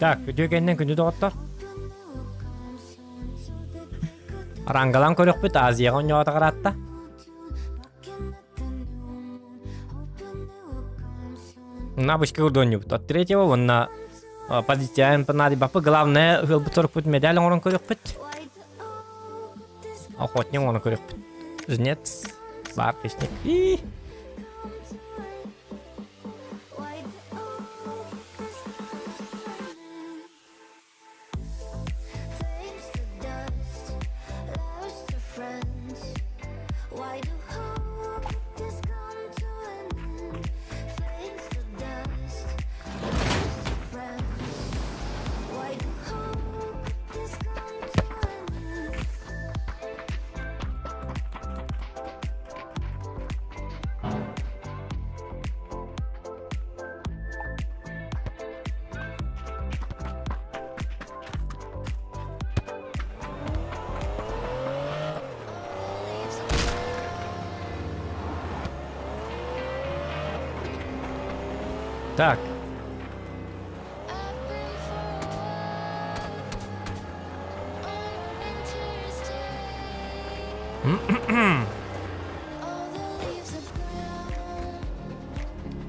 Так, үтүө кэннэн күндү доҕоттор. Арангалаан көрөхпүт Азияҕа оонньоото аратта. На бычка курдук От третьего уонна позиция баппы главное ыалбыт сорукпут медаль оҥорон көрүөхпүт. Охотник оҥорон көрүөхпүт. Жнец, бар песник. Так.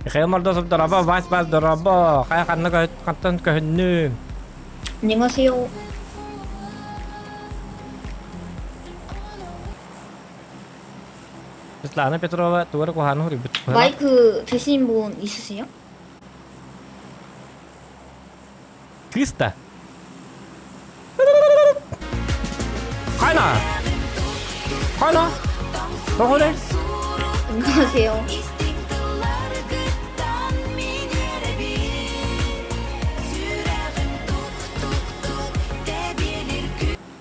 Михаил Мордосов дорообо, Вась Вас дорообо, хайа ханна хантан көһүннүм? 안녕하세요. Светлана Петрова тугары куһааны хуруйбут. 마이크 되시는 분 있으세요? Кыста. Хайна! Хайна! Тоҕо 안녕하세요.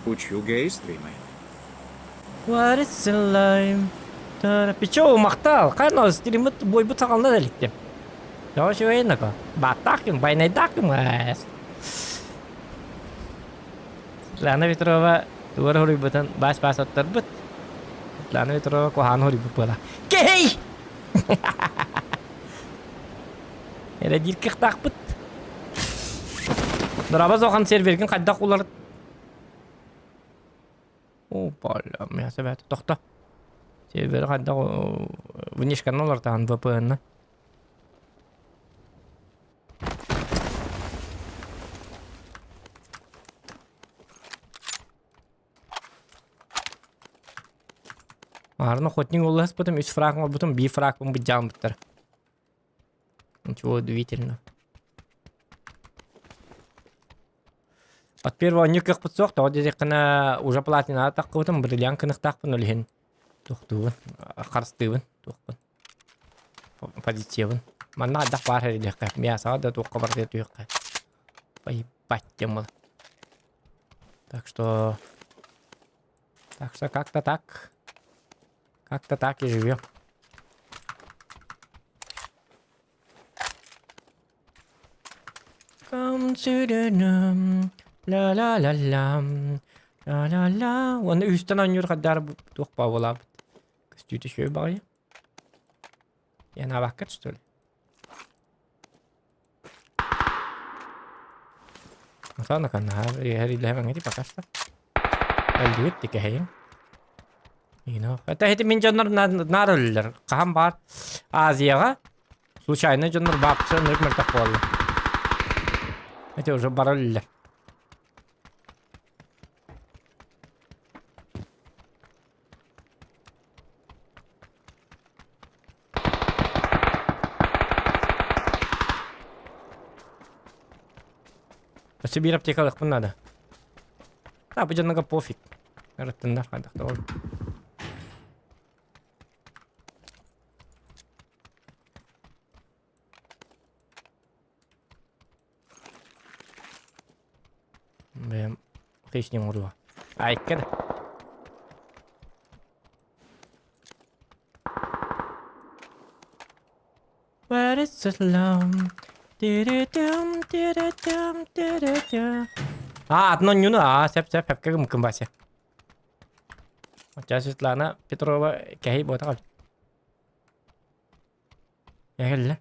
Учугэй стримы. What is life? Пичо махтал, хайна стримит бойбут саҕална да иликтим. Тоҕо үчүгэйин Баттаахкын, байнайдаахкын Светлана Петрова тугар хоруйбутун бас-бас оттарбыт. Светлана Петрова куһаҕан хоруйбут буола. Кэй! Эрэ диир кыахтаахпыт. Дорообо Зохан сервергин хайдах улар... О, бля, мясо бэт. Тохто. Сервери хайдах внешканы улартаан VPN-на. Аарны охотник улласпытым, үс фраг оҥорбутум, биир фрагпын быдьааммыттар. Ничего удивительного. От первого оонньуу кыахпыт суох, тоҕо диэтэххинэ уже платинаҕа таххыбытым, бриллиант кыныхтаахпын ол иһин туохтуубун, харыстыыбын, туохпун. Позициябын. Манна хайдах баар эрилиэххэ, мясоҕа да туохха барытыгар түһүөххэ. Поебать тем Так что... Так что как-то так. Как-то так и живем. Come to the num, la la la la, la la la. Уонна үстэн оонньуур хадаар туох баабылаабыт. Көстүүтэ үчүгэй баҕайы. Янаабаккыт что ли? Мотоно каннаһаар иһэр пока что. Өлдүгүт тикэһэйин. Это эти мин дьоннор наар өллөр. Хаһан баар Азияҕа случайно дьоннор баапча ынырык мөлтөх буолла. Это уже бар өллөр. Өссө биир аптека ылыахпын наада. А, бу дьоннорго пофиг. Ырыттыннар хайдах да ол. Хищник оҥоруо. Айка да. Where is it alone? Ди-ди-дум, ди-ди-дум, ди-ди-ду. А, атын онньуну, а, сөп, сөп, сөпкө гыммыккын Вася. Оччо Светлана Петрова кэһэй буотах эбит. Эһэллэ.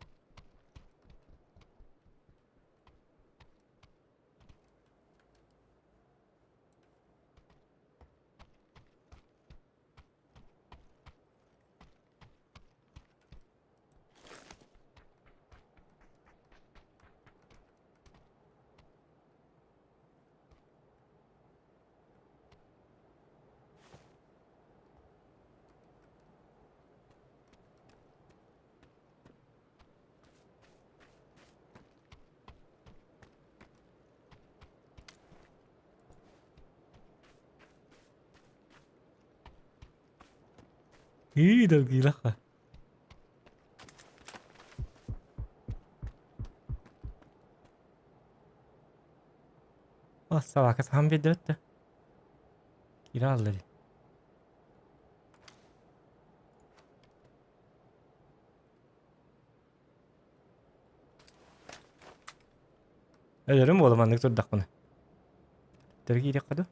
Ии, долгуйлахха. О, собака сахан биэрдибэт да. Киирэ хаалла дии. Өлөрүм буола маннык турдахпына. Төттөрү киириэххэ дуу?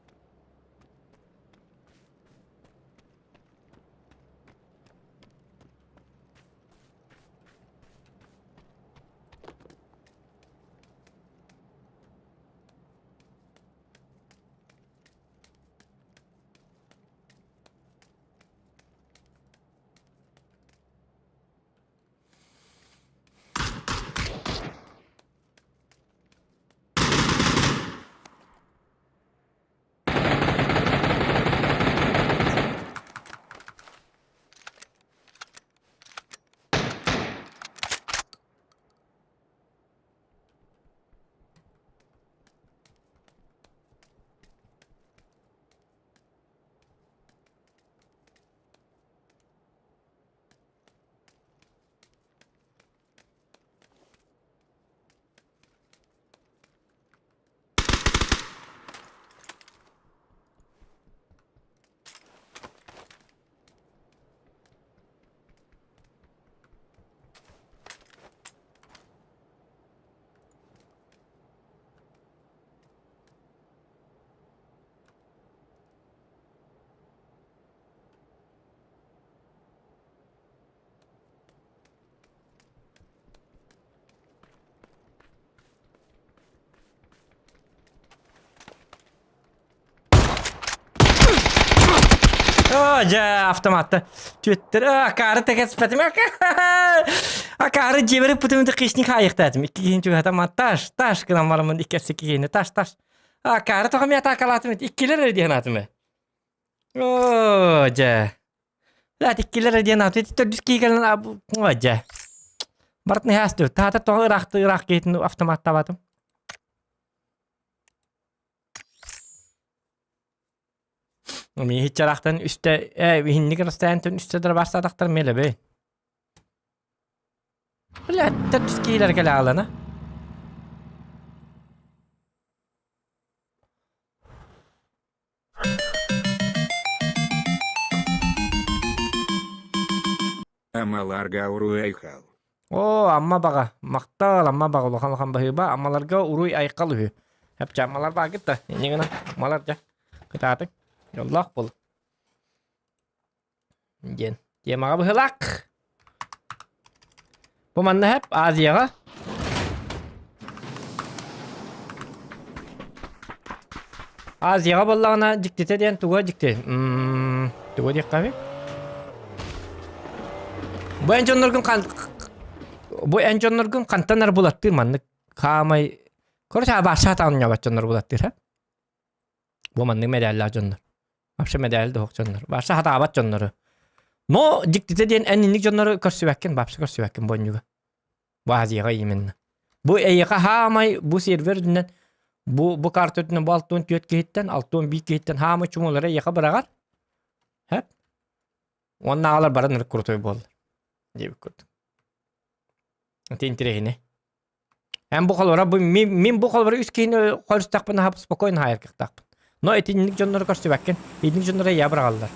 Оо, дьэ, автоматта түөттэр акаары тэкэспэтим акаары дьиэбэр ыппытым хищник хаайыктаатым икки киһини түһэтэ таш таш гынан бараммын икки киһини таш таш акаары тоҕо мин атаакалаатым иккилэр эрэ диэн аатым Оо, дьэ. Лаат иккилэр диэн аат төрдүс киһи кэлэн оо, дьэ. Барытын иһэ Таата тоҕо ыраахты ыраах киһитин автоматтаабатым. Мин хиччараахтан үстэ э иһинник расстоянтан үстэ дырабаастаатахтар мелебей. Блядь, төрдүс киһилэр кэлэ аалана. Амаларга уруй айхал. Оо, Амма баҕа, махтал, Амма баҕа улахан улахан баһыыба, Аммаларга уруй айхал үһү. Эпчэ Аммалар баагыт да, инньэ гына, Аммалар дьэ, кытаатыҥ, дьоллоох буол. Диэн темаҕа быһылаах. Бу манна хэп Азияҕа Азияҕа буоллаҕына дьиктитэ диэн туга дьикти? Туга диэххэ эбит? Бу эн дьонноргун хан бу эн дьонноргун хантан ар булаттыыр маннык хаамай короче абаша таанньабат дьоннор булаттыыр ха Бу маннык мэдээллээх дьоннор. Вообще мэдээлли да дьоннор. Вообще хатаабат дьоннору. Но дьиктитэ диэн эн инник дьоннору көрсүбэккин, вообще көрсүбэккин бу онньуга. Бу Азияҕа именно. Бу эйиэхэ хаамай бу сервер үрдүнэн бу бу карта үрдүнэн бу 64 киһиттэн 61 киһиттэн хаамай чумулары эйиэхэ быраҕар. Хэп. Уонна аҕалар баран крутой буолла. Диэбит курдук. Ити интэриэһинэй. Эн бу холобура бу мин, мин бу холобура үс киһини көрүстэхпинэ спокойно хаайар кыахтаахпын. Но итинник дьоннору көрсүбэккин. Итинник дьоннору эйэ быраҕаллар.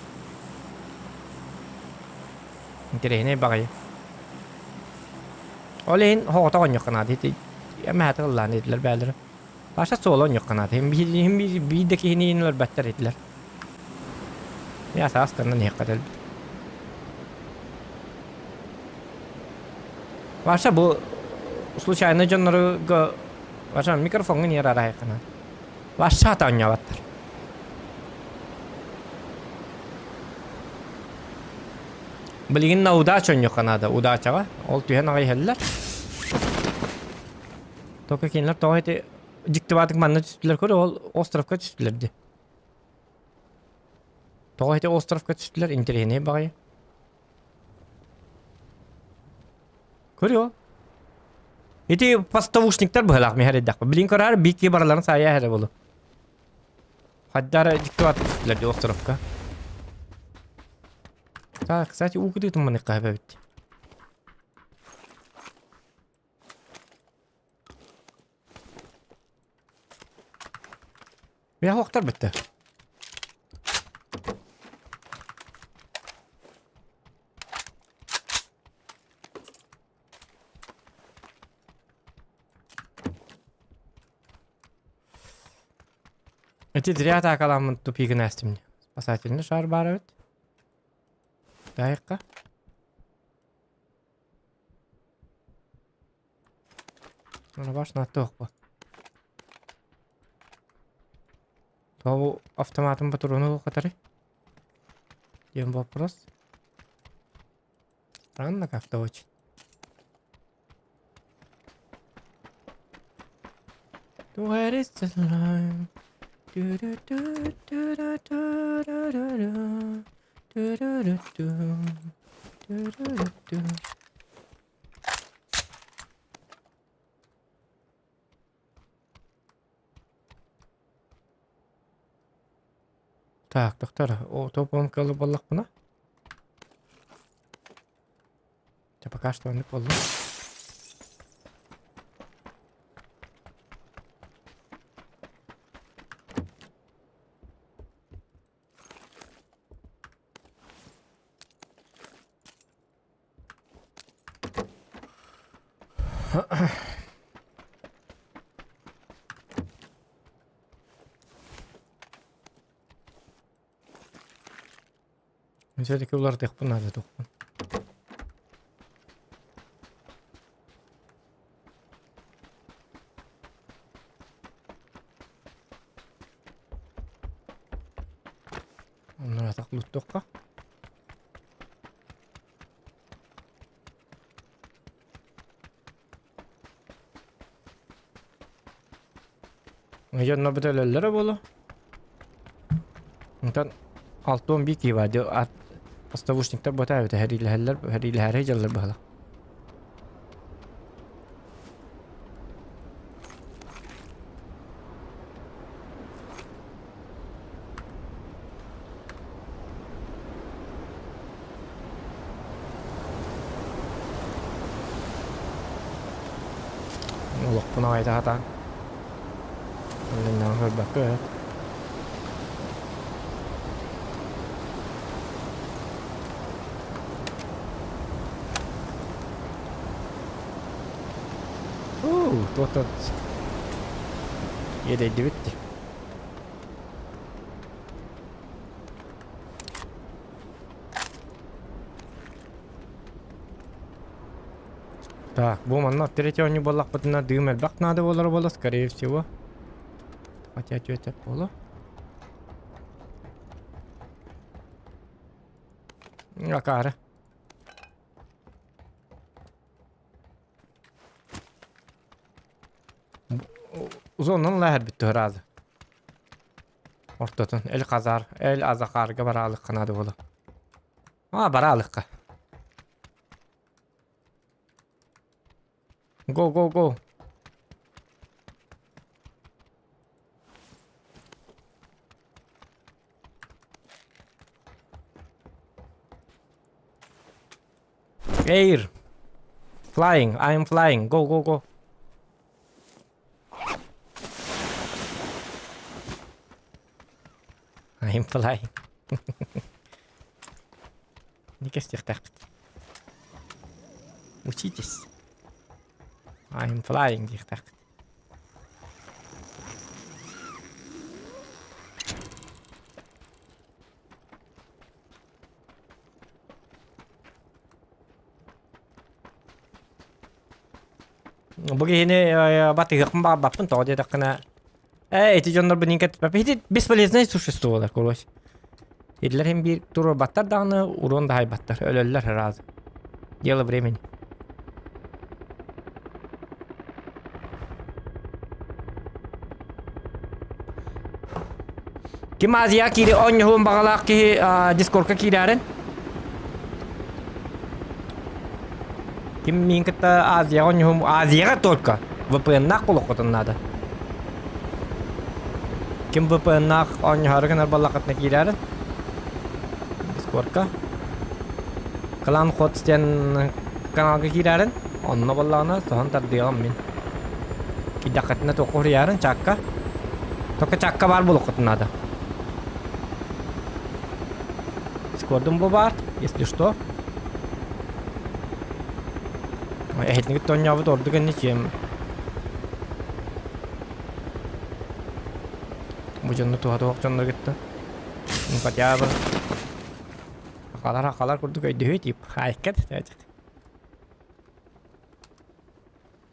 Интэриэһинэй баҕайы. Ол иһин оҕото оонньуохха наада. Ити эмэһэ тыллаан этилэр бээлэрэ. Паша суола оонньуохха наада. Биир да киһини иһин өлөрбөттөр этилэр. Я саастанан иһиэххэ дэлби. Паша бу случайно дьоннору Паша микрофоҥҥун иһэр араайхана. Паша оонньообаттар. Билигин на удача оонньуохха наада, удачаҕа. Ол түһэн аҕай иһэллэр. Только кинилэр тоҕо ити дьиктибаатык манна түстүлэр көрө, ол островка түстүлэр дии. Тоҕо ити островка түстүлэр, интэриэһинэй баҕайы. Көрүө. Ити поставушниктар быһалаах миһэр эддэхпэ. Билин көрөр, биир бараларын саайа эрэ болу. Хайдара дьиктибаатык түстүлэр дии островка. Так, кстати, уу кытыытын маныхха эбит. Миэхэ бүттэ. Эти зря атаакаламмын тупигын ээстим. Спасательный шар баар эбит. Дайыкка. Башна туох Тоҕо автоматын патрону катары? Диэн вопрос. Странно как-то очень. Where is the line? Du-du-du-du-du-du-du-du. Du-du-du-du. Du-du-du-du. Так, доктор, о, топ кылы буоллахпына? Дьэ, пока что оннук буолла. Все-таки уларытыахпын наада туохпун. Онно атах луттуохха. Дьонно бүтөлөллөрө буолуо. Онтон 6-11 киһи баар дии поставушниктар буотаа эбитэ сэриилэһэллэр сэриилэһээри дьаллар быһыылаах. Олохпун аҕайда сатаан. Оннуннааҕы көрбөккө эбит. Уу, туохтан иэдэйдибит дии. Так, бу манна третий оонньуу буоллахпытына дыым элбэх наада буолара буолла, скорее всего. Хотя тетя буолуо. Акаары. Зонан лаһар бүттү ыраазы. Ортотун Эль Хазар, Эль Азахарга бараалыкка наада буолуо. А, бараалыкка. Go, go, go. Air. Flying, I am flying. Go, go, go. I'm flying. Не кэстиэхтээхпит. Учитесь. I'm flying диэхтээхпит. Бу киһини батыһыахпын баҕарбаппын тоҕо диэтэххинэ ээ ити дьоннорбун иҥкэт ити бесполезное существолар короче Итилэр иһин биир туруорбаттар даҕаны уруон да аһайбаттар өлөллөр сразу дело времени Ким Азия киири оонньоһуон баҕалаах киһи дискордка киирээрин. Ким миин кытта Азияҕа оонньоһуом Азияҕа только VPN-наах буолуоххутун наада. Ким VPN-наах оонньоһоору гынар буоллаххытына киирээрин. Дискордка. Клан Ходс диэн каналга киирээрин. Онно буоллаҕына соһон тардыаҕым мин. Киирдэххитинэ туохха суруйаарын чаакка. Только чаакка баар буолуоххутун наада. Дискордум бу баар, если что. Эһитинигит оонньообут ордук инни чем бу дьонну туһа туох дьоннор кытта. Ну хотя бы Акалар акалар курдук өйдөһүү тип. Хайкат.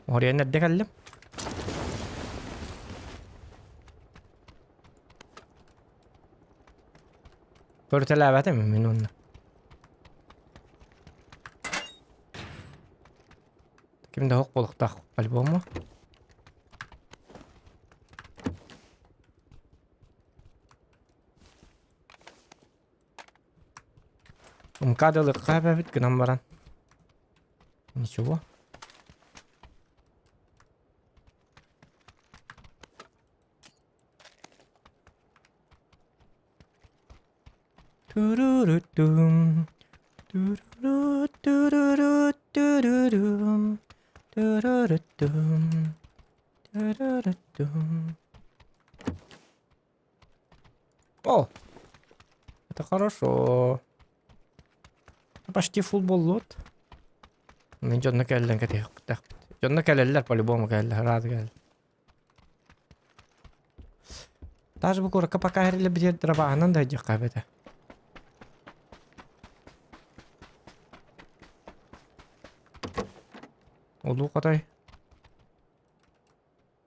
Орион эрдэ кэллим. Көрүтэлээбэтим мин онно. Ким да суох буолуохтаах по-любому. МКАД ылыахха эбэбит гынан баран. Ничего. Турурутум, туруру-туруру-турурум, турурутум, турурутум. О! Это хорошо. Почти фул буоллут. Мин дьонно кэллэн кэтиэхпит. Дьонно кэлэллэр по-любому кэлэллэр, рад кэлэллэр. Даже бу куоракка пока эрэллэрбитигэр драбааһынан да дьиэххэ эбэтэ. Улуу хотой.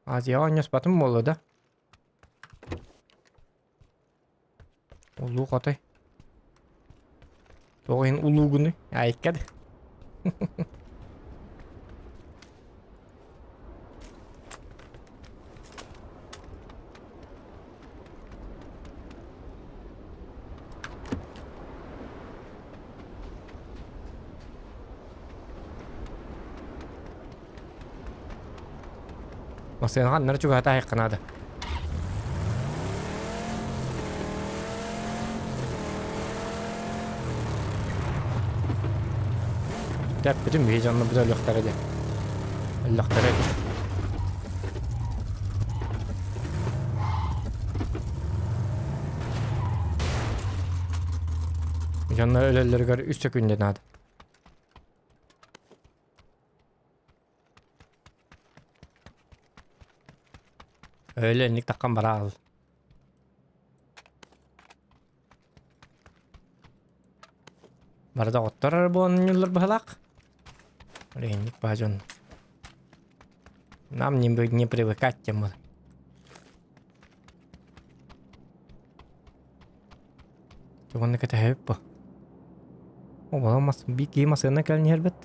Азияҕа оонньоспотум буолла да? Улуу хотой. Тоҕо иһин улуугунуй? Айка да. Массыынаҕа аннары чугаһата аһыахха наада. Тэппитим биһи дьонно бу өлүөхтэрэ диэн. Өллөхтөрө диэн. Дьонно өлөллөрүгэр үс сөкүүндэ наада. Öyle инник таххан бараал. Барда оттор буонньуллар быһалаах. Инник баа дьон. Нам не, не привыкать тем. Тугунна кэтэһэбит бу. Оҕолор мас биир киһи массыына кэлэн иһэрбит.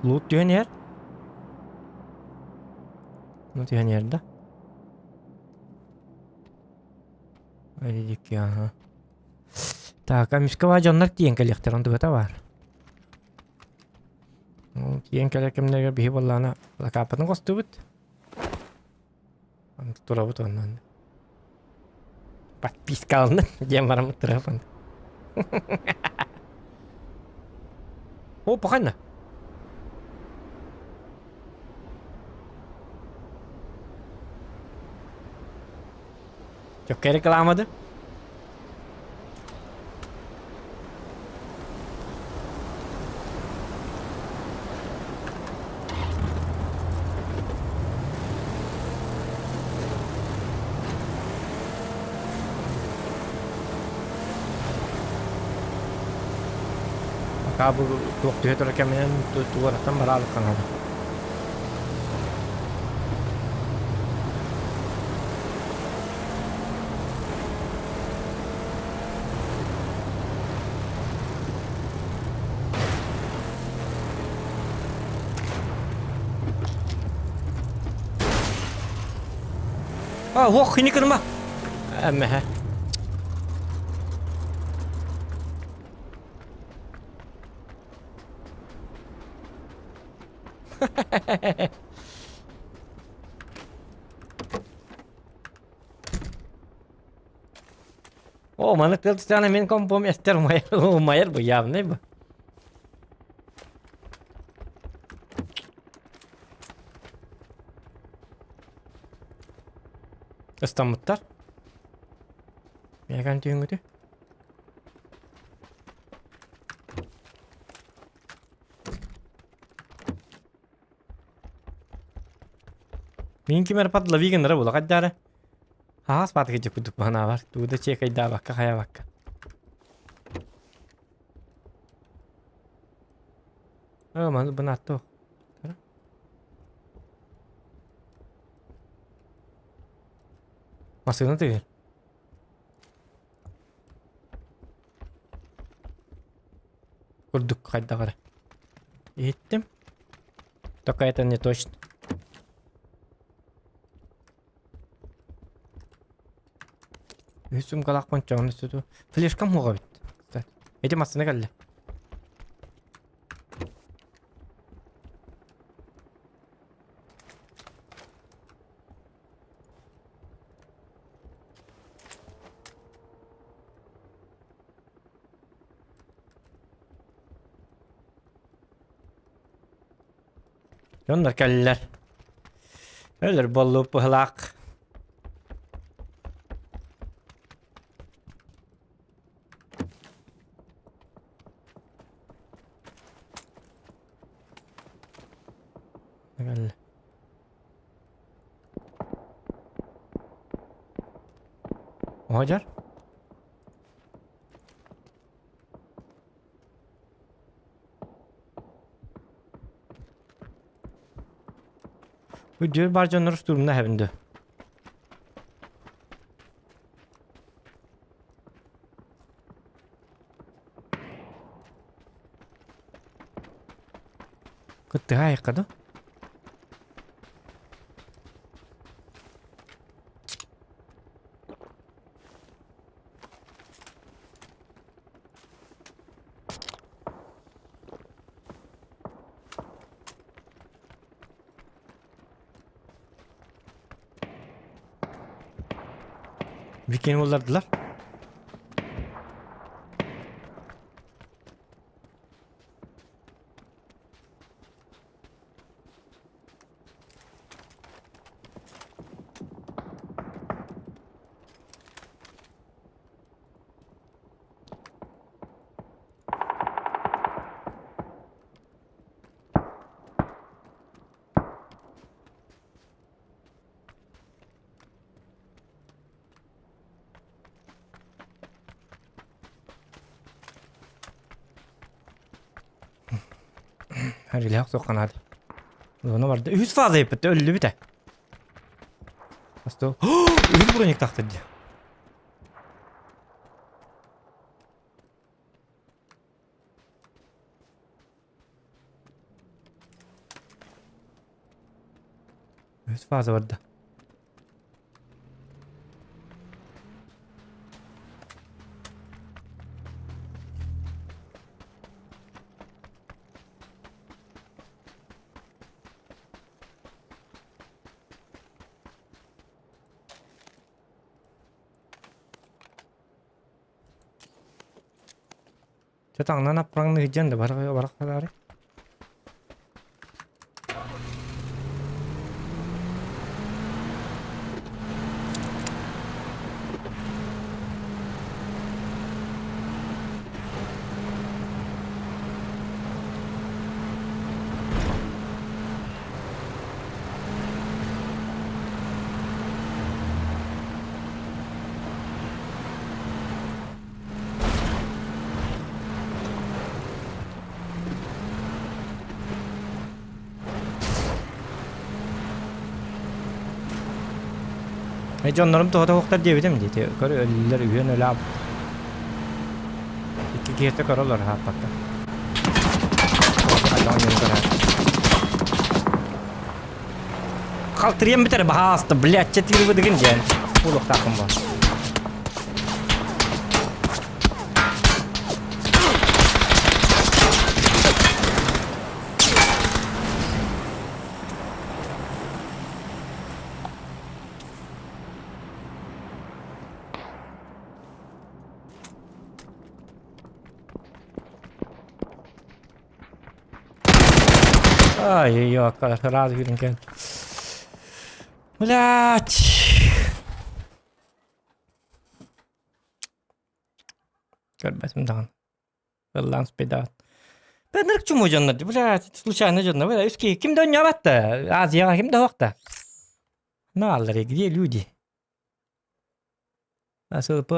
Лут түһэн иһэр. Ну түһэн иһэр да. Ай аха. Так, Амискова дьоннор тиийэн кэлиэхтэр, онтугата баар. Ол тиийэн кэлэр кэмнэригэр биһи буоллаҕына лакааппытын хостуубут. Турабыт оннун. Подпискаланын диэн бараммыт турабын. Опа, ханна? Чөккө рекламады. Пока бу туох түһэ турар кэминэн туораттан бараалык хаҥана. А, ох, хини кыныма. Эммэһэ. О, маны тыл түстэҕинэ мин компом эстэр умайар, умайар бу явный бу. Ыстаммыттар. Миэкэн түүҥҥүтү. Мин ким эрэ подлови гыннара була хайдаары. Аһаас баатыгы дьэ курдук баһанаабар. Тугу да чиэкэйдаабакка хайаабакка. Оо, маны бынааттоо. Массыына тыгыр. Курдук хайдах эрэ. Иһиттим. Только это не точно. Үһүс сумкалаахпын чоҕун өссө Флешкам суоҕа эбит. Кстати. Ити массыына кэллэ. Дьоннор кэллилэр. Өлөр буоллубут быһылаах. Кэллэ. Оһодьор? Бу бар дьоннор штурмна хэбинди. Кыттыһа айыкка да? Викини буллардылар. Релях соққанады. Оны барды. Үс фаза еппет, өллү бите. Асто. Үс броник тақты ди. Үс фаза барда. Чэ таҥнан аппараҥны сылдьан да барахсадаары. Э дьоннорум тоҕо тоһуохтар диэбитим дии. Көр өллөр үһүөн өлө Икки киһитэ көрө олор хааппакка. Халтырыйан бүтэр баһааста, блядь, чэтиирбытыгын диэн. Буолуохтаахпын бу. Ай-ой-ой, сразу күүрэн Блядь! Көрбөтүм даҕаны. Ыллаан спидаат. Бэннэрик чуму дьоннор, блядь, случайно дьоннор, бля, үс киһи ким да онньообат да, Азияҕа ким да суох да. Нааллар, где люди? СЛП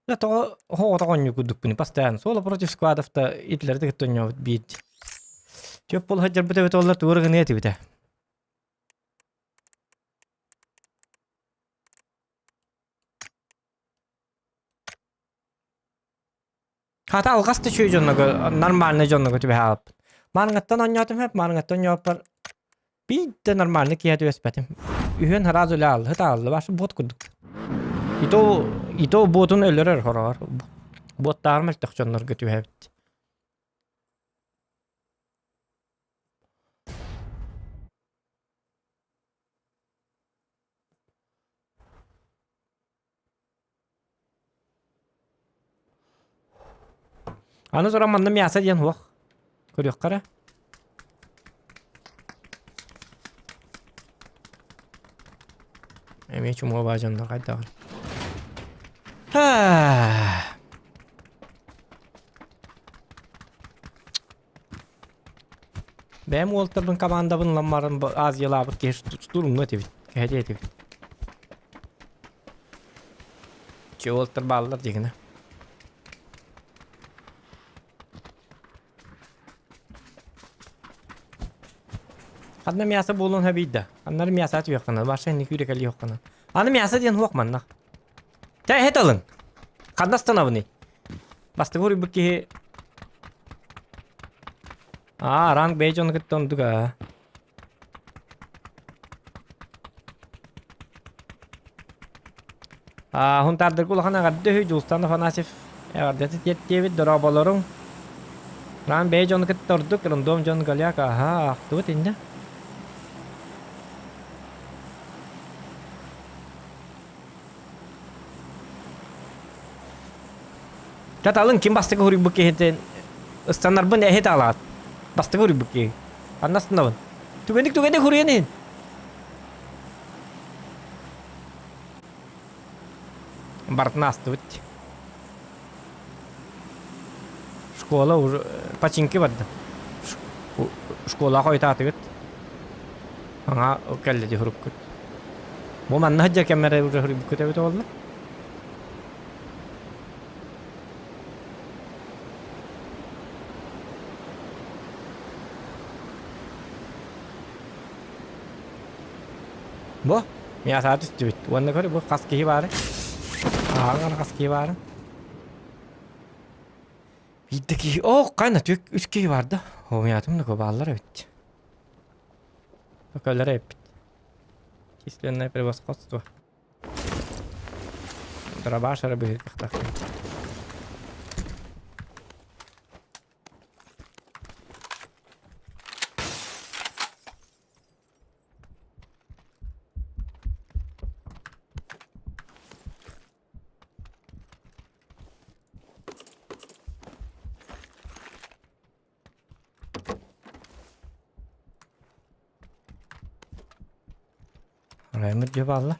Да тоҕо оҕото оонньуу курдукпун постоянно соло против складов-то итилэрди кытта оонньообут биир Чөп буола сылдьарбыт эбит уоллар тугу эрэ гыныа этибитэ. Хата алҕас да үчүгэй дьоннорго нормальный дьоннорго түбэһэ хаалбыт. Маарыҥҥаттан оонньоотум сөп, маарыҥҥаттан оонньооппор биир да нормальный киһи түбэспэтим. Үһүөн сразу үлэ аалла, сыт аалла, башы бот курдук. И то, и то ботун өлөрөр хороҕор. Буоттааҕар мөлтөх дьоннорго түбэһэбит. Аны туран манна мясо диэн суох. Көрүөххэ эрэ. Эмиэ чумуо баа дьоннор хайдаҕын. Бэйэм уолтарбын командабын ылан баран Азиялаабыт киһи штурмну этибит, кэһэтиэ этибит. Че уолтар бааллар дигинэ. Ханна мясо буолуон сөбүй да? Аннары мясо түһүөххүнэ, барса инники үүрэ кэлиэххүнэ. Аны мясо диэн суох манна. Чэ, эһэт ылыҥ. Ханна станабыный? Бастакы уруйбут киһи Аа, ранг бэйэ дьону кытта оннук аа. Аа, Хунтаардарга улахан эҕэрдэ үһү Дьулустан Афанасьев эҕэрдэтин тиэртиэбит дорооболоруҥ. Ранг бэйэ дьону кытта ордук, рандом дьон голяк, аһаа, ахтыбыт иннэ. Таталын ким бастакы хуруйбут киһитин ыстанарбын эһит алаат. Бастакы хуруйбут киһи. Анна ыстанабын. Түгэнник түгэнник хуруйан иһин. Барытын астыбыт. Школа уже починки барда. Школа хойутаатыгыт. Аңа кэллэ дии хуруккут. Бу манна сылдьар кэммэр уже хуруйбуккут эбит буолла. Бу мясо түстүбүт. Уонна көр бу хас киһи баары. Ааҕан хас киһи баары. Биирдэ киһи, оо, хайна түк үс киһи бар да. Оо, мятым да бааллар эбит. Көкөлөр эппит. Численное превосходство. Дробаш эрэ быһыытыахтаах. Араймыт дьэ баалла.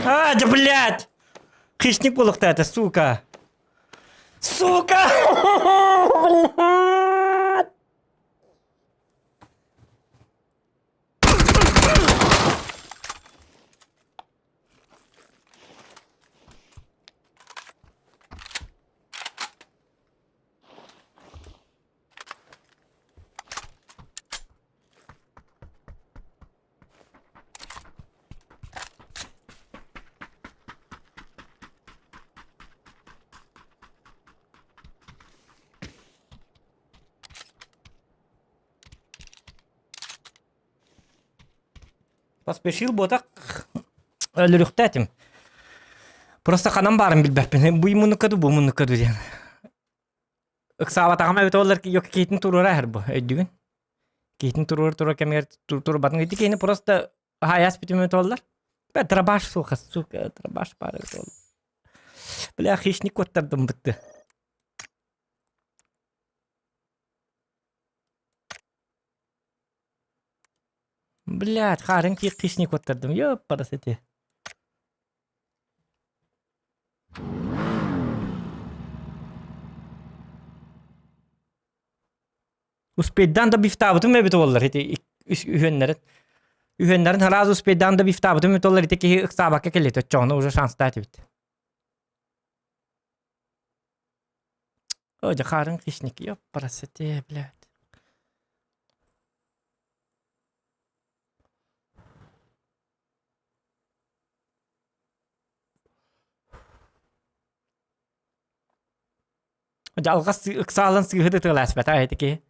А, да блядь! Хищник буолуохтаата, сука! Сука! Блядь! Поспешил буотах өлөрүхтээтим. Просто ханан баарын билбэппин. Бу муннукка ду, бу муннукка ду диэн. Ыксаабатаҕым эбитэ буоллар йок киһитин туруора иһэр бу өйдүүгүн. Киһитин туруор туруор кэмигэр турбатын ити киһини просто хаайаас бүтүмэ туоллар. Бля, дробаш суоха, сука, дробаш баар эбит буолла. Бля, хищник куоттардым бытты. Блядь, хаарыҥ хищник куоттардым. Ёппарас эти. Успейдаан да бифтаабытым эбит буоллар ити үһүөннэрин. Үһүөннэрин сразу успейдаан да бифтаабытым эбит буоллар ити киһи ыксаабакка кэллит оччоҕуна уже шанстаат эбит. О, дьахарын хищник, ёппарасете, блядь. Дьэ алҕас ыксаалан сыыһы да тыалааспата ити киһи.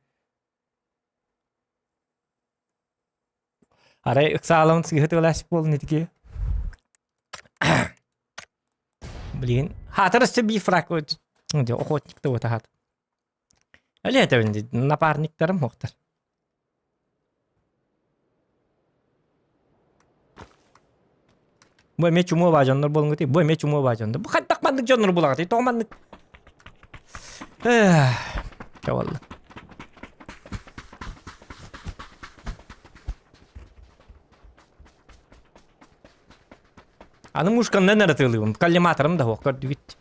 Арай ыксаалан сыыһы тыалааспыт буолан ити киһи. Блин, хаатар өссө биир фраг охотник да хаат. Әле этэбин напарниктарым суохтар. Бу эмиэ чумуо баа дьоннор буолуҥҥутуй, бу эмиэ чумуо баа дьоннор. Бу хайдах маннык дьоннор булаҕытый? Тоҕо маннык? Эх, чабалла. Аны мушканнан эрэ тыалыыбын. Коллиматорым да суох көрдүгүт.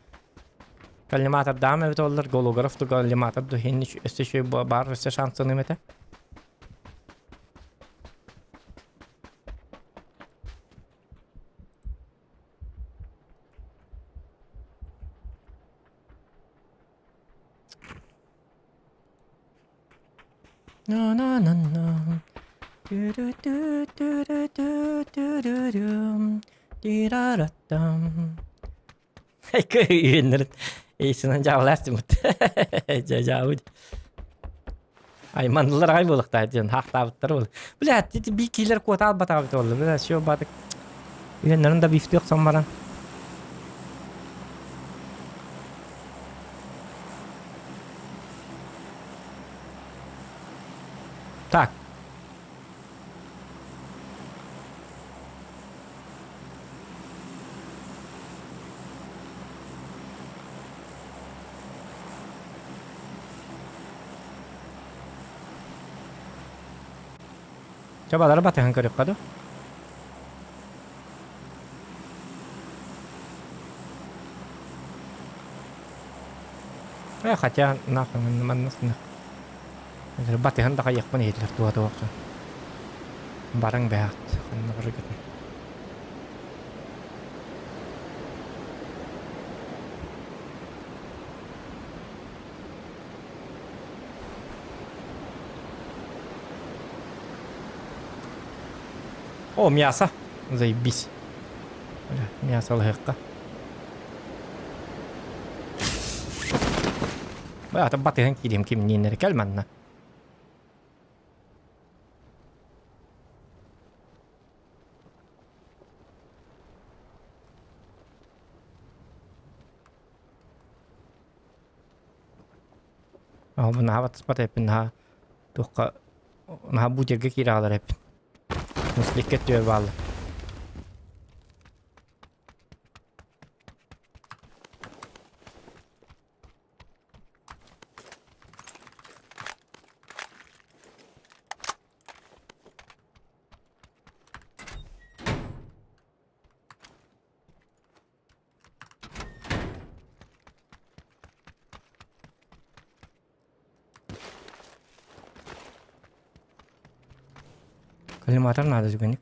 Коллиматордаам эбит оллар, голограф да коллиматор да иһин өссө үчүгэй баар өссө шансаныым этэ. На-на-на-на. Ту-ду-ду-ду-ду-ду-ду-дум. Ди-ра-ра-дам. Үйеннерин эйсинэн дьаабылаастымыт. Дьэ дьаабыт. Айманнылар аҕай буолуохтаах диэн хаахтаабыттар буол. Бля, ити бии киилэр куота албатаабыт буолла. Бля, все батык. Үйеннерин да бифтүөх сон баран. Так. Чэ балары батыһан көрүөххэ дуу. Э, хотя нахуй манна Батыһан да хайыахпын иһиллэр туһа туох Барыҥ бэҕэт ханна барыгытын. О, мясо. Заебись. Мясо ылыһыахха. Баата батыһан киириэм кимниин эрэ кэл манна. Ол наһаа батыспат эппин наһаа туохха наһаа бутерга киирэ хаалар эппин. Мусликка өттүгэр бааллар. Коллиматор надо түгэнник.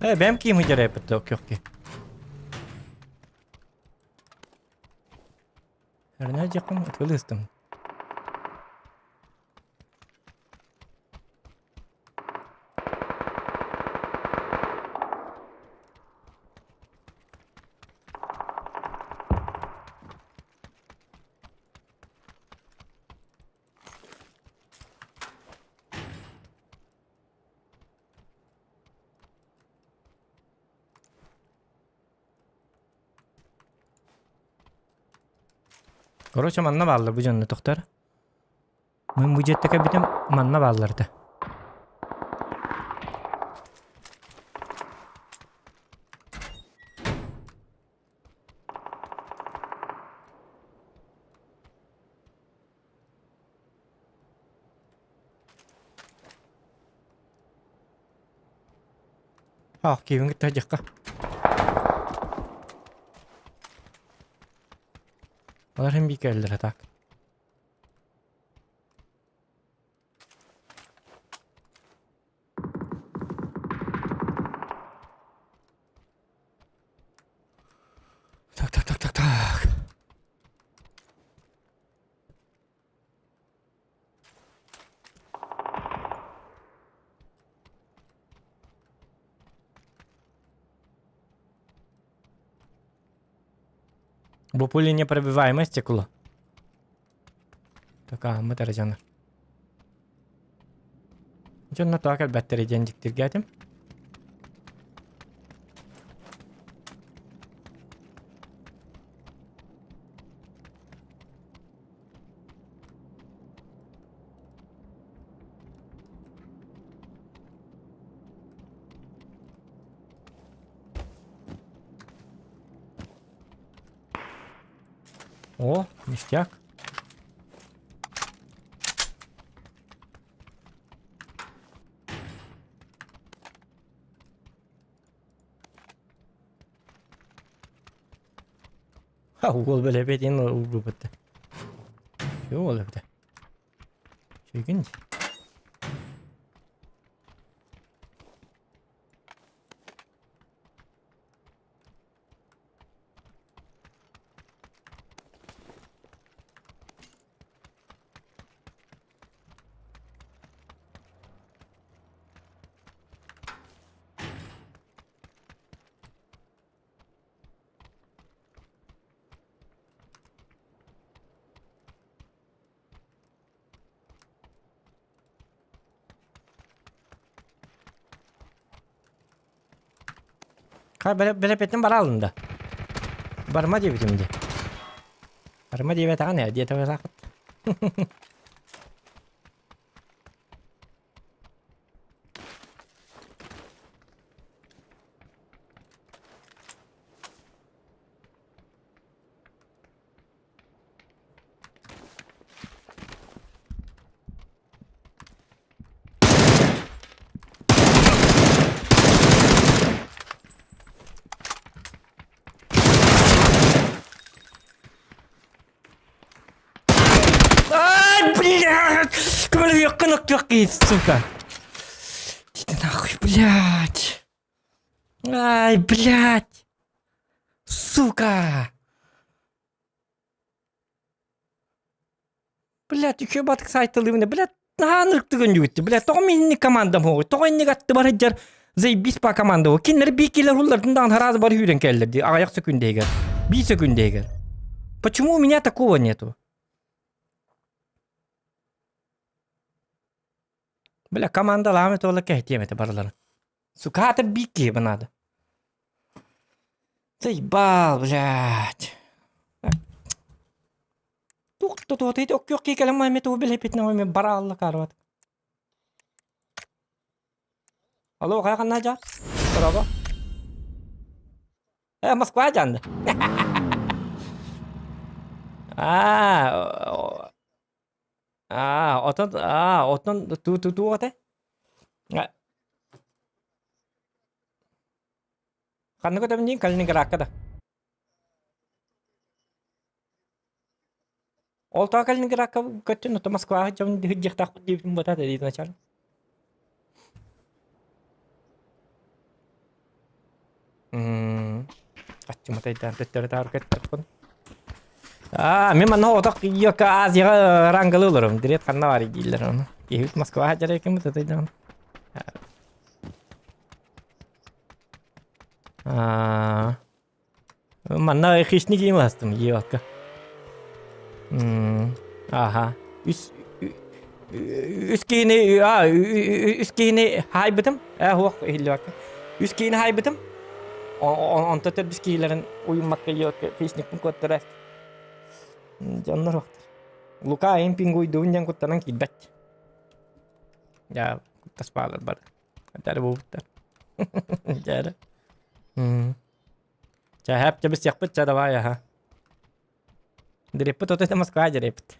Э, бэм киим ыдьар эппит окей. Эрнэ дьаххын ытылыстым. Короче, манна бааллар бу дьонно тохтор. Мин бу дьиэттэ кэлбитим манна бааллар этэ. Ах, киһибин кытта дьахха. Олар hem bir кэллэр так. Так, так, так, так, так. Бо пули непробиваемое стекло. Така, мы дьоннор. Дьонно тоҕо кэлбэттэрий диэн дьиктиргээтим. О, ништяк. Ха, уол бэлэбэтин уурбут. Уол эбитэ. Үчүгүн. Хай бэлэппиттэн бара алында. Барма диэбитим дии. Барма диэбэтэҕин ээ диэтэ быһаахпыт. Ай, блядь! Көмөлөһүөххүн оттуох киһи, сука! Иди нахуй, блядь! Ай, блядь! Сука! Блядь, үчүгэй батык сайтылыыбын блядь, наһаа ынырыктык өнньүгүттү. Блядь, тоҕо минник командам хоҕуй? Тоҕо инник аттыбар сылдьар заебись по команда Кинилэр биир киилэр уллардын даҕаны сразу бары сүүрэн кэллэр дии аҕыйах сөкүүндэ иһигэр. Биир сөкүүндэ иһигэр. Почему у меня такого нету? Бля, командалаам это ола кэһэтиэм этэ барыларын. Сука, это биир киһи надо. Заебал, блядь. Тух тотуотайт оккүөх кии кэлэн маами тугу билэппитинэ маами бара алла карват. Алло, хайа ханна жа? Дороба. Э, Москва жанды. А, а, отон, а, отон ту ту ту оте. Ханна көтөбүн диин Калининградка да. Ол тоҕо Калининградка көттүн, ото Москваҕа дьон сылдьыахтаахпыт диэбитим буолта да изначально. Аччыматайдаан төттөрү таары көттөхпүн. Аа, мин манна отох Йока Азияҕа рангалы олорум. Дирет ханна бар дииллэр оны. Киһибит Москваҕа сылдьар экиммит ытайдаан. Аа, Манна хищник иин ластым еевакка. Аха. Үс үс киһини а үс киһини хаайбытым. Э хуох иһиллибакка. Үс киһини хаайбытым. Онто төрдүс киһилэрин уйуммакка еевакка хищникпин куоттара. Дьоннор охтор. Лука айын пингуйдуун диэн куттанан киирбэт. Я куттаспаалар бары. Дәрі буолбуттар. Дәрі. Чэ, хэп, чэ, бисиэхпит, чэ, давай, аха. Диреппит, вот это Москва диреппит.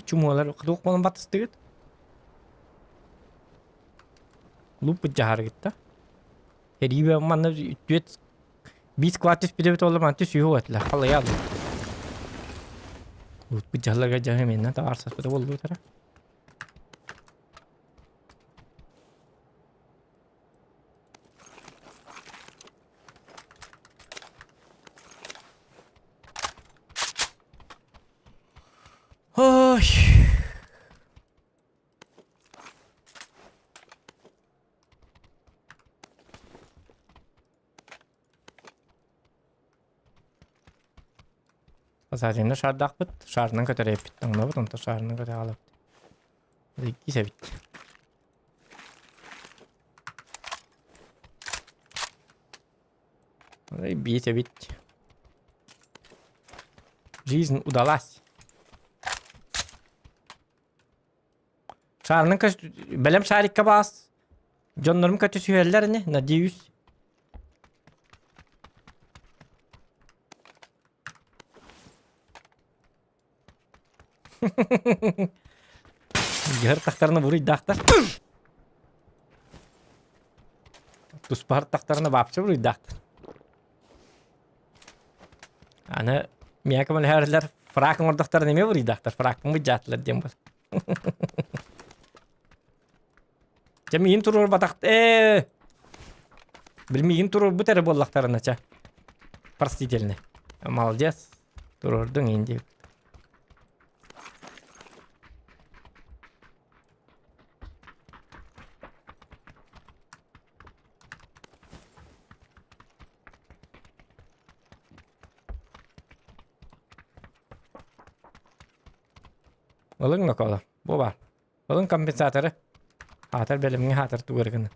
Чумуолар туох буолан батыстыгыт? Луппут дьаһаргытта. Эриибэ манна түөт биир сквад түспүтэ буолла манна сүүһү этилэр халыйа Луппут дьаһаларга дьаһы менна таарсаспыта буоллутара. Ой. Компенсацияны шардаахпыт, шарынан көтөрөйпүт, таҥнабыт, онтон шарынан көтө хаалабыт. Иккис эбит. Бить эбит. Жизнь удалась. Шаарынан көс... Бэлэм шарикка баас. Дьоннорум көтүсүһэллэр ини, надеюсь. Дьыһар тахтарына буруйдаахтар. Туспар тахтарына вообще буруйдаахтар. Аны миэхэ көмөлөһөөрүлэр фрак оҥордохторун эмиэ буруйдаахтар. Фракпын быдьаатылар диэн буол. Дьэ миигин туруорбатах ээ Били миигин туруорбут эрэ буоллахтарына чэ. Простительный. Молодец. Туруордуҥ иин диэбит. Ылыҥ ноколор. Бу баар. Ылыҥ компенсаторы. Аатар бэлэмҥэ аатар тугу эрэ гына.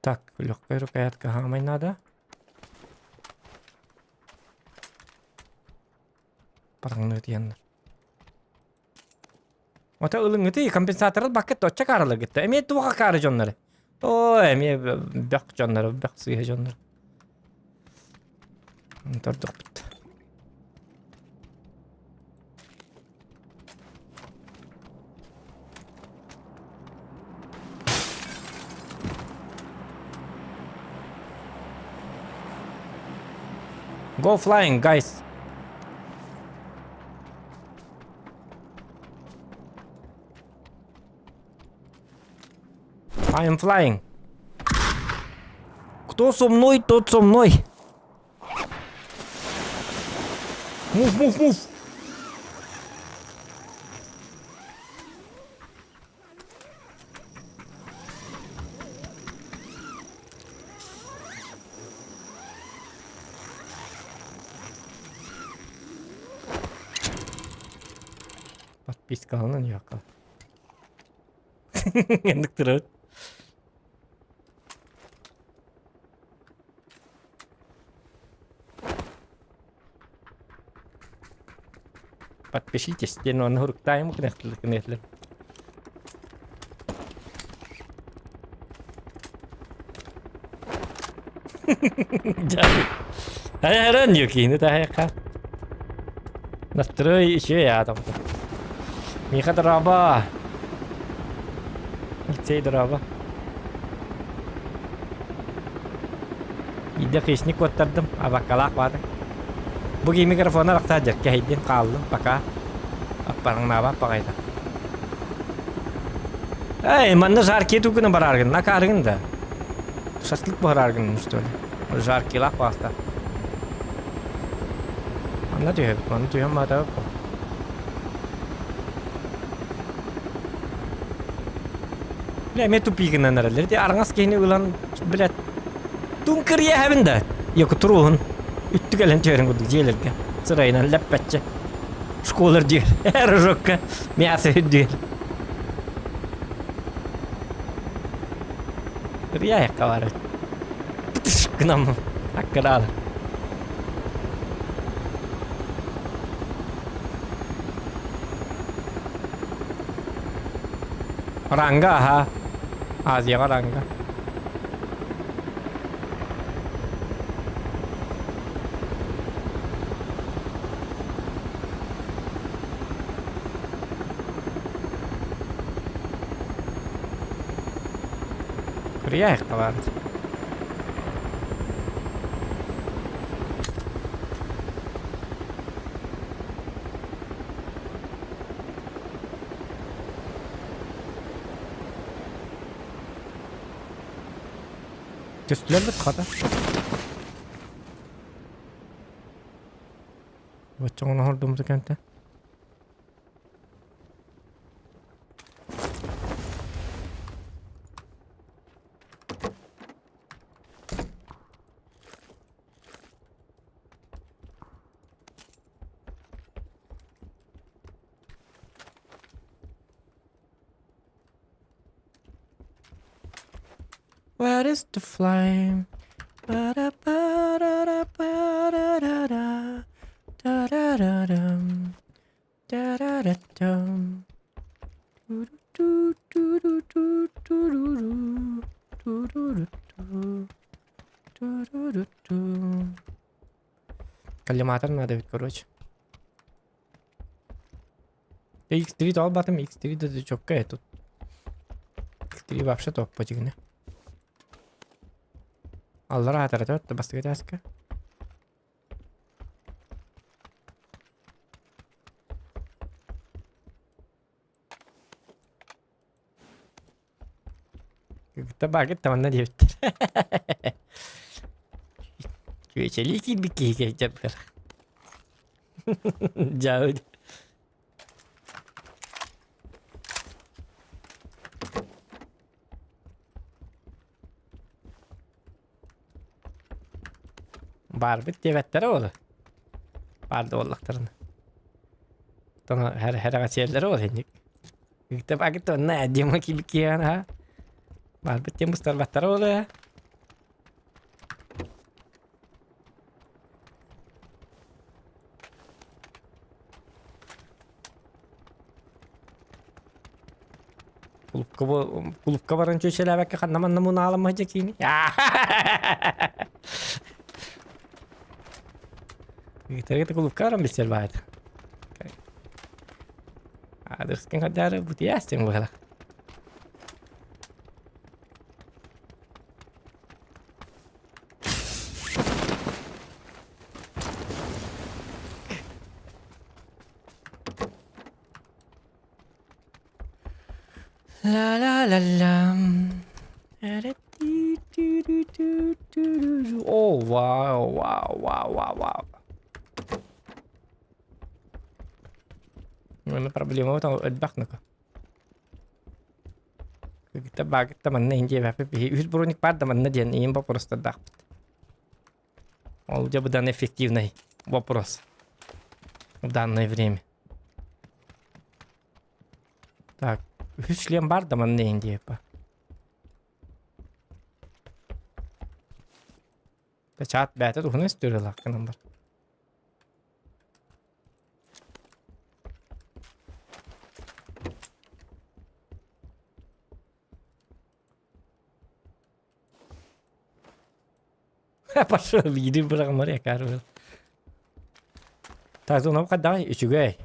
Так, легкая рукоятка хаамай надо. Параңны тияннар. Ото ылыҥҥытый компенсаторы бакка точча каараларгытта. Эмиэ туоха каары дьоннору. Оо, эмиэ бөх дьоннору, бөх сыыһа дьоннору. Тордохпут. Go flying, guys. I am flying. Кто со мной, тот со мной. Move, move, move. Подпискаланан якка. Ындыктырабыт. Подпишитесь, диэн уонна хуруктаайым кынахтылар. Хайаран юкини тахайка. Настрой еще я там. Миха драба. Алексей драба. Иде хищник куоттардым, абаккалаах баата. Бу кии микрофона арахсаа дьэркэ хэйдин хааллым, пока. Аппараҥнаабат баҕайыта. Эй, манна жаркие тугуна барааргын, накааргын да. Шашлык буһарааргын, что ли? Жаркилаах баҕаста. Манна түһэбит, манна түһэн маатабыт. Бля, эмиэ тупигынан эрэллэр. Ити араҥас киһини ылан, блядь, туҥкырыйа да. Йоку туруһун. Үттү кэлэн түһэрин курдук дьиэлэргэ. Сырайынан лэппэччэ. Школар диир. Рожокка мясо үрдүөр. Ырыйаайыкка баар. Гынам аккыраалы. Ранга аха. Азияҕа ранга. Кырыйаайыкка баар. Түстүлэр бит хата. Баччаҕын оһордум кэнтэ. Where is the flame? Ba-da-ba-da-da-ba-da-da-da. Da-da-da-dum. Da-da-da-dum. Du-du-du-du-du-du-du-du. Du-du-du-du. Du-du-du-du. Коллиматор надо ведь, короче. X3 албатым, X3 да четко тут. X3 вообще топ потигне. Аллара атарата бастыга таска. Табагы таманна диэбиттэр. Күөчэлии киирбит киһи кэлдьэр Дьаабы. Баарбыт диэбэттэрэ ол. Баар да буоллахтарына. Тоно хэрэҕэчиэллэрэ ол инник. Ыктабагыт онно Дима кибикиэн ha. Баарбыт диэн быстарбаттара ол ээ. Кулупка баран чүөчэлээбэккэ ханна манна мунаалама дьэ киини. Ыытарга кулупка баран билсэр баайда. Аадырыскын хаддаары бутуйаастыҥ быһала. La la la la. Oh wow wow wow wow wow. Манна проблема элбэх нака. Кытта манна индия үс броник бар да манна диэн иин вопростардаахпыт. Ол дьэ быдан эффективный вопрос в данное время. Так, үс член бар да манна индия па. Чат бэйэтэ туһунан историялаах гынан бар. Пошел, биири быраҕымар якаар Так, зона давай үчүгэй.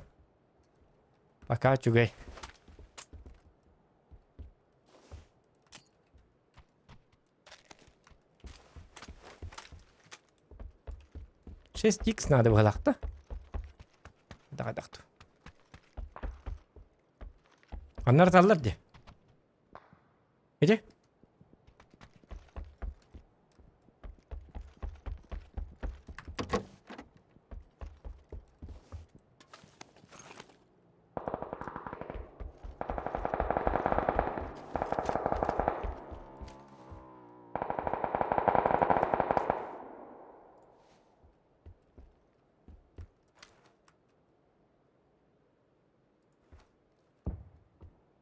Пока үчүгэй. 6x надо быһалахта. Даҕадахту. Аннар таллар ди. Иди.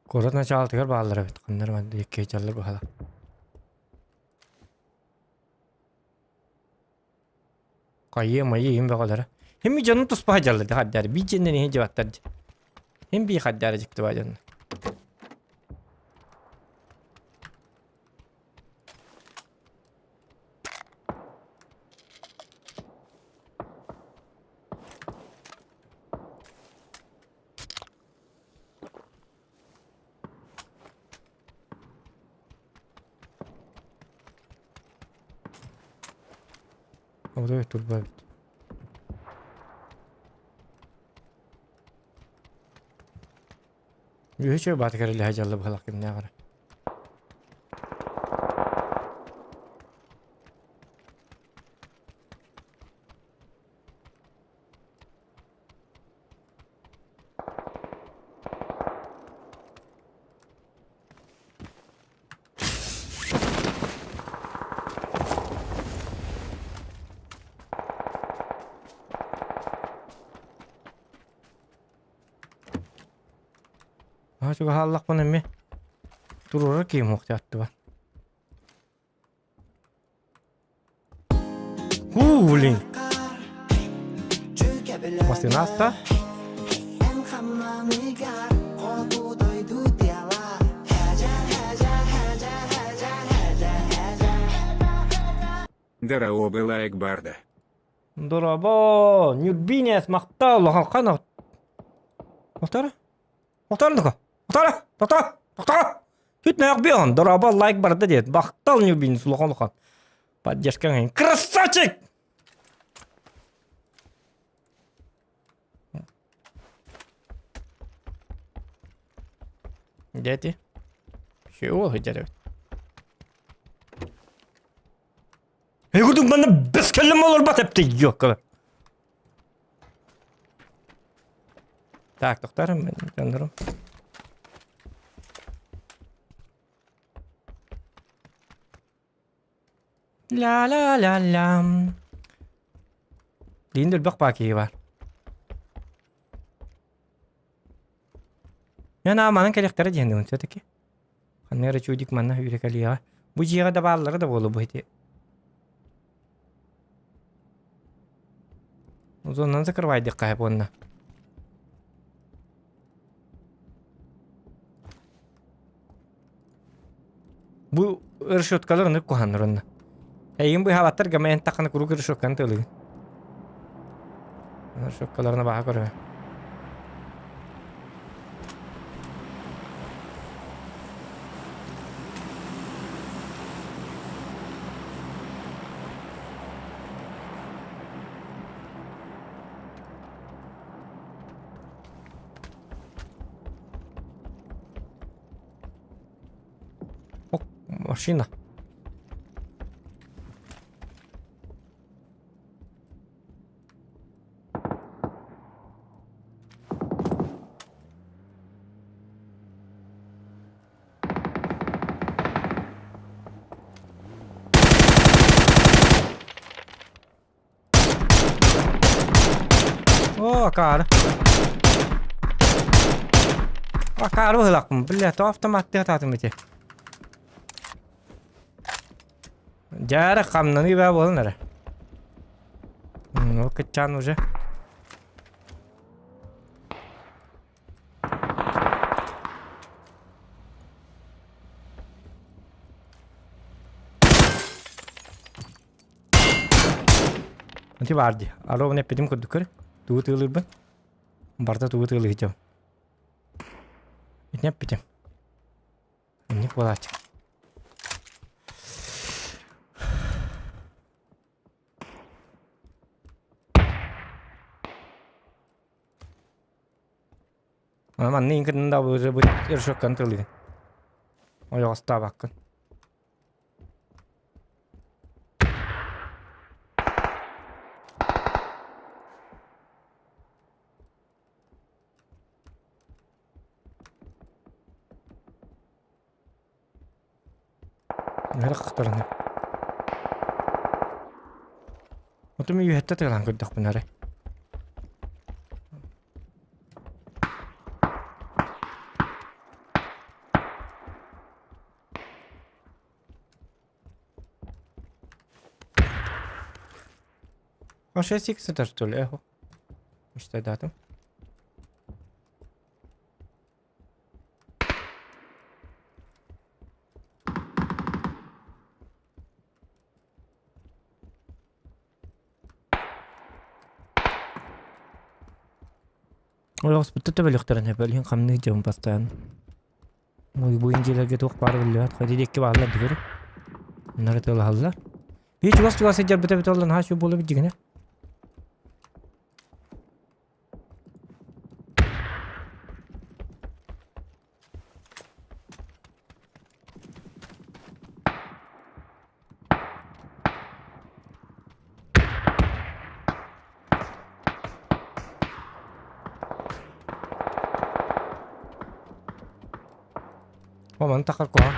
Куорат начаалатыгар бааллар эбит, ханна эрэ манна икки дьаллар быһала. Хайыы майыы иһин бөҕөлөрө. Хим дьону туспа дьаллы хаддаар биир дьиэннэн иһин дьыбаттар дии. Хим бии хаддаара дьикти баа дьонно. Отой турба эбит. Үһү бааты кэрэлэһэ дьалла быһалах кимнээх эрэ. Аа чугаһааллахпын эмиэ туруорар киһим уохтааттыбар. Уу, блин. Массыына аста. Дорообо лайк барда. Дорообо, Нюрбинес махтал, улахан Тоқтар? Тоқтар нука? Тоқтар? Тоқтар? Тоқтар? Тут наяқ бион, дорообо лайк барда дед. Махтал Нюрбинес улахан улахан. Поддержка Красавчик! Дети. Чего хотели? Эгудук манна бес кэллим олорбот эпти ёккала. Так, тохтарым, дьоннорум. Ля-ля-ля-лям. Лиин өлбөх баа киһи бар. Мен манан кэлиэхтэрэ диэн все-таки. Ханна эрэ чудик манна үүрэ кэлиэҕэ. Бу дьиэҕэ да бааллара да буолуо бу ити. Узоннан закрывайдыхха буонна. Бу решеткалар ынырык куһааннар онно. Эйигин быыһаабаттар гама эн таххана куруук решетканы тыалыгын. Решеткаларына баһа көрө. О, машина. О, акаары. Акаары быһылахпын. Бля, то автоматтыы атаатым ити. Дьээрэ хамнаныы баа буолан эрэ. Ол кытчаан уже. Ити баар дии. Ровно эппитим курдук көр. Тугу тыылыырбын. Барыта тугу тыылыһыччам. Итини эппитим. Инник буолааччы. Манна иҥкин да уже бу решетканы тылыгын. Ойоҕостообаккын. Ыарахтарына. Отум үөһэттэ тыалаан көрдөхпүнэ эрэ. А 6х это что ли? Эхо. Мечтайдаатым. Олоҕуспутта төбөлүөхтэрин сөп, өлүһүн хамныы дьон постоянно. Бу индияларга туох баара биллибэт, хоть диэки бааллар дигэр. Нары тылаһаллар. Бии чугас-чугас сылдьарбыт эбит оллон наһаа үчүгэй буолуо эбит дьиҥинэ. О, маны тахар куһаҕан.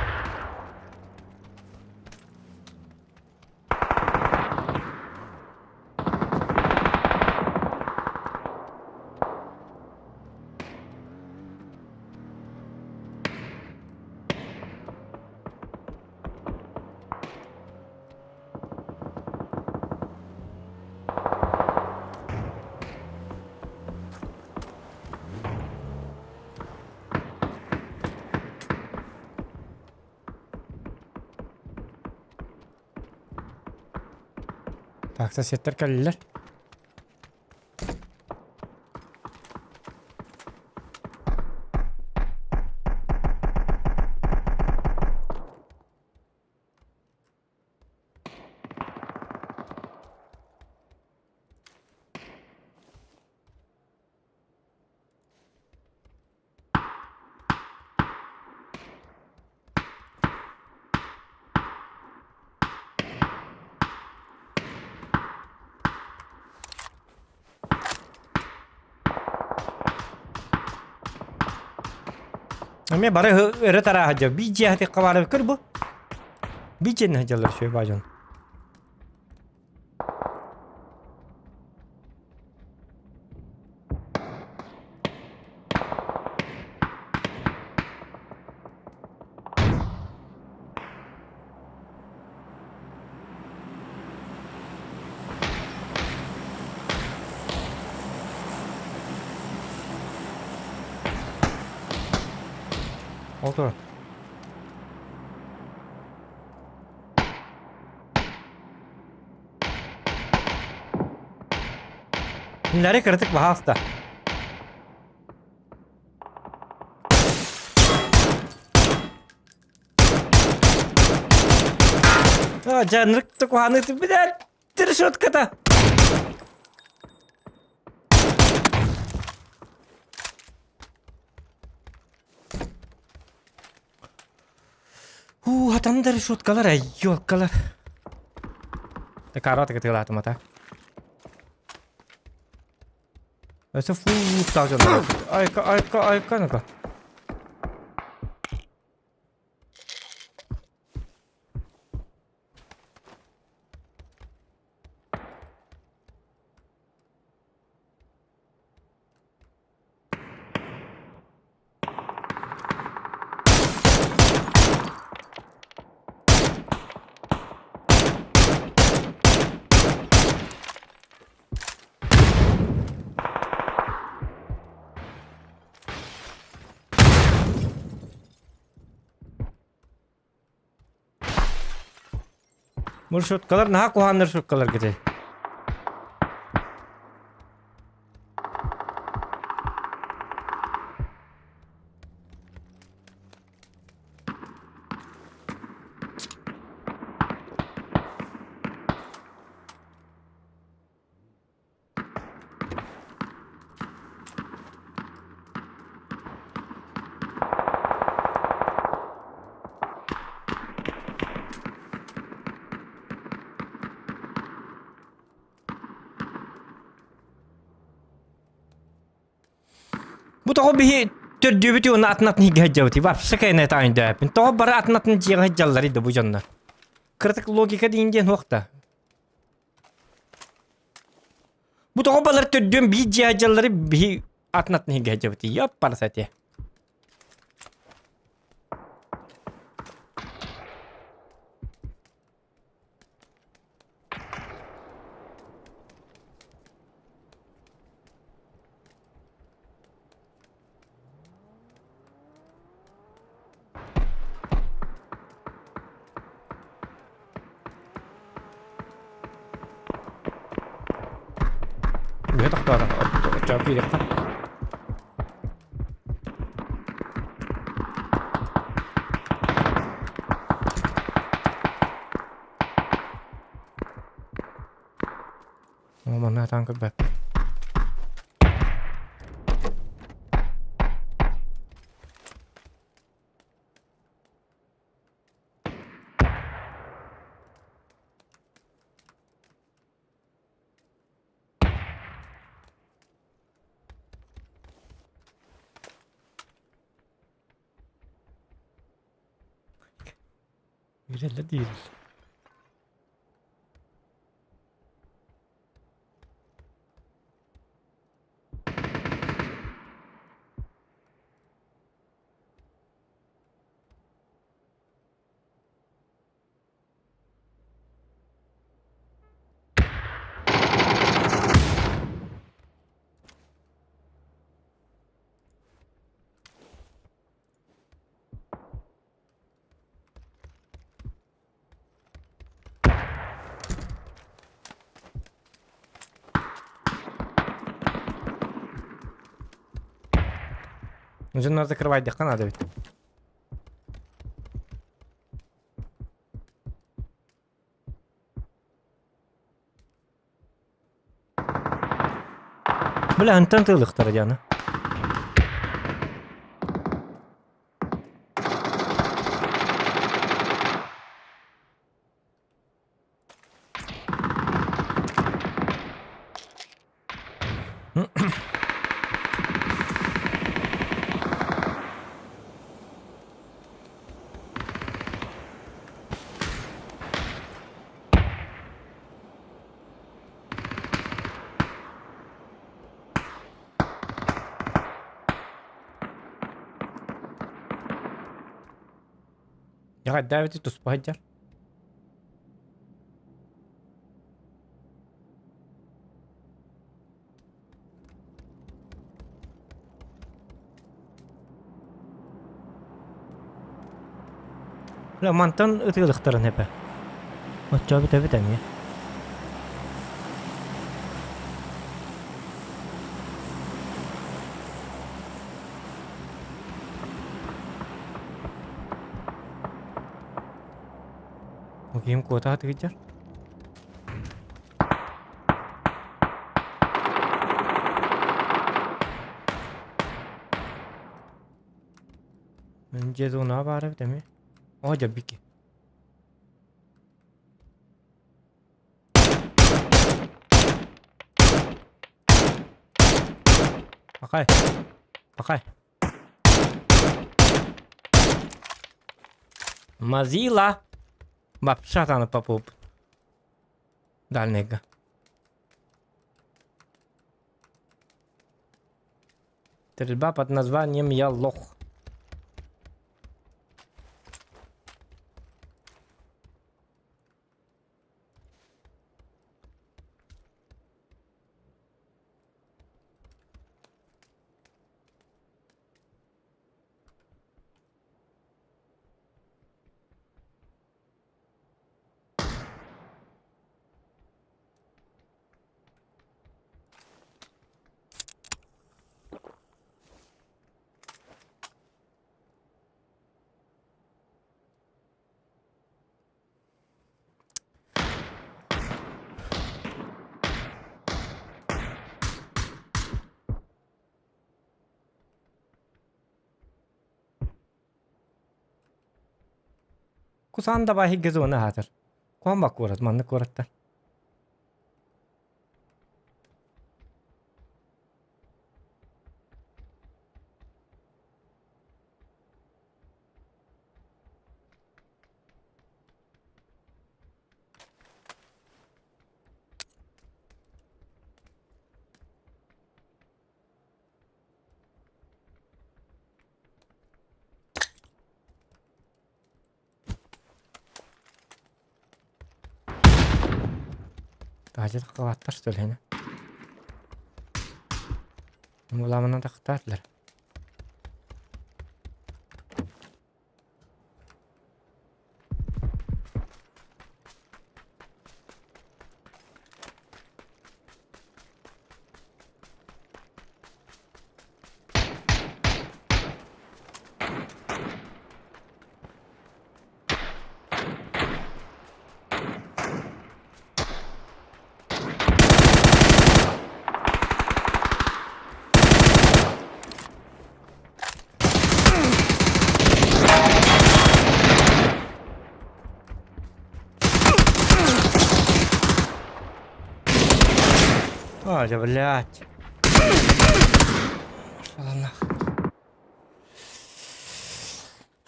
Так, соседтар кэллилэр. Эмиэ бары өрө тарааһа дьэ биир дьиэ хатыахха баара көр бу. Биир дьиэнэн сылдьаллар үчүгэй баа дьон. Ол турар. Кинилэри кыратык баһааста. А, дьанырык куһааны билэр решетката. Уу, хатан да решеткалар, ай, ёлкалар. Такара тыгытыгалаатым ата. Өссө фу-таах дьоннор. Айка, айка, айка, ну-ка. Маршруткалар наһаа куһааннар маршруткалар кэтэй. Бу тоҕо биһи төрдүбүт уонна атын атын иһгэ сылдьабытый? Вообще кэйнэ таайдааппын. Тоҕо бары атын атын дьиэҕэ сылдьалларый да бу дьоннор? Кыратык логика диин диэн суох да. Бу тоҕо балар төрдүөн биир дьиэ дьаллары биһи атын атын иһгэ сылдьабытый? Яппарас этэ. Үһэ тохтоото. Оччоҕо киириэххэ. Оо, манна атаан көрбөппүн. Үөрэллэр диирил. Дьоннор закрывайдыхха надо ведь. Бля, антан тыылыктара Диана. Дьэ, туспа сылдьар. Бля, мантан ытыалыхтарын эпэ. Оччо бүтэбит эмиэ. Ким куота сатыгыдьар? Мин дьиэ зонаҕа баар эбит эмиэ. Оо дьэ бики. Пахай. Пахай. Мазила. Бапшатаны попуп. Дальнейга. Стрельба под названием «Я лох». Кусаан да баһигге зона аһатар. Куан куорат, маннык куораттар. Таһырдьа таххалааттар что ли Буламынан тахтаатылар. Ой, блядь. Ладно.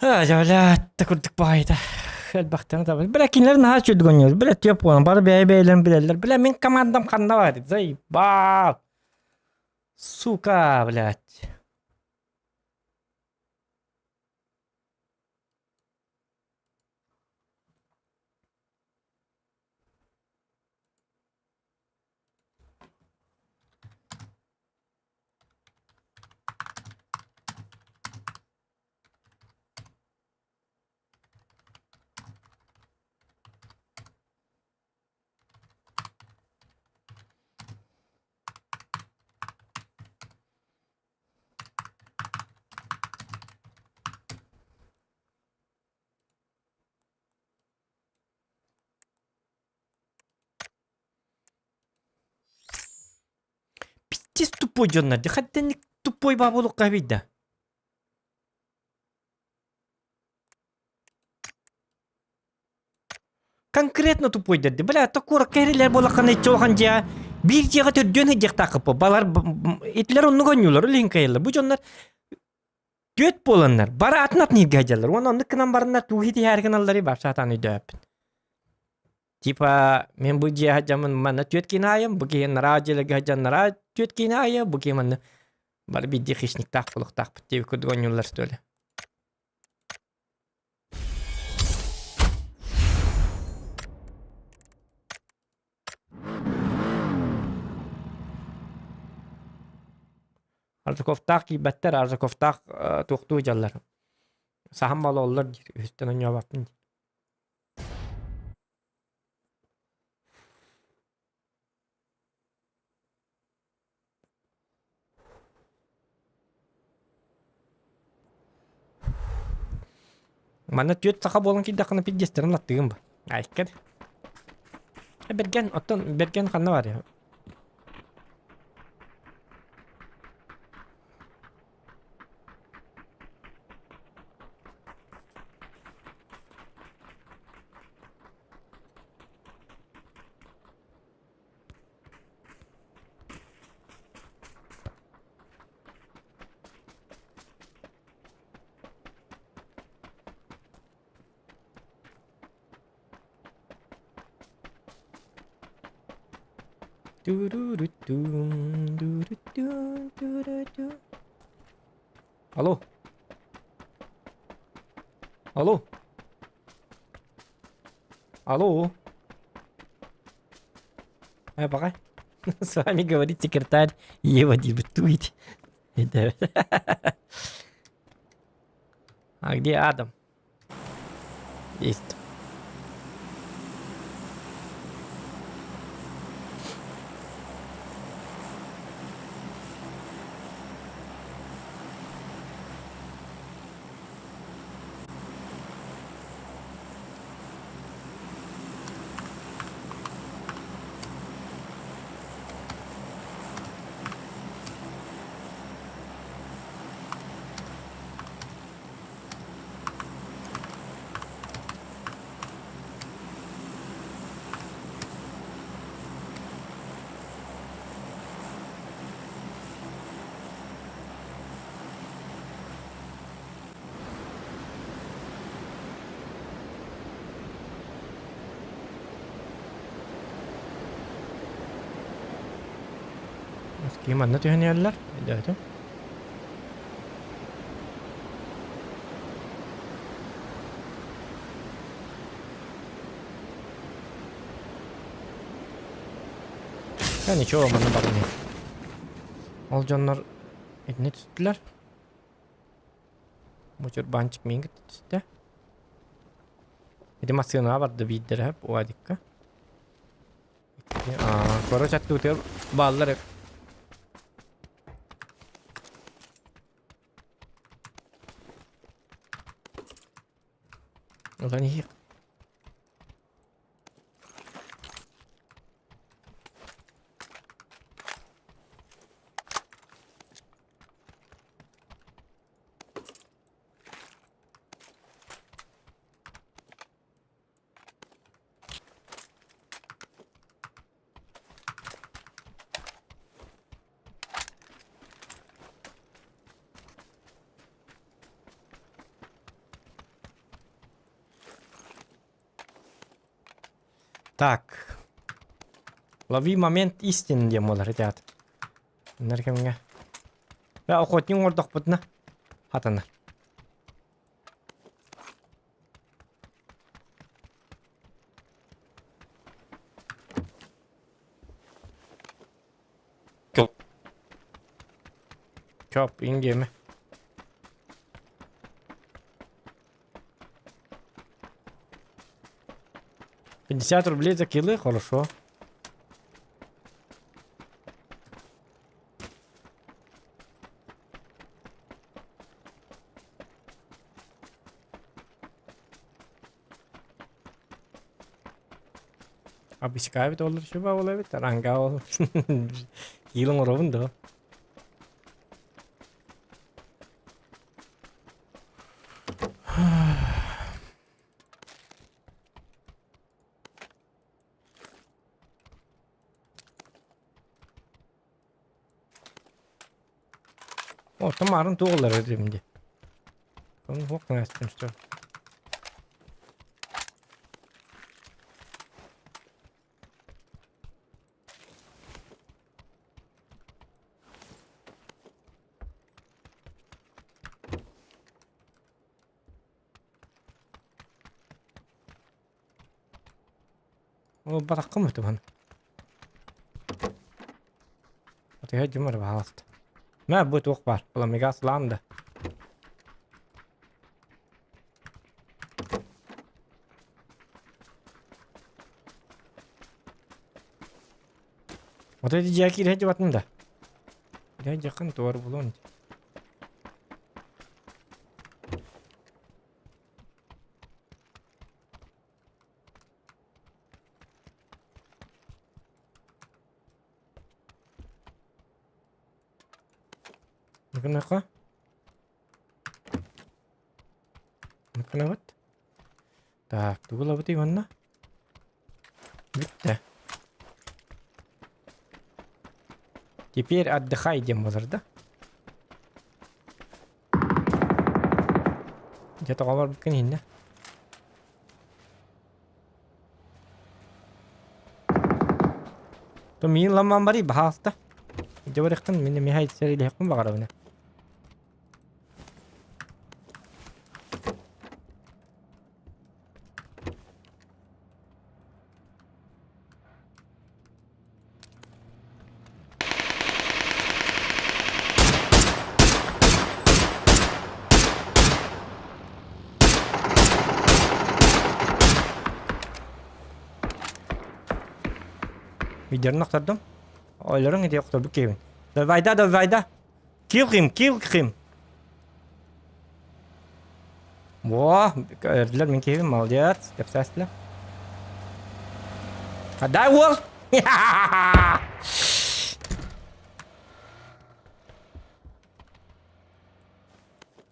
Дьэ, блядь, курдук баҕайыта. Элбэхтэн да бля, кинилэр наһаа үчүгэй гонньур. Бля, түөп буолан, бары бэйэ-бэйэлэрин билэллэр. Бля, мин командам ханна бар? Заебал. Сука, блядь. Пиздец тупой дьоннор. Хаттенник тупой бабулукка бийда. Конкретно тупойдар ди. Бля, куоракка эрилэр буолаххана иччи улахан дьиэ биир дьиэҕэ төрдүөн сылдьыахтааххыппыт. Балар итилэр оннук оонньуулар, ол иһин кыайаллар. Бу дьоннор түөрт буоланнар, бары атын атын иһиргэ сылдьаллар. Уонна оннук гынан бараннар тугу итиһээри гыналларый вообще сатаан өйдөөбөппүн. Типа мин бу дьиэҕэ сылдьаммын манна түөрт киһини аайым, бу киһи нараа дьиэлэргэ сылдьан нараа түөрт киһини аайа, бу киһи манна бары биирдии хищниктаах буолуохтаахпыт диэбит курдук оонньууллар что ли. Аржаковтаах киирбэттэр, Аржаковтаах туохтуу дьаллар. Саһан балоллар диир, үһүстэн оонньообоппун диир. Манна түөрт саха буолан киирдэххинэ пиздецтэрин латтыгын ба. Айккар. Бэргэн, оттон Бэргэн ханна бар? Алло. Алло. Алло. А, пока. С вами говорит секретарь Ева Дебетует. А где Адам? Есть. Ким манна түһэн иһэллэр? Өйдөөтүм. Да ничего, манна баран иһэр. Ол дьоннор итини түстүлэр. Мучурбаанчык миин кытта түстэ. Ити массыынаҕа барда биирдэрэ сөп уадикка. Короче, аттыбытыгар бааллар. Ылан иһиэх. Так. Лови момент истины диэн буолар ребят. Иннэр кэмҥэ. Бэ охотник оҥордохпутуна хатанар. Чоп, ингиэмэ. 50 рублей за килы, хорошо. Обыскаабыт олор сүбэ ол эбит, ранга ол. Киил оҥоробун дуо? Оттон маарын туох ылар этим дии. Ону хуох гына что. Ол бараххым этим. Атыга дьумар бааласт. Мэ бу туох бар. Пламегас ланда. Вот эти дьяки ирэһэ дьыбатын да. Ирэһэ дьакын туар булуон. Гыныха. Гынабыт. Так, тугу ылабытый манна? Бүттэ. Теперь отдыхай диэн буолар да? Дьэ тоҕо барбыккын иһиннэ? То миин ламман барый баһаалта. Дьэ барыаххын мин эмиэ сэриилэһиэхпин баҕарабын. Видеоны охтордум. Ойлорун ити охторбут киһибин. Давайда, давайда. Kill him, kill him. Во, өрдүлэр мин киһибин, молодец. Кэпсээстилэр. Дай уол!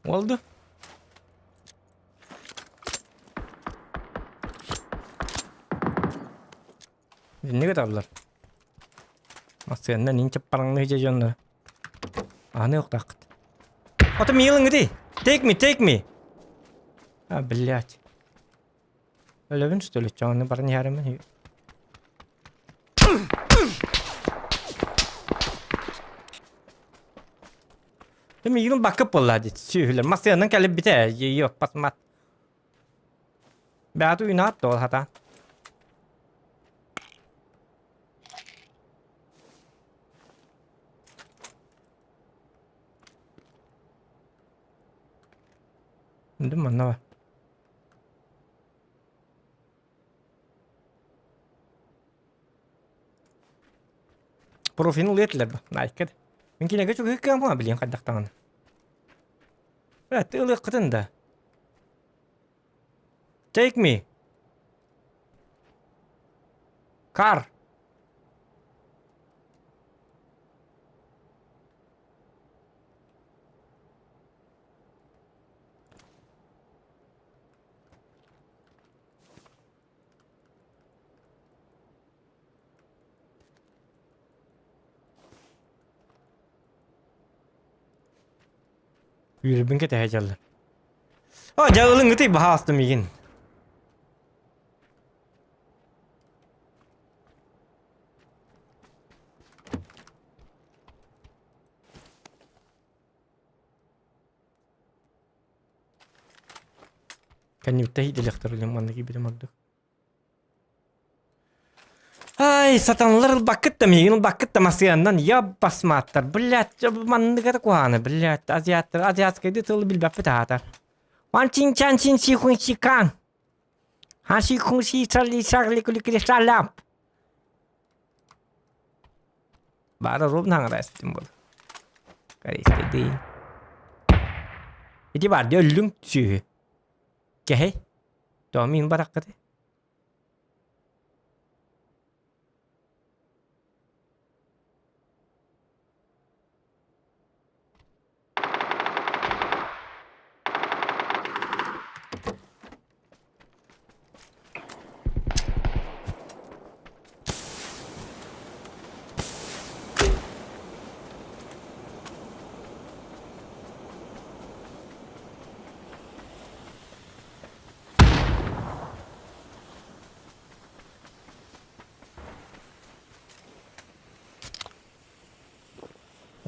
Oldu. Инники табылар. Массыанна нин чаппараңны хижэ дьоннор. Аны охтааххыт. Ото миилиҥ Take me, take me. А, блядь. Өлөбүн что ли? Чоҥону баран иһэримин. Миигин бакып буолла дии. Сүөһүлэр. Массыаннан кэлбитэ. Йоппат мат. Бэҕэтэ уйнаат да ол хата. Үндүм манна бар. Профилин ылыа этилэр бу. Найка. Мин кинигэ чугуһук кыамма билиэн хайдах даҕаны. Э, ты ылыаххытын да. Take me. Car. Үөрбүн кэтэһэ дьаллар. О, дьалылыҥ ытый баһаастым игин. Кэннибиттэ иитэлэхтэр үлэм манна киирбитим ордук. Ай, сатаналар ылбаккыт да миигин ылбаккыт да масыаннан я басмааттар, блядь, маннык это куһааны, блядь, азиаттар, азиатскайды тылы билбэппит аатар. Ван чин чан чин си хун си кан. Хан си хун си чарли чарли кули кри шалап. Баара ровно хаҥара эстим буолар. Корейскайдыы. Ити бар дии өллүҥ сүөһү. Кэһэй. Тоҕо миин бараххытый?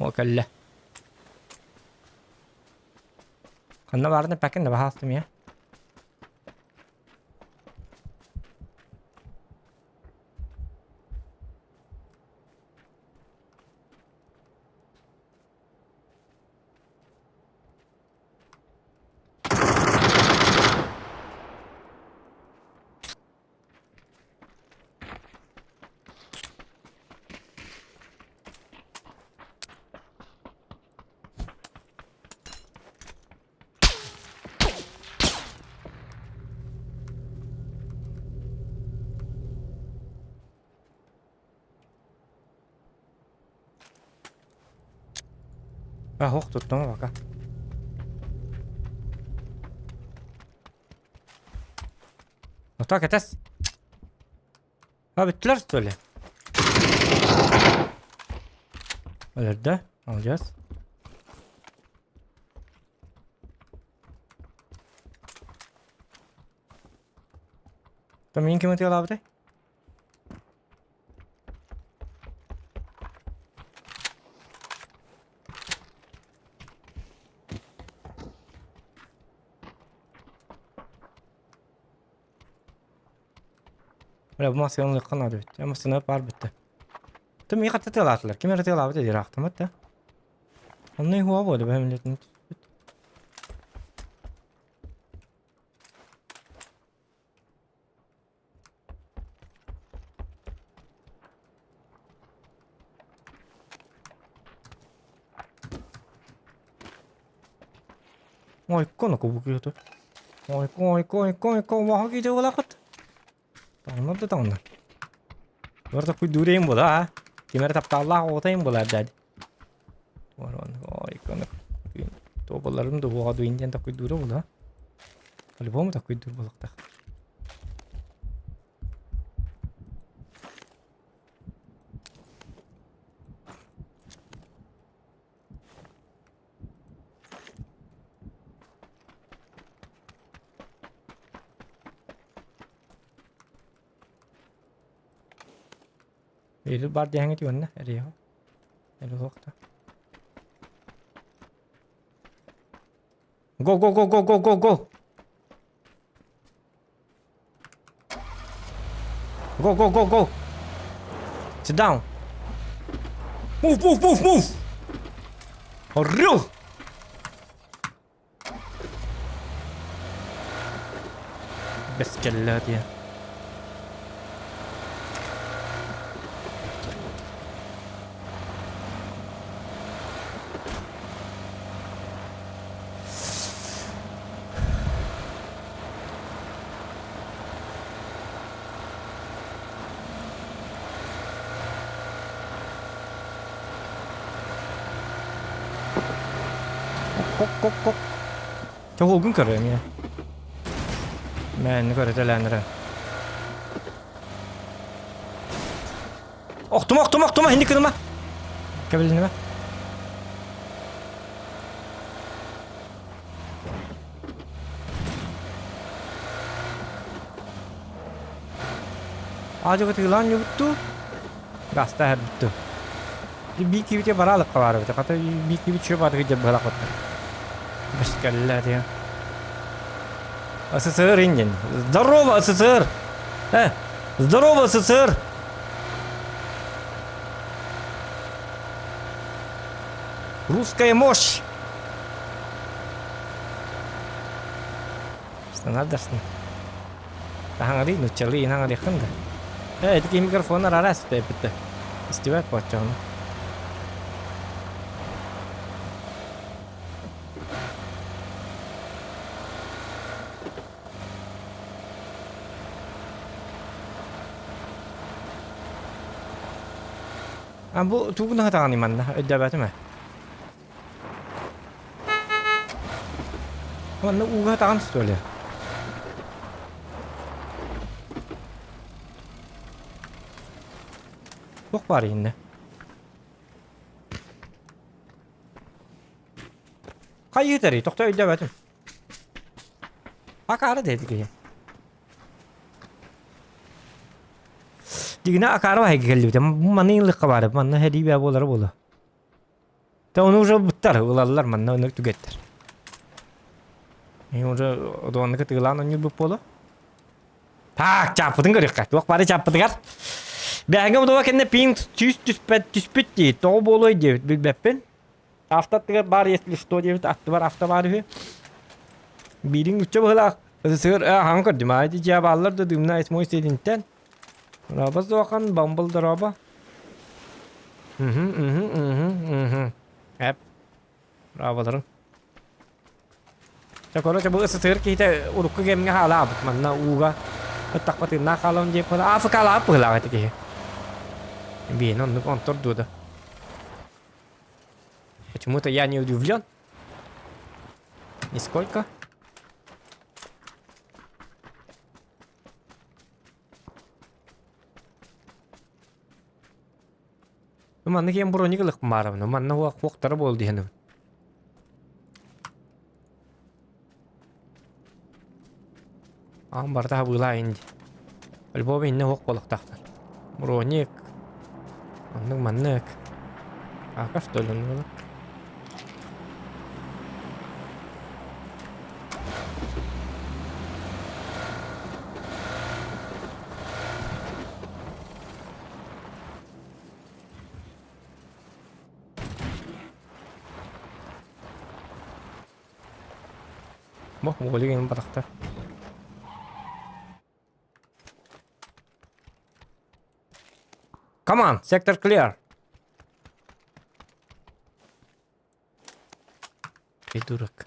О кэллэ. Ханна баарына пакин да баһаастым я. А, ох, туттум пока. Ну так, это... А, бүттүлэр что ли? Өлөрдө. Молодец. Там мин ким ытыалаабытай? Бля, бу массыына ылыахха наада эбит. Массыына баар бүттэ. Тым миэхэ тытыалаатылар. Ким эрэ тыалаабыт диир аахтаммат да. Онно иһуа буолла бэһэмилэтин түспүт. Ойкон кубукуйуту. Ойко, ойко, ойко, ойко, ваха киде олақыт. Таҥнар да таҥнар. Бар такой дурейм була, а? Ким эрэ таптааллаах оҕотойум буолар дад. Ойкон Тоболарым да уоҕа дуин диэн такой дура була. По-любому такой дур буолуохтаах. Или бар диэҥҥит уонна эриэхэ. Эри суохта. Го го го го го го го! Go go go go! Sit down! Move move move move! Орел! Бэскэллээх диэн. Кок-кок-кок. Тоҕугун көрө эмиэ. Мээнни көрүтэлээн эрэ. Охтума, охтума, охтума, инник гыныма. Кэбилиниме. Аадьыга тыылаан ньубуттуу, гаста иһэрбиттүү. Биир киһибитигэр бараалыкка баар эбит. Хата биир киһибит чүө баатыгы дьэ быһалах баттар. Бэскэллэ диэн. СССР иннин. Здорово, СССР! Э, здорово, СССР! Русская мощь! Стандардасын. Таһаҥарыы нуччалыы инаҥарыаххын да. Э, ити киһи микрофон араас эппитэ. Истибэт буоччоҕуна. А бу тугун хатаҕаный манна өйдөөбөтүм ээ. Манна ууга хатаҕан что ли? Туох баар иһиннэ? Хайыытарый? Тохто өйдөөбөтүм. Акаары диэти киһи. Дигинэ акаары баһайга кэллибитэ. Маны ыллыкка баар. Манна һэдии бээ буолара буолуо. Та ону уже буттар ылаллар манна ону түгэттэр. Мен уже одуанныка тыылаан онньур буолу. Так, чааппытын көрүөххэ. Туох бары чааппытыгар. Бэһэҥэ удуба кэннэ пинг түс түспэт түспүт дии. Тоҕо буолуой диэбит билбэппин. Автоттыгар баар если что диэбит аттыбар авто баар үһү. Биириҥ үччэ быһылаах. Сыр хаҥ көрдүм. Ай дьиэ бааллар да дымна эсмой сединтен. Роба суохан бамбыл дороба. Мхм, мхм, мхм, мхм. Эп. Браво Чэ, короче, бу СССР киһитэ урукку кэмҥэ хаалаабыт. Манна ууга ыттахпатыннаах хаалан диэп АФК-лаабыт быһыылаах ити киһи. Биэни оннук онтор дуо да. Почему-то я не удивлен. Нисколько. Манна киэн броник ылык маарабын. Манна хуохтара буол диһэн. Аан барыта хабыылаа инди. Альбом инне хуох буолуохтаахтар. Броник. Оннук маннык. Ака что ли оннук? Бу уолугин батахтар. Come on, sector clear. Придурок.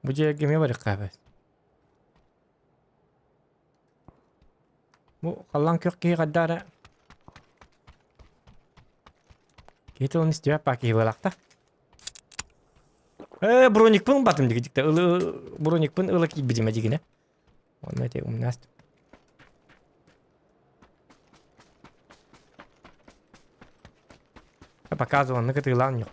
Бу дьиэ кимиэ барыахха эбээт. Бу халлаан күөх киһи хайда эрэ киһи тылын истибэт баа киһи буолаахта. Ээ, броникпын ылбатым дигидикте. Ылы броникпын ыла киирбитим эдигинэ. Онно эти умнаст. Показывал, онно кытыылаан ньох.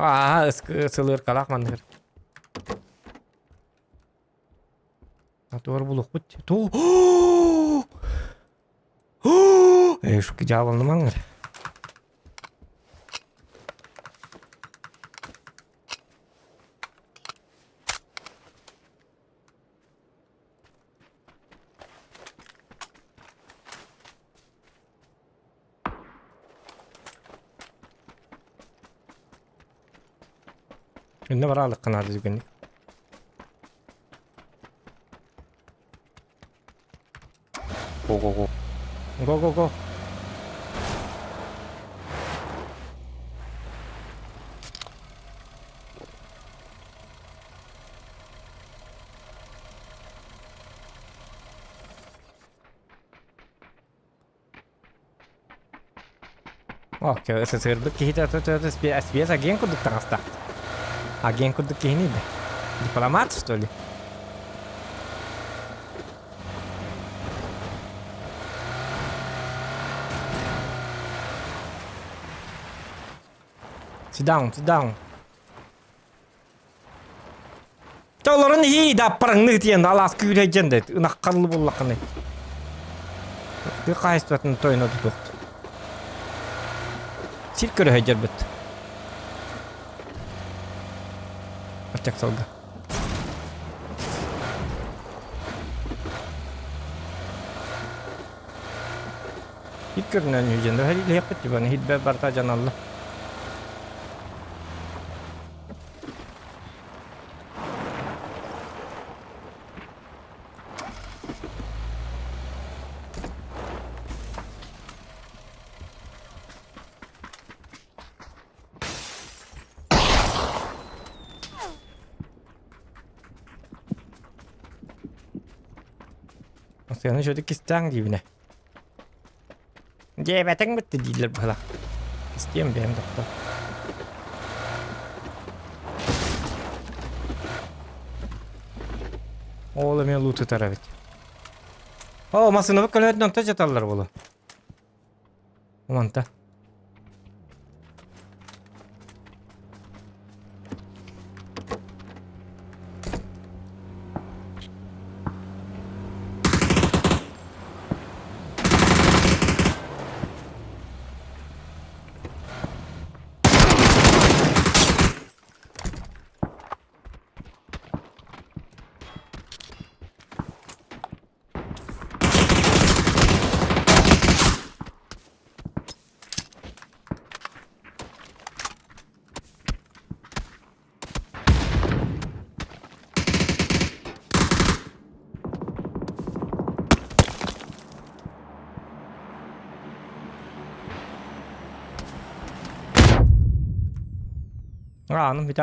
Аа, сылыыркалаах манныгыр. Атуар булуохпут. Ту. Э, шуки дьаабылнымаҥ эрэ. Инне бараалыкка наада түгэнник. Go go go. Go go go. Окей, СССРбыт киһитэ спец агент курдук таҥастаах. Агент курдук киһини да. Дипломат, что ли? Sit down, sit down. Толорун иһии да аппараңныы тиэн алаас күүрэйдьэн да ынах харлы буллаххыный. Тыа хаһайыстыбатын тойоно тутуохт. Сир көрөһөйдөрбүт. Аччак сылга. Сир көрүнэн үһүдьэн лиһиэхпит тибаны хитбэ барта дьаналла. Сыаны шөтүк кистээҥ диибинэ. Диэбэтиҥ бүттэ дииллэр быһыылаах. Истиэм бэйэм тохтоо. Ол эмиэ луутутар эбит. О, массыынабыт көлөһөтүн онто дьаталлар буолуо. Манта. Ааным бүтэ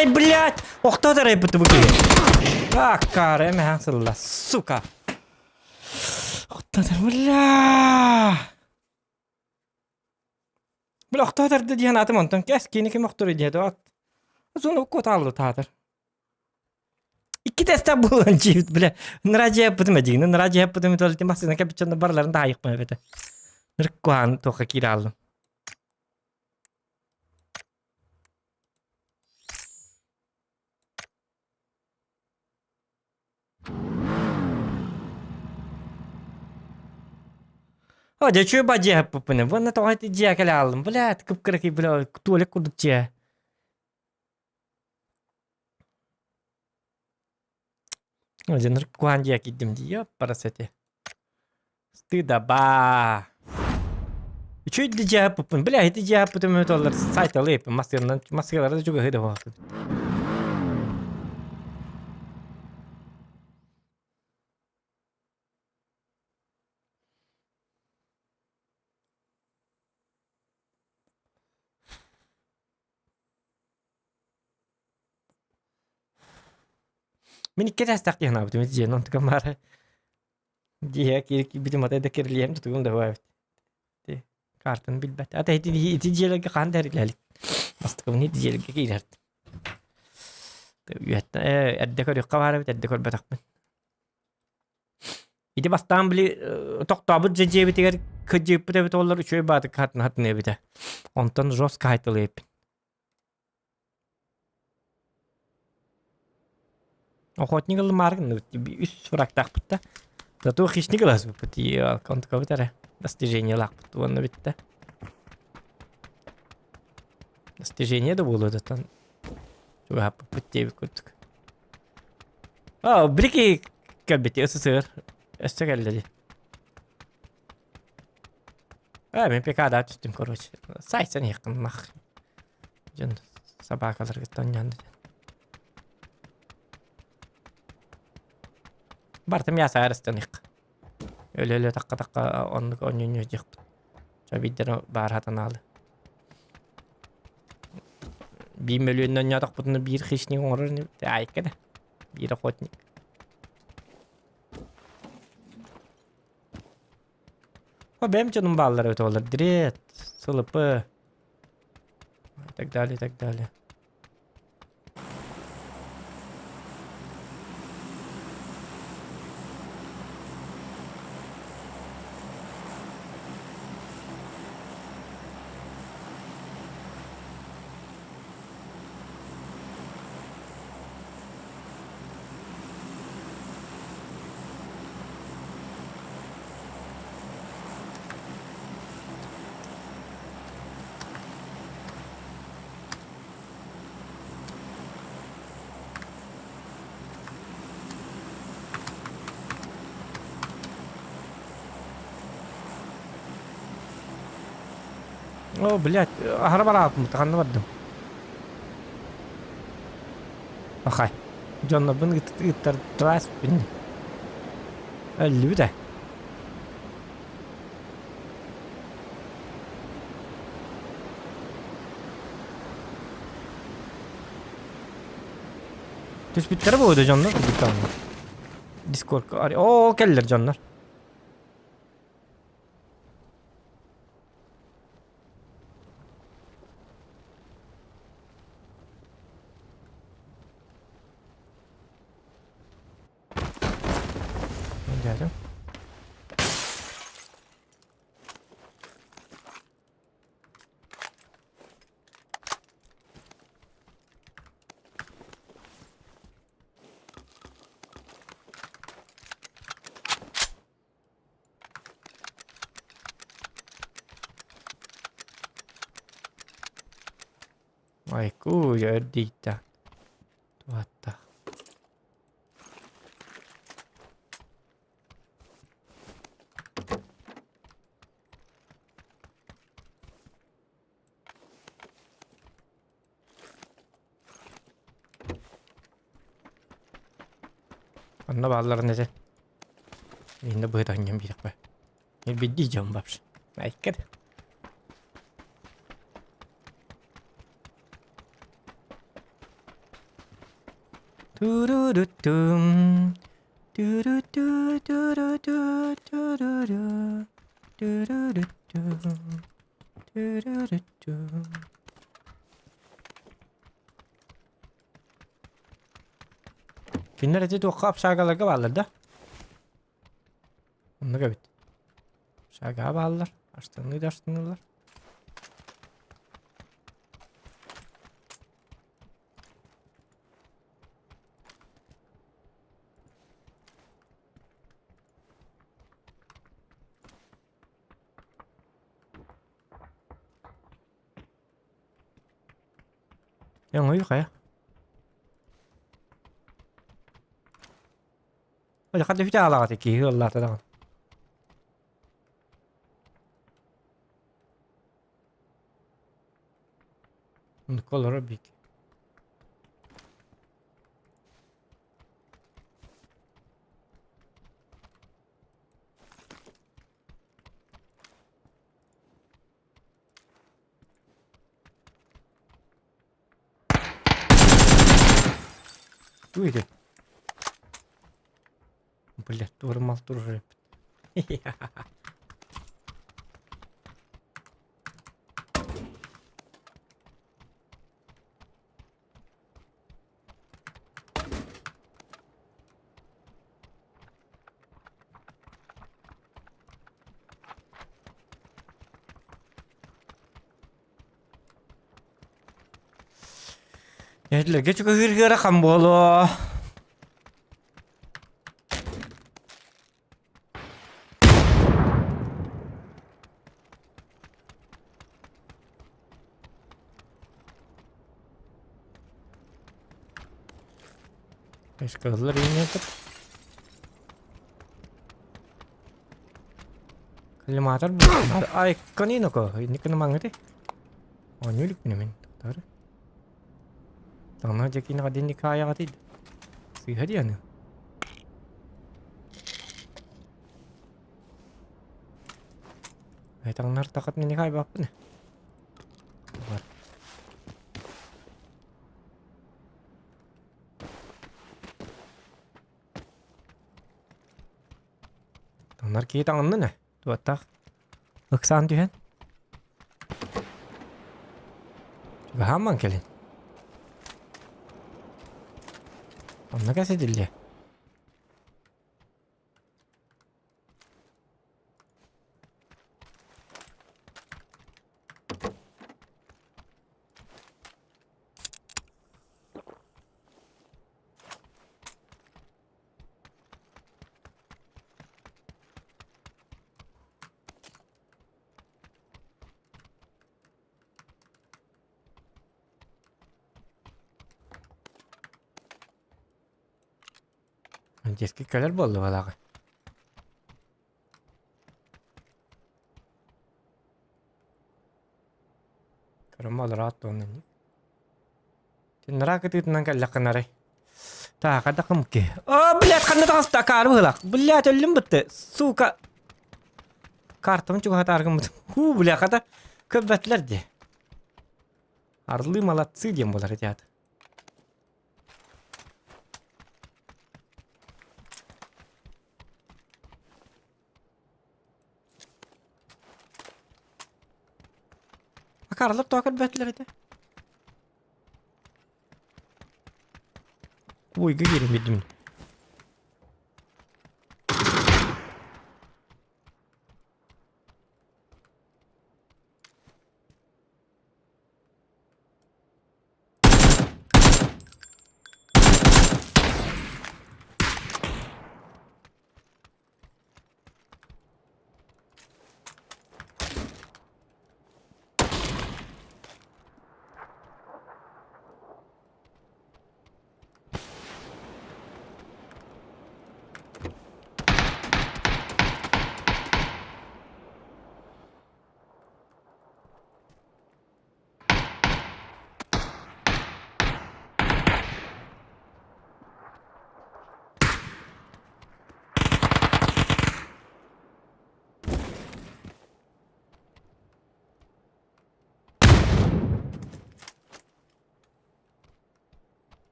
Ай, блядь! Охтоотор айбыты бу киһи. Аккаары эмэһэн сылла, сука. Охтоотор, бля! Бля, охтоотор да диэн атым онтон кэс кини ким охтору диэти от. Сону куотааллы таатар. Икки тестэ буолан дьиэбит, бля. Нара дьиэппитим эдигин, нара дьиэппитим итолити массыына кэпиччэнэ барыларын да айыкпын эбэтэ. Нырыккуһаан туохха киирэ аллым. О, дьэ үчүгэй ба дьиэһэппиппинэ. Уонна тоҕо ити дьиэ кэлэ ааллым. Блядь, кып-кыракый, бля, туалет курдук дьиэ. Дьэ, куһаан дьиэ киирдим дии, ёппарас эти. Стыдоба. Үчүгэй да дьиэһэппиппин. Бля, ити дьиэһэппитим өтөллөр сайталыйыппын массыынанан массыыналары да чугаһыы да буолбут. Мин икки этээстээх киһи анаабытым ити дьиэни онтукам баара дьиэ киирбитим атай да кирилиэм тутугум да баайбыт ити картаны билбэт ата ити ити дьиэлэргэ хаан да эрилэлик бастакыбын ити дьиэлэргэ киирэртим үөттэн эрдэ көрүөххэ баар эбит эрдэ көрбөтөхпүн Ити бастаан били тохтообут дьэ дьиэбитигэр кыдьыыппыт эбит оллар үчүгэй баатык хатын хатын эбитэ. Онтон жестко хайтылыйыппын. Охотник ылымааргын үс фрактаахпыт да. Зато хищник ыласпыппыт онтукабыт эрэ достижениелаахпыт уонна бүттэ. Достижение да буолуо да чугаһаппыппыт диэбит курдук. А, бирики кэлбит СССР. Өссө кэллэ дии. А, мен ПК-да түстүм, короче. Сайтсан иһиккин мах. Дьон собакаларгыттан онньоон дьон. Бартым яса арыстан их. Өлө-өлө такка-такка оннук онньонньо диэхпит. Чобиддер баар хатанаалы. Биир мөлүөннэн онньоотохпутуна биир хищник оҥорор айка да. Биир охотник. О, бэйэм дьонум бааллар эбит олор. Дрет, СЛП и так далее, и так далее. О, блядь, аһара барааппын, ханна бардым? Пахай. Дьоннорбун ыыттартараспын. Өллүбүт ээ. Түспүттэрэ буолуо дьоннор кырдьыктаҕына. Дискордка Оо, кэллэр дьоннор. Дядя. Айкуу, өрдийтэ. Туһатта. Онно баалларын этэ. Инде быһыта анньан биэрэхпэ. Билбиддии дьон вообще. Айкыр. Ту-ру-ру-тум. Ту-ру-ту-ту-ру-ту-ту-ру-ру. Ту-ру-ру-тум. Ту-ру-ру-ту. Кинилэр ити туохха общагаларга бааллар да? Оннук эбит. Общагаҕа бааллар. Аштаныы да аштаныыллар. Өҥөй хайа? Хата бүтэ аалаҕат киһи ыаллаата даҕаны. Оннукка олорор биик. Тугуй ити? Блядь, туора мал турар эбит. Эһэлэргэ чугаһыыр ыарахан буолуо. Кыһыллар иҥнэтэр. Коллиматор Ай, кониноко, инникини маңыты. Оонньуу иликпин мин тохтоору. Таҥна дьэкиинэҕэ динник хаайаҕатый. Сыыһа дии аны. Ай таҥнар тахат мини хаайбаппын. Бар. Таҥнар киһи таҥыннын ээ. Туоттаах. Ыксаан түһэн. Чугаһаамман кэлин. Онно кэсэтиллиэ. Дьиэскэ кэлэр буолла балаҕа. Көрөм олороот уонна Нара кытыытынан кэллэххин арай. Так, хайдах кымки. О, блядь, ханна таҕыста акаары быһыылаах. Блядь, өллүм бытты. Сука. Картабын чугаһатаар гыммытым. Хуу, бля, хата көрбөтүлэр дии. Орлы молодцы диэн буолар ити аата. Акаарылар тоҕо көрбөтүлэр этэ? Уйга киирэн биэрдим.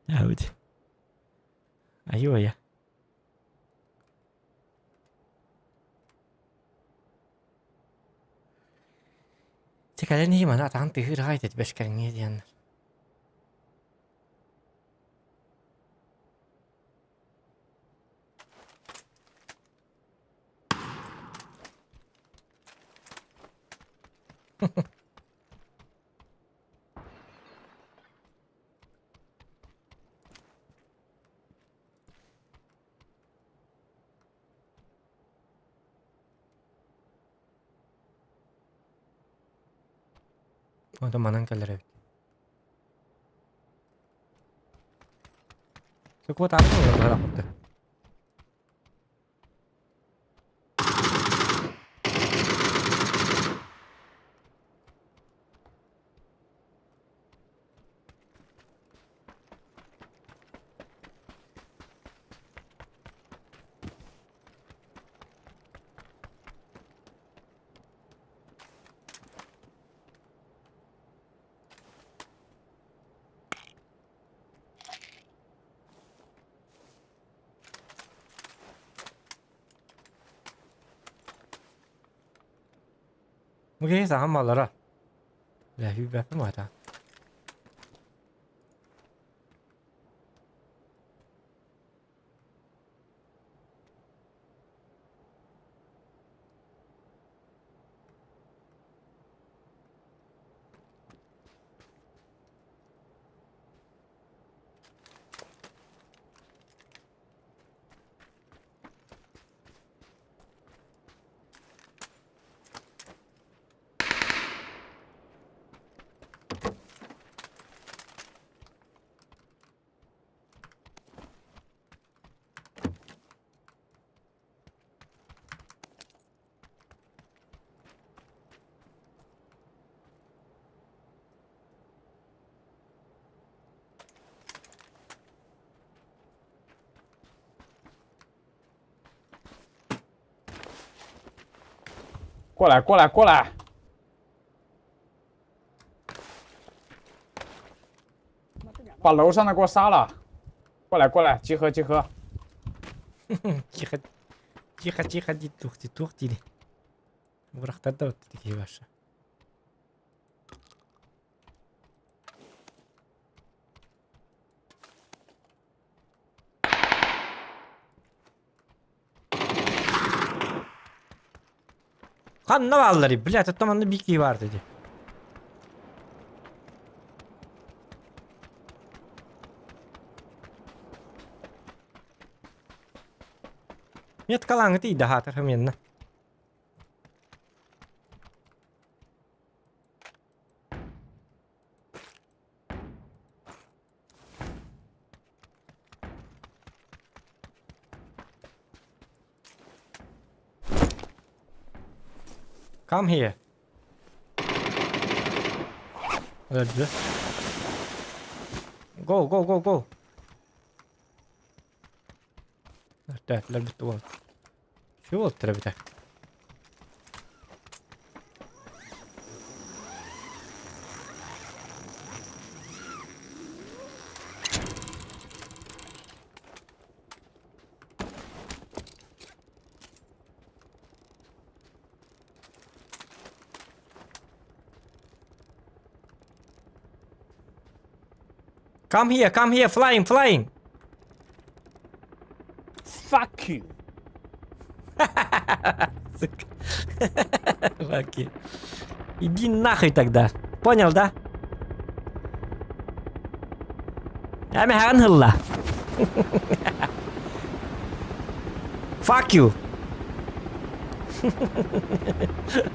Аабыт. Айуойа. Чэ кэлэн иһи маны атаҕын тыаһыыр аҕай этэ бэшкэриҥҥэ диэн. Онтон манан кэлэр эбит. Сокуот аатын Бу киһи саҥа маллара. Бля, күүппэппин баата. 过来，过来，过来！把楼上的给我杀了！过来，过来，集合，集合！ Тихо, тихо, тихо, тух, тух, Бырахтар да киһи барса. Ханна баалларый, блядь, оттон манна биир киһи баар дии. Меткалааҥҥыт иийдэ аһаатар хомуйанна. Come here. Öldü. Go go go go. Өртөөтүлэр бүттэ уол. Şu уолтара бүтэ. Come here, flying, flying. Fuck you！ Сука. Fuck you. Иди нахуй тогда. Понял, да? Эмэһэҕин һылла. Fuck you.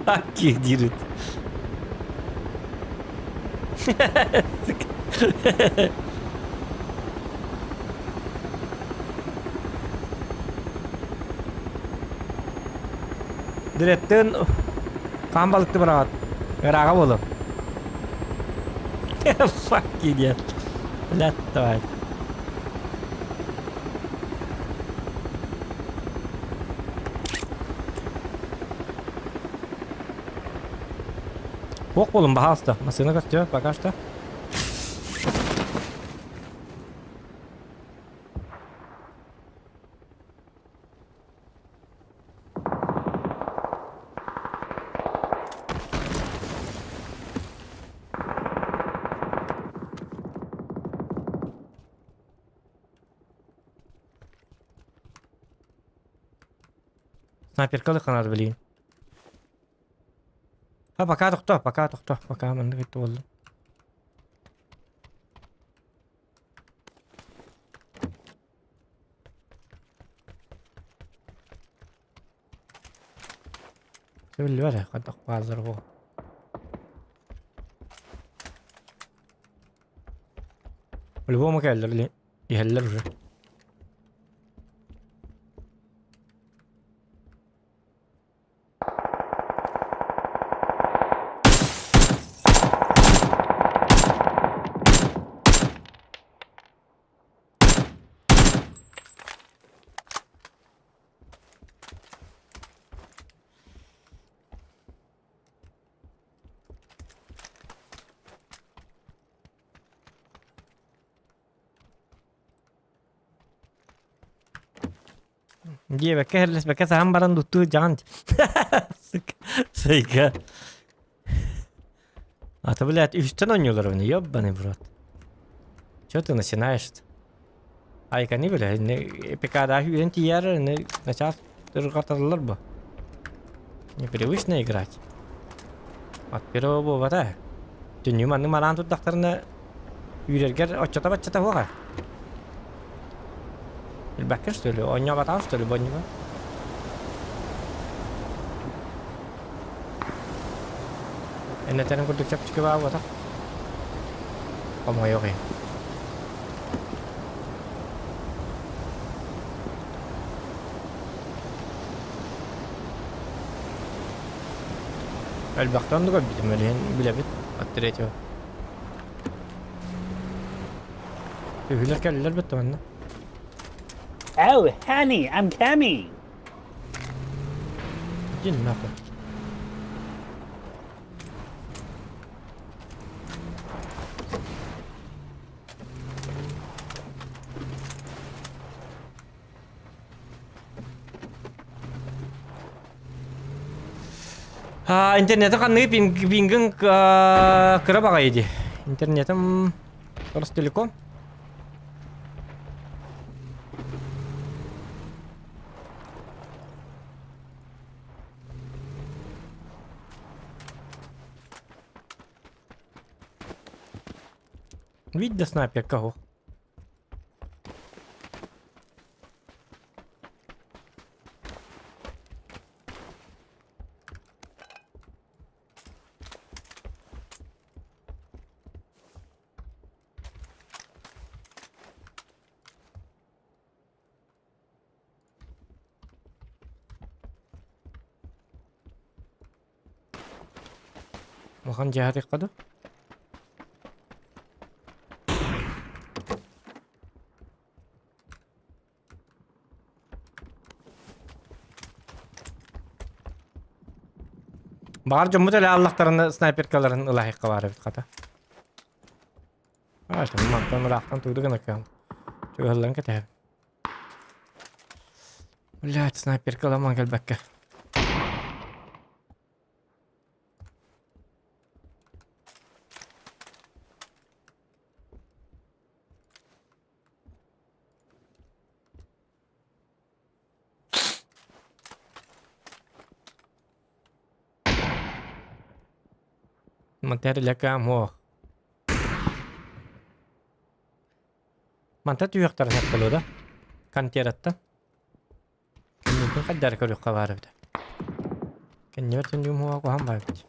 Fuck you диирит. Сука. Дирэттэн хаан балыкты быраҕат. Ырааҕа буолуо. Fuck you диэн. Блядь, давай. Туох буолун баһаалыста. Массыына көстүө пока что. Снайперкалык надо билигин. А пока тохто, пока тохто, пока маннык итти буоллун. Биллибэт ээ, хайдах бааллар буо. По-любому кэллэр иһэллэр уже. Диэбэккэ иһиллэспэккэ саһан баран дуттуу дьаҕан сука сайга А то, блядь, үстэн оонньуулар ини, ёбаный в рот. Чё ты начинаешь-то? Айканы бля, ПК-да үүрэн тиийэр, начаас ырҕаталлар бу. Непривычно играть. От первого буолбата. Түннү маннык манаан турдахтарына үүрэргэр оччото-баччата суоҕа. Билбэккин что ли? Оонньообатаҕын что ли бонньуга? Эн этэрин курдук чэпчэки баабатах. Хомойуох иһин. Элбэхтэ оннук өлбүтүм өлүһүн билэбит от третьего. Үһүлэр кэллилэр бит манна. Oh, honey, I'm coming. Иди нахуй. Интернетим ханныгы пингин кыра баҕайы дии. Интернетим Ростелеком. Видно снайпер кого? Улахан дьиэҕэ ду? Баҕар дьоммут элэ аллахтарына снайперкаларын ылаһыахха баар эбит хата. Аа, мантан ыраахтан тугу да гына Чугаһыллан кэтэһэбин. Блядь, снайперка ыламан кэлбэккэ. Мантан муох. Мантан түһүөхтэрин сөп буолуо да? Контераттан. Кэннибитин хайдары көрүөххэ баар эбит. Кэннибэр түннүгүм уһуга куһаҕан баар эбит.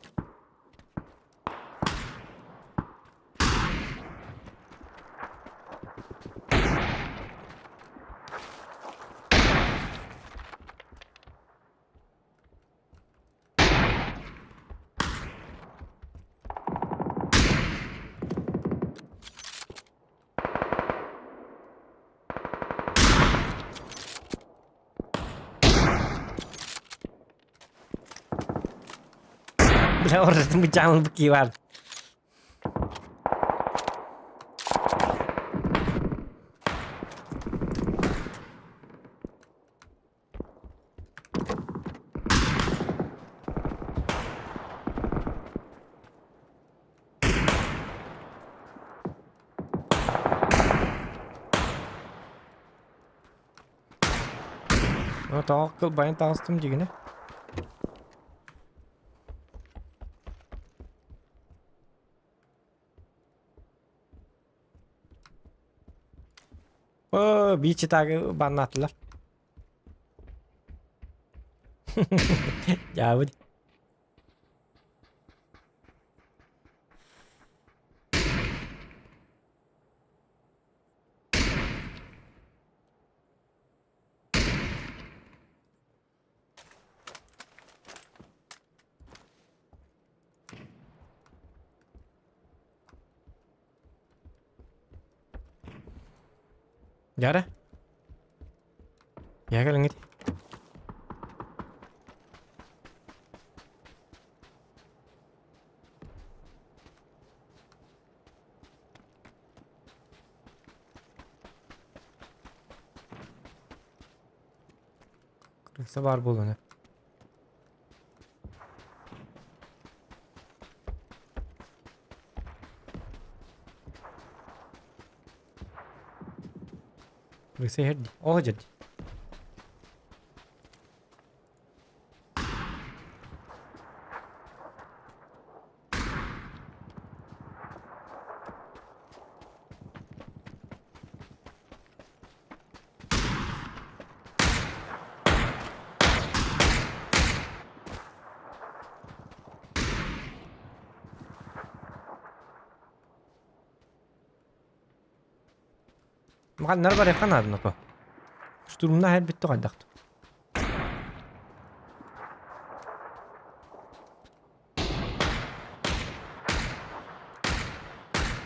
Бля, ордум бычаамын быккии баар. Тоҕо кылбайан таҕыстым дьигинэ. Оо, биир читагы баннаатылар. Дьаабыт. Дьэ Дьэ кэлиҥҥит. Крыса баар буолуон Крыса иһэр дии. Ол дьэ дии. Маннар барыахха наада ноко. Штурмна хэл бүттэ хайдах.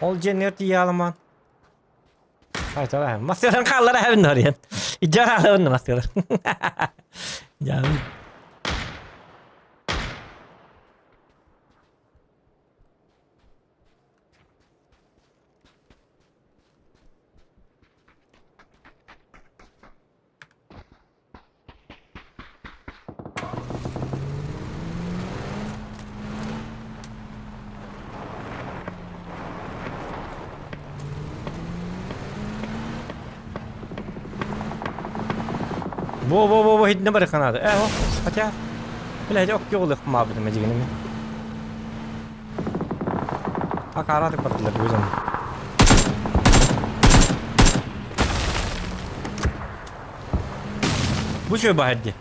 Ол дьиэнигэр тиийэ аламаан. Массыынан хааллара эбин ориен. Ижар хаалабын массыылар. Дьаабын. Во-во-во, хитне бар канады. Э, о, хотя, блядь, ок йолых мабыдым эдигинеми. Акаратык бардылар өзен. Бу шөй бахадди.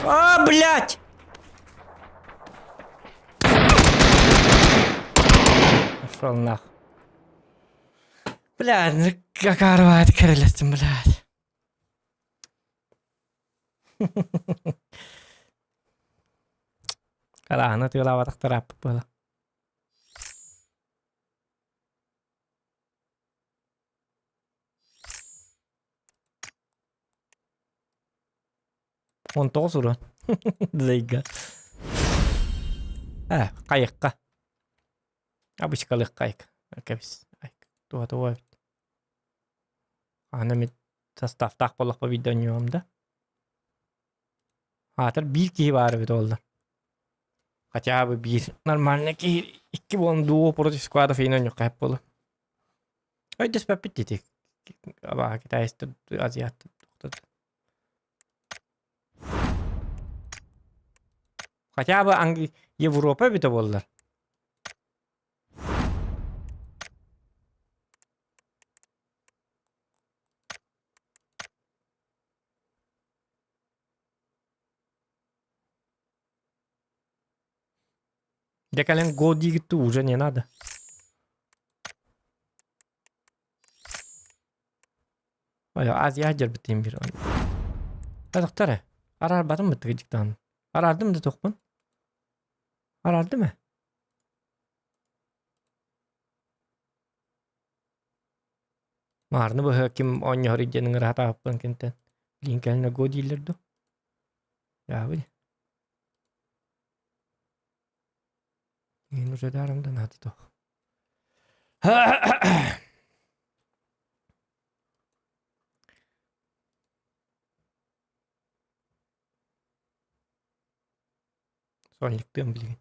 А, блядь! Пошел нах. Блядь, ну как рвать крылья, блядь. Караһаны тыылаабатахтара была. 19 уран. Зайга. Э, кайыкка. Обычкалык кайык. Кэбис. Туа туа. Аны мит составтаах буоллахпа биирдэ онньуом да. Аатар биир киһи баар эбит ол да. Хотя бы биир нормальный киһи икки буолан дуо против сквадов иин онньукка хэп буолу. Өйдөспөппүт дии Абаа китайстар азиаттар Хотя бы Англи Европа эбитэ буоллар. Дьэ кэлэн го диигит уже не надо. Азия дьэрбитин бир. Доктор, араарбатым быттыгы дьиктан. Араардым да тохпун. Араардым э. Маарны быһа ким оонньоһор диэн ыҥыраатааппын кинтэн. Линкольна го дииллэр ду. Яабы. Мин уже даром да надо то. Сонниктыам билигин.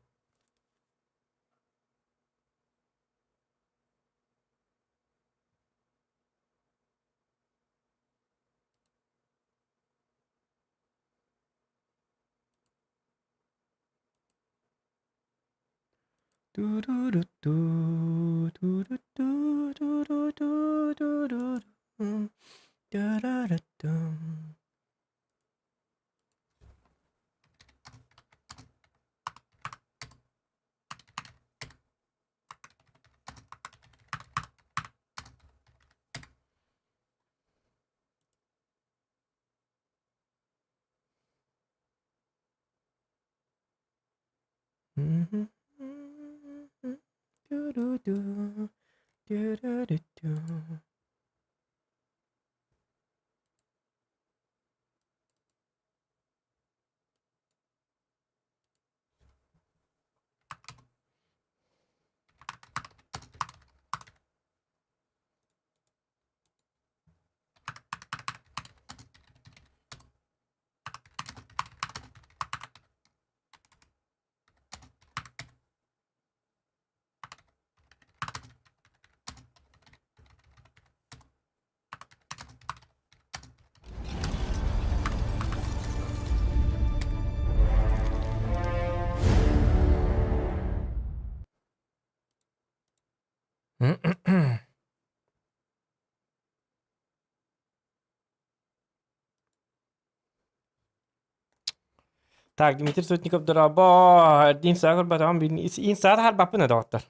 Так, Дмитрий Сотников дорообо. Эрдин саагыр батаҕын бин инстаҕа таһаарбаппын доҕоттор.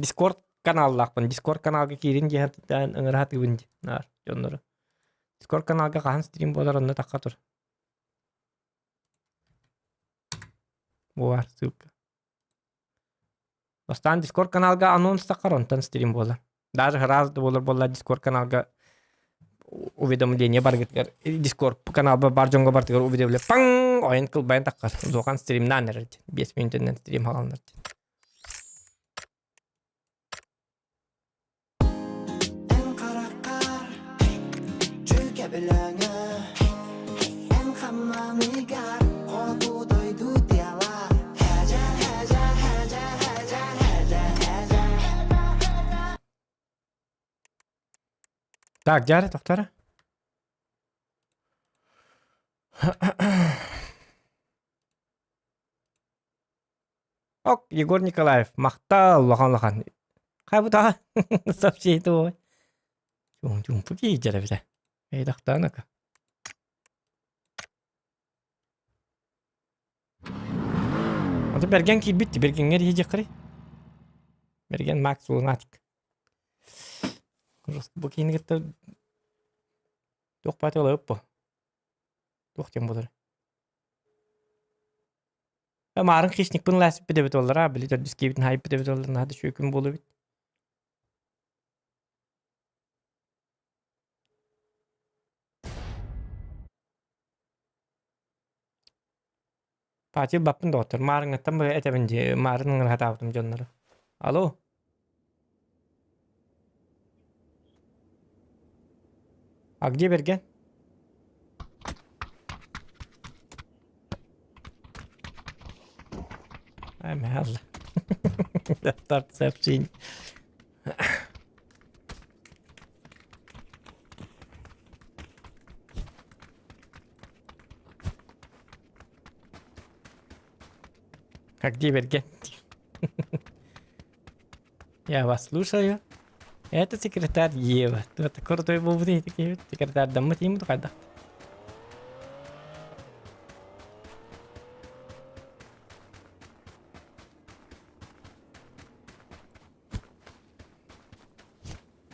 Дискорд каналлаахпын. Дискорд каналга киирин диэн ыҥыраатыыбын дии наар дьоннору. Дискорд каналга хаһан стрим буолар онно тахха тур. Бу бар ссылка. Бастаан Discord каналга анонс таххар, онтон стрим буолар. Даже раз да буолар буолла Discord каналга уведомление баргытыгар Discord каналба бар дьоҥҥо бартыгар уведомление паҥ ойон кылбайан таххар. Зохан стримнаан эрэр диэн. 5 мүнүүтэнэн стрим хааланар диэн. Эн хараххар дьүкэбилэҥэ Эн хамнаныгар хоту дойду тыала Хэдьэ хэдьэ хэдьэ хэдьэ хэдьэ хэдьэ Так, дьаары тохтара. Ок, Егор Николаев, махтал, улахан-улахан. Хайбытаҕа сообщение буолуой. Чуҥ-чуҥпу киирдэр эбитэ. Эйдахтаанака. Аты Бэргэн киирбит, Бэргэҥҥэ диэххэрий. Бэргэн Макс Лунатик. Бу киини кытта туох баата ылыппа. Туох диэн буолар. Маарын хищникпын лээсиппит эбит буоллар, били төрдүс киэбитин хаайбыт эбит буоллар, наһаа да үчүгэй күн буолуо эбит. Паатил баппын доҕоттор, маарыҥҥаттан быһа этэбин дии, маарын ыҥыраһатаабытым дьоннору. Алло? А где Берген? Ай, мэлла. Старт сообщение. А где Берген? Я вас слушаю. Это секретарь Ева. Это крутой был секретарь даммыт им хайдах.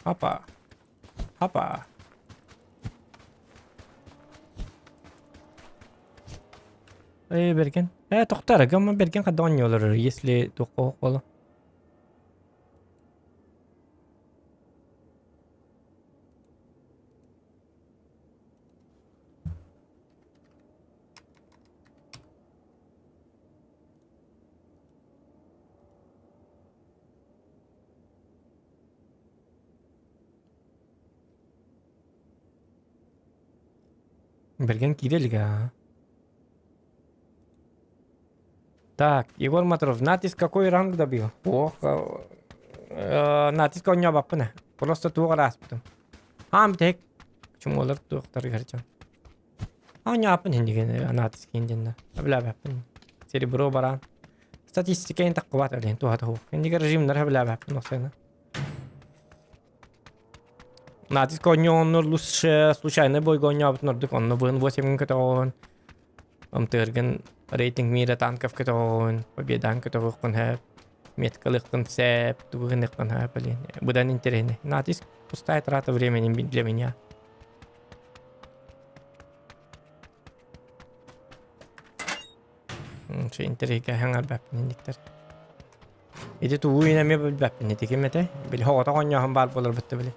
Опа. Опа. Э, Берген. Э, тохтар, гамма Берген хадда оонньуулар, если туох буола. Бэргэн киирэ илик аа. Так, Егор Матров, натиск какой ранг добил? Ох, натиск оонньообаппын ээ. Просто туох эрэ ааспытым. Аам бүтэһик чумуолар туохтарыгар дьон. Оонньообаппын иһин натиск диэн Сөбүлээбэппин. Серебро бараан. Статистика иһин таххыбат элиһин туһата суох. Иннигэр режимнэр сөбүлээбэппин осена. Натиск оонньооннор лучше случайный бойго оонньообутун ордук онно быһын 8 көтөҕөҕүн МТРгын рейтинг мира танков көтөҕөҕүн победаан көтөҕүөххүн сөп меткалыаххын сөп тугу гыныаххын сөп блин быдан интэриэһинэй натиск пустая трата времени для меня интэриэһинэй хаҥарбаппын инниктэр Ити тугу эмиэ билбэппин ити ким этэй? Били соҕотох оонньооһун баар буолар бытта били.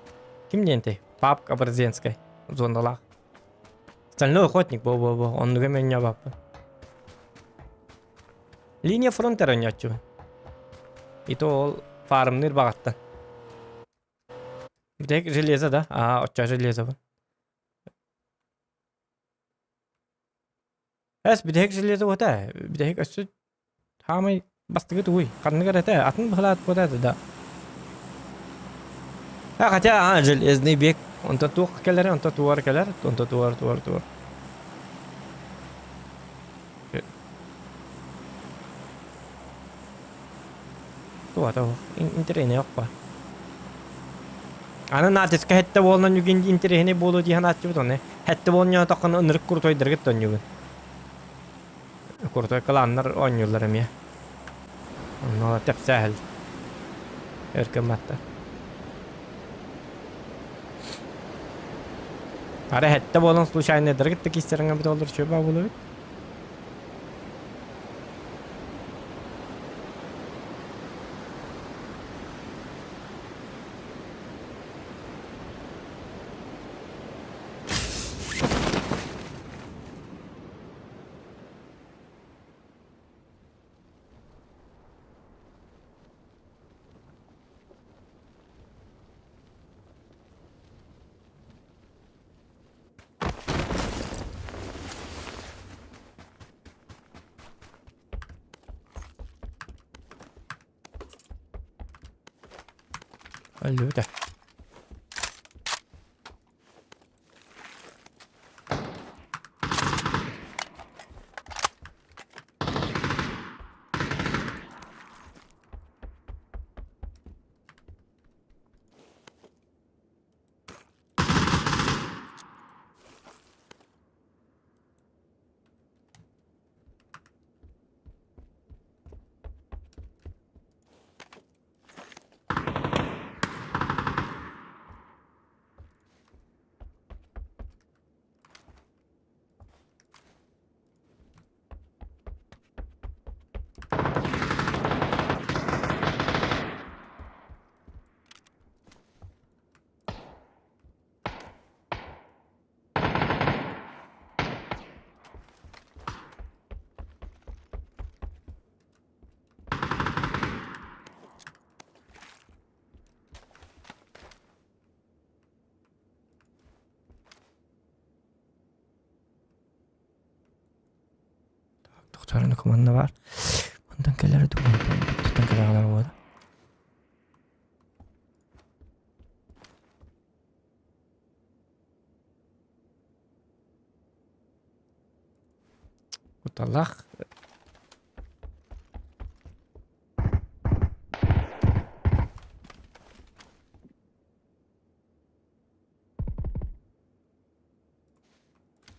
Ким диэн этэй? Папка Борзенскай зоналаах. Стальной охотник бо-бо-бо оннуга эмиэ оонньообоппун. Линия фронт эрэ оонньооччубун. Ити ол фармныыр баҕаттан. Бүтэһик железо да? Аа, оччо железобун. Эс бүтэһик железо уота. Бүтэһик өссө Хаамай бастакы тугуй? Ханнык эрэ этэ? Атын быһалаат буота этэ да. А, хотя, а, железный бег. Онтон туох кэлэр, онтон туор кэлэр, онтон туор, туор, туор. Туата интэриэһинэй оппа. Аны натиска хэтте буолан үгүн интэриэһинэй буолуо дии санааччыбыт оны. Хэтте буолан тоххону ынырык курутойдаргыт тонньугун. Крутой кланнар оонньууллар эмиэ. Онно тэпсээһэл өр гымматтар. Ара хэттэ буолан случайно дыргытта кистериҥэ бит олор чөбө буолубут. Өллүбүтэ. Тохторуна команда бар. Онтон кэлэр тугун кэлэр буолла. Куталах.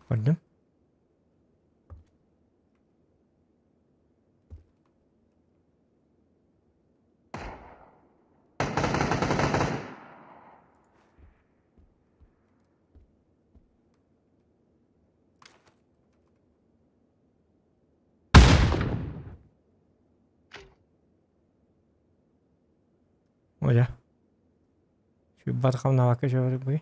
Көрдүм. Оля. Сүүрбэт хамнаабакка сөбүрбүй.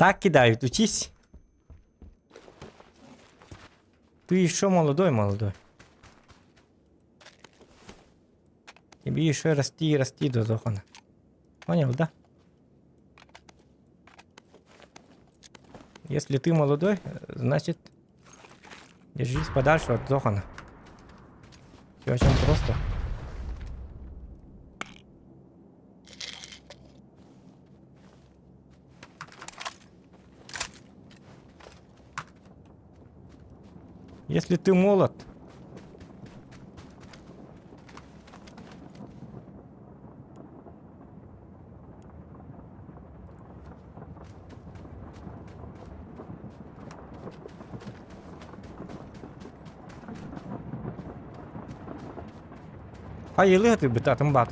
Так кидают, учись. Ты еще молодой, молодой. Тебе еще расти и расти до зохана. Понял, да? Если ты молодой, значит, держись подальше от Зохана. Все очень просто. Если ты молод, Хайылыы сатыырбыт атын баат.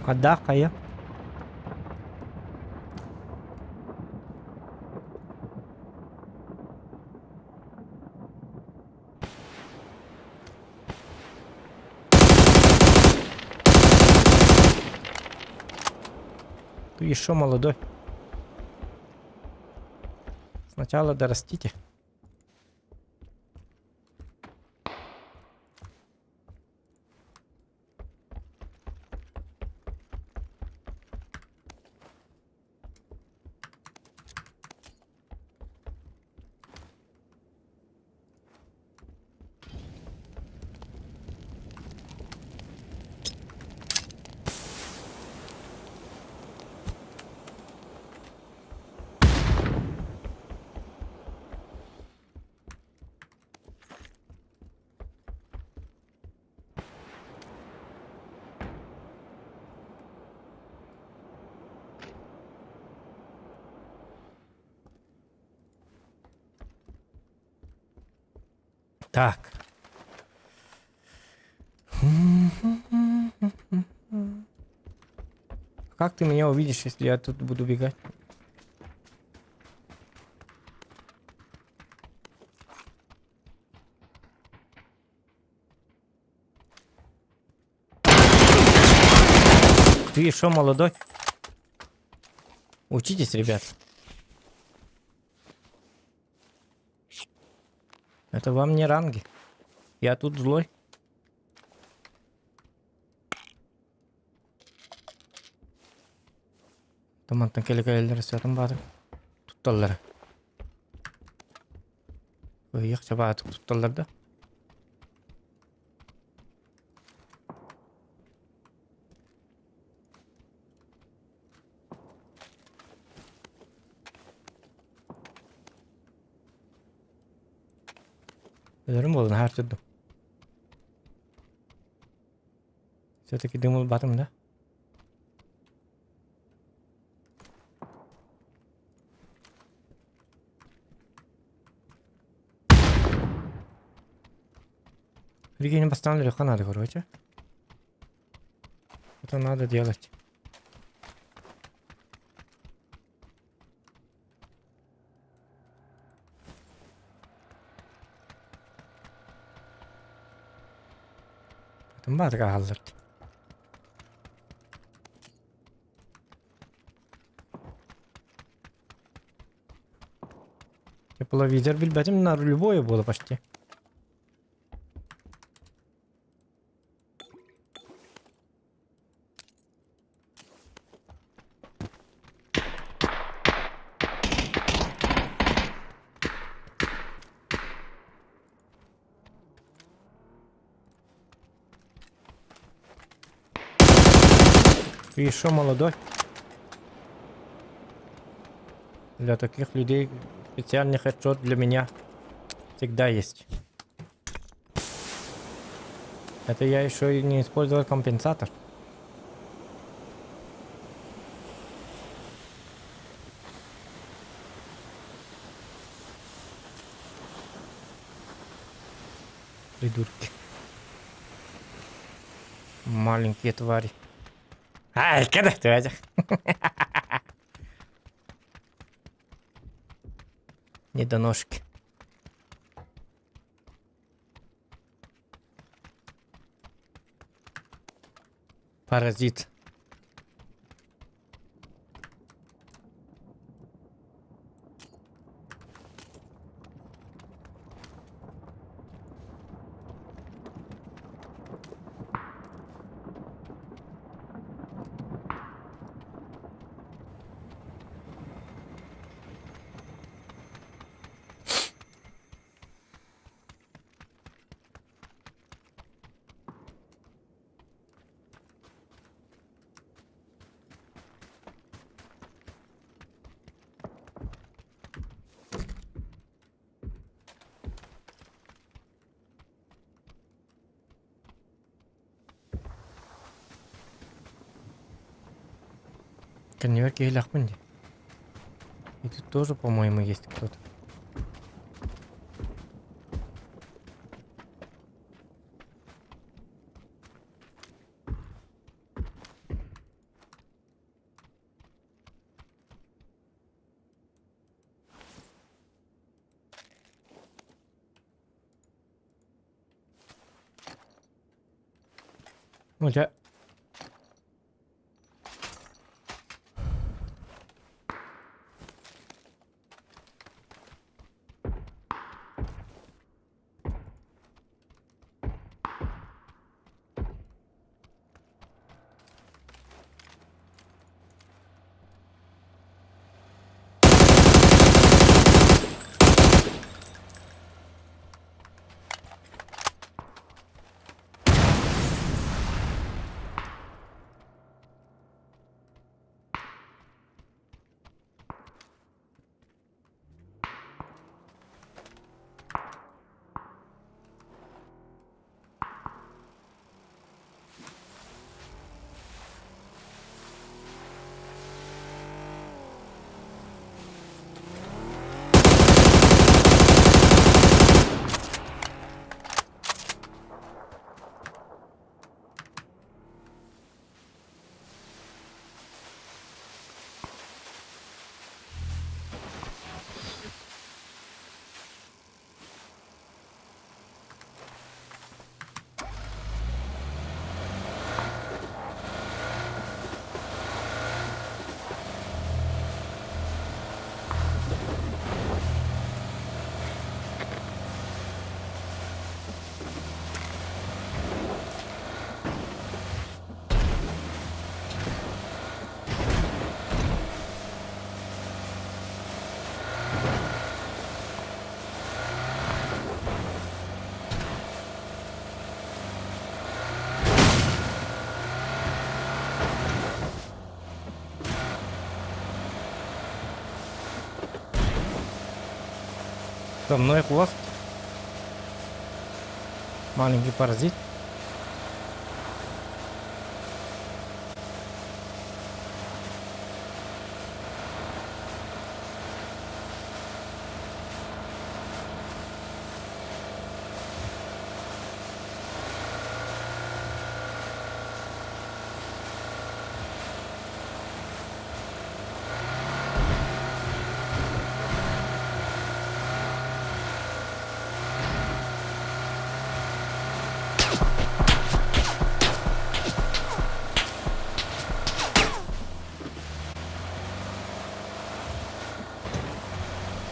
Хайдах хайа? Ты еще молодой. Сначала дорастите. Так. Как ты меня увидишь, если я тут буду бегать? Ты шо, молодой? Учитесь, ребят. Это вам не ранги. Я тут злой. Тумантан кэлэ-кэлэллэр сытан баатым тутталлара. Ыйыах чабаатык тутталлар да. Өлөрүм буолан аһаар турдум. Все-таки дым ылбатым да. Регине бастаан өлүөххэ наада короче. Это надо делать. Баатык аһаллар. Тепловизор билбэтим на любое было почти. Ты еще молодой? Для таких людей специальный хедшот для меня всегда есть. Это я еще и не использовал компенсатор. Придурки. Маленькие твари. Ай, когда ты этих? Недоножки. Паразит. Конвейер киһилээхпин дии. И тут тоже, по-моему, есть кто-то. Ну, дьэ. За мной хвост. Маленький паразит.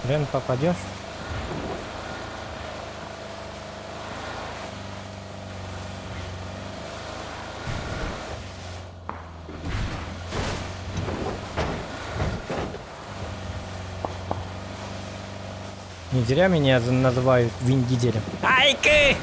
Хрен попадешь. Не зря меня называют Вин Дизелем. Айкы!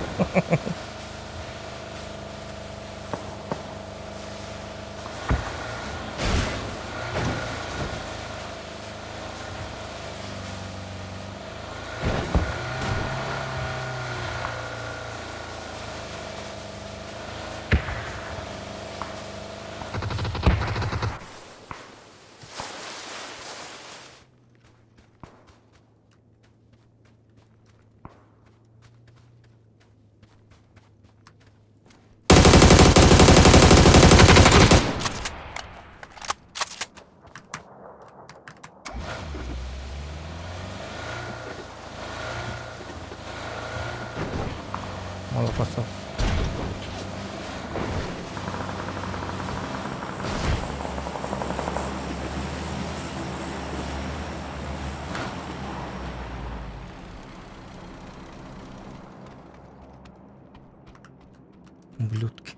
Молокосос. Ублюдки.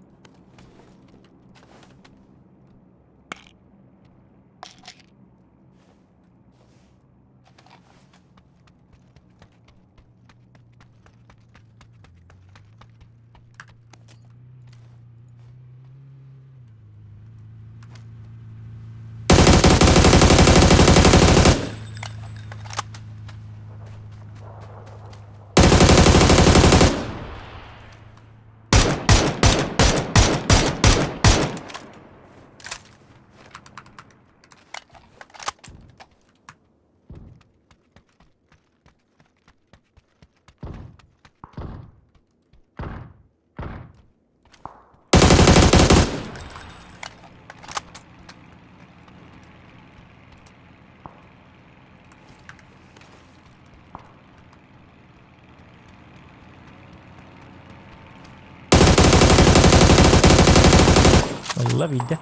Ылла биирдэ.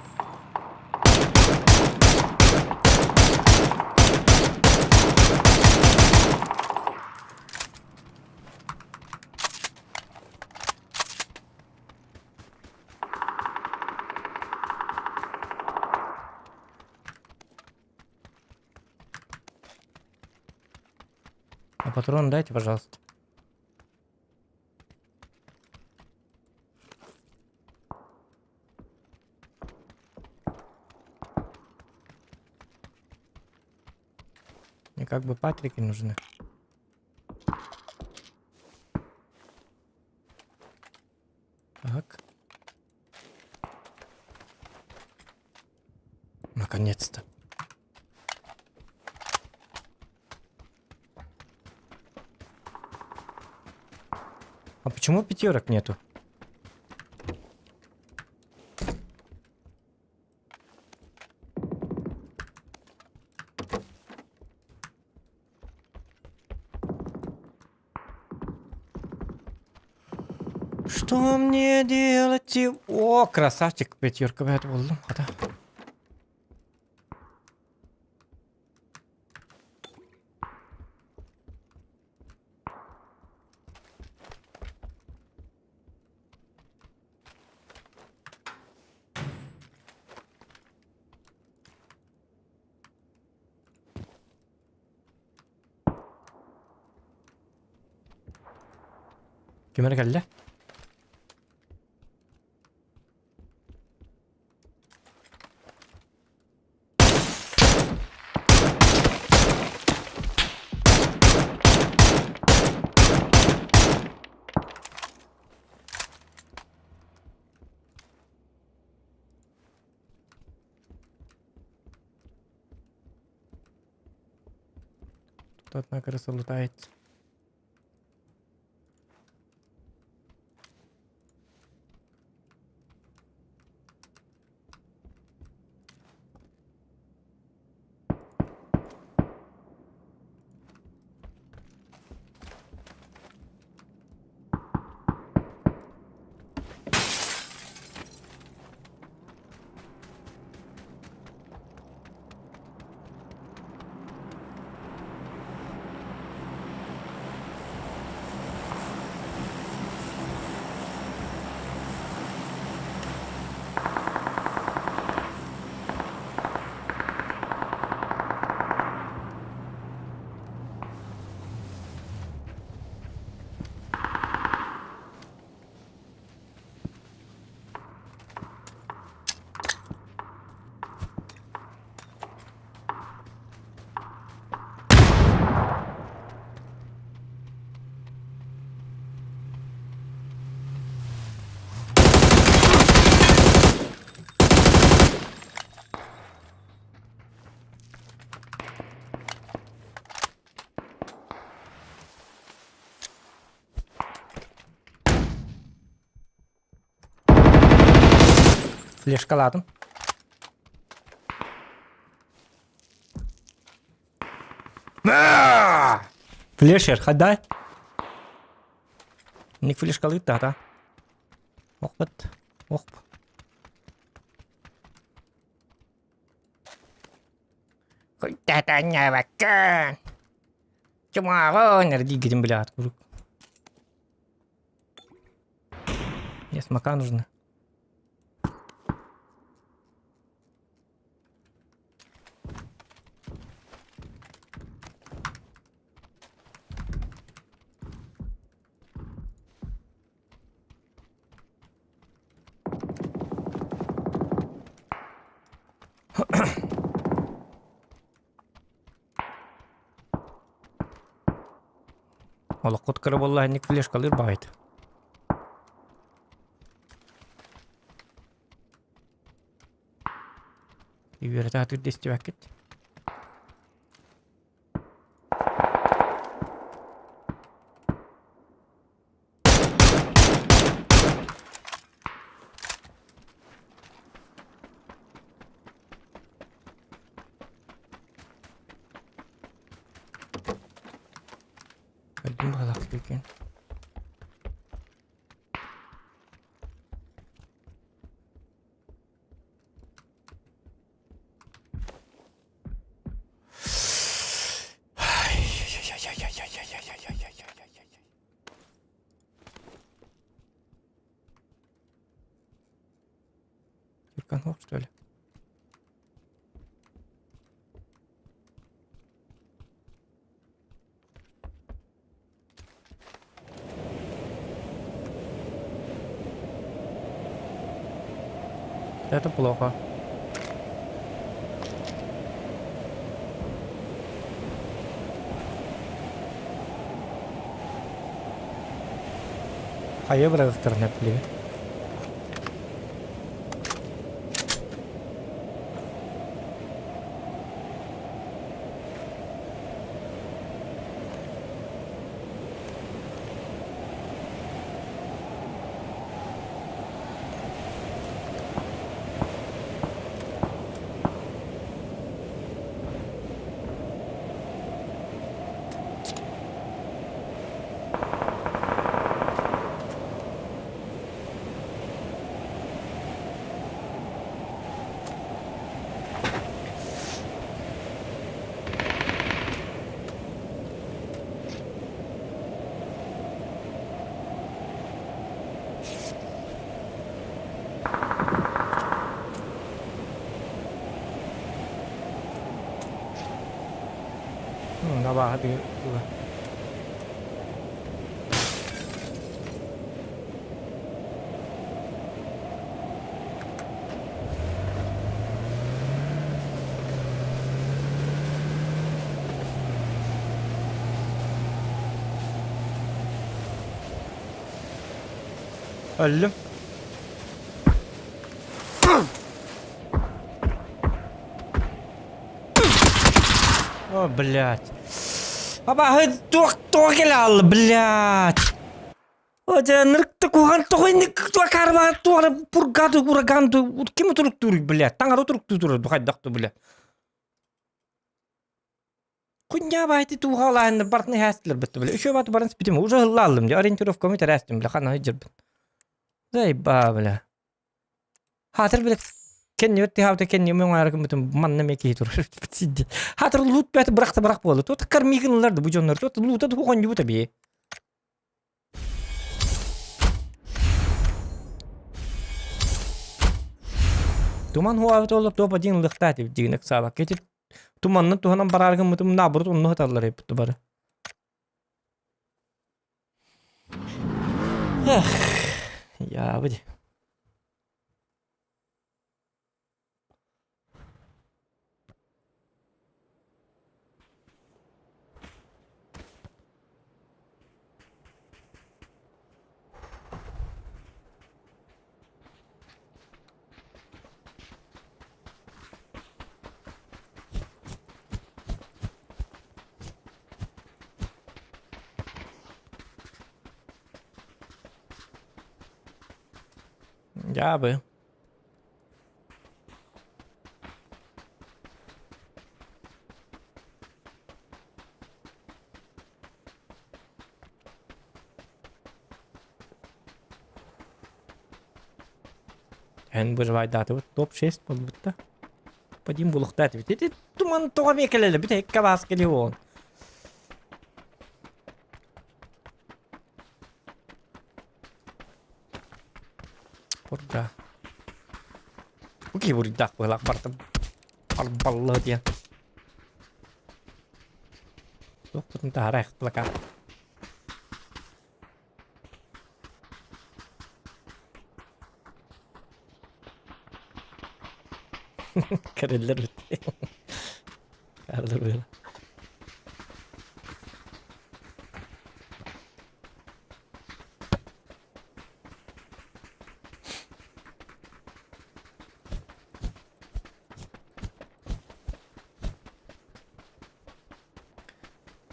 А патрон дайте, пожалуйста. Мне как бы патрики нужны. Так. Наконец-то. А почему пятерок нету? Что мне делать? О, красавчик, пятерка, блядь, буллум, хата. Ким эрэ кэллэ? Тут одна крыса лутает. Флешкалаатым. Флешер, хадай. Ник флешкалыт да. Охпат. Охп. Куттатаннабаккан. Чумааҕын эрдиигитин билэҕит куруук. Мне смока нужны. Олоххут кыра буолла инник флешкалыыр баҕайыт. Үөрэтэ сатыыр да истибэккит. Өлдүм баҕалаах күүкүн. Тюрканов, что ли? Это плохо. Хайа бырагыктарын эппилиби. Абааһы тыга. Өллүм. О, блядь. Абааһы туох туох кэлэ хаалла, блядь. О, дьэ, нырыкта куһаҕан тоҕо инник туох карма туох эрэ пургаты ураган ким утуруктууруй, блядь, таҥара утуруктуу турар ду хайдах ду, блядь. Кунньаа баайты туухалаан бартын иһээстилэр бытты, бля. Үчүгэй бааты баран спитим, уже ыллааллым, дьэ, ориентировкамы тэрээстим, бля, ханна сылдьарбын. Заебаа, бля. Хаатыр бile кэннибэт тыһаабыта кэнниим оҥоро гыммытым манна эмиэ киһи турар сидди. Хаатыр луут бэт бырахта бырах буолла. Туот кармигын ылар да бу дьоннор. Туот луута тугу хонньубута бии. Туман хуаабыт олор топ один ылыхтаат дигин ыксаабакка ити туманнан туһанан бараар гыммытым наоборот онно сыталлар эбит бары. Эх, я Дьаабы. Эн выживайдаатыбыт топ-6 буолбут да. Подим булуктаат эбит. Ити туман тоҕо эмиэ кэлэлэ бүт эккэ баас кели уон. Пурга. Бу киһи буруйдаах быһылаах бартым. Арбалла диэн. Туохпутун таһаарайх плакат. Кэрэллэр бит. Карлар быһыла.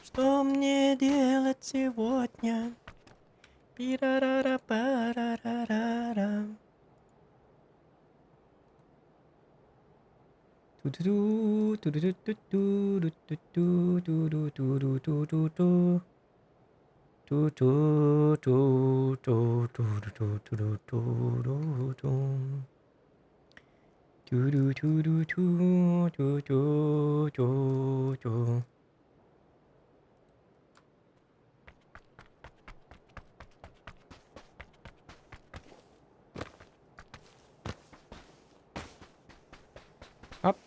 Что мне делать сегодня? Пирарара-парарарара. Ту-ту-ту, ту-ту-ту-ту-ту-ту, ту-ту-ту-ту-ту-ту. Ту-ту-ту-ту-ту-ту-ту-ту-ту-ту. Ту-ду-ту-ду-ту-ту-ту-ту-ту. Оп.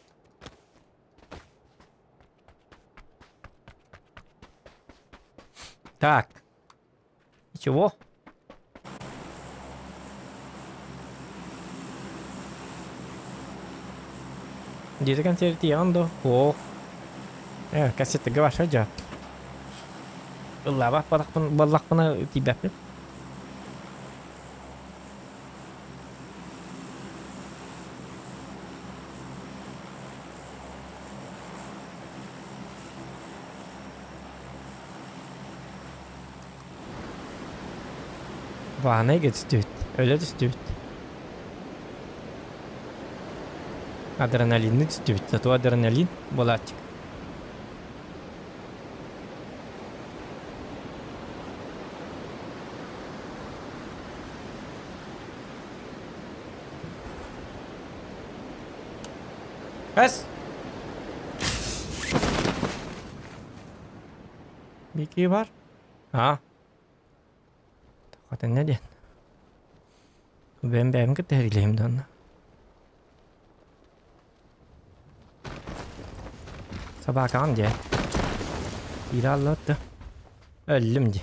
Так. Ничего. Диэти концерт тиийэҕин дуо? Суох. Ээ, кассетыга барса дьэ. Ыллаабат буоллахпын буоллахпына тиийбэппин. Ваннайга түстүбүт, өлө түстүбүт. Адреналинны түстүбүт, зато адреналин буолааччы. Эс! Микки бар? А? Хотэннэ диэн. Бэйэм бэйэм кытта сэриилэһим да онно. Собакаҕын дии. Киирэ аллаат да. Өллүм дии.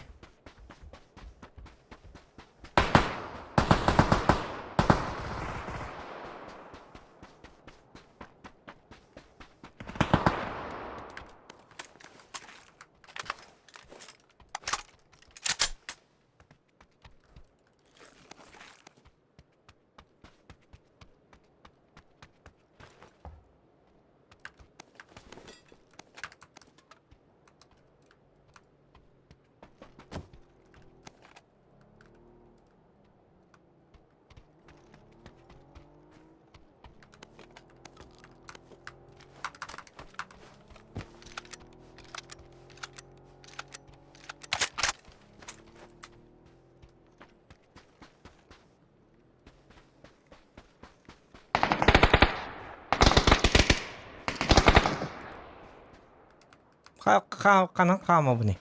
Ханан хаамабыный?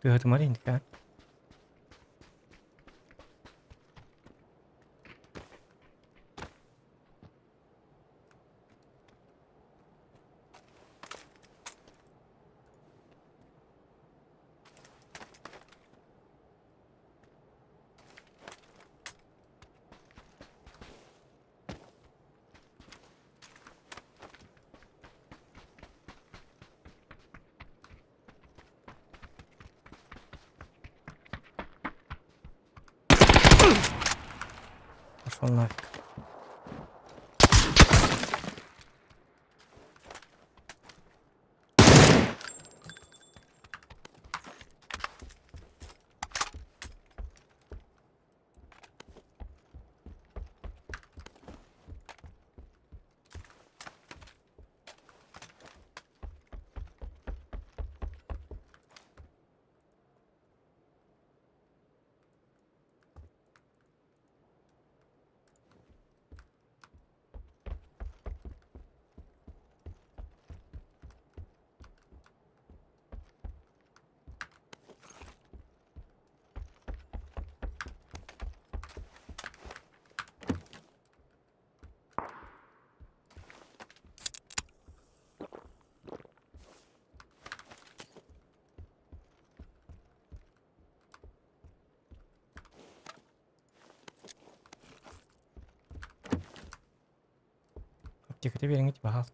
Тыаһытымар инникään. Пошел нафиг. Аптеката биэрэҥҥит баһаалта.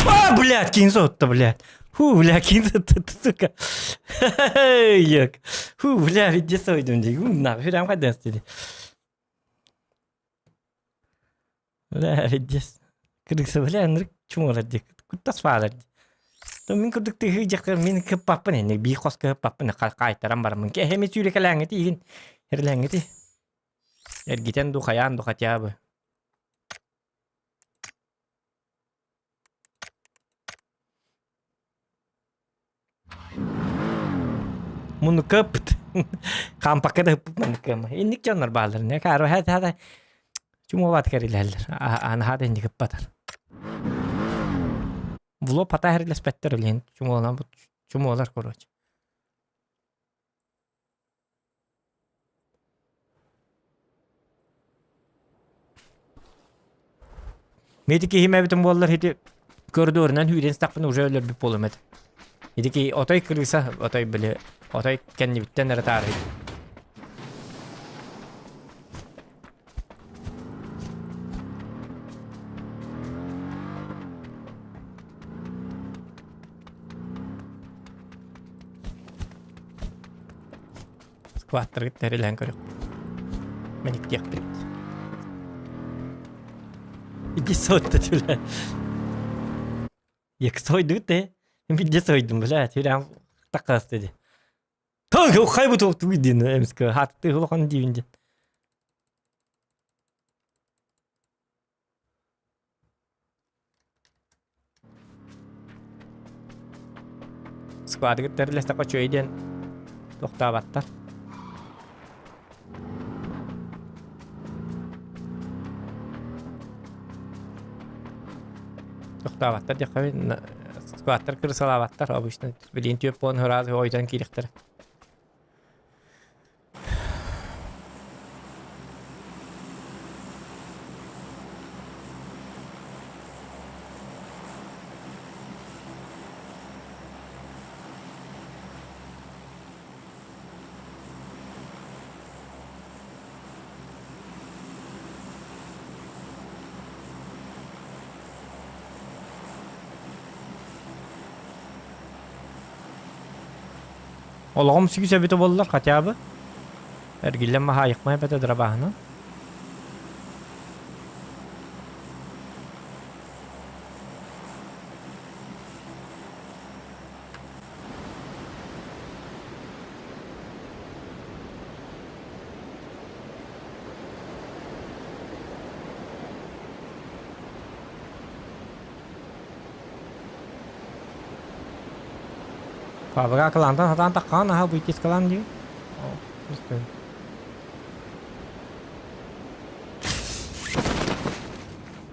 А, блядь, кинь сотто, блядь. Фу, бля, кинь сотто, сука. Як. Фу, бля, везде сойдум дии. Нахуй, прям хайдан стили. Бля, везде. Кыргызы, бля, нырык чуҥурар дии. Куттас баалар дии. Мин курдук тыһыы дьахтар мин кыппаппын энни биир хос кыппаппын хаайтаран бараммын. Эһэми сүүрэкэлээҥҥити игин эрлээҥҥити. Эргитэн ду хайаан ду хотя бы. Мунукапт. Хаампакка да ыппыт маннык Инник дьоннор бааллар. Не каара хата хата чумуобат кэрилэллэр. Анаһаа да инник ыппатар. Влоп хата хэрилэспэттэр үлэһин чумуолан чумуолар короче. Мити киһим эбитим буоллар ити көрдөрүнэн үүрэн сытахпына уже өлөрбүт буолуом этэ. Ити ки отой крыса, отой били, отой кэннибиттэн эрэ таарый. Скваттаргыт тэрилээн көрүөх. Мэниктиэхпит. Иди сотта бля. Як сойдут те. Виде сойдум, бля, тирам таккасты ди. Таг хай бу тоқту дин эмске хатты улахан дивин дин. Складыгыт тэрилэстэххэ үчүгэй диэн тохтообаттар. Тохтообаттар диэххэ складтар кырысалаабаттар обычно билигин түөрт буолан ыраас ойутан киириэхтэрэ. Олоҕум сүүс эбитэ буоллар хотя бы эргиллэн маһаайыкмай эбэтэ дырабааһынан. Пабыга кылаантан сатаан таххаан аһа быйтискалаан дии.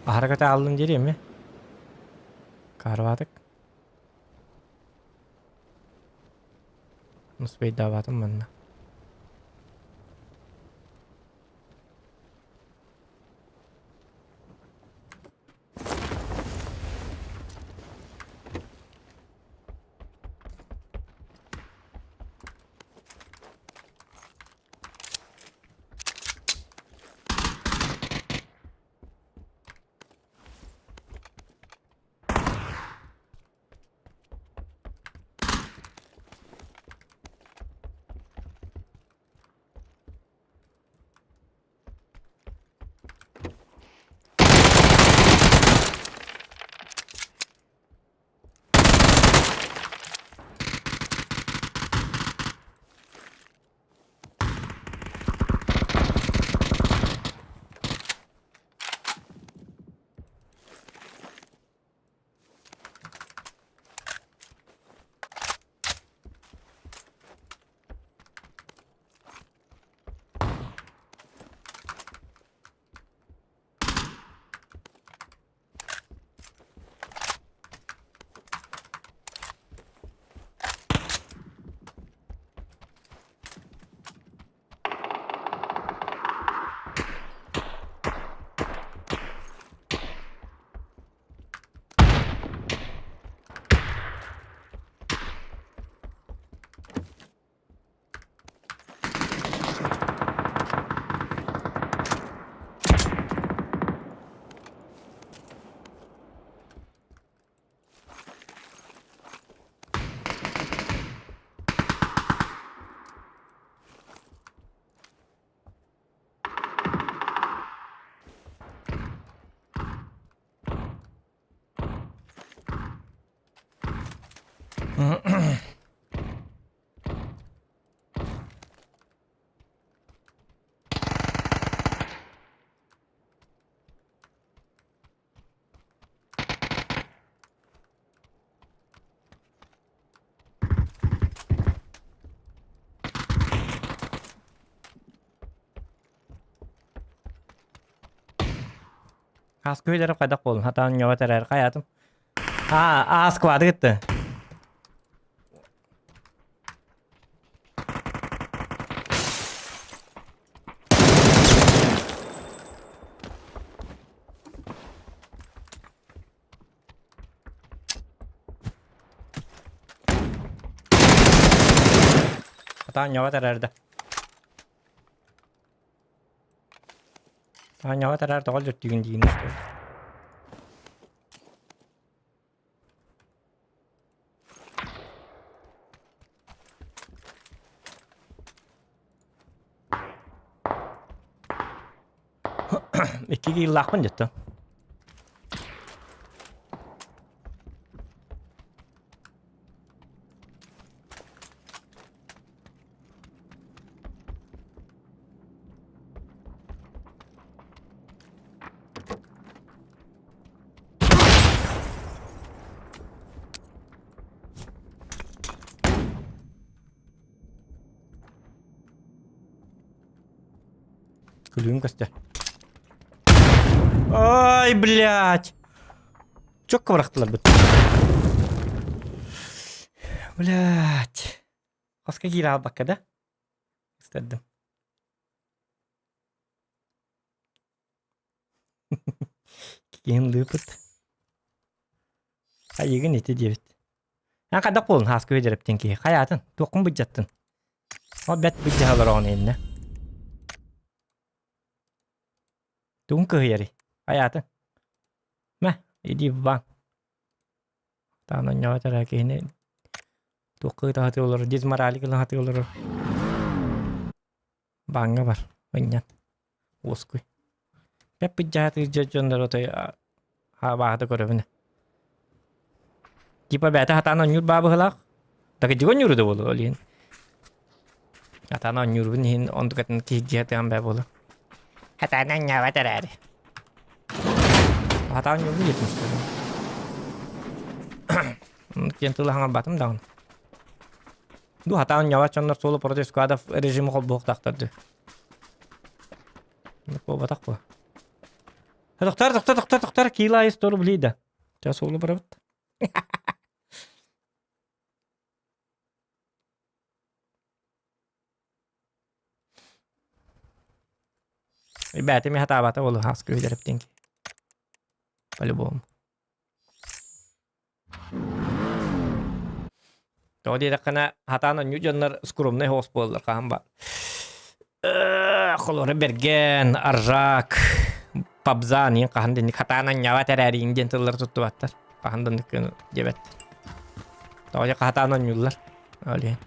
Аһара көтө ааллын диир эми. Карватык. Успейдаабатым манна. Аас көһүлэрэ хайдах буоллун? Хатаан ньоҕо тэрээр хайаатым. Аа, аас квады кытты. Хатаан ньоҕо тэрээрдэ. Таанньаҕа тараар тоҕо дьөртүүгүн диигин что Икки кииллаахпын дьиттэн. Күлүүм көстөр. Ай, блядь! Чокко бырахтылар быт. Блядь. Хоска киирэ хаалбакка да? Истэрдим. Киһин лыыпыт. Хайыгын ити диэбит. Эн хайдах буолун хааска үөдьэрэптин киһи. Хайаатын? Туоххун быдьаттын? Ол бэт быдьаһа олороҕун иннэ. Тугун кыһыйарый? Хайаатын? Мэ, иди в бан. Таан онньоҕо эрэ киһини туохха ыыта сатыы олорор, дизморали гына сатыы олорор. Бааҥҥа бар, ынньан, уоскуй. Бэппит дьаһатыыр дьэ дьоннору отой абааһыта көрөбүн. Типа бэйэтэ сатаан оонньуур баа быһыылаах. Такыдьыга оонньуур да буолуо ол иһин. Сатаан оонньуурбун иһин онтукатын киһиргии сатаан бээ буолуо. Сатаан оонньообот эрээри. Сатаан оонньуурбун диэтим что ли. Диэн тылы хаҥарбатым даҕаны. Ду хатаан ньава чоннор суолу против складов режими холбуохтаахтар дуу. Буолбатах бу. Тохтор, тохтор, тохтор, тохтор, кило 100 рублей да. Сейчас суолу барабыт. Ребята, мен хатаабата болу хаска үдерептен ки. По-любому. Тоҕо диэтэххинэ, хатаан онньуу дьоннор скромнай соҕус буолаллар хаһан ба. Холоро бэргэн, аржак, пабзан иин хаһан да инник хатаан анньаабат эрээриин диэн тыллары туттубаттар. Хаһан да оннук диэбэттэр. Тоҕо диэххэ хатаан онньууллар. Ол иһин.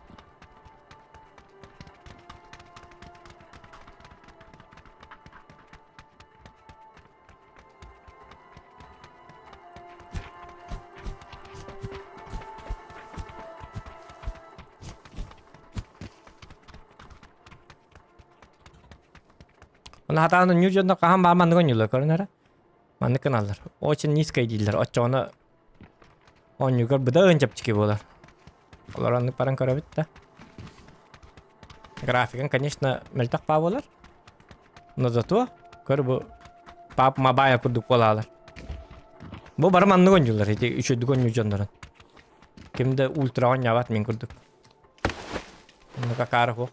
Оны хатаан нью дьонно хаһан баа маннык оонньууллар көрүн эрэ. Маннык гыналлар. Очень низкая дииллэр. Оччоҕуна оонньуугар быдан чэпчэки буолар. Олор оннук баран көрөбүт да. Графигын, конечно, мөлтөх баа буолар. Но зато көр бу пап мабая курдук буолаалар. Бу бары маннык оонньууллар ити үчүгдүк оонньуу дьоннорун. Ким да ультра оонньообот мин курдук. Оннук акаары суох.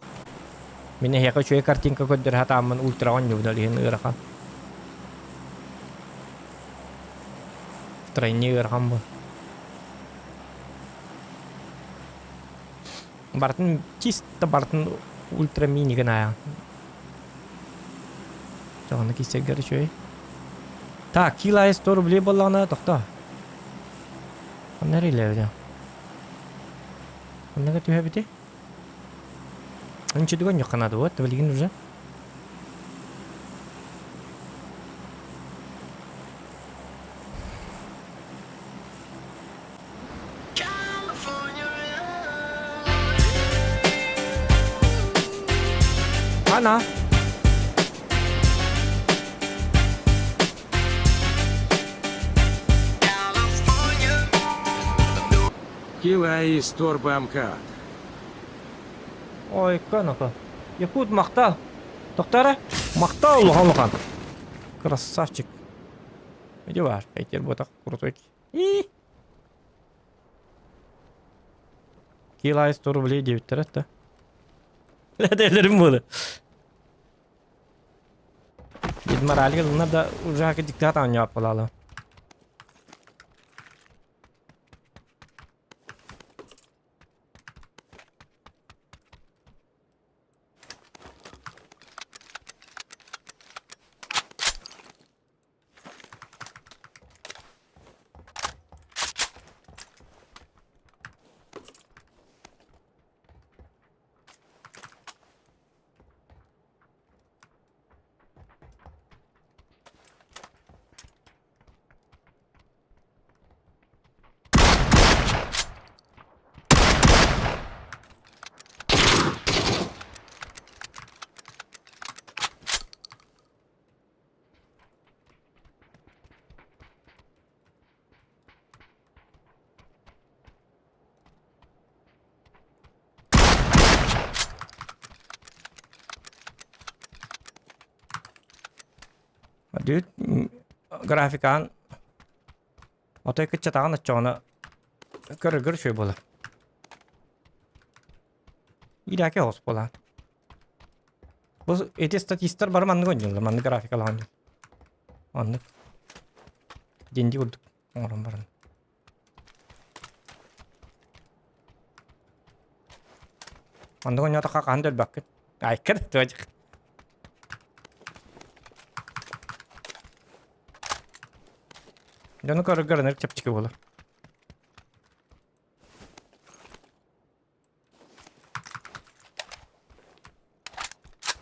Мин эһиэхэ үчүгэй картинка көрдөрө сатааммын ультра оонньуубун ол иһин ыарахан. Втройне ыарахан бу. Барытын чисто барытын ультра мини гына Тоҕону киссэргэр үчүгэй. Так, кило 100 рублей буоллаҕына тохтоо. Ханна эрилэбитэ? Ханна түһэбити? Ничего не надо, вот, билигин уже. Ана. Килай из Торбамкат. Ой, канака. Якут махтал. Тоқтара? Махтал улахан улахан. Красавчик. Иди бар, хейтер ботақ крутой. И. Килай 100 рублей диэбиттэрэ да. Этэлэрим буолу. Дед Мораль ылына да уже диктат оонньоот буолаалы. Дүүт графикаан отой кыччатаҕын оччоҕуна көрөргөр үчүгэй буолар. Иирээки оҕус буолаан. Бу ити статистар бары маннык оонньууллар, маннык графикалаах оонньууллар. Оннук. Динди курдук оҥорон баран. Оннук оонньоотоххо хаһан да өлбөккүн. Айкыр туочук. Дьону көрөргөр ынырык чэпчэки буолар.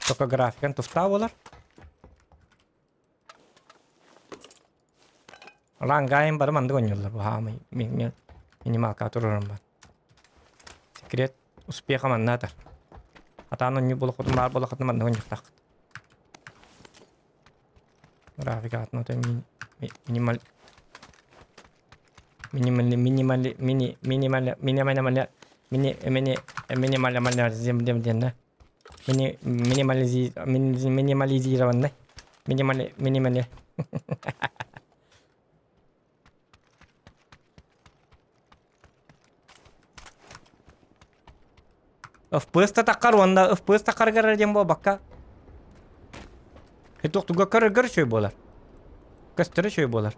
Только графикан туфта буолар. Лангаайын бары маннык оонньууллар бу хаамай минималка туруоран бар. Секрет успеха манна атар. Атаан оонньуу болохотун баар болохотун маннык оонньуохтааххыт. Графика атын минималь минимальный минимальный мини минимальный минимальный. Мини мини минимализированный. Мини минимализи минимализированный. Минимали минимали. FPS таххар уонна FPS таххарыгар диэн буолбакка туохтуга көрөргөр үчүгэй буолар. Көстөрө үчүгэй буолар.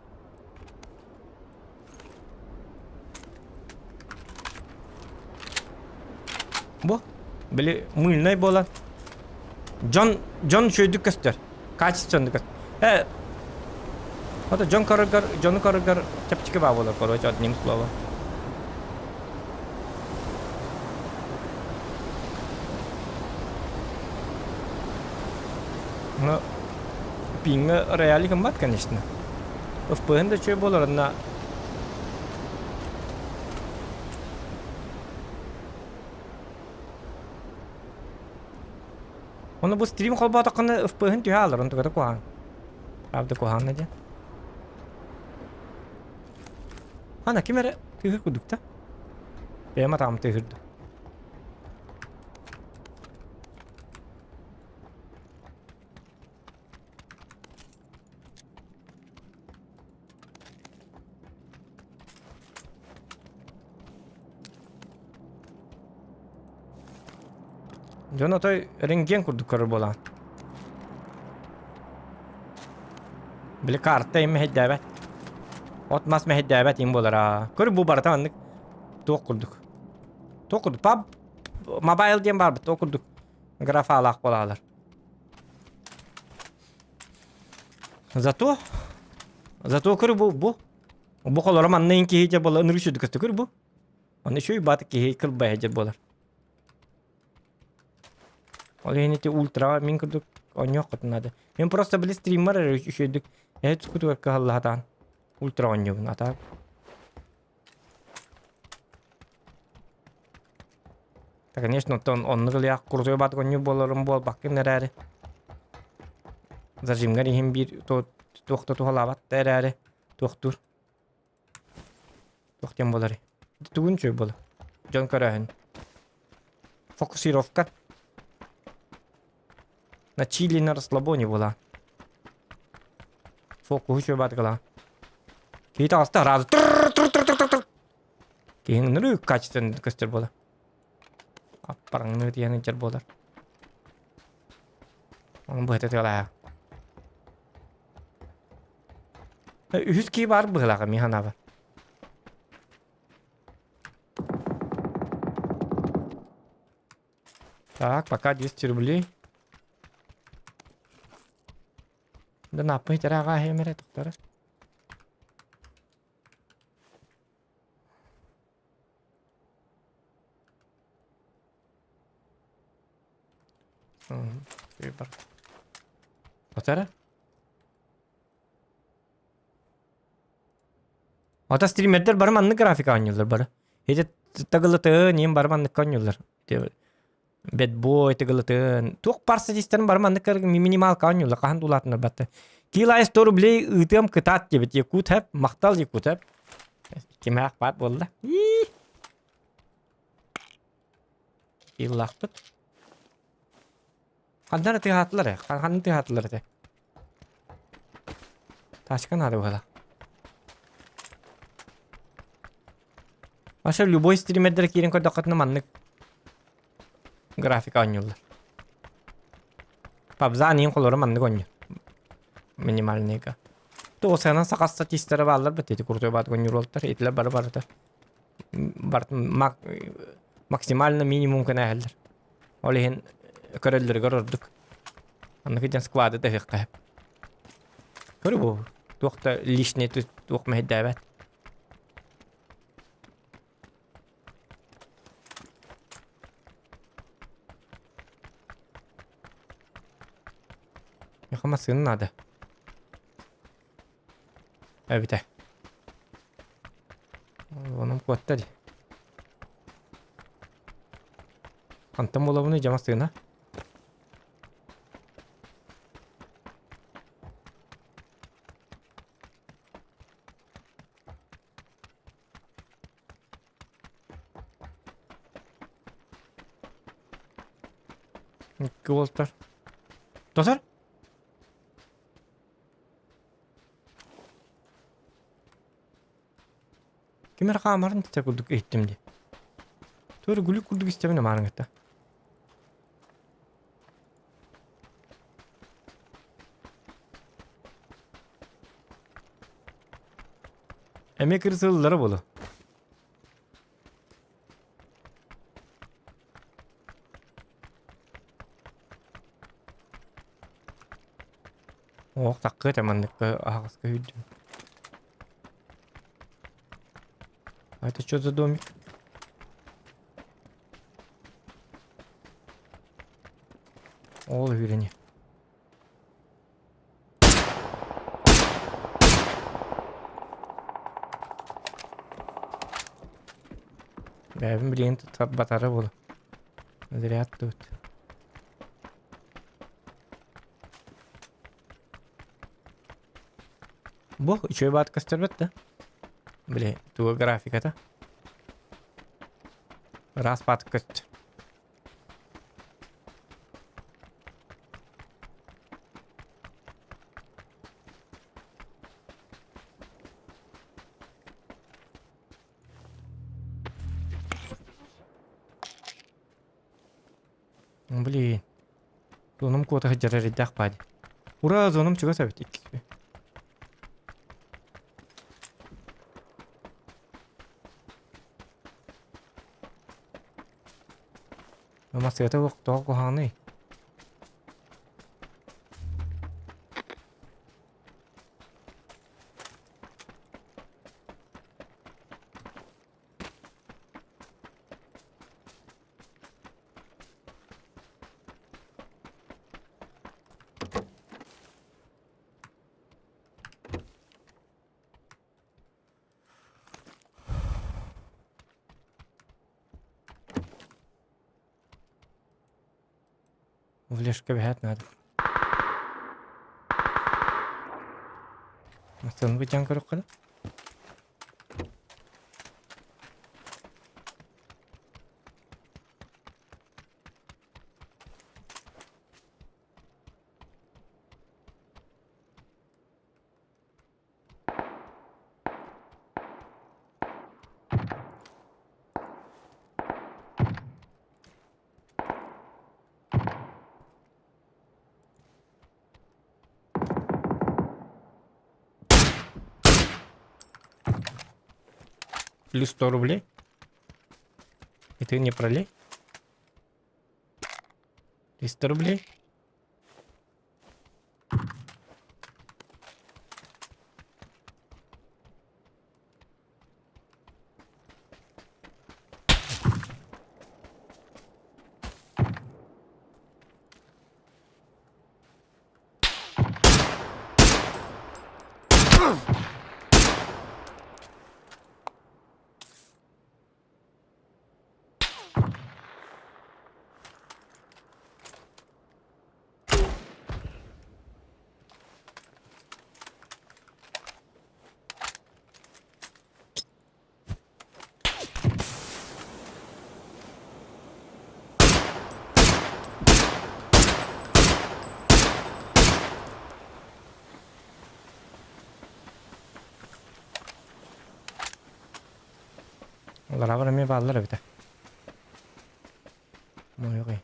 Бу били мыльнай буолан дьон дьон үчүгэйдик көстөр. Качественный көстөр. Э Ото дьон көрөргөр дьону көрөргөр чэпчэки баа буолар короче одним словом. Ну, пиҥҥэ рояль гыммат, конечно. ФПН да үчүгэй буолар, онно Ону бу стрим холбоотоххуна ФПН түһэ аалар, онтуката куһаҕан. Правда куһаҕана диэн. Ана ким эрэ тыаһыр курдук да? Бэйэм атаҕым тыаһырда. Дьон отой рентген курдук көрөр буолаҕын. Били карта им мэһэйдээбэт. От-мас мэһэйдээбэт им буолара. Көр бу барыта маннык туох курдук. Туох курдук. Паб мобайл диэн баарбыт туох курдук графалаах буолаалар. Зато зато көр бу бу бу холоро манна ин киһи дьэ буола ынырык сүрдүк көстө көр бу. Аны үчүгэй баат киһи кылбайа дьэ буолар. Ол иһин ити ультраҕа мин курдук оонньуоххутун наада. Мин просто били стриммар эрэ үчүгэйдик эһэ тускутугар кыһаллаһатаан ультра оонньуубун атаак. Да, конечно, оттон оннук ылыах крутой баат оонньуу буоларым буолбаккын эрээри. Зажимҥар иһин биир туох да туһалаабат да эрээри туохтуур. Туох диэн буоларый? Тугун үчүгэй буолар? Дьон көрөөһүн. Фокусировка. На чили на расслабоне буолаа. Фокуһу үчүгэй баатыкалаа. Киһи таҕыста сразу Киһиҥ нырыы качественный көстөр буолар. Аппараҥныы тиийэн илдьэр буолар. Оны быһыта тыалаа. Үһүс киһи баар быһыылаах мин санаабар. Так, пока 200 рублей. Да наппый тэрээҕэ аһыам эрэ тохтор. Отара? Ата стримердер бары маннык графика оонньууллар бары. Ити тагылытын, иин бары манныкка оонньууллар. Бэтбой тыгылытын. Туох пар статистарын бары маннык минималка оонньууллар, хаһан дуулаатыннар батта. Килай 100 рублей ыытыам кытаат диэбит. Якут хэп, махтал Якут хэп. Кимээх баар буолла. Киллаахпыт. Ханна эрэ тыаһаатылар ээ? Ханна тыаһаатылар этэ? Тачка надо было. Вообще любой стримердер киирэн көрдөххүтүнэ маннык графика оонньууллар. Пабзан иин холоро маннык оонньуур. Минимальныйга. Туосанан саха статистара бааллар бит ити крутой баат оонньуур уолаттар. Итилэр бары барыта барыта максимально минимум кэнээһэллэр. Ол иһин көрөллөрүгэр ордук. Аныгы дьон склады да ыһыахха сөп. Көрү бу туох да лишний туох мэһэйдээбэт. Миэхэ массыына наада. Эбитэ. Онон куотта дии. Хантан булабыный дьэ массыына? Икки уолтар. Тосор? Ким эрэ хаамарын тэтэ курдук иһиттим дии. Туора гүлүк курдук истэбин амаарыҥҥыта. Эмиэ кырсыллара буолуо. Оох таккыа этэ манныкка аһаҕаска үүрдүм. А это что за домик? Ол үүрэни. Бэйэбин билигин батара буолуо. Зря тут. Бу үчүгэй баат көстөрбөт да. Били туга графиката. Ыраас баат көстөр. Блин. Зонум куота сылдьар эрэйдээх баа дии. Ура, зонум чугас эбит иккис. Массыата тоҕо куһаҕаный? Влежка бэһээт наада. Массыынабы дьаҥ көрөххө да? Плюс 100 рублей. И ты не пролей. 300 рублей. Олорабар эмиэ бааллар эбитэ. Мойугай.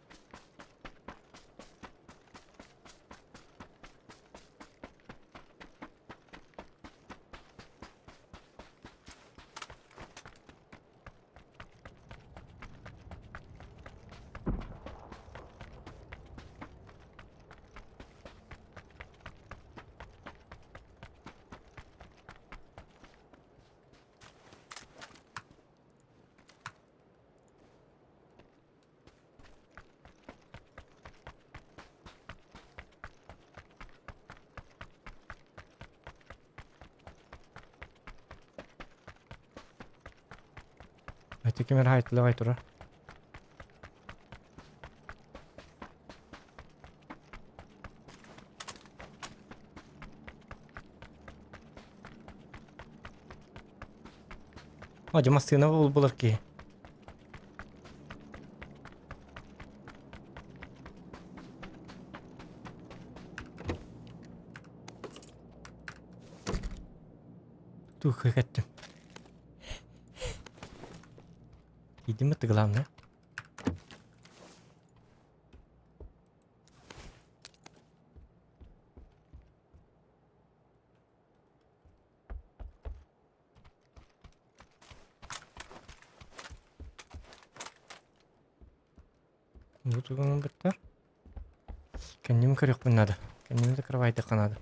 Ити ким эрэ хайытыллыбай турар. О, дьэ массыына булбулар киһи. Тух кэттим. Идем это главное. Бу тугун быттар. Кэнним көрүөхпүн наада. Кэнним закрывайдыхха наада.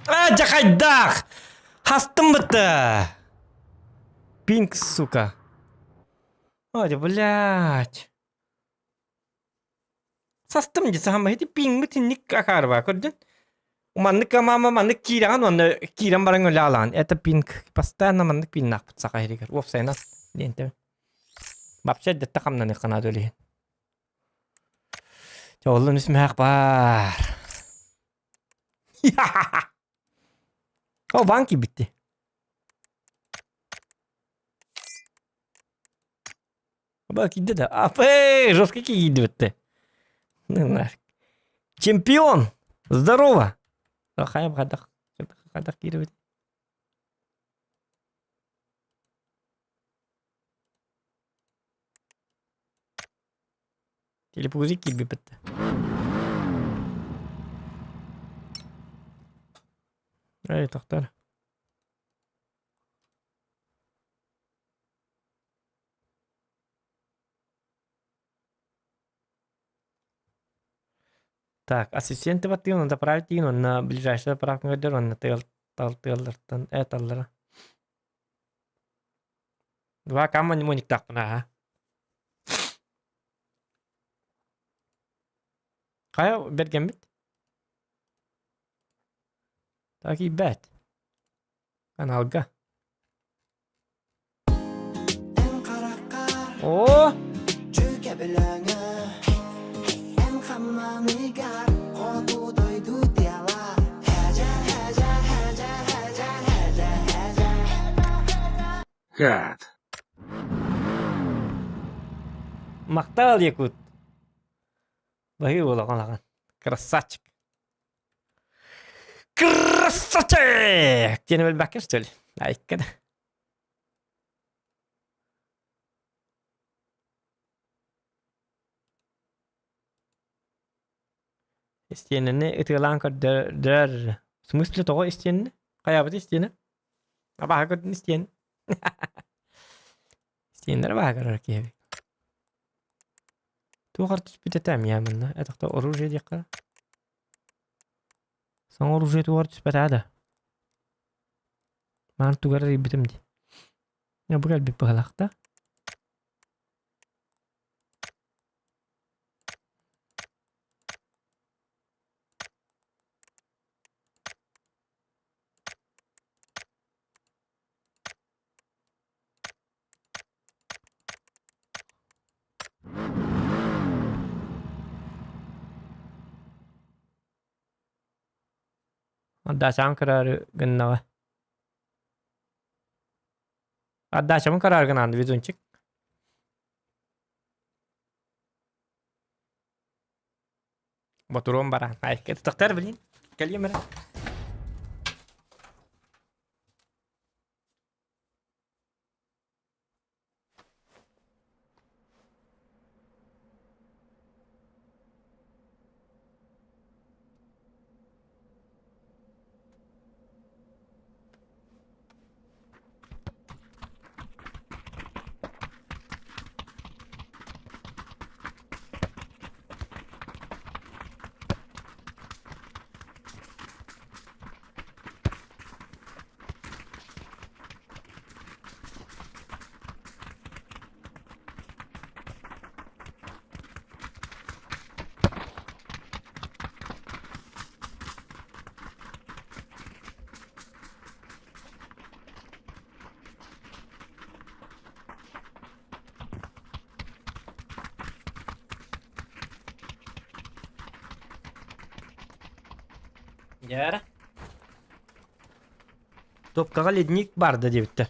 А, дьэ хайдах! Хастым бытта! Пинк, сука. Ой, блядь. Састым дии саһамма ити пиҥмит инник акаарба көрдүн. Маннык мама маннык киирэҕин уонна киирэн баран өлө алаан. Это пинг. Постоянно маннык пиннаахпыт саха иһигэр. Уопсайынан диэнтэбин. Вообще дэтте хамнаныахха наада өлүһүн. Чэ, оллун үс мөһөх баар. О, банки битти. Ба киирдэ да. Апэй, жестко киирди битти. Ну нафиг. Чемпион! Здорово! Хайа хайдах хайдах киирбит. Телепузик киирбиппит. Эй, тохтор. Так, ассистенты баттыгын онно заправить диин онно ближайший заправка көрдөр онно тыал тыаллартан э таллара. Два камма мнемониктаахпын ааха. Хайа бэргэммит? Так киирбэт. Каналга. О! Кат. Махтал Якут. Баһыы буолаҕын аҕан. Красавчик. Красавчик! Диэн билбэккэ что ли? Айка да. Истиэнэни ытыалаан көрдөрөр. В смысле тоҕо истиэнэ? Хайаабыт истиэнэ? Абааһы көрдүн истиэн. Истиэннэр абааһы көрөр киһи. Туох түспүт этэ эмиэ манна? Этахта оружие диэххэ. Саҥа оружие тугар түспэтэ да. Маан тугар эрийбитим дии. Бу кэлбит быһалаах да. Отдачаҕын көрөөрү гыннаҕа. Отдачабын көрөөрү гынаан везунчик. Ботуруом баран. Ай, тахтар блин. Кэлиэм эрэ. Дьэ. Топкаҕа ледник баар да диэбиттэр.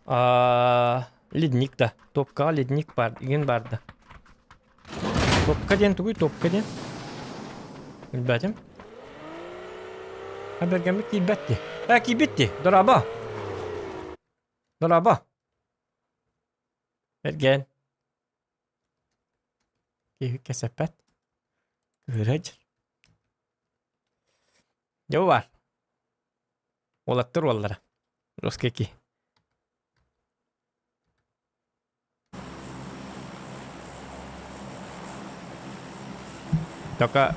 Аа, ледник да. Топкаҕа ледник баар, игин баар да. Топка диэн тугуй? Топка диэн? Билбэтим. А бэргэммит киирбэт дии. Э, киирбит дии. Дорообо. Дорообо. Бэргэн. Киһи кэсэппэт. Кыырай. Дьэ бу баар. Уолаттар уоллара. Русский ки. Только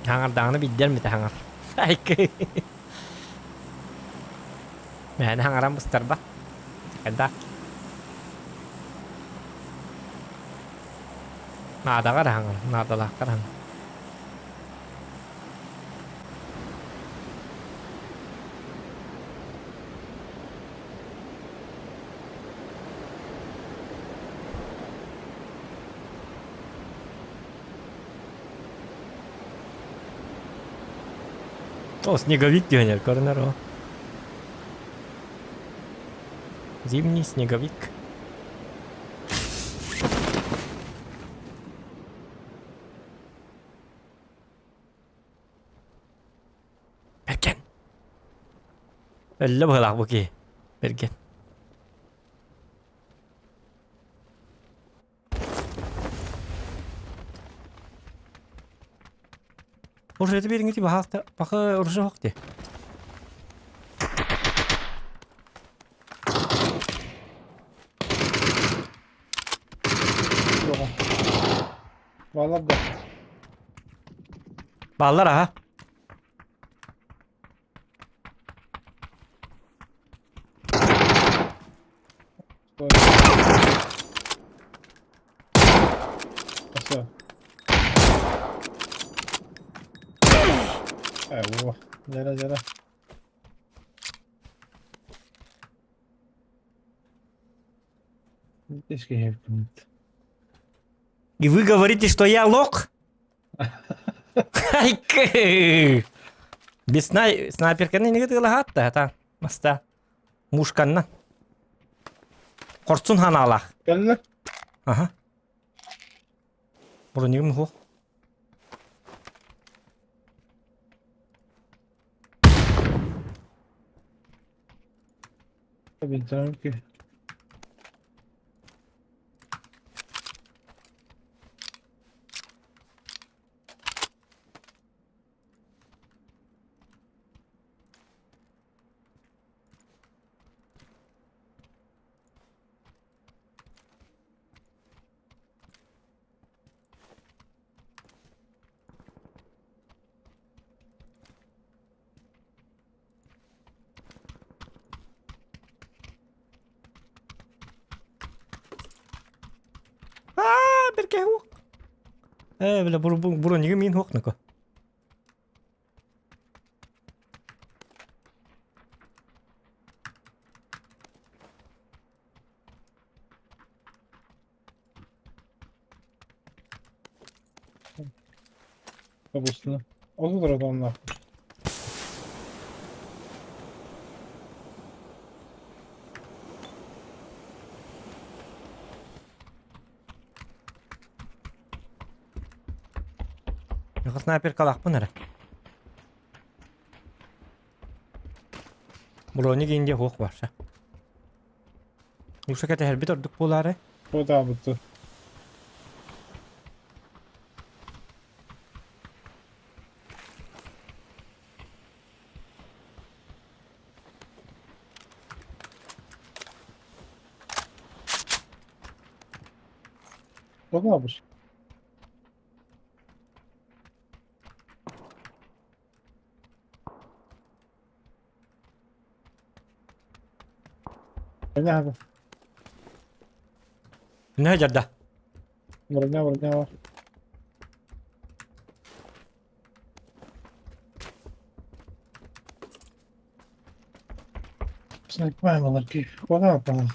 хаҥардаҕына билдэрмитэ хаҥар. Айкы. Мээнэ хаҥаран быстарбат. Хайдах? Наадаҕа эрэ хаҥар, наадалаахха эрэ хаҥар. О, снеговик дьонер көрүнэр о. Зимний снеговик. Бэргэн. Өллө быһыылаах бу киһи. Бэргэн. Уржеты биэриҥити баһаалта баха уржа ох дии. Баалар да. Бааллар аха. Все. Э, о, зара, зара. И вы говорите, что я лох? Айкы! Без снайперканы не тылаһаатта, та маста. Мушканна. Хорсун ханаалаах. Кэллэ. Аха. Бронигым суох. Винтовки. Аа, бэркэ уох. Ээ, бля, бронигы мин хуохнако. Тобустуна. Ол олорор Снайперкалаахпын эрэ. Броник индия хуох барса. Уша кэтэһэрбит ордук буолаары. Отаабытты. Отаабыт. Броня, Нэ жарда. броня, броня. Снайпаем, Куда там?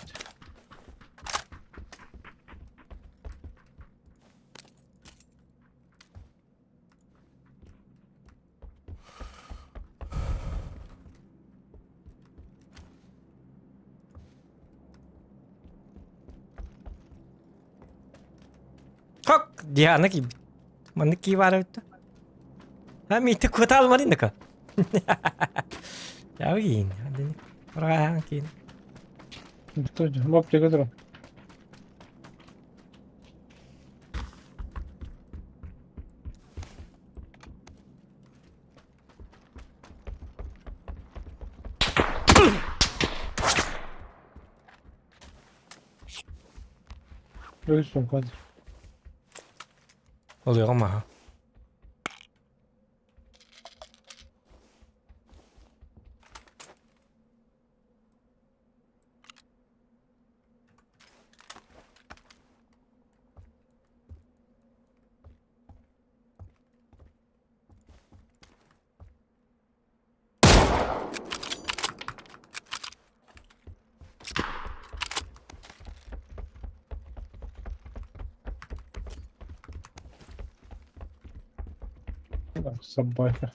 Хок! Диана киирбит. Маннык кии баар эбит. А миитте куота алмадын да Яа киин. Раан киин. Бап тиге тура. 여기 좀 가지. Ылыаҕым маһа. Собака.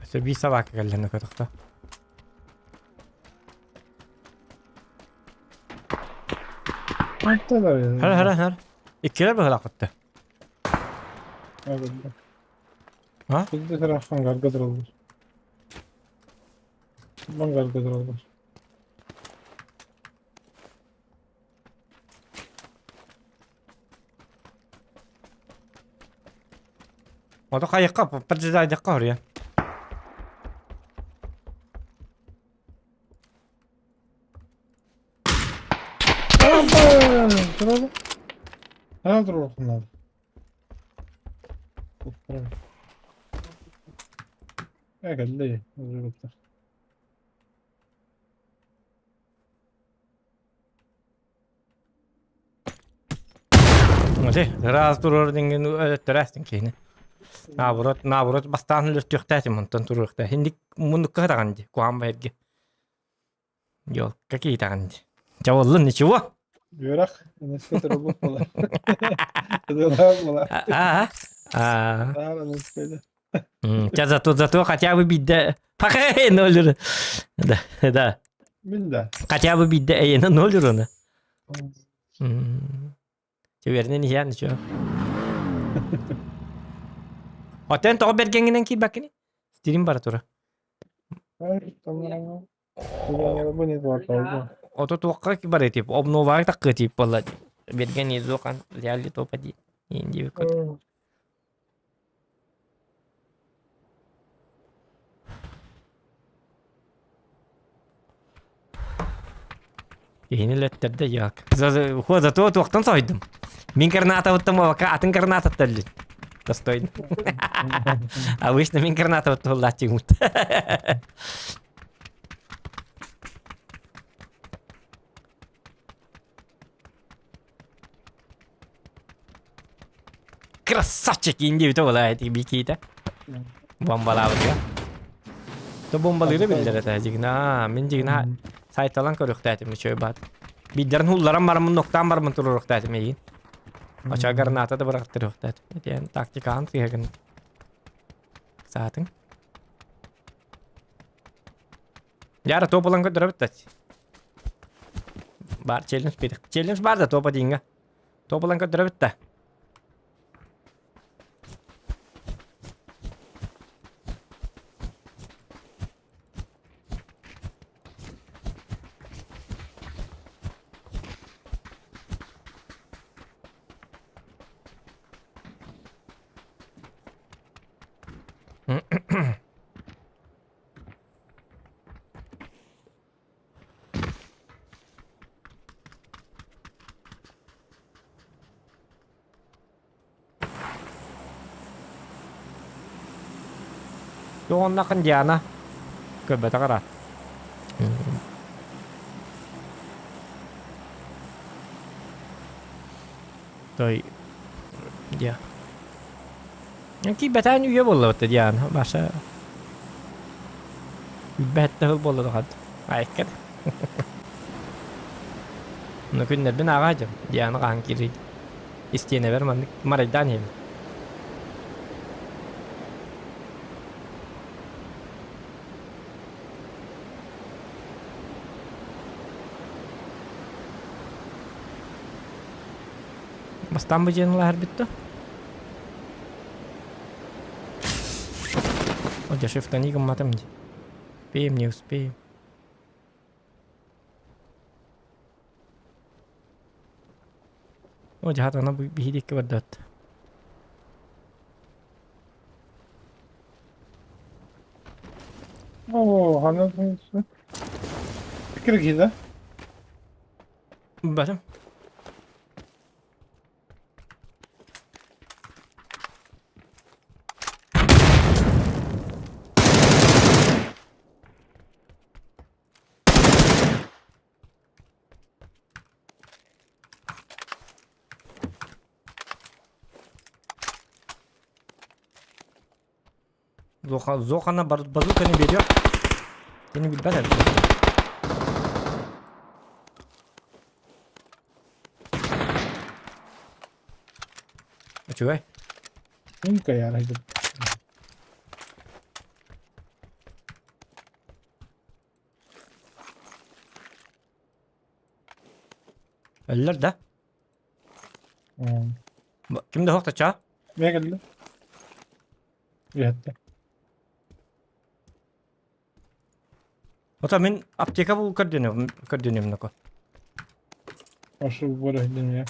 Өссө биир собака кэллэ көтөхтө. Хара хара хара. Иккилэр быһылаахпытта. А? Ото хайыкка поджидайдыкка хоруйан. Ити ыраас туруор диҥҥин өлөттөрөөстүн киһини. Наоборот, наоборот бастаан өлөртүөхтээтим онтон туруохта. Инник муннукка сытаҕын дии, куһаҕан бэйэргэ. Ёл, какие итаҕын дии. Чэ буоллун, ничего. Үөрэх, НСП турбут буолар. Ыдылаах буолар. А, а, Наар НСП-да. Чэ, зато, зато хотя бы биирдэ пахай ноль Да, да. Мин да. Хотя бы биирдэ эйэнэ ноль ураны. Чүгэринэн иһээн ничего. Отен тоҕо бэргэҥҥинэн киирбэккиний? Стилим бара тура. Ото туохха барый тип обноваҕа таккы тип буолла бэргэн изухан реалли топа дии диэбит Киһини өлөттөрдө дьаак. Зато туохтан соһуйдум. Мин гранатабыттан буолбакка атын гранататтан өллүн. Достойно. Обычно мин гранатабыттан буллааччыгыммыт. Красавчик диэбитэ буолаа ити Бикиитэ. Бомбалаабытыгар. То бомбалыыры биллэр этэ дьигинаа. Мин дьигинаа сайталан көрүөхтээтим үчүгэй баат. Биирдэрин уулларан бараммын нуктаан бараммын туруоруохтаатым эйигин. Оча граната да бырахтырыахтаатым. Итиэн тактикаҕын сыыһа Саатыҥ. Яра топ ылан көрдөрөбүт да. Бар челлендж бир. Челлендж бар да топа диҥҥэ. Топ ылан көрдөрөбүт да. Туоннахын Диана көрбөтөх ыраат. Той Диа. Киирбэтээн үйэ буолла бытта Диана. Баша Билбэт да буолла доҕор. Айккат. Ну күннэрбин ааҕа дьон. Диана хаһан киирий. Истиэнэбэр маннык марайдаан иһэбин. Бастаан бу дьиэни ылаһар бүттэ. О, дешевтани гымматым дии. Успеем, не успеем. О, дьаһат ана биһиги бардаат. О, ханна Киргиза. Барым. Зохана базука не берет. Я не билбэт эбит. Үчүгэй. Умка ярайдым. Өллөр да? Ким да хоқтача? Мэ кэллэ. Үһэттэ. Ота мин аптека бу көрдөнөм көрдөнөм нако. Ашы буора иһдим я.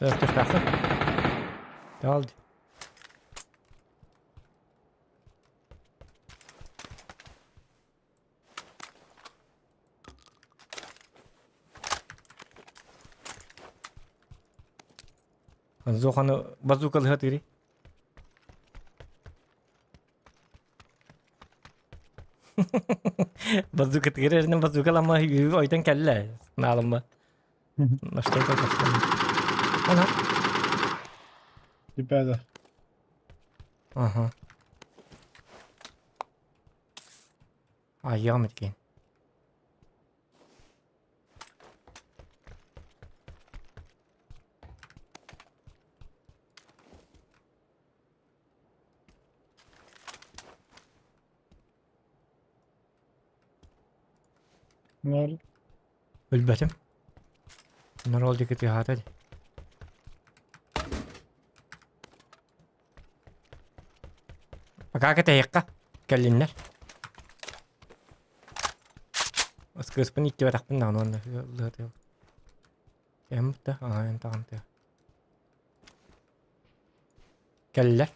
Төхтахы. Далды. Зоханы базукалыха тыри. Базука тыгыр базукалама ойтон кэллэ. Наалымма. На что это Ана. Ребята. Ага. Айыам эткин. Нор. Өлбөтүм. Норол диэки тыаһаата дии. Пока кэтэһиэххэ кэллиннэр. Ыскыыспын иттибэтэхпин даҕаны уонна лыатыал. Кэм да аа эн таҕан тыа. Кэллэр.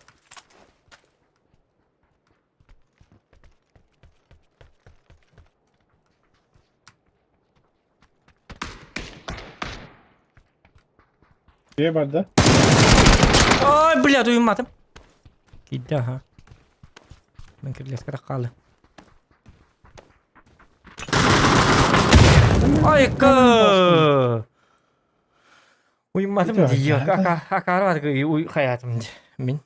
Дьиэ барда. Ой, блядь, уйумматым. Киирдэ, аха. Мен кирлэскэ хаалы. Айка! Уйумматым дии. Акаара уй хаятым дии. Мин.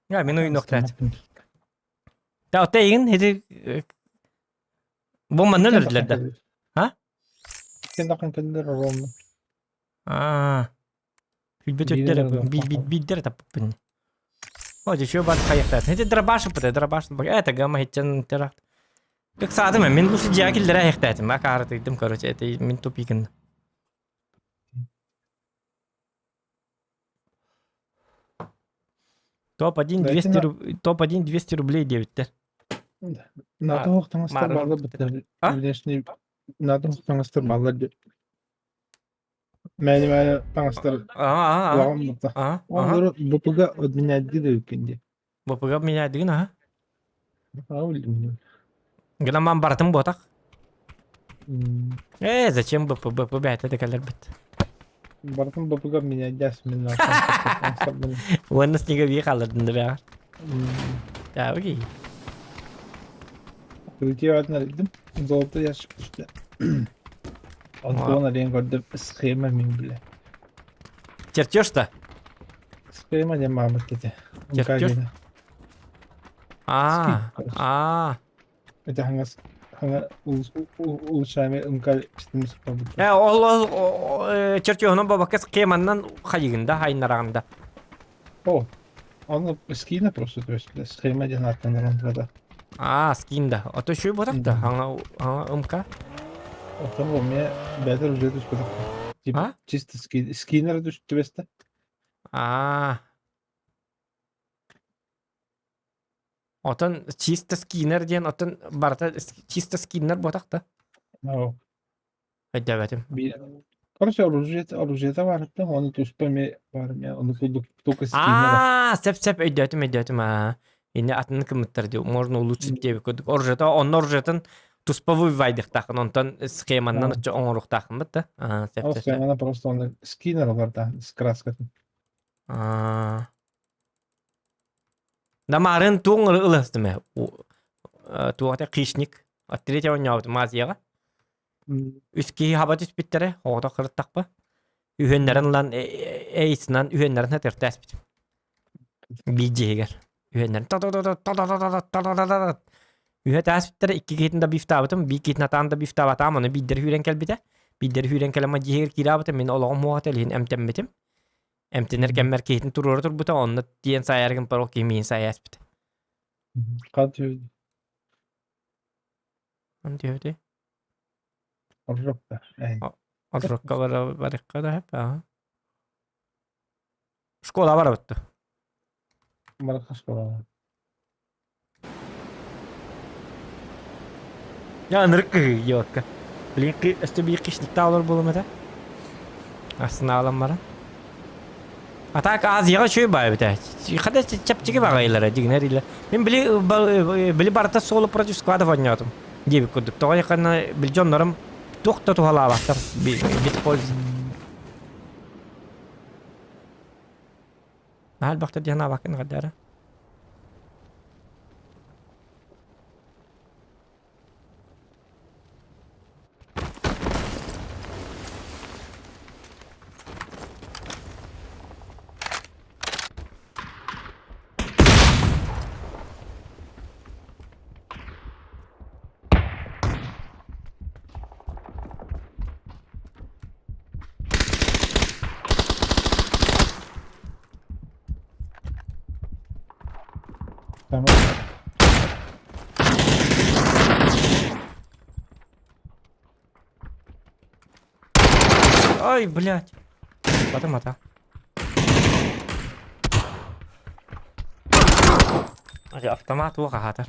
Я мин уйнуохтаатым. Та ота игин хити бу манна өлөрдүлэр да. А? Иккин дахан кэллэр ровно. Аа. Билбит өттөр биирдэр таппыппын. О, еще бар хайахтаат. Это дробаш это дробаш. Это гамма хитчен теракт. Ыксаатым мин лучше дьиэ киллэрэ айахтаатым. Акаары тыйдым, короче, это мин тупикин. Топ-1 200 руб... Топ-1 200 рублей диэбиттэр. НАТО таҥастар баалар быттар. Внешний НАТО таҥастар баалар дип. Мэни мэни таҥастар улахан бутта. Олору БПГ обменять үккүн ди. БПГ обменять дигин аха. Гынан барытын буотах. Э, зачем БП БП бэйэтэ да кэлэрбит. Барытын БПГ обменять мин Уонна снеговик хааллардын да бэҕэр. Да, окей. Крутие арыйдым. Золото ящик түстэ. Антон арыйан көрдүм. Схема мин билэ. Чертеж да? Схема диэн маамыт кити. Чертеж? Аа, аа. Это хаңас хаңа улучшаемый МК 4 Э, ол ол чертежунан бабакка схеманнан хайыгында, хайыннараҕында. О, он скина просто, то есть схема диэн ааттанар онтура. Аа, скин да. А то еще и ботак да. Аңа аңа МК. Оттон у меня бэдэр уже түспэтэх. Типа А? чисто скин, скинер түбэстэ. Аа. Отон чисто скинер диэн отон барыта чисто скиннер буотах да? Оо. Өйдөөбөтүм. Короче, оружие, оружиета баарыттан, оны туспа эмиэ баар эмиэ, ону курдук только скиннер. Аа, сөп-сөп өйдөөтүм, өйдөөтүм аа. Инне атын кымыттар диye, можно улучшить диэбит курдук. Оружиета, онно оружиетын туспа вывайдыхтаахын, онтон схеманнан оччо оҥоруохтаахын да. Аа, сөп Ол сөп сөп. схеманы просто оны скинер оларда с краскатын. Аа. Дамарын туоҥ ылыстым ээ. Туоҕа хищник. От третьего оонньообутум Азияҕа. Үс киһи хаба түспүттэрэ, оҕото кырыттахпа. Үһүөннэрин ылан эйсынан үһүөннэрин хатыртааспит. Биир дьиһигэр. Үһүөннэрин та-та-та-та-та-та-та-та-та Үһэ тааспыттара икки киһитин да бифтаабытым, биир киһитин атаан да бифтаабатаам, ону биирдэр үүрэн кэлбитэ. Биирдэр үүрэн кэлэн дьиһигэр киираабытым, мин олоҕум муоҕата илиһин эмтэммитим. Эмтэнэр кэммэр киһитин туруора турбута, онно тиийэн саайаргын парок киһи миин саайаспыт. Хат түһү Он түһүтүй? Оррокка. Оррокка барыкка да хэп, аа. Школа барабытты. Барыкка школа. Я ынырык кыһыы ёлка. Блин, өстө биир кишникте олор буолум этэ. Арсеналым баран. А так Азияға үчүгэй баа эбит Хата чэпчэки баҕайылара дьиҥнэр илэ. Мин били били барыта соло против складов оонньоотум диэбит курдук. Тоҕо диэххэ били дьоннорум туох да туһалаабаттар без пользы. Наһаа элбэхтэр диэн аабаккын гаддара. Tamam. Ай, блядь. Потом ата. Автомат уоха хатар.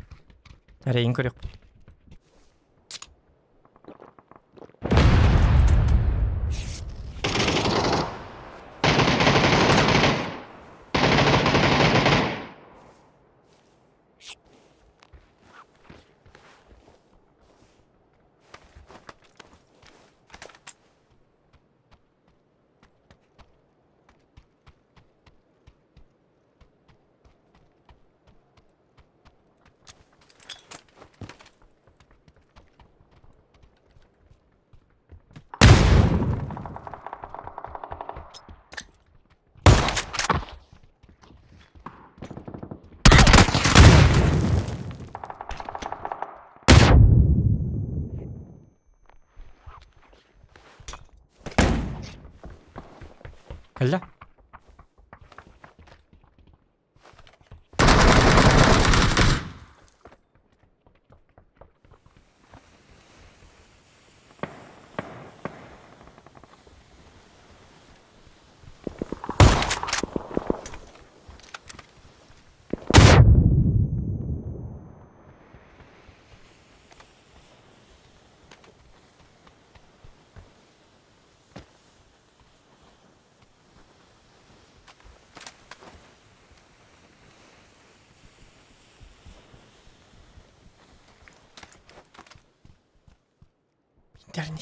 Эрэйин көрүөхпүт. Кэллэ. Интерни.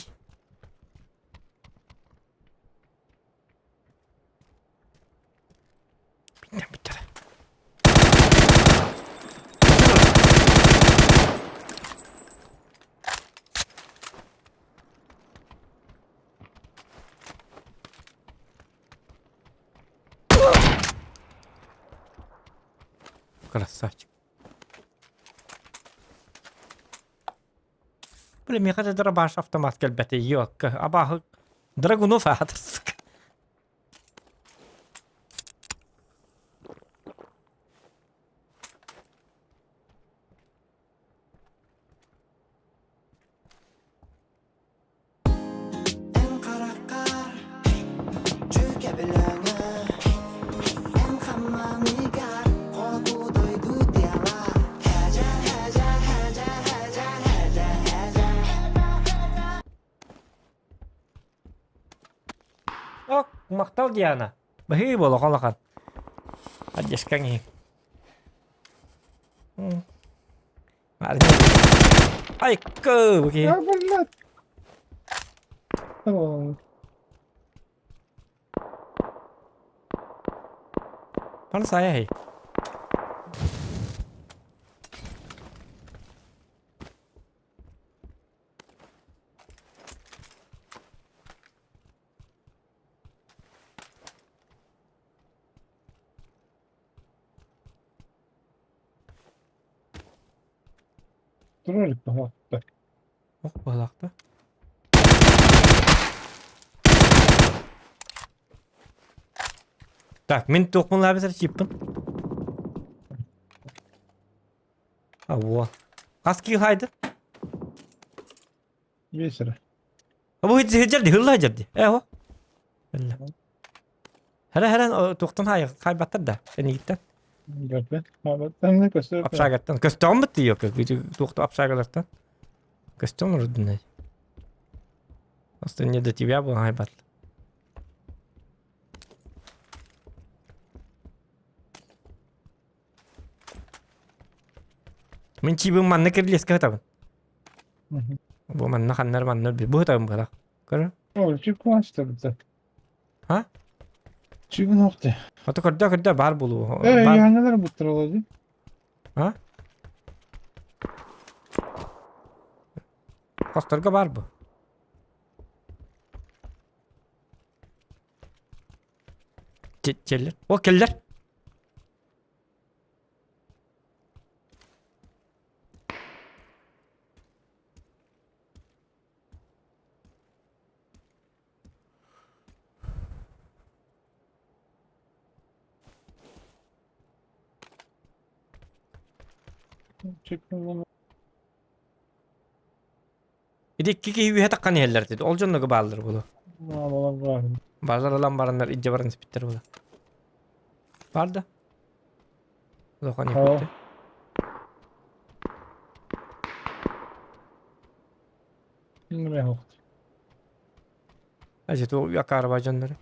Биттен биттер. Красавчик. Бля, миэхэ да дробаш автомат кэлбэтэ, ёкка. Абааһы Драгунов аатырсык. Эн хараххар Махтал Диана. Баһыы буола холахан. Поддержкаҥ иһин. Айкы бу киһи. Пан сайа хей. Турар баһаахта. Ох баһылаахта. Так, мин туохпун лаабысар чиппын. А во. Хас киһи хайдын? Биэс эрэ. Бу сылдьар дии, һылла сылдьар дии. Ээ, Һылла. Хара хара туохтан хайбаттар да, энииттэн. Көрбөт. Хаабаттан көстөр. Общагаттан. Көстөҕүн бит дии, туохта общагалартан. Көстөн урдунай. Просто не до тебя был хайбат. Мин чиибин манна кирилиэскэ сытабын. Бу манна ханнар манна бу сытабын быһалаах. Көрө. Ол чип куанчтабыта. А? Чибин охте. Ото көрдө көрдө бар булуу. Э, яңалар буттыралар ди. А? Хосторго бар бу. Келлер. О, келлер. Ити икки киһи үөһэ таххан иһэллэр дии. Ол дьоннорго бааллар буолуо. Бааллар ылан бараннар илдьэ баран испиттэр буолуо. Баар да? Улахан иһиттэ. Значит, акаарба дьоннору.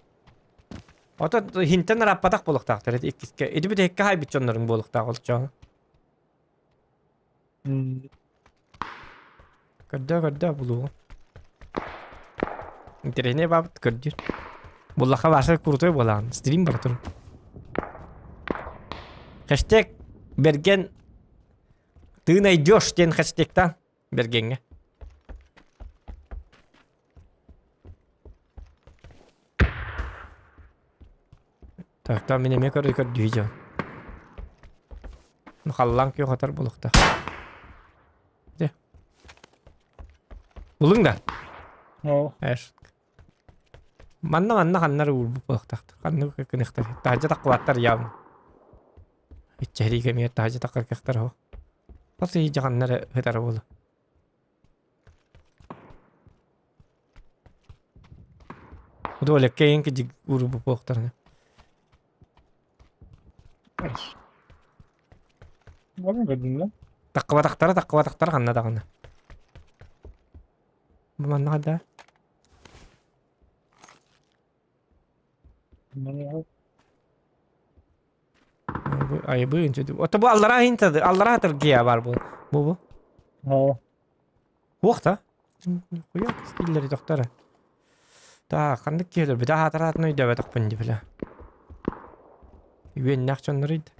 Ото хинтэн араппатах буолуохтаахтар ити иккискэ. Ити бүтэһиккэ хаайбыт дьонноруҥ буолуохтаах олчоону. Көрдөө көрдөө булуоҕум. Интэриэһинэй баабыт көрдүүр. Буллахха Ваша крутой буолаҕын. Стрим бара тур. Хэштег Берген ты найдешь диэн хэштегтан Бергеҥҥэ. Так, там мин эмиэ көрдүү көрдүү дьон. Халлаан күөх атар булуохтаах. Де. Булуҥ да? Оо. Эш. Манна манна ханнар уурбут буолуохтаахтар. Ханнык кыныхтар. Таһдьа таххыбаттар явно. Иччэһиригэ эмиэ таһдьа таххар кыахтар оһо. Хас ый дьаҕаннар ытара буолуо. Удуолекке эйин кидьик уурбут буолуохтарына. Баран көрдүм да. Таххыбатахтара таххыбатахтара ханна даҕаны. Бу манна да. Айбы инче. Ото бу аллараа хинтады, аллараа тыргия бар бу. Бу бу. Оо. Уох та. Хуя стиллери тохтара. Та ханнык киһилер бит аатараатын өйдөбөтөхпүн дибиле. Үөннэх дьоннор ыйда.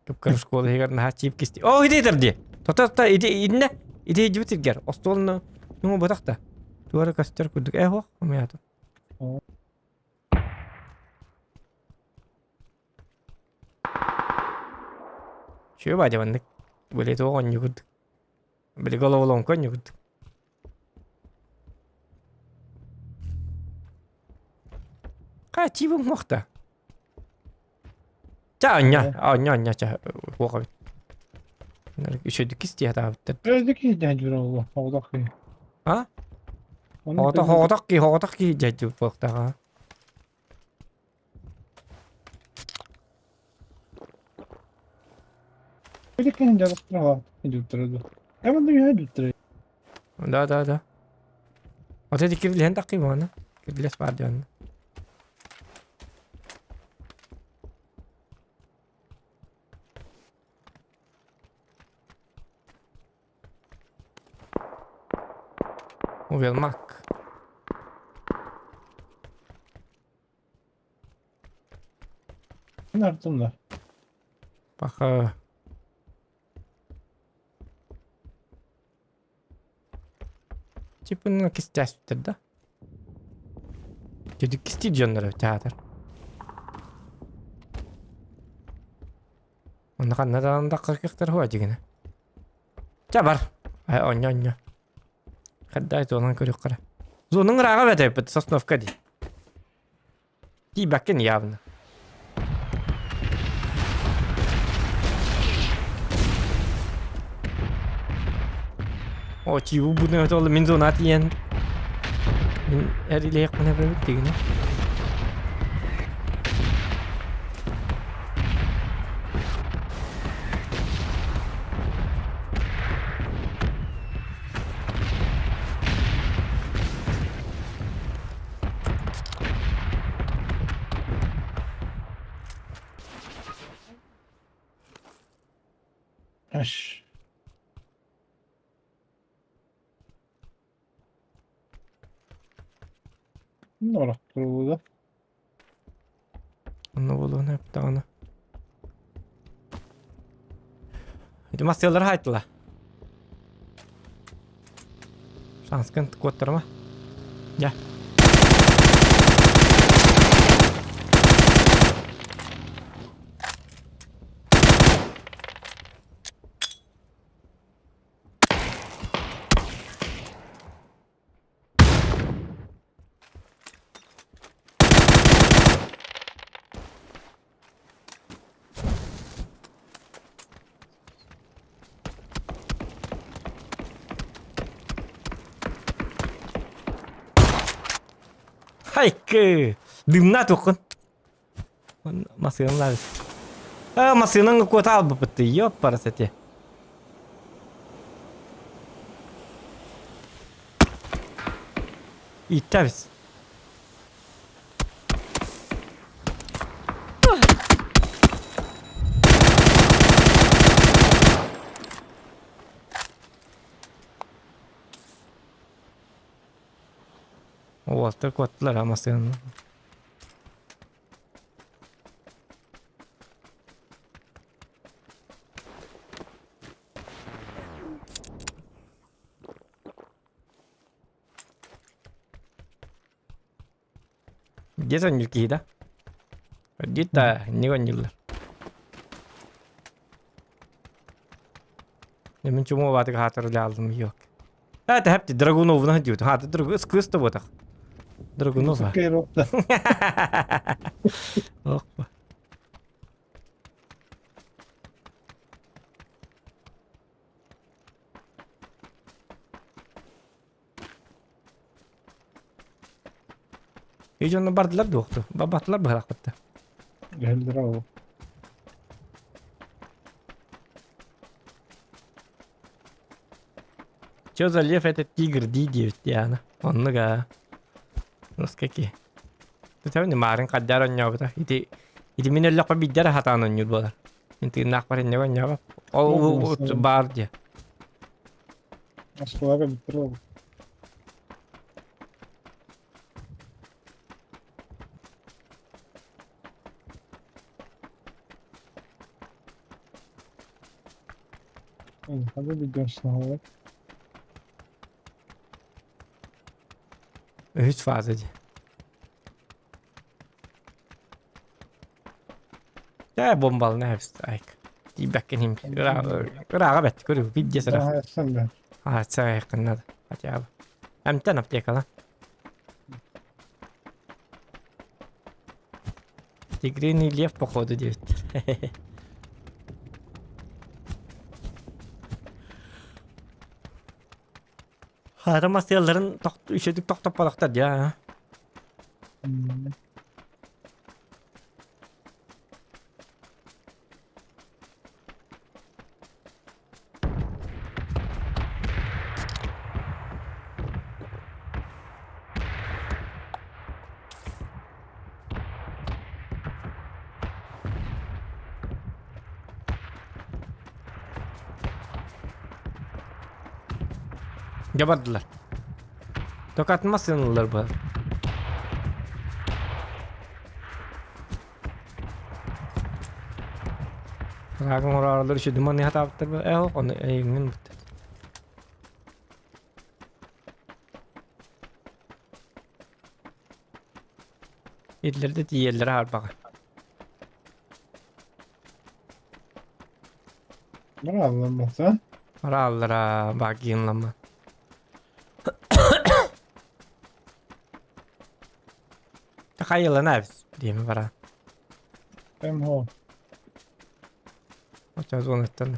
Кыпкыр школа иһигэр наһаа чип кисти. О, иди итэр Тота та иди инне. Иди идибит иргер. Остуолну нуҥу бытах та. Туара көстөр курдук. Э, хуох, умуяту. Үчүгэй баадьа маннык. Били туох оонньуу курдук. Били головоломка оонньуу курдук. Хаа чиибин уҥуохта. Чэ оонньоо, оонньоо оонньоо чэ уох эбит. Үчүгэйдик кистии сатаабыттар. Öldük иһдээдүр ол оҕотох киһи. А? Оҕотох оҕотох киһи оҕотох киһи дьайдыбыт буолуохтааҕа. Да, да, да. Вот эти кирилиһэн таххыы буолана. Кирилиэс баар диэн. Увелмак. Артым да. Паха. Типа кистээспиттэр да. Дьэ кистиир дьоннор театр. Онно ханна даҕаны таххар хуа дьигинэ. Чэ бар. Ай онньо онньо. Хаддай зонан көрүөххэ. Зонуң ырааҕа бэтэппит Сосновка дии. Тиийбэккин явно. О, тиийбит буну өтө мин зона тиийэн мин эрилиэхпин эбэбит дигинэ. Аш. Орохторууда. Онно буолуон эптаҕына. Ити массыалары хаайтыла. Шанскын куоттарыма. Дьэ. Хайкы! Дымна туххун. Масыынан лабис. А, масыынан куота албыппыт. Ёппарас эти. Ииттэбис. Уолаттар куоттулар а массыынаны. Где оонньуур киһи да? Диит да, инник оонньууллар. Мин чуму баатыга хаатар дьаалым yok. Это хэпти Драгуновна диют. Ха, ты друг кыс да ботах. Драгунова. Ох. И дьонно бардылар дуохту. Бабаттылар быһалахпытта. Гелдер ол. Чё за лев этот тигр Ди-9 Диана? Оннуга. Русскаки. Тут марын каддар онньообута. Ити ити мин өллөхпө биддер хатаан онньуур буолар. Мин тыыннаахпар инньэ онньообап. Ол баар дии. Москваға бүттір ол. Hadi bir görsün hava. Үһүс фаза дии. Дьэ бомбалына эбит айк. Тиийбэккин иһин ырааҕа бэт көрү видде сырах. Sen de. Аацаа хотя бы. Эмтэн аптекала. Тигриный лев походу диэбиттэр. Хара масыалларын үчүгдүк тохтоппотохтор дии. Дьэ бардылар. Токатма сыналар бу. Рагын орааралар үчү маны хатаабыттар бу. Э ону эйиҥин бут. Иллэрде тиийэллэрэ хаарбаҕа. Бараллар Бараллара багинлама. Хайылана диэми бара. МХ. Оча зонаттан.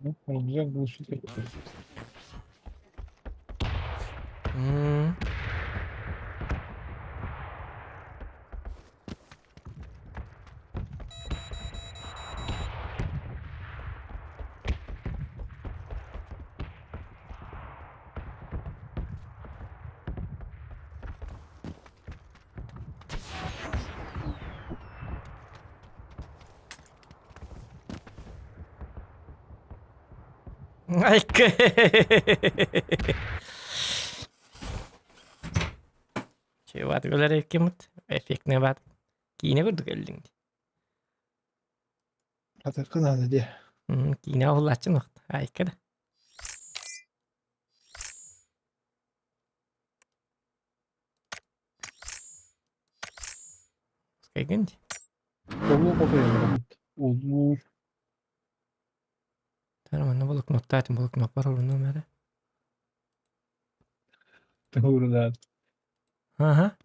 Ну, Olacak bullshit. Айка. Чеват гөлөр эккимут. Эффектне бат. Киине көрдүк элдиң. Атакын аны де. Киине уллачын вакыт. Айка да. Скайгын. Улуу копуя. Улуу. Тара манна блокноттаатым блокнот бар орунум эрэ. Туурда. Аха.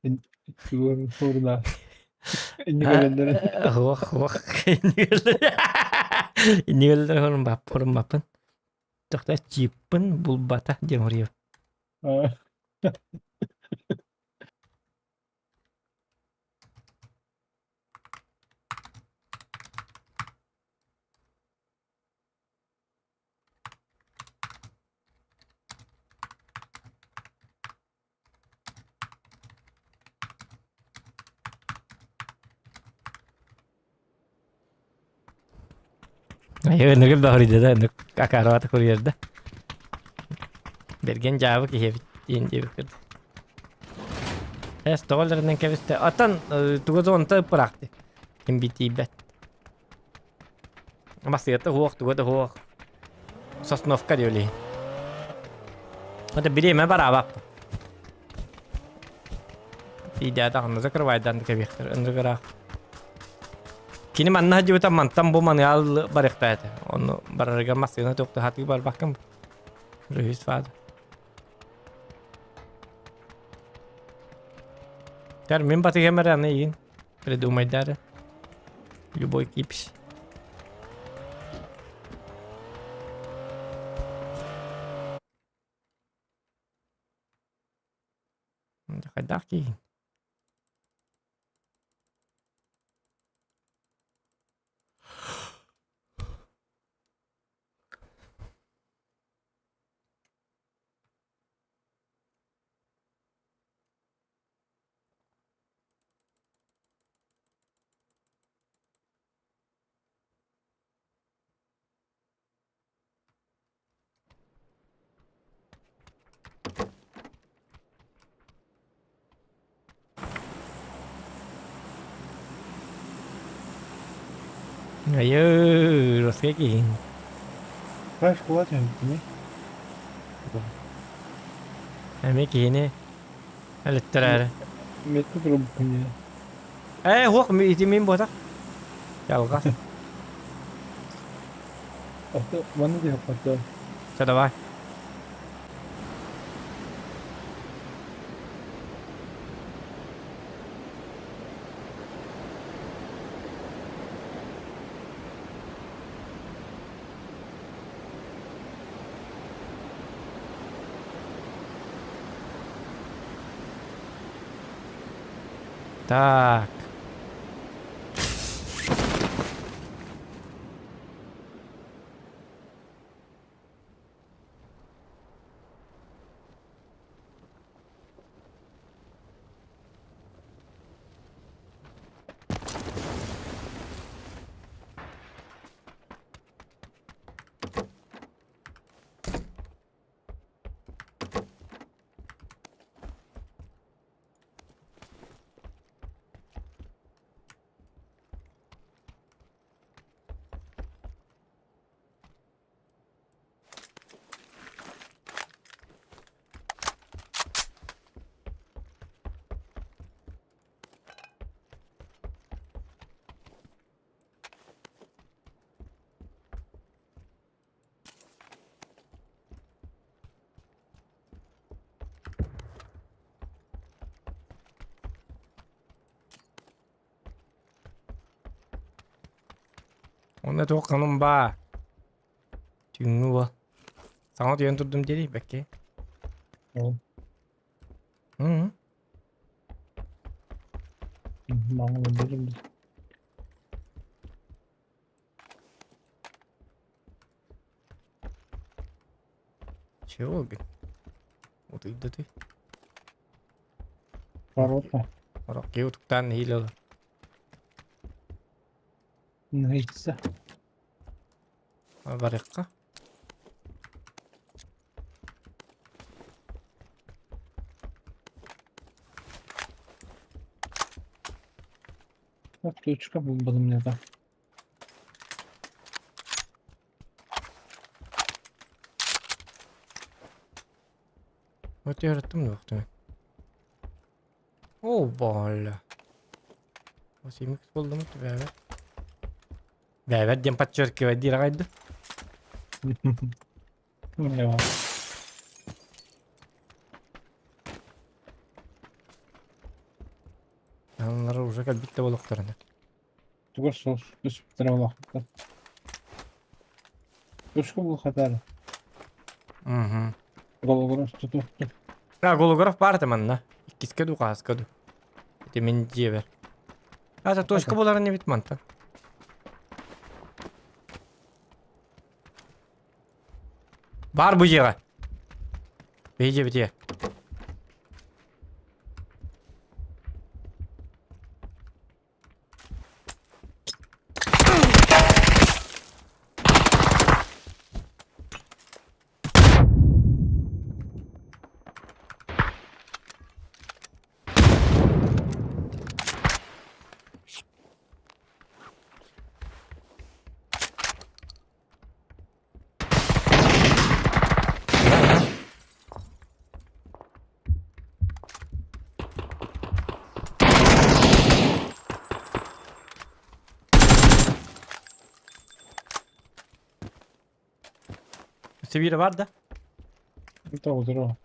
Туурда. Иннигэллер. Хуох хуох. Иннигэллер хорун бап хорун баппын. Тохта чиппын булбата диэн хоруйа. Ынырып да хоруйда да ынырып акаарабата хоруйарда. Берген дьаабы киһиэбит диэн диэбит курдук. Эс тоҕолорунан кэбистэ. Оттон тугу зонта ыппыраахты. Ким битийбэт. Масыата хуох, туга да хуох. Сосновка диэли. Это бириэмэ бараабаппын. Тиийдээтэ закрывайдан кэбиэхтэр ынырыгыраах. Кини манна сылдьыбыта мантан бу маныал барыахтаах этэ. Онно барарыгар массыына туохта сатыы барбаккын. Рүһүс фада. Тэр мин батыгам эрэ аны игин. Придумайдары. Любой кипиш. Хайдах киһин. Айыы, Роске киһин. Кайф кулатын не? Эмиэ киһини өлөттөрөөрү. Метті трубка не. Ээ, хуох, ити мин буотах. Ялга. Ата маны де хаппата. Чэ, давай. Так. Онно туох ханым баа. Түүҥҥү уол. Саҥа утуйан турдум диэри бэккэ. Ол. М. Маңа өлдүрүм. Чего гын? Утуйда ты. Баротма. Орох киһи утуктаан нэһиилэ олор. Нейсе. Барыахха. Ключка булбатым диэтэ. Вот яраттым да О, баалла. Осимик буоллум бэбэ. Бэбэ диэн подчеркивать диир аҕайда. Аналары уже кэлбит да буолуохтарына. Тугар суох түспүттэрэ буолуохтар. Тушка булхатар. Угу. Голограф тутуохтар. А, голограф баар этэ манна. Иккискэ дуу, хаһыска дуу. Ити мин дьиэбэр. А, это точка буоларын эбит мантан. Баар бу дьиэҕэ. Биһи дьиэбитигэр. Өссө биирэ баар да? Тоҕутур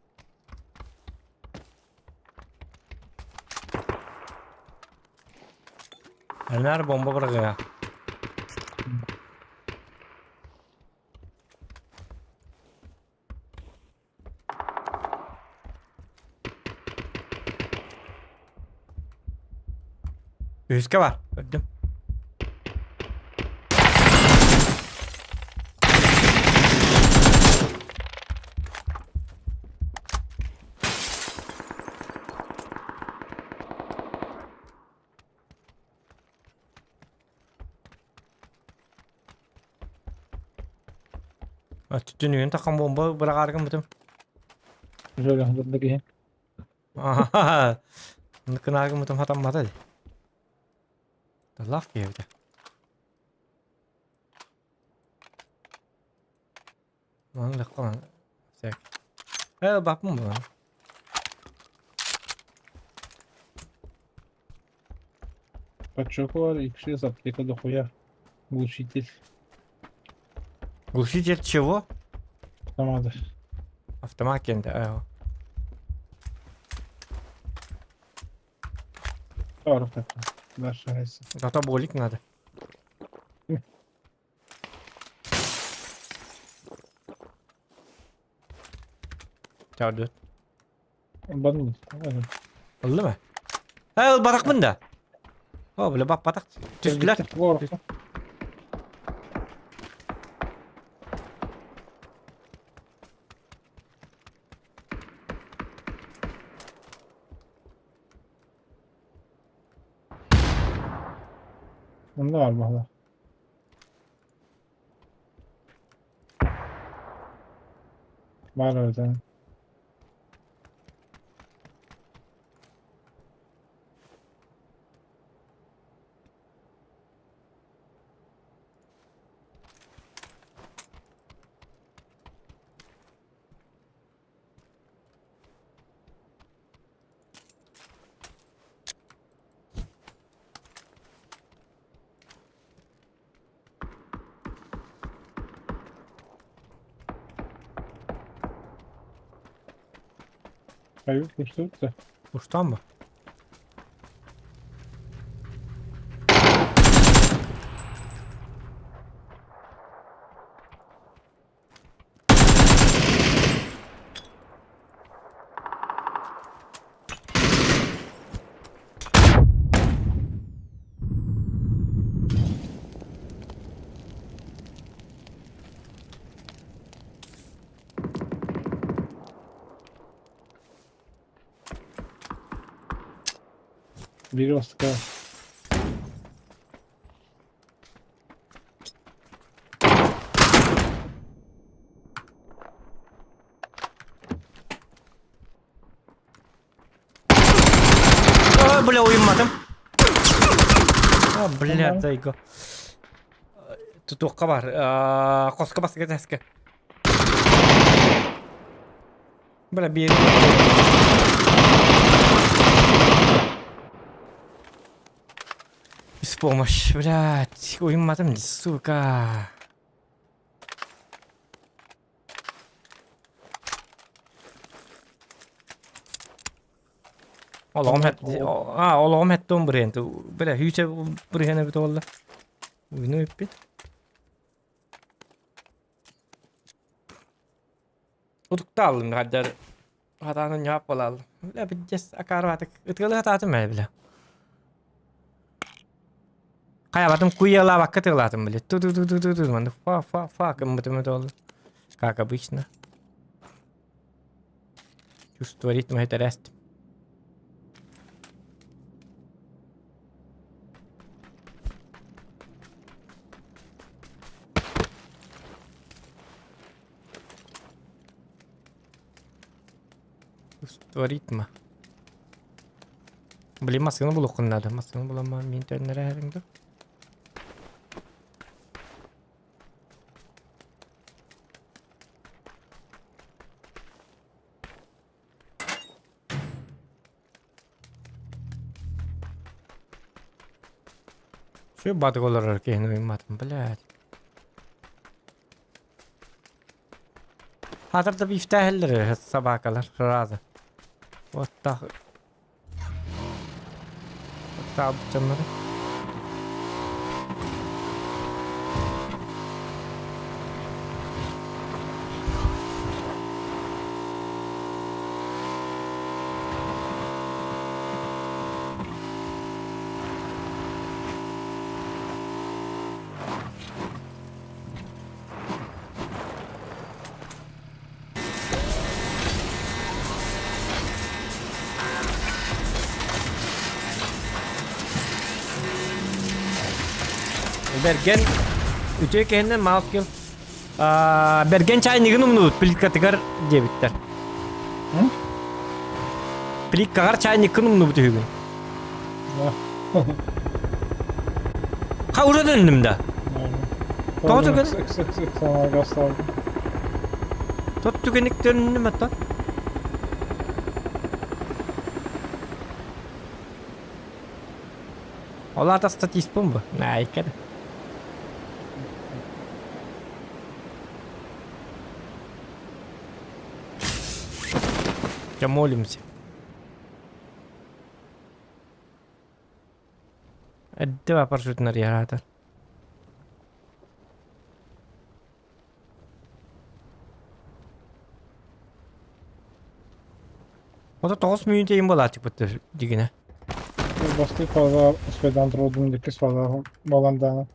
Наар бомба быраҕыа. Үһүскэ бар, көрдүм. Түнүгүн таххан бомба быраҕаары гыммытым. Şöyle hazırda киһи. Ныкынаа гыммытым хатаммата дии. Талаах киһи эбитэ. Маны легко Всяк. Баппын буолан. Подчёку икши аптека дохуя. Глушитель. Глушитель чего? Автомата. Автомат кенде. Пару так. Дальше райса. Зато болик надо. Чаудут. Банут. Ылла ма? Э, ылбатахпын да. О, бля, баппатах. Түстүлэр. Bunda var valla. Var orada. Kayıp uçtu da. Uçtan mı? Биир бастакы. Ой, бля, уйумматым. А, бля, тайга. Тутуохха бар. Хоско баска тэске. Бля, биэр. Без помощь, блядь. Уйумматым, сука. Олоҕум хэт а олоҕум хэттон бырыан бля хүүчэ бырыһыан эбит буолла. Уйну үппүт. Утуктааллым хаддар хатаанын ньаап буолааллым. Бля пиздец акаарбатык ытыалыы хатаатым ээ бля. Хайабатым куйалаабакка тыалаатым бля. Ту-ту-ту-ту-ту маннык фа-фа-фа гыммытым это буолла. Как обычно. Чувство ритма этэрээст. Чувство ритма. Блин, массыына булуоххун наада. Массыына буламмаан мин төннөрө эһэриҥ дуо? Şu батык олорор киһини уйматым, блядь. Хатыр да бифтээһэллэр собакалар сразу. Вот так. Таабыт дьоннору. Бэргэн үтүө киһиннэн Малкин Бэргэн чайнигын умнубут плиткатыгар диэбиттэр. Плиткаҕар чайниккын умнубут үһүгүн. Ха уже дөннүм да. Тоҕо түгэн? Тот түгэнник төннүм аттан. Ол аата статистпын бу. Наайка да. Ча молимся. Эрдэ парашютунар яраатар. Ото тоҕус мүнүүтэ буолааччыкпыт дигинэ. Бастыы фаза успейдан турудум иккис фаза буолан даҕаны.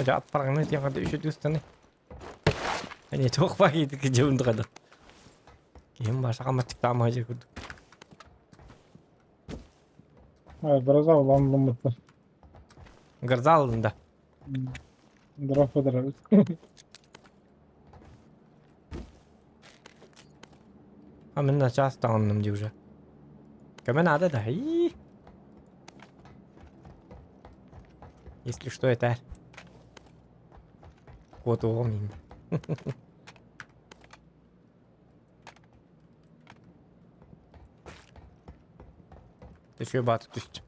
Дьэ аппараҥны тиэхэ үчүгэй устаны. Эмиэ туох баҕайытык дьыбындыҕа Киһим баша хамаччыктаама дьэ курдук. Гроза улаан Гроза ыллын да. Дров ыдырабыт. А мин начаас таҥынным дии уже. Көмө наада да. Ии. Если что, это Куотуоҕум иһин. Үчүгэй баатык түстүм.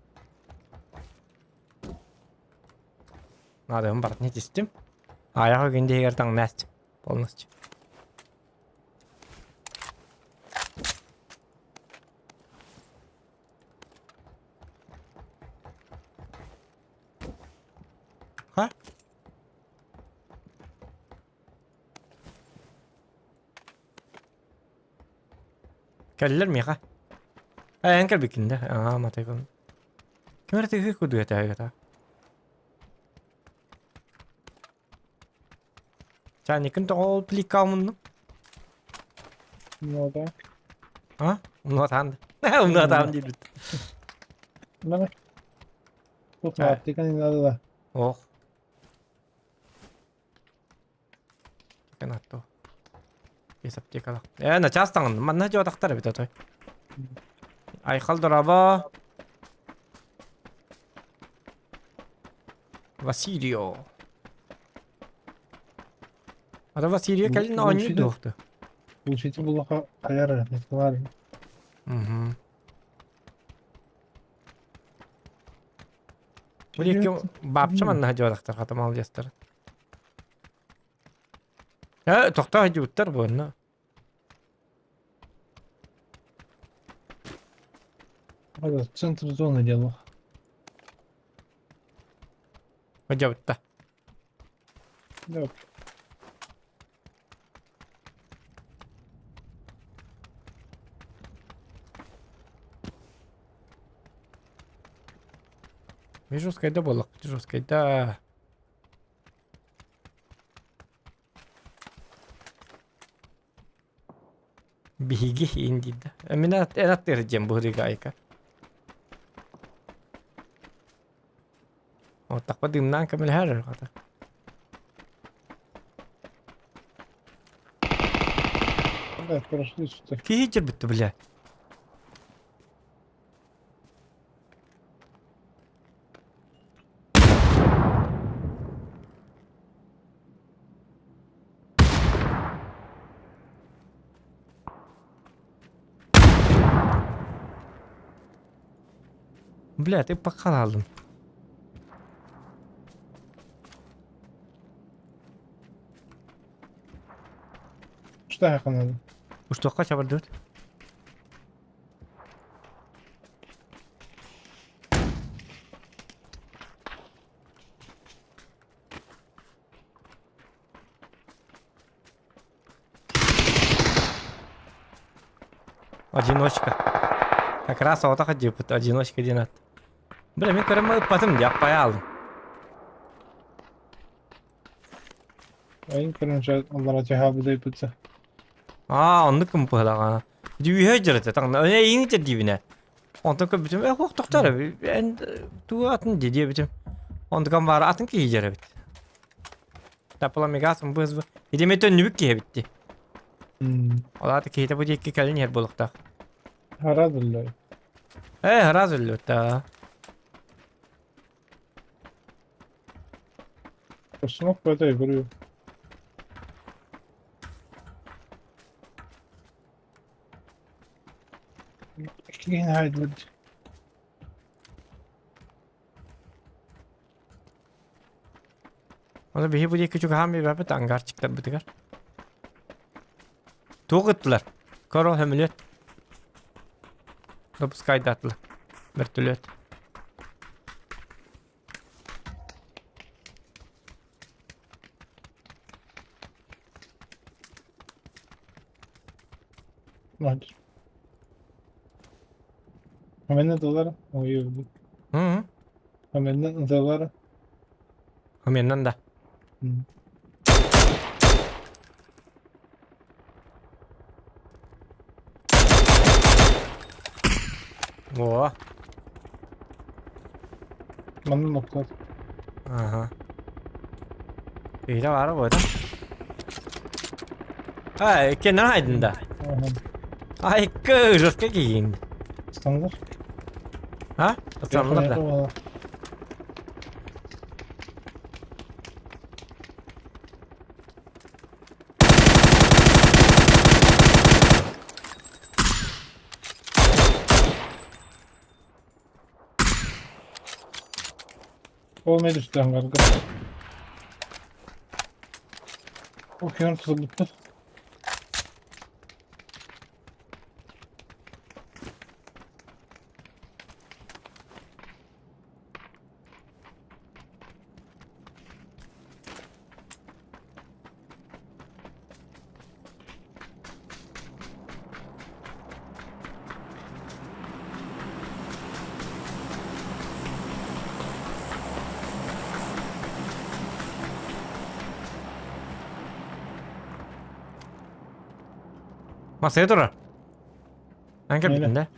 Наадыгым барытын этистим. Айах өгүн иһигэр таҥнаст полностью. Ха? Кэллэр миэхэ. Ээ, эн кэлбиккин да. Аа, матайбын. Ким эрэ тыһыы курдук этэ это. Чайникын тоҕо ол плитка умуннуҥ? Ну да. А? Умнуотаан да. Умнуотаан диэбит. Надо. Тут аптека не надо да. Ох. Канатто. Бес аптекалах. Э, начаас таҥын. Манна дьуотахтар эбит отой. Айхал дорообо. Василио. Ата Василио кэлин оонньуу дуохту. Получите булаха хайара, Николай. Угу. Бу диэки баапча манна сылдьыбатахтар хата молодецтар. Э, тохтоо сылдьыбыттар бу онно. Центр зоны делал. Сылдьыбытта. Да. Жесткайда буоллахпыт, жесткайда. Биһиги иин диир да. Мин эн аттыыр дьиэм быһырыыга айка. Оттахпа дыымнаан көмөлөһөр хата. Да, прошли что-то. Киһи дьэрбүттэ бля. Бля, ты пока алдым. Что я надо? Уштуохха чабардыбыт. Одиночка. Как раз оҕото хадьыппыт одиночка диэн аат. Бля, мин көрөммө ыппатым дии, аппайа алдым. Айын көрүнчэ аллара түһээбит Аа, оннук кымпыһылаҕа. Дьүүһэ дьарыта таҥна. Э, иҥ дьэрдиибинэ. Онтон көрбүтүм, э, хуох тохтор эн тугу атын дии диэбитим. Онтукам баара атын киһи дьэр эбит. Тапламигасым быз Идеме төннүбүт киһи эбит дии. Ол аата киһитэ бу диэки кэлин иһэр буолуохтаах. Хараа өллөр. Э, хараас өллүбүт да. Смог по этой говорю. Киин хайдыбыт. Оны биһи бу диэки чугаһаан биэрбэппит ангарчиктарбытыгар. Туох ыттылар? Коро сөмөлүөт. Допускайдаатылар. Бөртөлүөт. Var. Hemen dolar. Ой, М. Hemen dolar. Хоменнан да. О. Манна нокта. Ага. Киһитэ баара буота. Ай, иккиэннэрин хайдын да. Айкы, жестко киһиин. Стандар. А? Стандар да. Ол эмиэ түстээн барда. Ол киһи тутулбуттар. Масая турар. Эн кэлбитин да?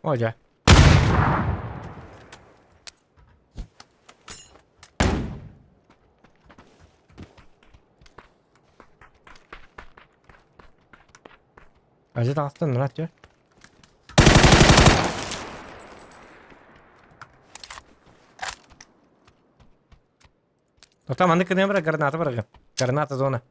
О, дьэ. Ажы таҕыстан нара түө. Тота маннык гыныам бара граната барыгы. Граната зона.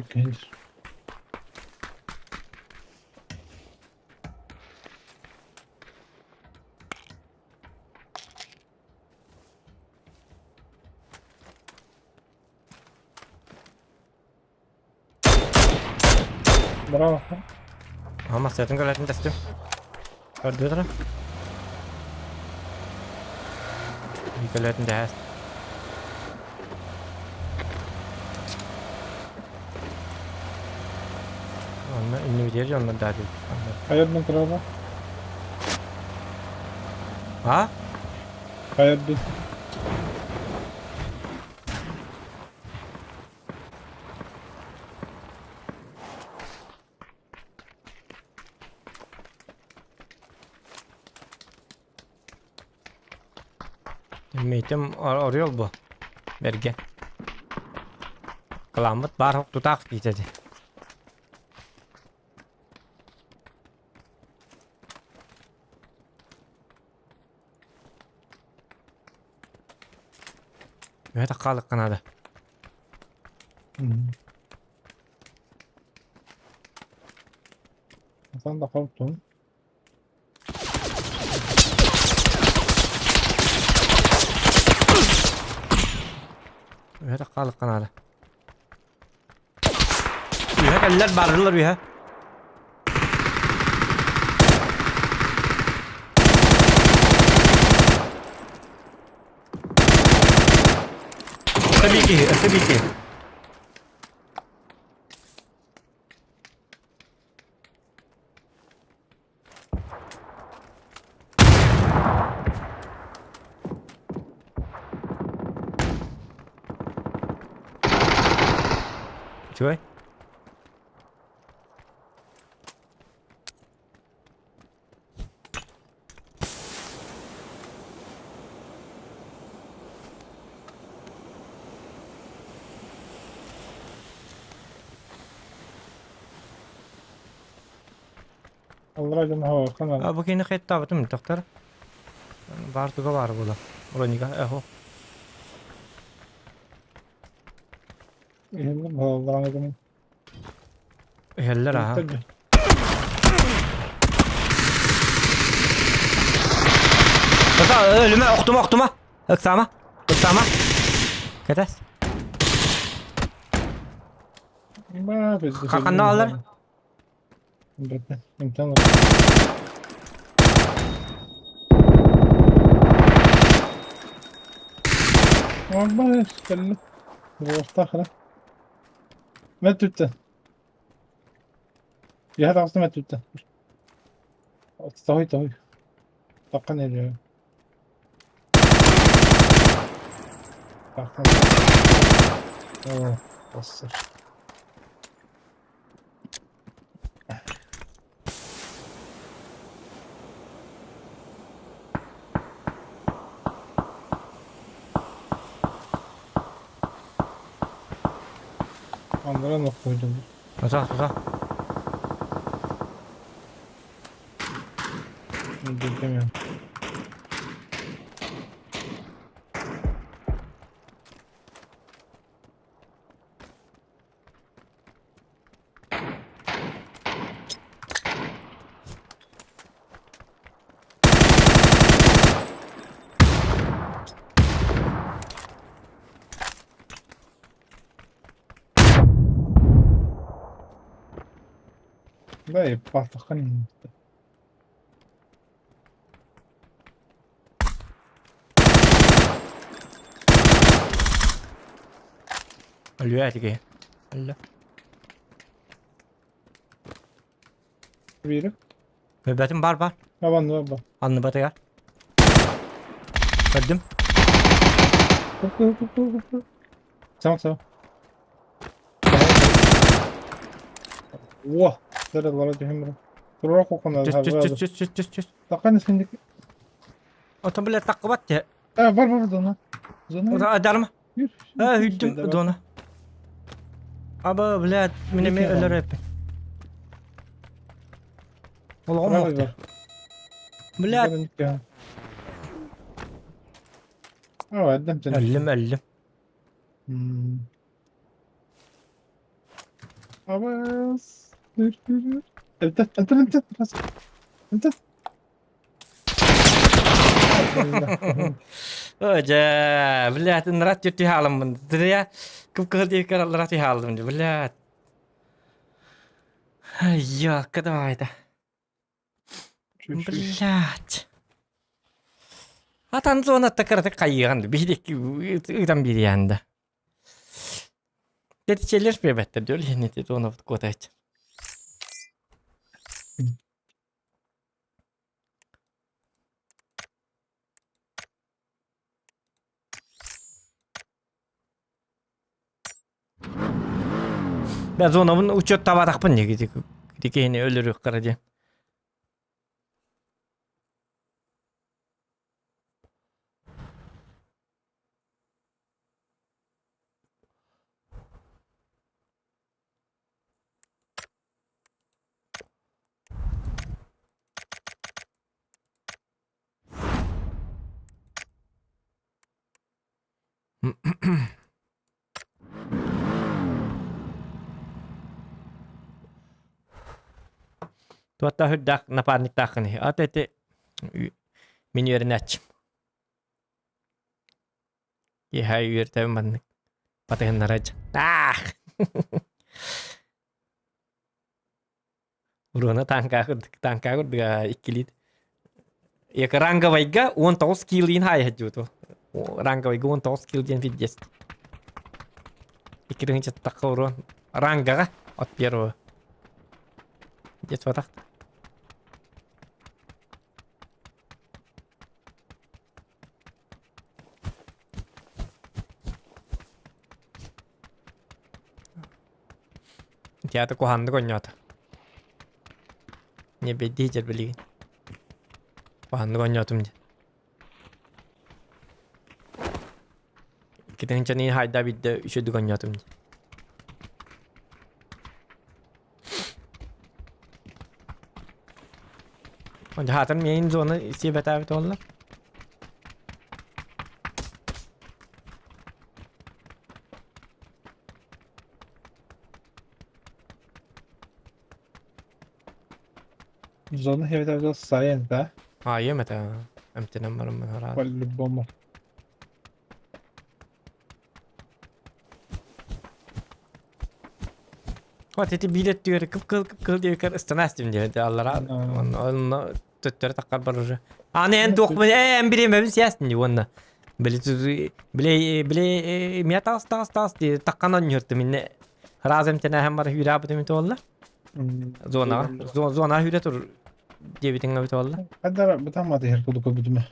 Конечно. Браво. Ама сэтин кэлэтин тэстим. Көрдүтэрэ. Кэлэтин дэһэс. Онно иннибитигэр дьоннор даа диэбит. Хайырдын турала? А? Хайырдын. Митим Орел бу. Бэргэ. Кыламмыт баар тутаах диэтэ. Үһэ таххаалыкка наада. Sen de korktun. Үһэ таххаалыкка наада. Үһэ кэллэр барылар үһэ. Tabii ki, tabii ki. Үчүгэй. Аллара дьон оһоҕо А бу кини хеттаабытым доктор. Баар туга баар буола. Бронига эхо. Иһиллэр буоллаҕына гынан. Иһэллэр аха. Тата өлүмэ охтума охтума. Ыксаама. Ыксаама. Кэтэс. Ханна алар? Интен والله Буолуохтаах Мөттүттэн. Иһэ таҕыста мөттүттэн. Тоһуй тоһуй. Таххан эрэ. Таххан. Оо, бассар. Андара нохуйдун. Тутаа, тутаа. Öldüremiyorum. Да, пахтаххын Өлүө этиги. Өллө. Бири. Мөбөтүм бар бар. Табан бар. Анны батыгар. Көрдүм. Tamam tamam. О, Зara түһүм Турура кокона. Түс түс түс түс түс түс түс. Такан сендик. Отон биле таккыбат те. А, бар бар зона. Зона. Адарма. А, хүттүм зона. Аба, блядь, мине ме өлөр эппин. Олоҕум уохта. Блядь. А, эддем сен. Өллүм, өллүм. Абас. Энтэ, энтэ, энтэ. Энтэ. Дьэ, блядь, ынырат тү хаалыммын. Дыря, кып-кыһыл диэки аллара түһэ хааллым дии, блядь. Йока давай-то. Блядь. Атан зонатта кыратык хайыган биһидик ыытан бириянда. Тетичелер биэбэттэр дөл хинити зонабыт куотач. Бә зонабын учет табатахпын неги дикени өлөрүк кара диэн. Туотта үрдээх напарниктааххын ата ити мин үөрэнээччим. Киэһэ үөртэбин маннык батыһыннара Таах! Уруона таанкаа курдук таанкаа курдук иккилиит. Яка ранговайга 19 килин хаайа дьууту. Ранговайга 19 кил диэн пиздец. Икки тыһыынча уруон рангаҕа от первого. Детватах. Театр куһааннык оонньоото. Не бэйдии дьэр билигин. Куһааннык оонньоотум дии. Икки хайда биирдэ үчүгдүк оонньоотум дии. Хаатан миин зона сиэбэтээбит буолла. Зона хебетэ сайын да? Аайым этэ эмтэнэн бараммын хараат. По-любому. Вот эти билет түгэр кып-кыл кып-кыл диэбиккэр ыстана астым диэбит аллара онно төттөрү таххар бар уже. Аны эн туохпун ээ эн бириэмэбин сиэстин дии уонна били били били миэ таас таас таас дии таххан онньууртум инне разом тэнээһэн бар хүүрээбитим ити буолла. Зонаҕа зонаҕа хүүрэ тур диэбитиҥ эбит буолла. Хадара бытамматы иһэр курдук көрбүтүм.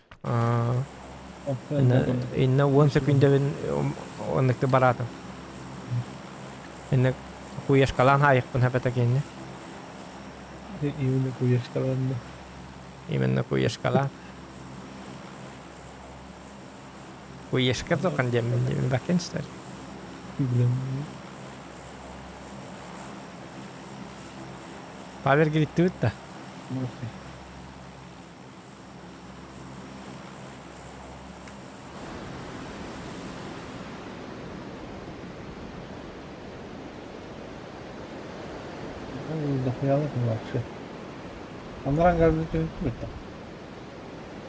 Инна 10 секундэбин оннукты бараатым. Инна куешкалаан хаайыкпын хэпэтэ киэннэ. Именно куешкалаан. Именно куешкалаан. Куешка тоқан диэммин диэмин баккен что ли? Блин. Павер гириттибит да. Дохуялык вообще. Анаран көрбүт бүттэ.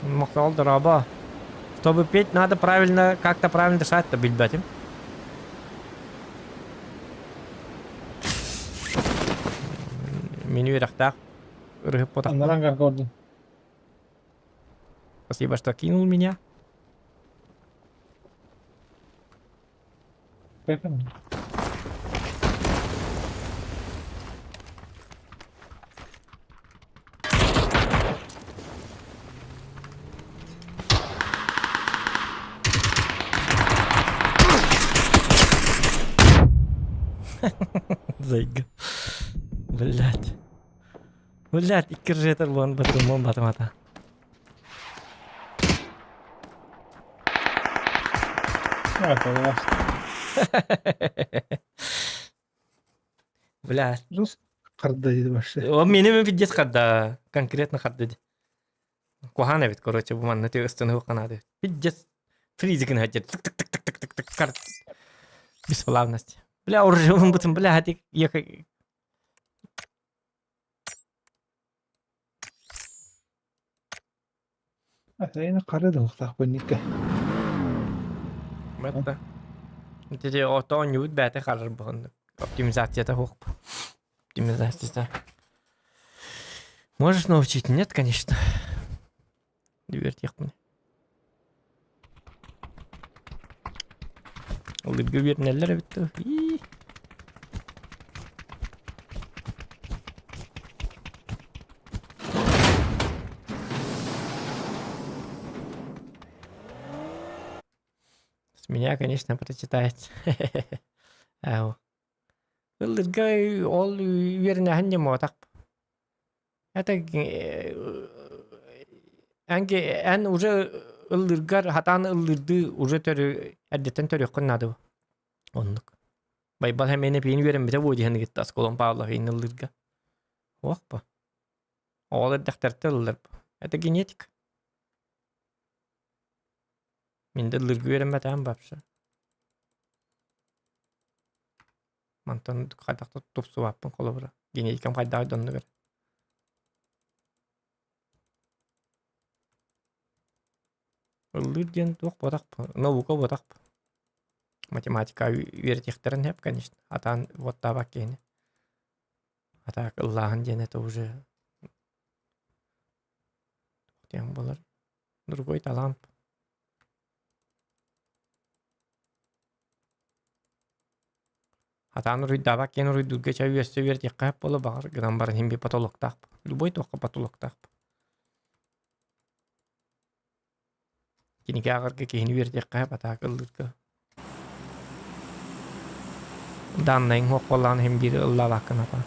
Махтал дорообо. Чтобы петь, надо правильно, как-то правильно дышать-то билбэтим. Мин үөрэхтээх ырыһып потахпын. Анаран көрдүм. Спасибо, что кинул меня. Зайга. Блять. Блять, икки ржетер буолан батырыммын батымата. Бля. Харда диди вообще. О, мени пиздец харда. Конкретно харда ди. Куһаан эбит, короче, бу манна ти ыстыны канады. Пиздец. Фризикин хотят. Тык тык тык тык тык тык тык карт. Бесплавность. Бля, уже он бутын, бля, ти ехай. Атайына қара да ұқтақ бөннікке. Мэтта. Ити ото ньют бәте харар бұғын. Оптимизацията хоқ. Оптимизацията. Можешь научить? Нет, конечно. Дивертиэх мне. Улыбка бернеллер битті. С меня, конечно, прочитает. Ау. Ыллырга ол үөрэнэһэн ньымуотах. Это эн эн уже ыллыргар хатаан ыллырды уже төрү эрдеттен төрүөххүн наада оннук. Байбал хэмэне пиин үөрэммитэ буо диһэн гитта Асколон Павлов иин ыллырга. Уох Оҕолор эрдэхтэртэ ыллар. Это генетика. Мин да ыллырга үөрэммэтэҕим вообще. Мантан хайдах да тупсубаппын холобура. Генетикам хайдаҕый да оннугар. Ыллыыр диэн туох буотах наука буотах Математика үөрэтиэхтэрин сөп, конечно. Атаан уоттаабат киһини. А так ыллааһын диэн это уже диэн буолар. Другой талант. Атаан уруйдаабат киэн уруйдуурга чэ үөссэ үөрэтиэххэ сөп буолуо баҕар гынан баран иһин биир потолоктаах любой туохха потолоктаах. Кинигэ ааҕарга киһини үөрэтиэххэ сөп, а так ыллыырга Даннайыҥ суох буоллаҕына иһин биир ыллаабаккын атаан.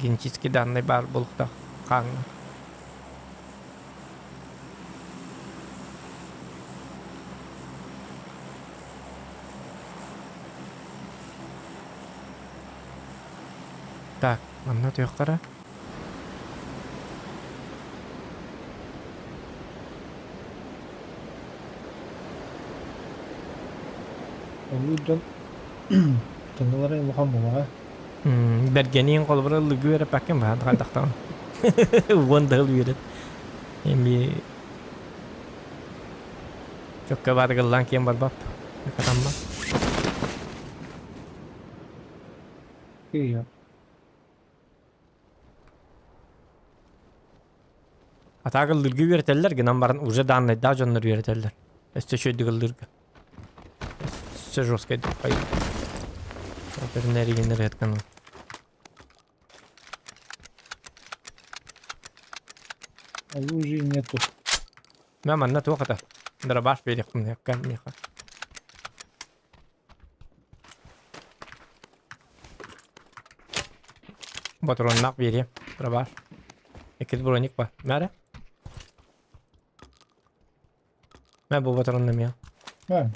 Генетический даннай баар буолуохтаах хааҥҥа. Так, манна түһүөххэ Улуу дьон тоннулара улахан буолара. Бэргэниин холобура ыллыгы үөрэппэккин баһан хайдахтаҕын. Уон да ыл үөрэт. Эми чөккө баарыгыллаан киэн барбап. Катамма. Киһи А так ыллыырга үөрэтэллэр гынан баран уже дааннайдаах дьоннор үөрэтэллэр. Өссө үчүгэйдик ыллыырга. Өссө жесткайдык Опернеригин Оружия нету. Мэ манна туох ата? Дробаш биэриэхпин миэхэ. Ботуруоннаах биэриэм. Дробаш. Иккис броник бар. Мээрэ? Мэ бу ботуруонна эмиэ. Мэ.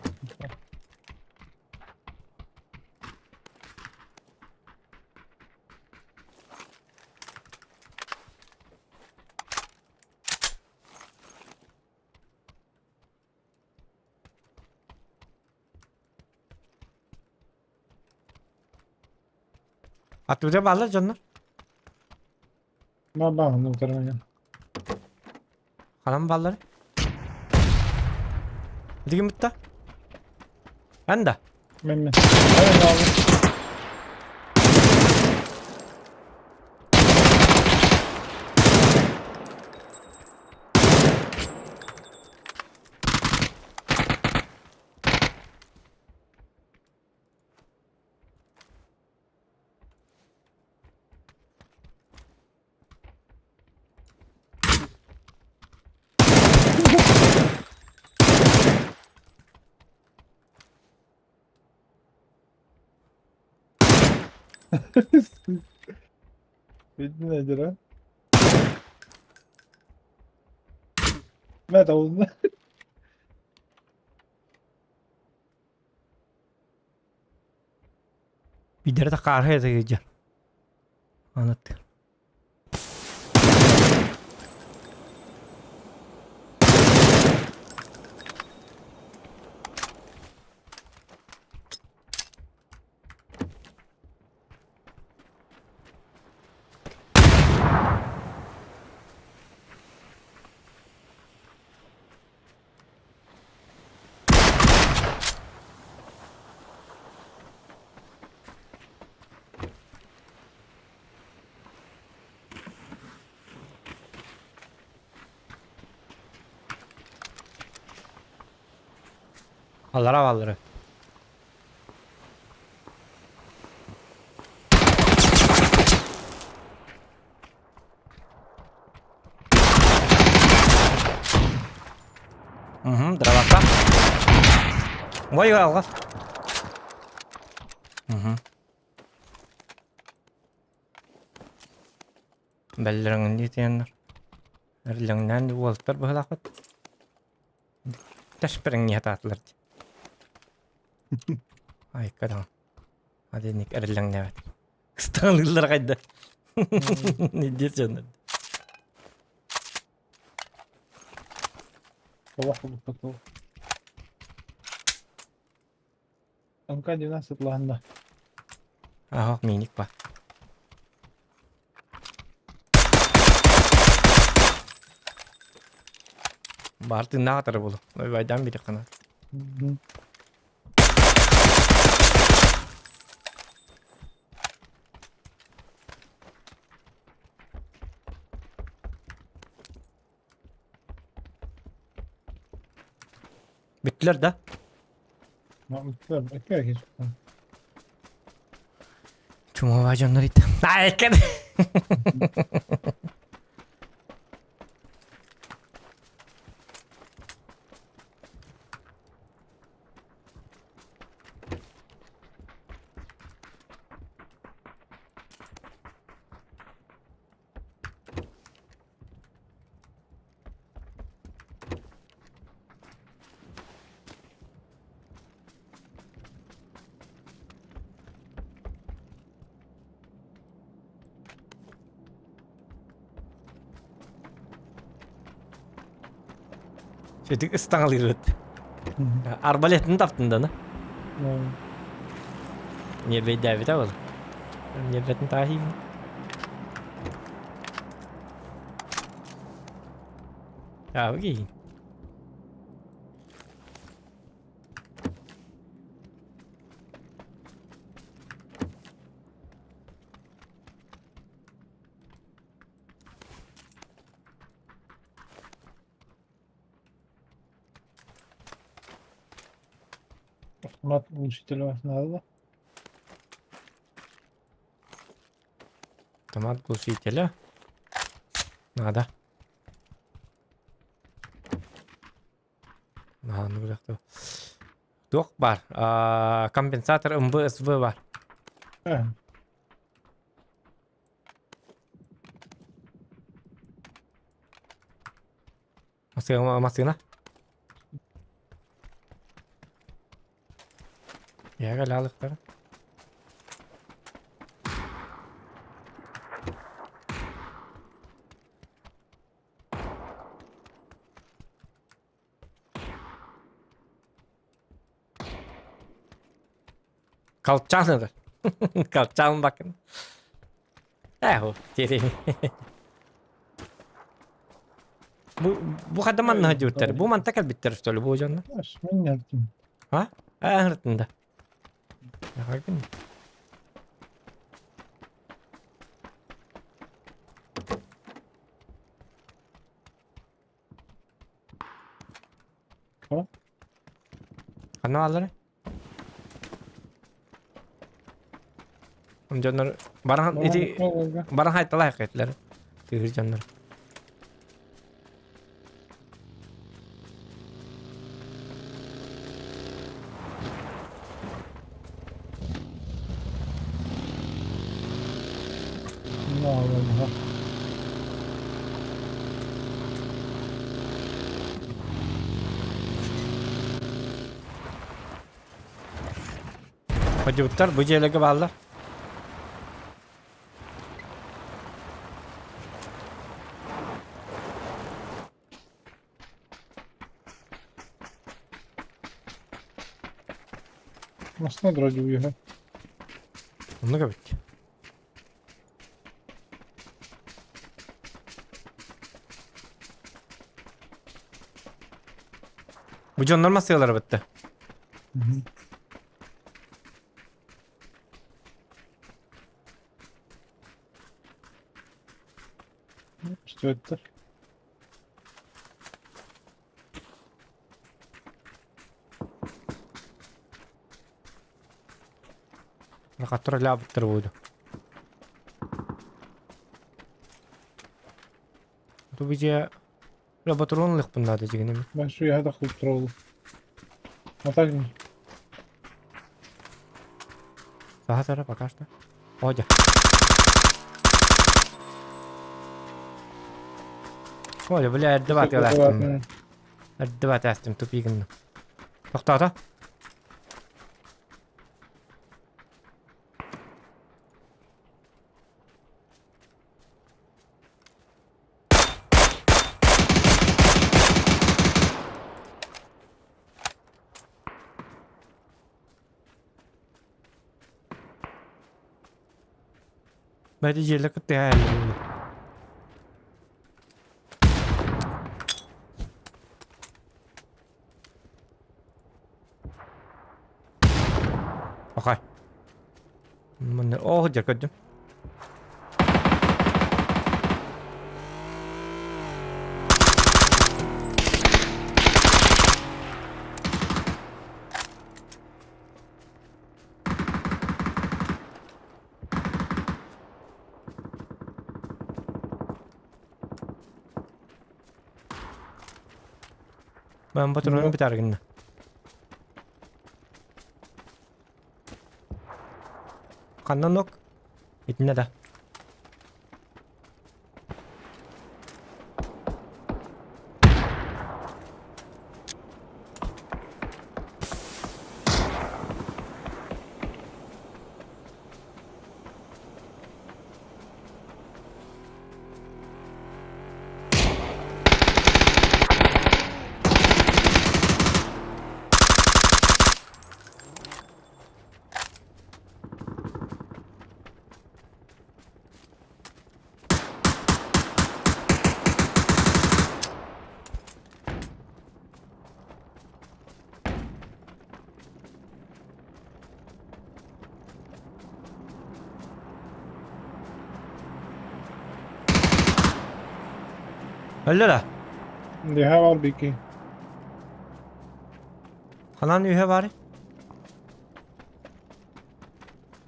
Аттыбытыгар бааллар дьоннор. Баҕа ну карманен. Ханан бааллар? Билигин бутта. Эн да. Мен мен. Ай бааллар. Видно, дела. Мэ табылынна. Биирдэрэ да хаарыһа сылдьар. Анат. Аллара баллары. Угу, дровака. Ой, алҕас. Угу. Бэллэрэҥин диэтиэннэр. Эрлэҥнээн уолаттар быһалаахпыт. Тэшпэрэҥниһэ таатылар дии. Айка даҕаны. Адиник эрэллэҥнээбэт. Ыстаҥалыыллара хайда? Нидиэт дьоннор. Олох курдук МК-12 сытлаһынна. Аһок миник ба. Баар тыыннаах атары булу. Байдан бири қанат. Бүттүлэр да? Бүттүлэр. Икки киһи Чумовай дьоннор ит. Айкан. Сөтүк ыстаҥалыырбыт. Арбалетын таптын да, Ньиэрбэйдээбитэ буолла. Ньиэрбэтин тааһыйбын. Аа, окей. Автомат глушителя надо, да? Автомат глушителя. Надо. Туох баар? Компенсатор МВСВ баар. Массыына. Яга лалыктара. Колчан это. Kalçağım bakın. Эһу, тиэрин. Бу бу хадда манна диэбиттэр. Бу манта кэлбиттэр что ли бу дьонно? Мен yaptım. А? Ыҥыртында. Яхагын. О. Ханна бааллар? Дьоннор баран ити баран хайталаах этилэр. Тыыр дьоннор. No, Ходьубуттар бу дьиэлэргэ бааллар. Masına duracı uyuyor. Оннук эбит. Бу дьоннор массыалара бытта. Что Рахаттар лаабыттар буду. Ту бije Лабораторон лыхпын надо дегенем. Ben şu yerde kontrol. Atak Саха пока что. Одя. Оля, бля, эрдебат ялааттым. Эрдебат астым тупигин. Тоқтата. Бәді жерлі күтті әлі. Окей. Міне, о, жер көрдім. Ben patronu Ну. biter günde. Kandan ok. Итинне да. Өллө да. Deha var bir ki. Ханан үйе бар.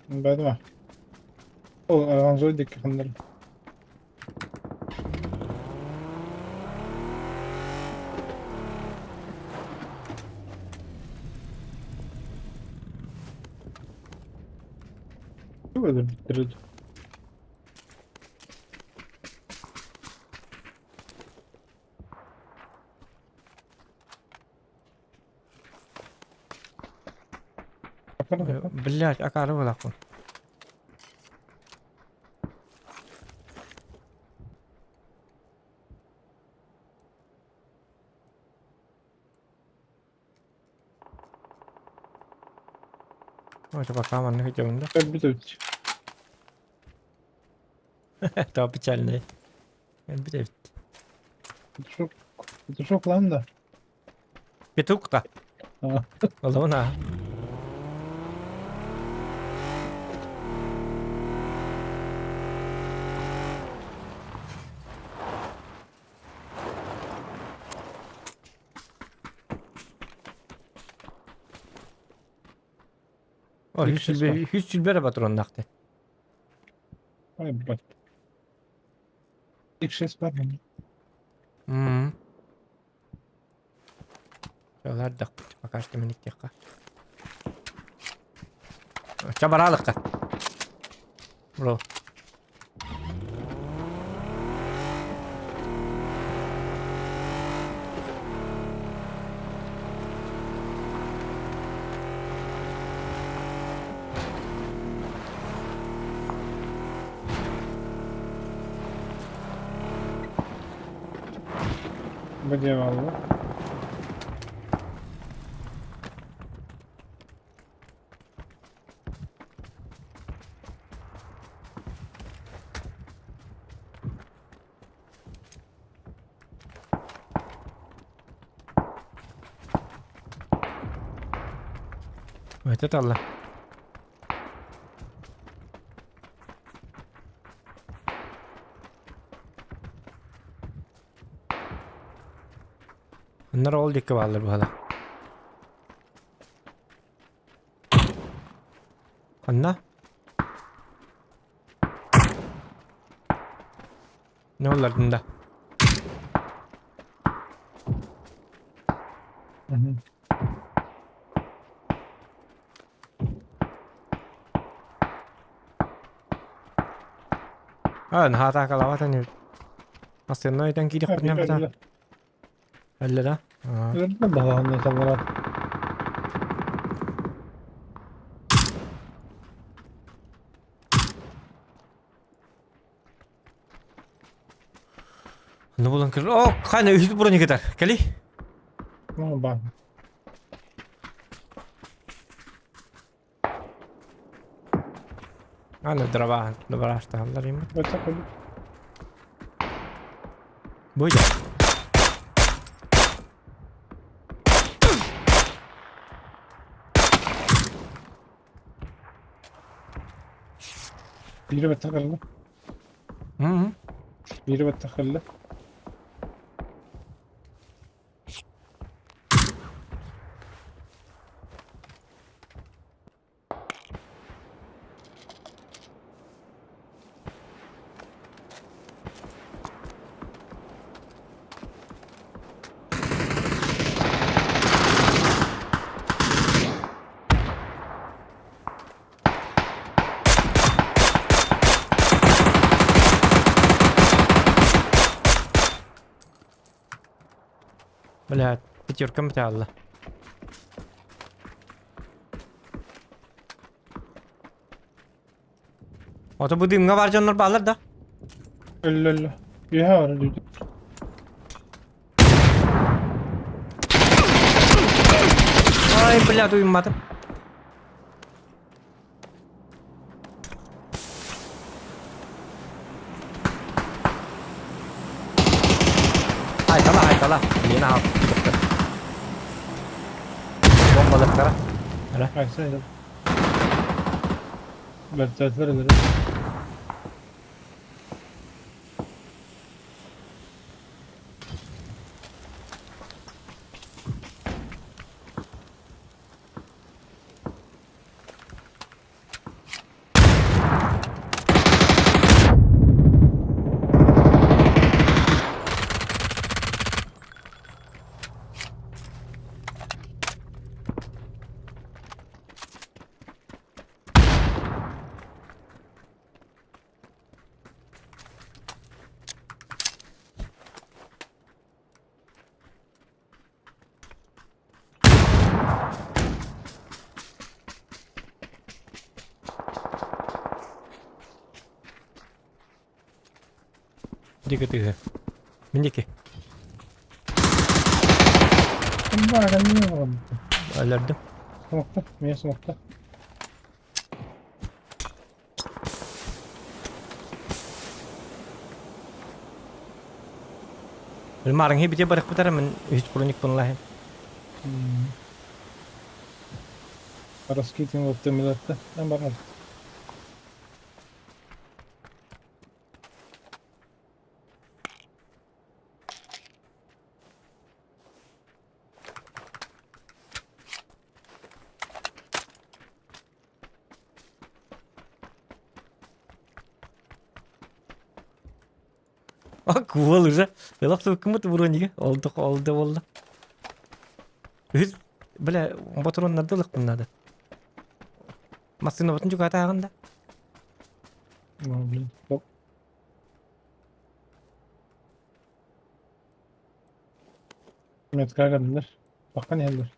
Ben var. O aranjör dik kanlar. Böyle bitirdi. Блять, акары булакпын. Это пока маннык идем, да? Өлбүт эбит. Это печальный. Өлбүт эбит. Петушок. Петушок лан да. Петух та. А. Олуна. О, үс сүлбэ эрэ патроннаахты. Ой, бать. X6 бар мин. М. Олардахпыт, пока что мин иттиэххэ. Ча бараалыкка. Бро. Бу дьиэ буолла. Это талла. Оннор ол диэки бааллар быһала. Ханна? Не оллардын да? Мгм. А, наһаа атаакалаабат ини. Массыына өйтөн киириэхпитинэ бата. Өллө да? Өллө балаҕанна саллара. Ну булан кыр. О, хайна үһүс брони кытар. Кэли. Ну, баар. Аны дрова, дрова им. Бачча кэлбит. Буйда. Биири бачча кэллэ. Мм. Биири бачча кэллэ. Блядь, пятерка бытаалла. Ото бу дымҥа бар дьоннор бааллар да? Өллө өллө. Үөһэ баран дүйдү. Ай, блядь, уйматым. Айтала, айтала. Лена ал. Бомбалыктара. Ара. Айса айда. Бэртээтлэр өлөрө. Дикі тыгы. Миндики. Ким баар, кэннигин баран. Өлөрдүм. Смокта, миэ смокта. Марыңһы бите барыхпытара мен үс броник пунлаһын. Раскитин оптимилатта. Мен барар. Ак уол уже. Ылап кымыт бронига. Олду олду болду. Үс бля ботуроннарды ылыкпын надо. Массыына ботун жугата да. О, блин. Оп. Метка кадылар. Баккан елдер.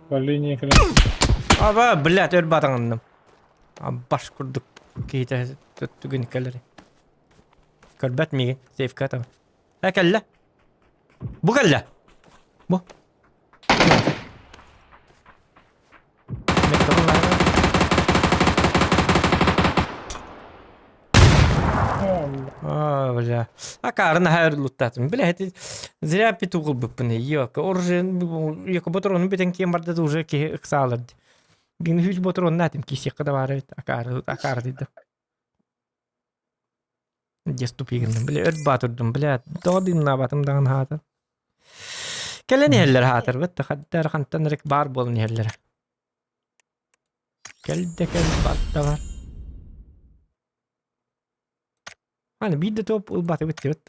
По линии кэлэн. Аба, блядь, өр батаңынным. Баш курдук кейте түгін кәлері. Көрбәт миги, сейфка там. Ә кәллә. Бу кәллә. Бу. А, бля. А карын хәр луттатым. Бля, это зря петугыл быппын. Йока, оружие, йока ботрону бетен кем барды уже ки ыксалыр. Бин хүч ботрон натым киси када бар бит. Акар, акар диде. Деступигин, бля, өрт батырдым, бля, додым на батым даган хатыр. Келен хеллер хатыр, бит хаттар хантан рек бар болын хеллер. Келде кел батта бар. Аны бидде топ ул баты бит бит.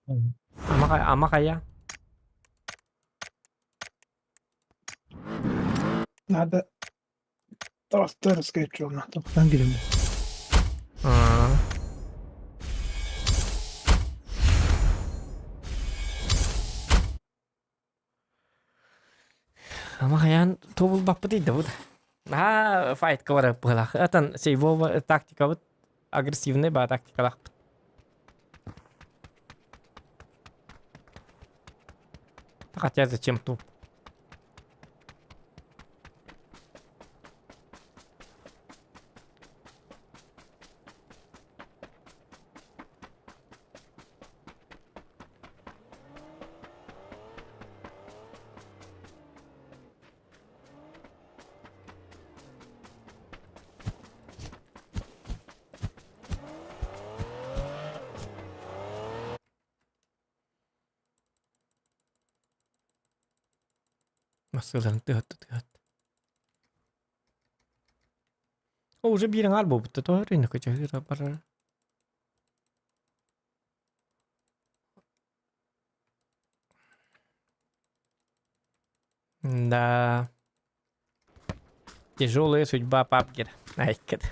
Ама ама кая. Надо Тарастар скетч онна. Тоқтан кирим. Ама хаян тобул баппы дейді бұд. А, файтка бар бұлақ. Атан сейвова тактика бұд. Агрессивный ба тактикалақ. Хотя зачем туп? Масыларын тыгатты тыгат. О, уже бирин ар болбутта то рынок чахыра бар. Да. Тяжелая судьба папкер. Айкет.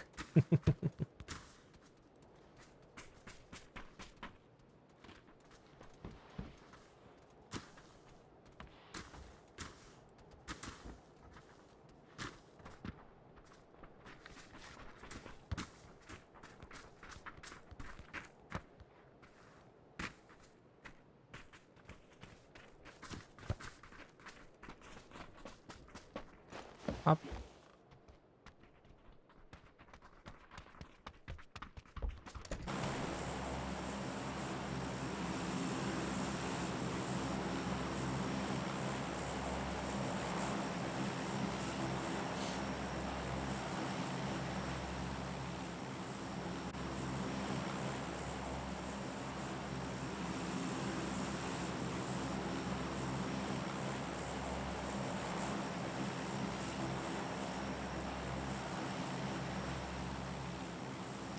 Ап.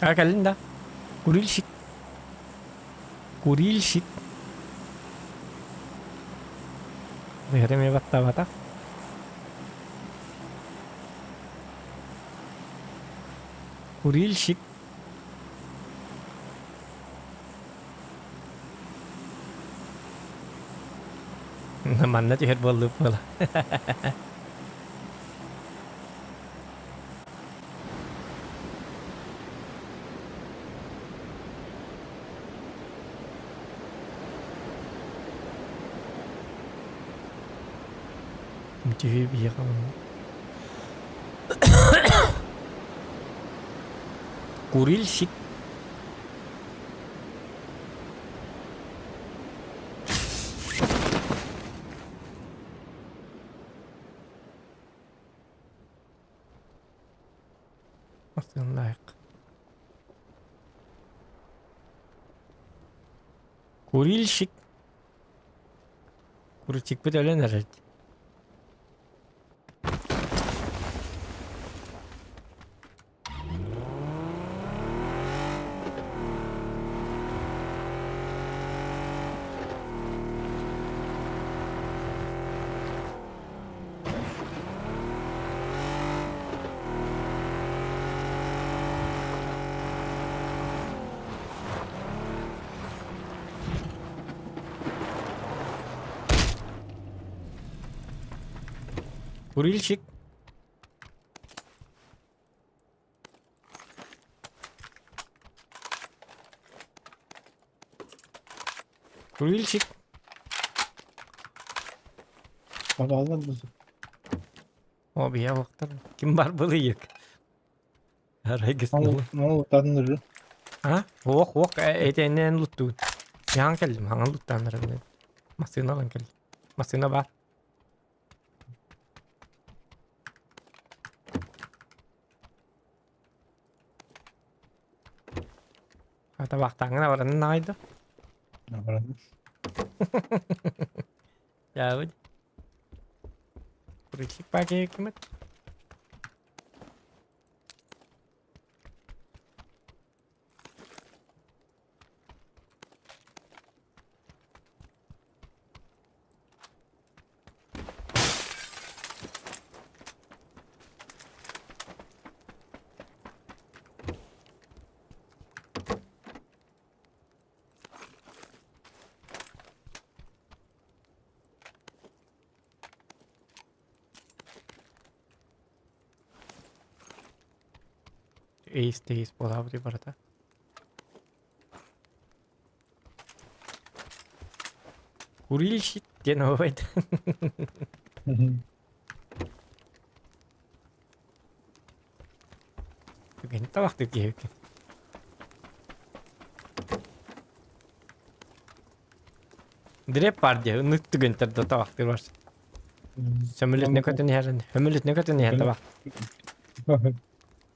А, кэлин да. Курильщик. Курильщик. Время баттабата. Курильщик. Манна түһэр буоллуп буола. Түһүү биһиэхэ онно. Курильщик. Лайк. Курильщик. Курчикпыт өлөн эрэр. Курильщик. Курильщик. Балалар бузу. О, бия вақтар. Ким бар былыйык? Арайгыс Мал мал тадыныр. А? Ох, ох, этеннен луттуун. Яан кэллим, хаҥан луттааннарым. Массыына ылан кэллим. Массыына баар. Табахтааҥҥын абаранан аҕай да? Абаранан. Дьаабыт. Куричик пакекимит. Эйс тейс буолаабыт барыта. Курильщик диэн оһуобайда. Түгэн табахтык киһи Дреп бар дии, ыннык түгэнтэр да табахтыыр бар. Сөмөлүтүнэ көтөн иһэрин, сөмөлүтүнэ көтөн иһэр табах.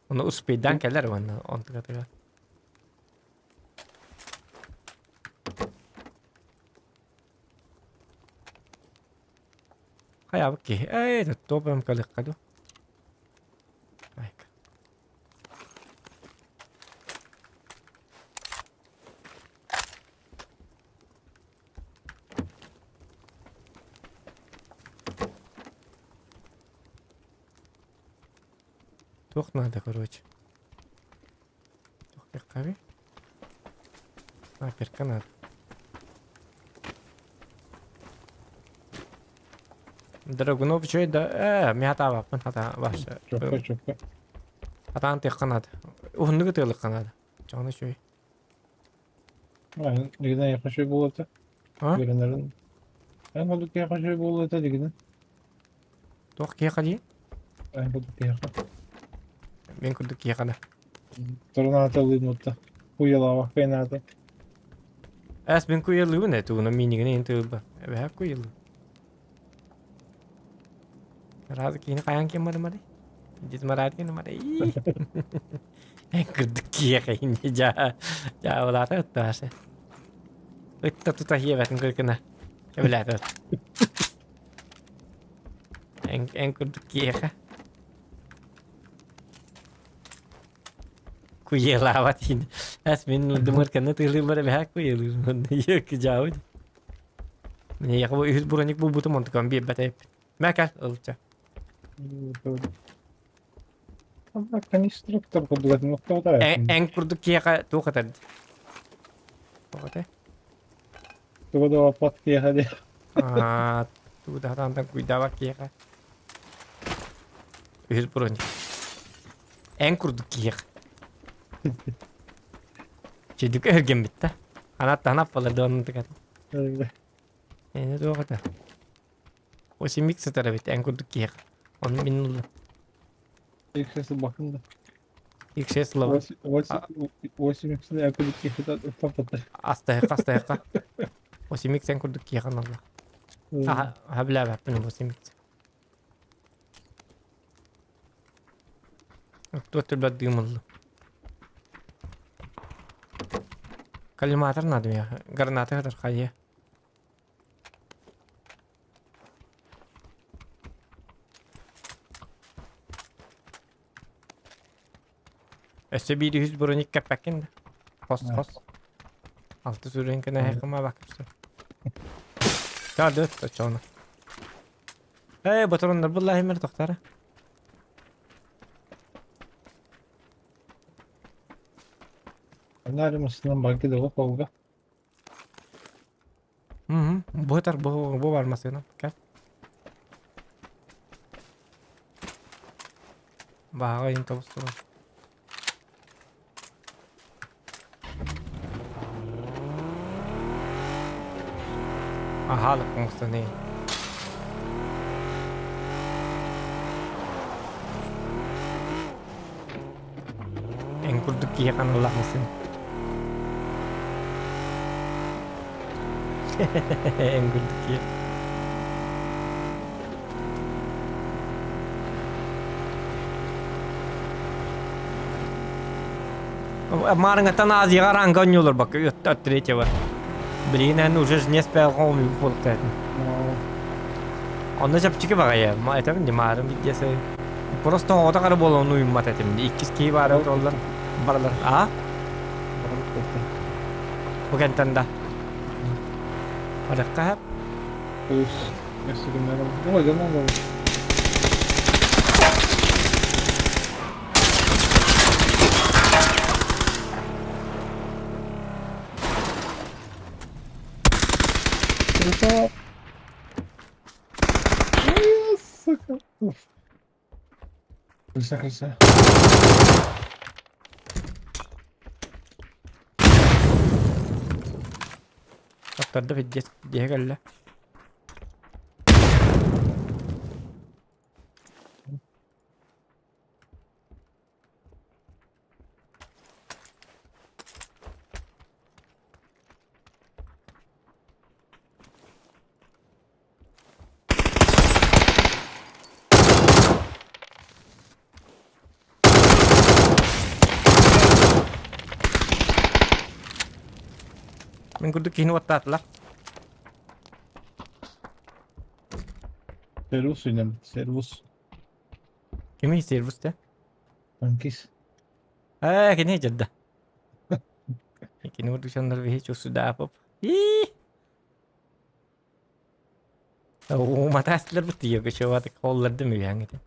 Ону успейдаан кэлэр уонна онтукатыгар. Хайаабыт киһи, эй, топ МК-лыхха дуу. Айка. Туох надо, короче. Туох диэххэ Снайперка надо. Драгунов үчүгэй да ээ мин хатаабаппын хата баша Чоппа чоппа. хатаан тыахха наада. Уһуннук ытыалыхха наада. Чоҕуна үчүгэй. Дигинен якlaşıyor буолуота. А? Görünlerin. Эн курдук якlaşıyor буолуота дигинен. Туох киһиэхэ дии? Эн курдук киһиэхэ. Мин курдук киһиэхэ да. Торнааталыын отта. Куйалаабакка наата. Эс мин куйалыыбын ээ тугуна миинигин иһин тыылба. Эбэһэ куйалыы. Разы киһини хайаан ким барымарый? Дед Марат кини марай. Эн курдук киһиэхэ инни дьаа дьаабылаата ыттаасы. Ытта тута хиэбэтин кыркына. Кэбилээтэ. Эн эн курдук киһиэхэ. Куйалаабат ин. Эс мин дымырканы тыылыыбар эбэһэ куйалыыр. Йөк дьаабыт. Мин үһүс броник булбутум онтукам биэрбэт эбиппин. Мэ кэл ылча. Конструктор курдук нохтоото. Эн курдук киһиэхэ туох этэр? Туох этэй? Тугу да оппот киһиэхэ диэ. Аа, тугу да хатаантан куйдаабат киһиэхэ. Үһүс броник. Эн курдук киһиэхэ. Чэйдүкэ өһүргэммит да. Анат таһын аппалар да оннун тыгар. Эне туох этэ? 8 сытар эбит эн курдук киһиэхэ. Онно мин ыллым. XS bakın da. XS ылабын. 8 x'ini эн курдук киһиэхэ ыппаппыттар. Астаһыка астаһыка. 8 эн курдук киһиэхэ аналла. Аха, аха билээбэппин 8 x. Туох түрбэт дыым ыллым. Коллиматор надо миэхэ. Граната хатар хайа. Өссө биир үһүс броник кэппэккин да. Хос хос. Алты сүрүн кэнэ кыма бакыпсы. Чаады очону. Эй, ботуроннар буллахимер тохтара. Nerede mısın баки да холга? Мгм. Бу бу бу бар масына. Кел. Баҕа ин тобустура. Аха, оҥостон Эн курдук киһи ханаллаах массыына. Эн курдук киһи. Маарыҥҥаттан Азияҕа ранга оонньуулар бакка от третьего. Билигин эн уже ж не спел буолуктаатын. Онно чэпчэки баҕайы. Этэбин дии маарым видеосы. Просто оҕото хара буолан уйуммат этим. Иккис киһи баара оллар баралар. А? Бу кэнтэн да. Барыахха Плюс несколько Ой, да надо. Красава. Ой, сука. Уф. Крыса, крыса. Таптарда пиздец диэһэ кэллэ. Мин курдук киһини уоттаатылар. Servus yine. Servus. Кимий сервус те? Танкист. Ээ, кини дьадда. Кини курдук дьоннор биһи чусудаапып. Ии! Ууматаастылар бу тиийэ көчөбатык холлардым үһэҥ ити.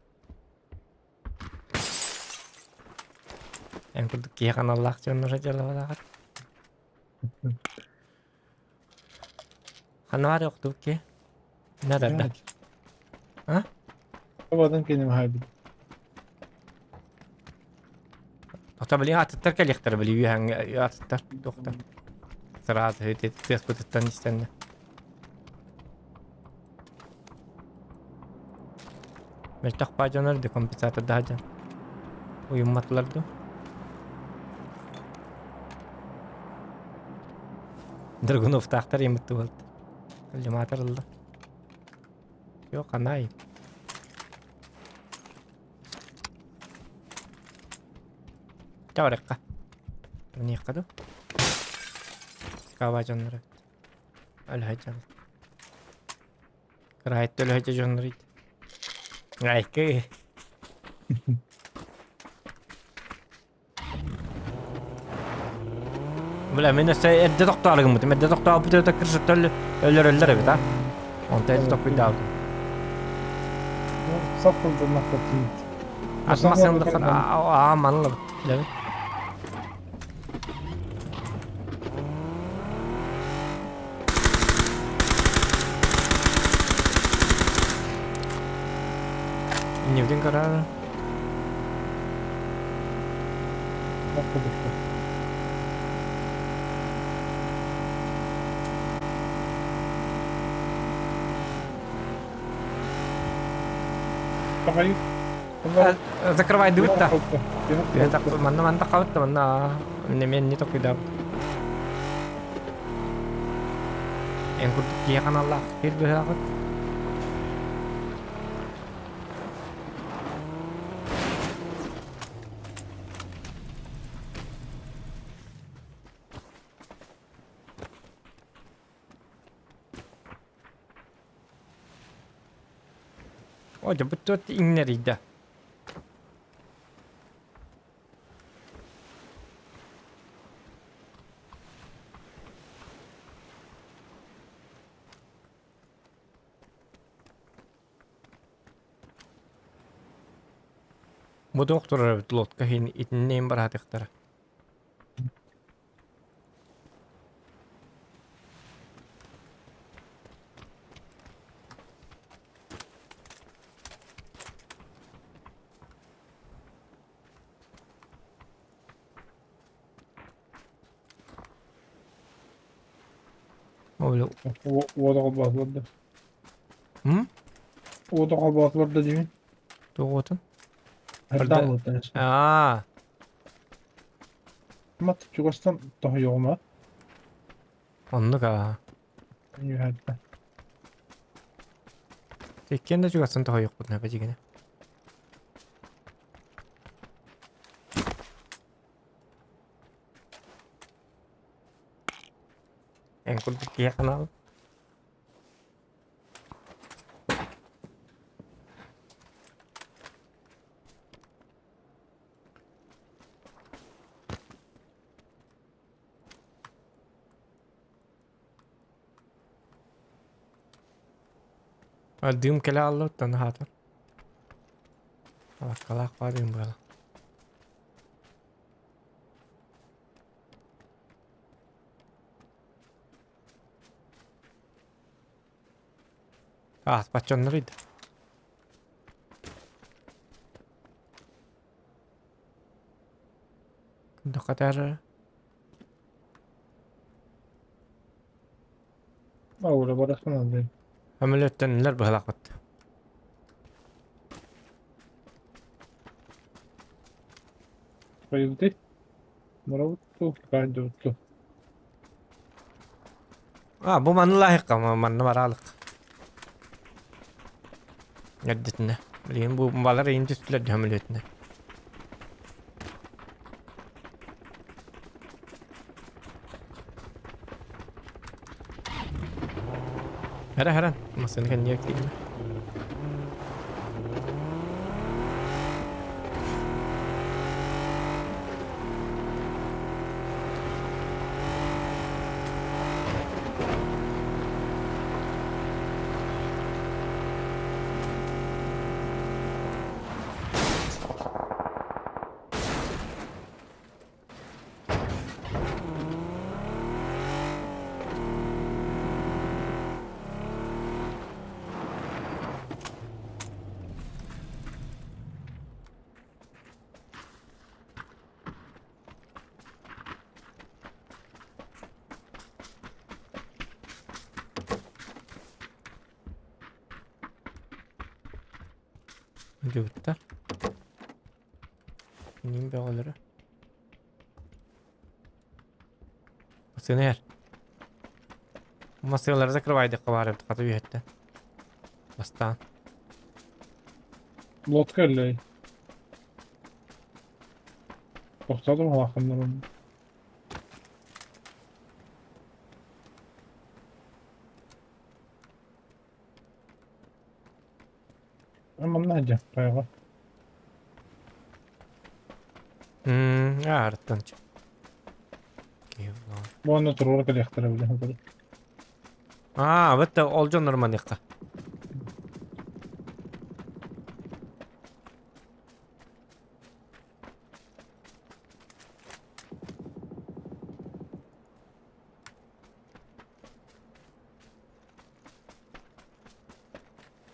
Эн курдук киһи ханаллаах дьонноро дьалабалаахат. Ханна баар охтубут киһи? Надарда. А? Babadan kendimi harbi. Тота били атыттар кэлиэхтэрэ били үөһэҥ атыттар доктор. Сразу тыаспытыттан истэннэ. Мөлтөх баа дьонор декомпенсатордаах дьон. Уйумматылар дуо? Драгуновтаахтар еммит буолт. Коллиматор ылла. Yok анай. Чаварыкка. Ниэххэ дуу? Скаба дьонноро. Өлөһө дьон. Кыраһайт өлөһө дьоннор Айкы. Бля, мин өссө эрдэ тохтоору гыммытым. Эрдэ тохтообут өтө кырсыттар өлөрөллөр эбит а. Онто эрдэ тохпуйдаабытым. Сап кылдырнах тиийбит. Атын массыынадаххар аа манылабыт. Билэбин. Иннибитин көрөөр. Баҕайы. Закрывайдыбыт да. Манна манна хабыт да манна мен не токуйдаабыт. Эн курдук киһи ханаллаах сир быһаҕыт. О, дьэ бу түөрт иҥнэрийдэ. Бу туох турар эбит лодка иһин итиннээн бараатыахтара. Ол Уота холбоотулар да. М? Уота холбоотулар да диибин. Туох уотун? Эрдээн уоттан Аа. Мат чугастан тоһуйуоҕум Оннук аа. Үһэттэ. Иккиэн да чугастан тоһуйуохпут наба дьигинэ. Эн курдук киһи ханаал. Дым кэлэ аллыттан хаатар. Алаккалаах баар дым буола. Ааспат дьоннор ыйда. Дохатар Аура барахсан алды. Самолеттаннылар быһалаахпыт. Bayıldı. Муравутtu, кайдутtu. А, бу манна лаһыкка, манна бараалык. Эрдэтинэ. Билигин бу балар иин түстүлэр самолетина. Хара хара, массыына кэннигэ киирдэ. Дьыбыттар. Ним бөҕөлөрө. Массыына Массыыналары закрывайдыкка баар эбит хата үөһэттэн. Бастаан. Лодка эллэй. Тохтоотум халахханнарым. Манна сылдьар хайаҕа. Аарыттан Бу туруора кэлиэхтэрэ били. Аа, вот ол дьоннор маныахха.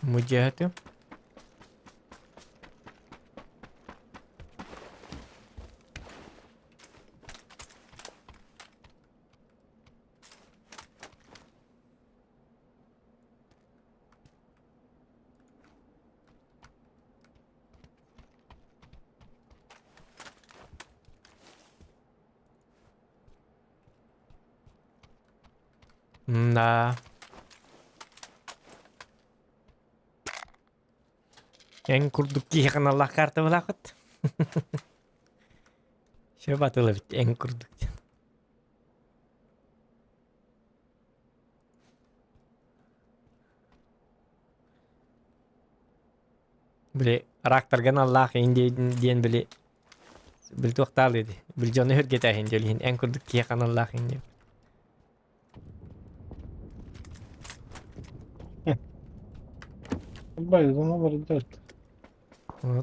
Мудьяты. Да. Эн курдук киһи аналлаах карта булаахыт. Все батыл эбит эн курдук. Били рактарга аналлаах иһин диэн били били туохтаал ди били дьону үргэтээһин диэн иһин эн курдук киһиэхэ аналлаах иһин диэн. Bayıldım olabilir.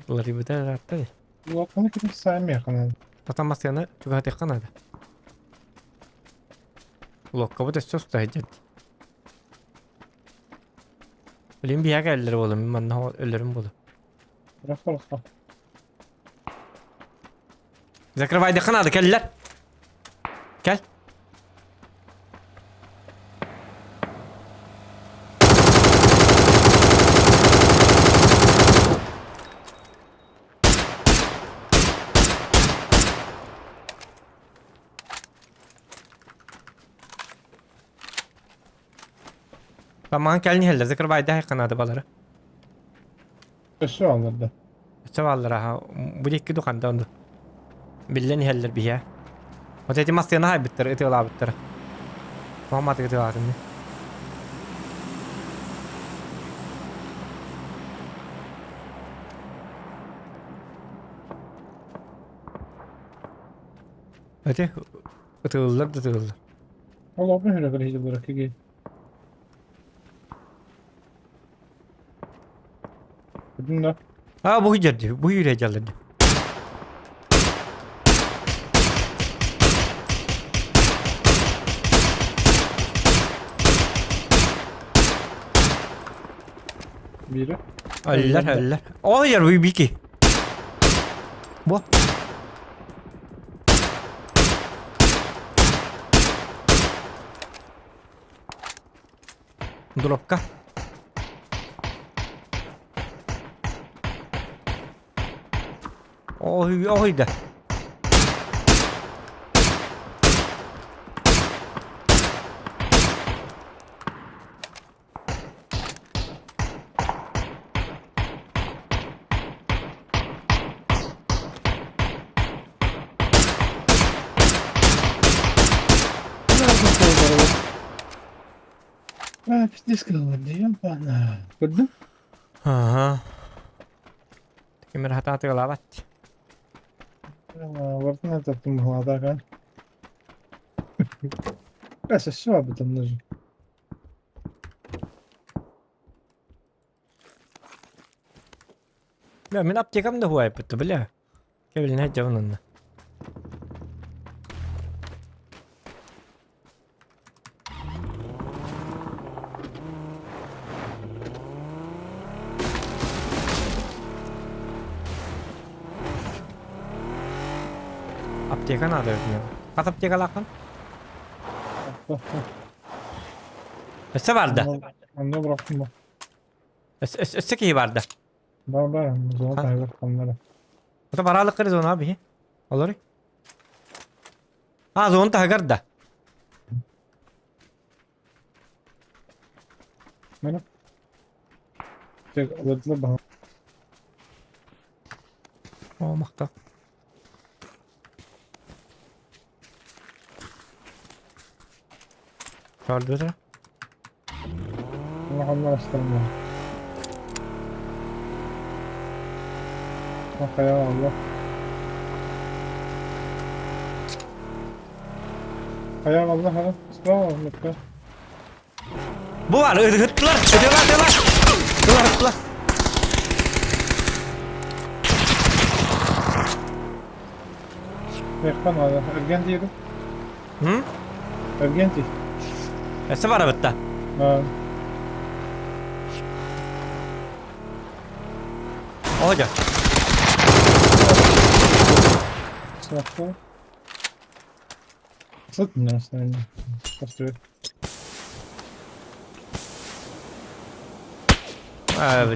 Ларибыта ыраатта дии. Улаханы ким саамиаханан. Татамасыаны чугаһатыахха наада. Локкабыт өссө уста сылдьар дии. Билин биһиэхэ кэллэр буолуо, мин манна өлөрүм буолуо. Рахха Закрывайдыхха наада, кэллэр. Кэл. Тамаҕын кэлин иһэллэр, закрывайдаһыахха наада балары. Өссө алларда. Өссө бааллар аха. Бу диэки духанда онду. Биллэн иһэллэр биһиэ. Вот эти массыына хайбыттар, ытыалаабыттар. Маматык ытыалаатын. Эти ытыыллар да ытыыллар. Ол опын хүрэ кэлиһи киги. Көрдүҥ да? А бу дьэрди, бу юрэ дьалларды. Биирэ. Өллөр, өллөр. Ол ер бу бики. Бу. Дробка. Ой, ой да. А, пиздец, Көрдүм? Ага. Кимир хатаатыгалаабат. Бартын этаптым бухалатака. Бэс, все об этом даже. Бля, мин аптекам да хуайпытты, бля. Кэбилин дьабын Аптека надо мне. Хас аптекалааххын? Өссө барда. Онно бырахтым. Өссө киһи барда. Бар бар, зона тайгыр каннары. Ото бараалык зона биһи. Олору. А, зона таһыгар да. Мene. Тек алырдылар баха. О, махта. Көрдү Улаханнар астарым Хайа Allah. Хайа Allah hadi. Справа метка. Бу бар, ыттылар, ытылар, ытылар. Ытылар, ыттылар. Мехпан ада. Эрген диэри. М? Эрген ди. Өссө бара бытта. Оҕо Снафу. Сытно основание. Постой.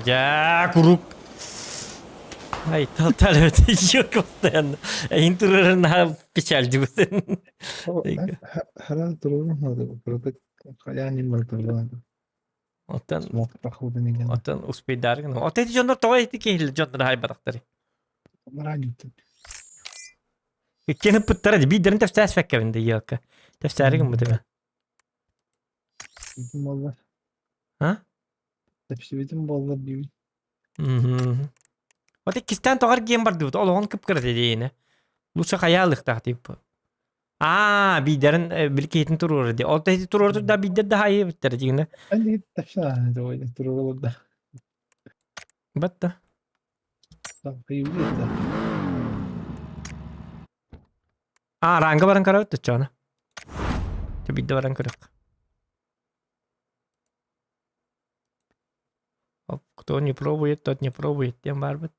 Дьэ, куруук. Ай, тал yok постоянно. Эйин турарын наһаа печальдибытын. Харан турурун надо кырдык. Хайаан имморталлаан. Оттон Смог тахыбытын игэн. оттон успейдары гына. Оттон ити дьоннор тоҕо ити киһилэр дьоннор хайбатахтары. Мараньыттан. Иккиэн ыппыттара дии биирдэрин тэпсээспэккэбин да елка. Тэпсээри гыммытыга. Бүтүн буоллар. А? Тэпсибитим буоллар диибин. Мгм. Вот иккистээн тоҕо эргийэн бардыбыт, олоҕун кып-кыра диэйинэ. Лучше хайаалыахтаах типа. Аа, биирдэрин били киһитин туруорар дии. Ол да туруордур да биирдэр да хайы эбиттэр дигинэ. Эн тэпсэ туруорулар да. Батта. Хайы да. Аа, ранга баран көрөбүт оччоҕуна. Дьэ биирдэ баран көрүөх. Оп, кто не пробует, тот не пробует диэн баарбыт.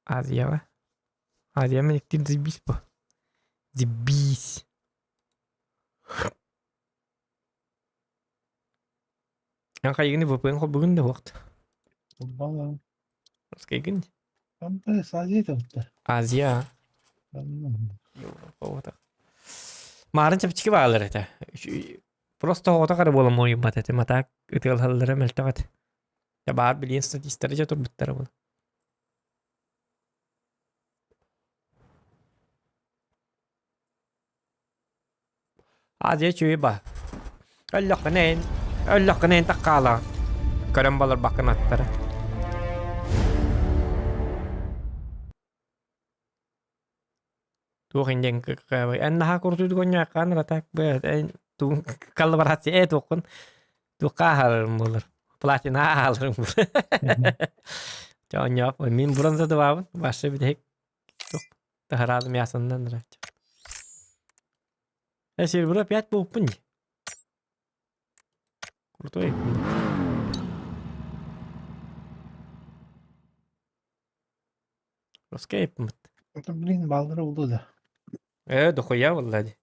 Азияҕа. Азия мин заебись по. Заебись. Эн хайыгын VPN холбугун да уохт. Балам. Скайгын. Там Азия да. Азия. Маарын чэпчэки баалар этэ. Просто оҕото эрэ буолан муойуммат этим, а так ытыалаһаллара мөлтөх этэ. Дьэ баар билиэн статистары дьэ турбуттара буолла. Азия үчүгэй ба. Өллөххүнэ эн, өллөххүнэ эн таккаалаҕын. Көрөн баларбаккын аттара. Туох индиэн эн наһаа курутуйдук онньооххоон ратак б эн тугун коллаборация ээ туоххун туохха аһарарым буолар платина аһаларым буолар Чэ онньоох мин бронза дыбаабын вообще бүтэһик туох таһараадым ясаннан ыраччы э серебро опять бууппун дии крутой Русскайпмыт. Это, блин, баллары булду да. Э, дохуя буолла дии.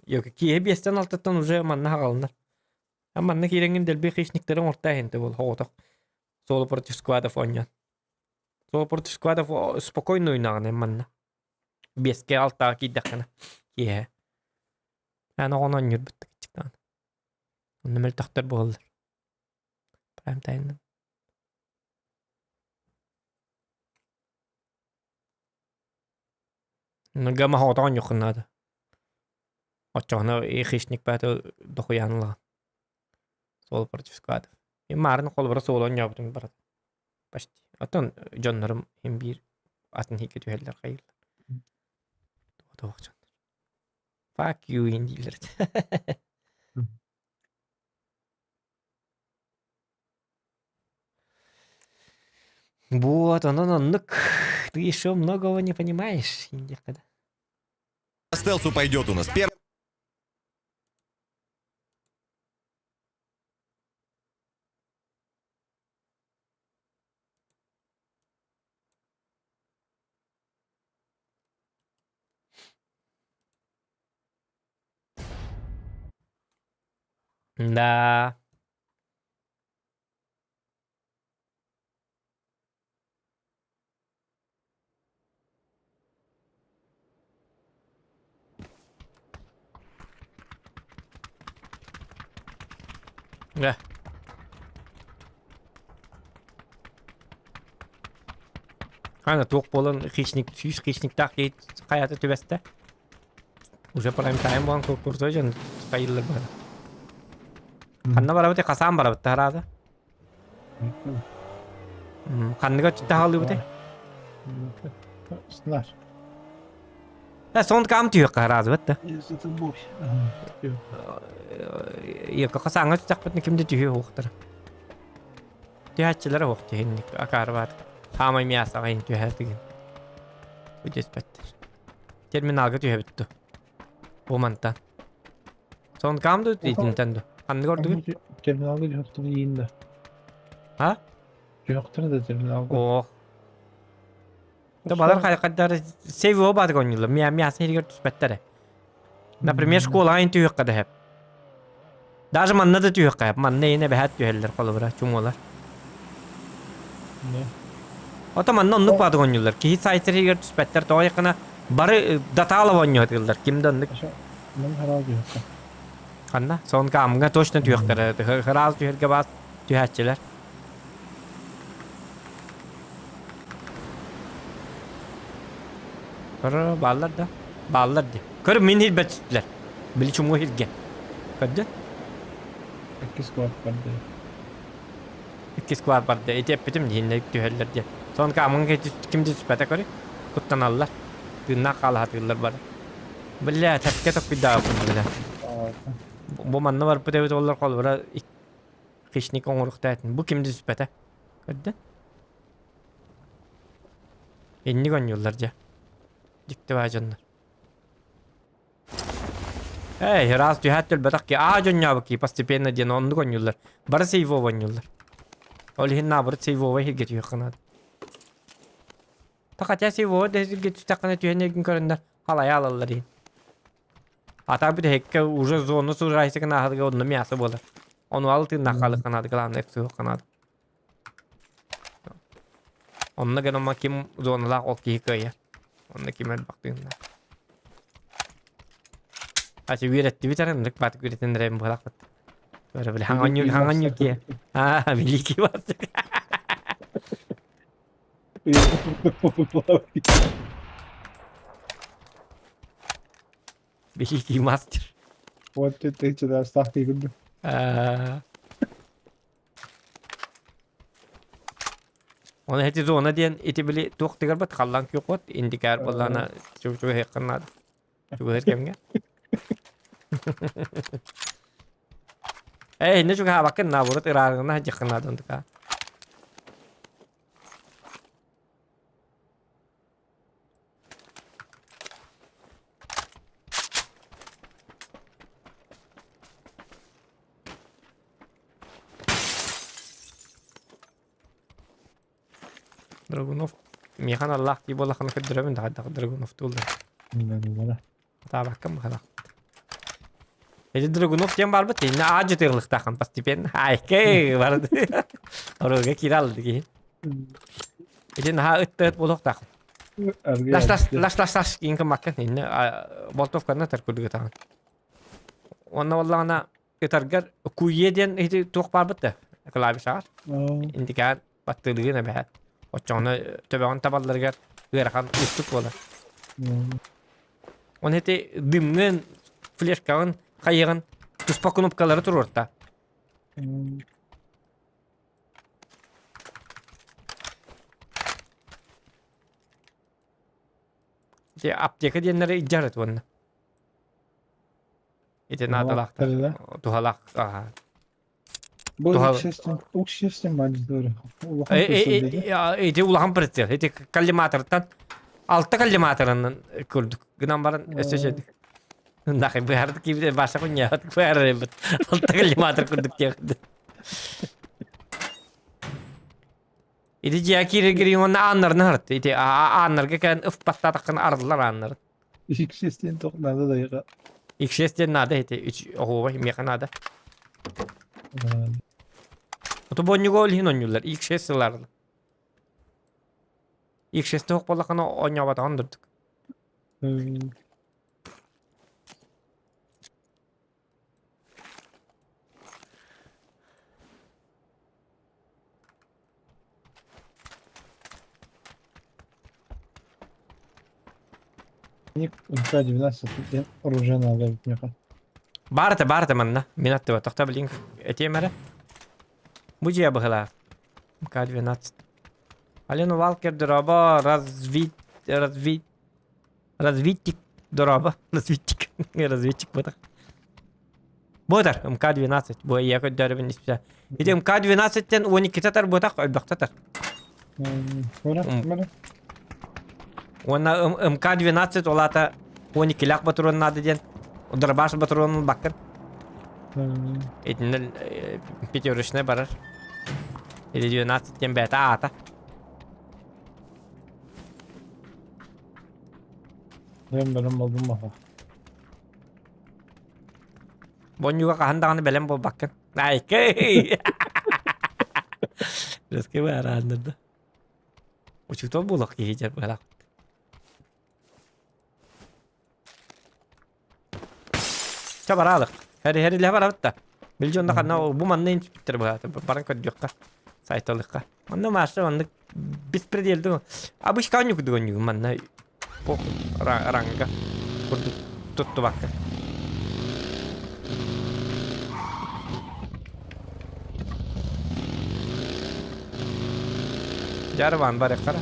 Киһи биэстэн алтаттан уже манна хаҕалынар. А манна киирэҥҥин дэлби хищниктары оҥортоо иһинтэ буол оҕотох. Соло против сквадов оонньоон. Соло против сквадов спокойно ойнаҕын манна. Биэскэ алтаҕа киирдэххинэ киэһэ. Эн оҕону оонньуурбут кыччыктаан. Онно мөлтөхтөр буолаллар. Прайм тайнын. Гама оҕотоҕун ньуххун наада. Оччоҕуна хищник баата дохуйаан ылаҕын. Суол против сквадов. И маарын холобура суолу оонньообутум барат. Почти. Оттон дьоннорум им биир атын иһиккэ түһэллэр хайыыллар. Туох дьоннор. Fuck you ин дииллэр. Вот, онон оннук. Ты еще многого не понимаешь, диэххэ да. Стелсу пойдет у нас. Первый Да. Да. Ана туох буолан хищник сүүс хищниктаах киһи хайата түбэстэ. Уже прайм тайм буолан курсой дьон хайыллар бары. Ханна барабыт хасаан барабыт тараада. Ханныга таһаллыбыт Снар. Э сон кам түйөк хараазыбыт да. Это бой. Екі хасааҥҥа түстэхпитинэ ким да түһүө уохтара. Түһээччилэрэ уох түһүннүк акаарбаат. Хаамай мясоҕа иһин түһээтигин. Бу түспэттэр. Терминалга түһэбит ду. Бу мантан. Сон кам ду итинтэн ду. Ханнык ордугун? Терминалга түһөхтөрө иин да. А? Түһөхтөрө да терминалга. Ох. Да балар хайкаддар сейво баадык оонньууллар. Мя мяса иһигэр түспэттэр. Например, школаҕа ин түһүөххэ да сөп. Даже манна да түһүөххэ сөп. Манна иһин эбэһээт түһэллэр холобура, чумуолар. Ото манна оннук баадык оонньууллар. Киһи сайтар иһигэр түспэттэр. Тоҕо якына бары датаалап оонньуотуллар. Ким да оннук. Мин хараал түһүөххэ. Ханна? Сонка амга точно түһүөхтэрэ. Ыраас түһэргэ баас түһээччилэр. Көрө бааллар да? Бааллар дии. Көр мин хирбэт түстүлэр. Били чумуга хиргэ. Көрдүн? Иккис кварт барды. Иккис кварт барды. Ити эппитим диһиннэ түһэллэр диэн. Сонка амга ким түспэтэ көрү. Куттаналлар. Тыыннаах хаалаһатыыллар бары. Бля, тэпкэ топпуйдаабыппын бля. Бу манна барбыт эбит оллар холбура хищник оҥоруохтаатын. Бу ким түспэтэ? Көрдө? Инник оонньууллар дьэ. Дьикти баа дьоннор. Эй, раз түһээт төлбөтөх ки. Аа дьонньообут ки постепенно диэн оннук оонньууллар. Бары сейвово оонньууллар. Ол иһин наоборот сейвово иһиргэ түһүөххэ наада. Хотя сейвово да иһиргэ түстэххинэ түһэн эргин көрөннөр халайа алаллар иһин. А так бүтэһиккэ уже зону сужайсыгын ааһарга онно мясо буолар. Ону ал тыыннаах хаалыахха наада, главное суохха наада. Онно гыныма ким зоналаах ол киһи кыайар. Онно ким элбэх тыыннаах. Ачы үөрэттибит эрэ, ынырык баатык үөрэтэн эрэбин быһалаахпыт. Бары били хаҥанньу хаҥанньу киһи. Аа, великий баатык. Великий мастер. Вот ты ты сюда ставки курдук. Оны эти зона диэн ити били туох тыгар бат халлаан күөх индикаар буоллаана чугуһуоххын наада. Чугуһар кэмҥэ. Эй, инне чугаһаабаккын наоборот ырааҕына сылдьыаххын наада онтука. Драгунов миэхэ аналлаах дии буоллаххына көрдөрөбүн да хайдах Драгуновтууллар. Сатаабаккын быһалаах. Эти Драгунов диэн барбыт иннэ аадьы тыылыктаахын постепенно айкэй барды. Оруга киирэ алды киһи. Ити наһаа ыттыат буолуохтаах. Лаш лаш лаш лаш лаш киин кыммаккын иннэ болтовканы тар курдук Уонна буоллаҕына ытаргар куйе диэн ити туох баарбыт да клавишаҕар индикаар баттыылыгын эбэһээт оччоҕуна төбөҕүн табалларыгар ыарахан уустук буолар. Оны ити дымҥын, флешкаҕын, хайыгын туспа кнопкалары туруорта. Ити аптека диэннэри илдьэ уонна. Ити наадалаахтар. Туһалаах. Бу уксестен бадждыр. Ити улахан прицел. Ити коллиматортан алта коллиматорынан көрдүк. Гынан баран өссө шедик. Нахай быһардык киибит баша куньяат быһар Алта коллиматор курдук диэхти. Ити дьиэ киирэр уонна ааннарын аһарт. Ити ааннарга кэлэн ыф баттаатаххына арыллар ааннарын. Иксес диэн тоқ надо дайга. Иксес диэн надо ити үч оһуоба миэхэ надо. Ото бонньуга ол иһин онньууллар. Иксес сылар. Иксес тоқ боллахына оонньообатаҕын дурдук. Ник МК-12 диэн оружие надо эбит миэхэ. Баар этэ, баар этэ манна. Мин аттыба. Тохто блин, этиэм эрэ. Бу дьиэ быһылаах. МК-12. Алена Валкер дорообо, развит, развит, развитик дорообо, развитик, разведчик бытах. Буотар, МК-12, бу ийэ көрдөрөбүн испитэ. Ити МК-12-тен 12 татар буотах, өлбөхтө Бара, бара. Уонна МК-12 ол аата 12-лээх ботуруон наада диэн дробаш ботуруонун баккын. Итиннэ пятерочная барар. Или 12 диэн бэйэтэ аата. Бэлэм бэлэм болдум маха. Бонньуга хаһан даҕаны бэлэм буолбаккын. Айкэй! Рыскы баарааннарда. Учуутал буолуох киһи дьэр быһалаах. Чэ бараалык. Хэри хэри барабыт да. Билдьи онно ханна бу манна интиптер быһаата баран көрдүөххэ. Сайталыхха. Манна Маша маннык беспредел Обычка онньук онньук манна похуй ранга курдук туттубакка. Жарван барыххара.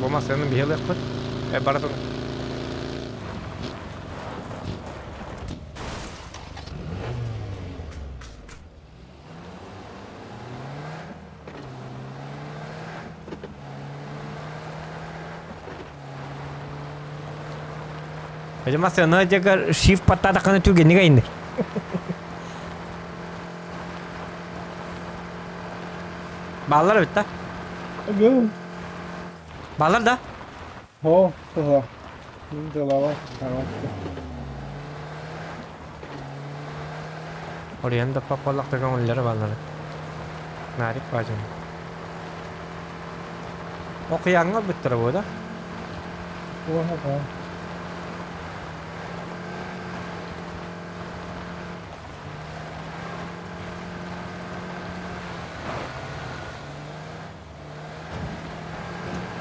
Бу массыынаны биһи ылыахпыт. Э, бара турун. Эти массыына дьэгэр шифт паттаатаххына түгэнник айынныр. Бааллар эбит да? Ага. Бааллар да? О, тыла. Тылава, караватка. Орыйан да паппаллахта көҥүллэрэ бааллара. Нарик баадьын. Окуяҥҥа ылбыттара буо да? Уоха да.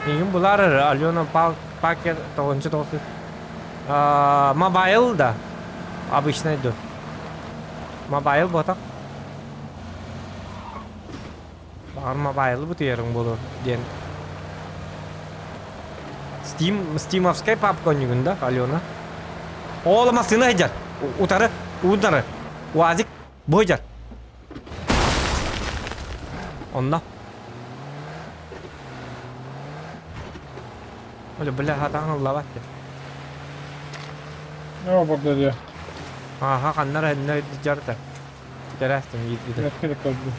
Миигин булаар Алена Пакер тоҕунчу тоҕус Мобайл да обычный ду. Мобайл буотах. Баҕар мобайлы бутуйарыҥ буолуо диэн. Steam, Steamовскай папка онньугун да, Алена? Оол массыына сылдьар. Утары, утары. Уазик бу сылдьар. Онно. Оля, бля, хатаан ыллабат де. Ne burada diyor. Аха, ханнар эннэ дьарта. Тэрээстим киирбитэ. Бэркэ көрдүм.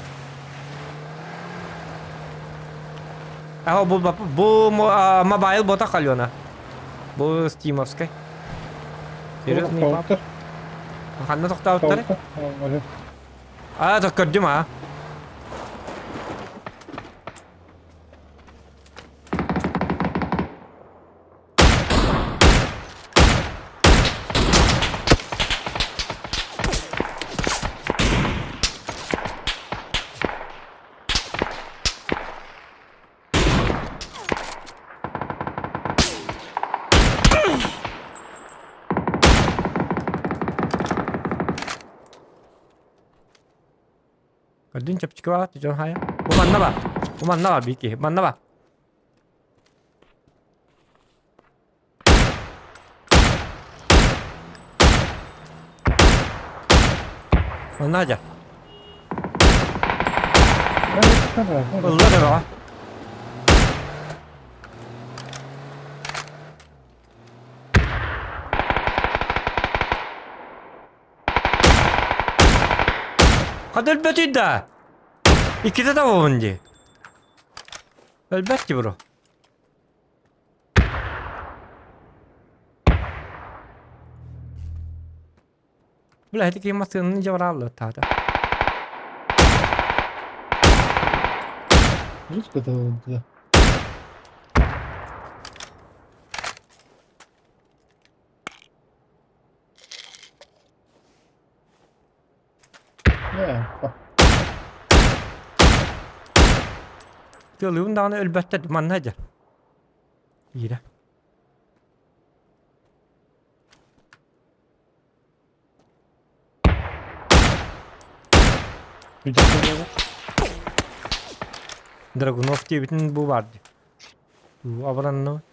Аха бу бу мобайл ботах Алена. Бу стимовскай. Серьезный пап. Ханна тохтообуттар? Аа, көрдүм аа. Көрдүн чэпчэки баҕа дьон хайа. Бу манна ба. Бу манна ба биир киһи. Манна ба. Надя. Ылла да Хата өлбөтүй да. Иккитэ табабын дии. Өлбөт дии бро. Бля, ити киһи массыынаны дьабарааллыттаата. Русская-то Тыалыыбын даҕаны өлбөттөр манна дьэ. Биирэ. Драгунов диэбитин бу баар дии. Абыранна.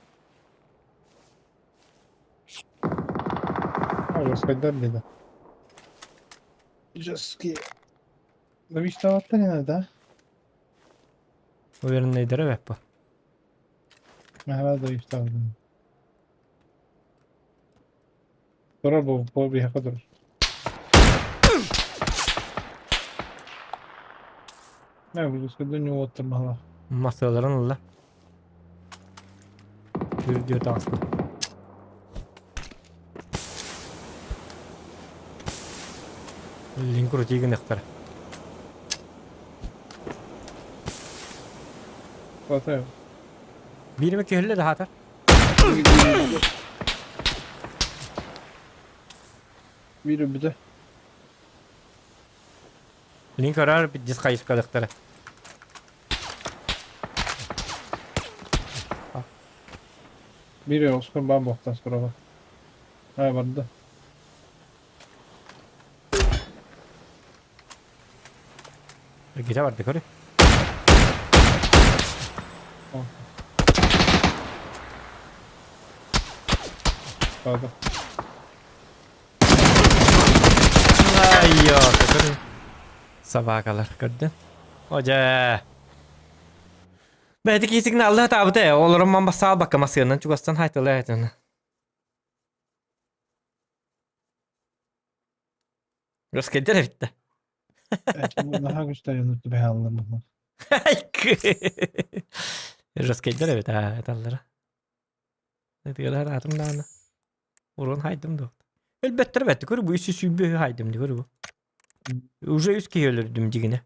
Жесткайдар диэтэ. Жесткие. Завиштаваттар ини да? Уверенныйдара бэппэ. Наһаа завиштаваттар. Турар бу бу биһиэхэ турар. Нэ жесткайдар ньуоттар баһылаах. Массыаларын ылла. Үрдүө таҕыста. Лин крути гыныахтара. Хватает. Биирime киһиллэ да хаатар. Биир өлбүтэ. Лин көрөр дис хайыскалыктара. Биир оскор баар буохтан скоро. Аа барда. Гитэ барда көрү. Барда. Айо, көрү. Собакалар көрдүн. Ожа. Бэйти кии сигналла таабыта, олорон ман бассаал бакка масыанан чугастан хайтылаа этин. Рөскэйдэр эбит да. Наһаа күчтэрин түбэһэ аллар Рөскэйдэр эбит аа эталлара. Этигэлэр аатым даҕаны. Урун хайдым да. Өлбөттөр бэтти көрү бу үс сүүбү хайдым ди көрү бу. Уже үс киһи өлөрдүм дигине.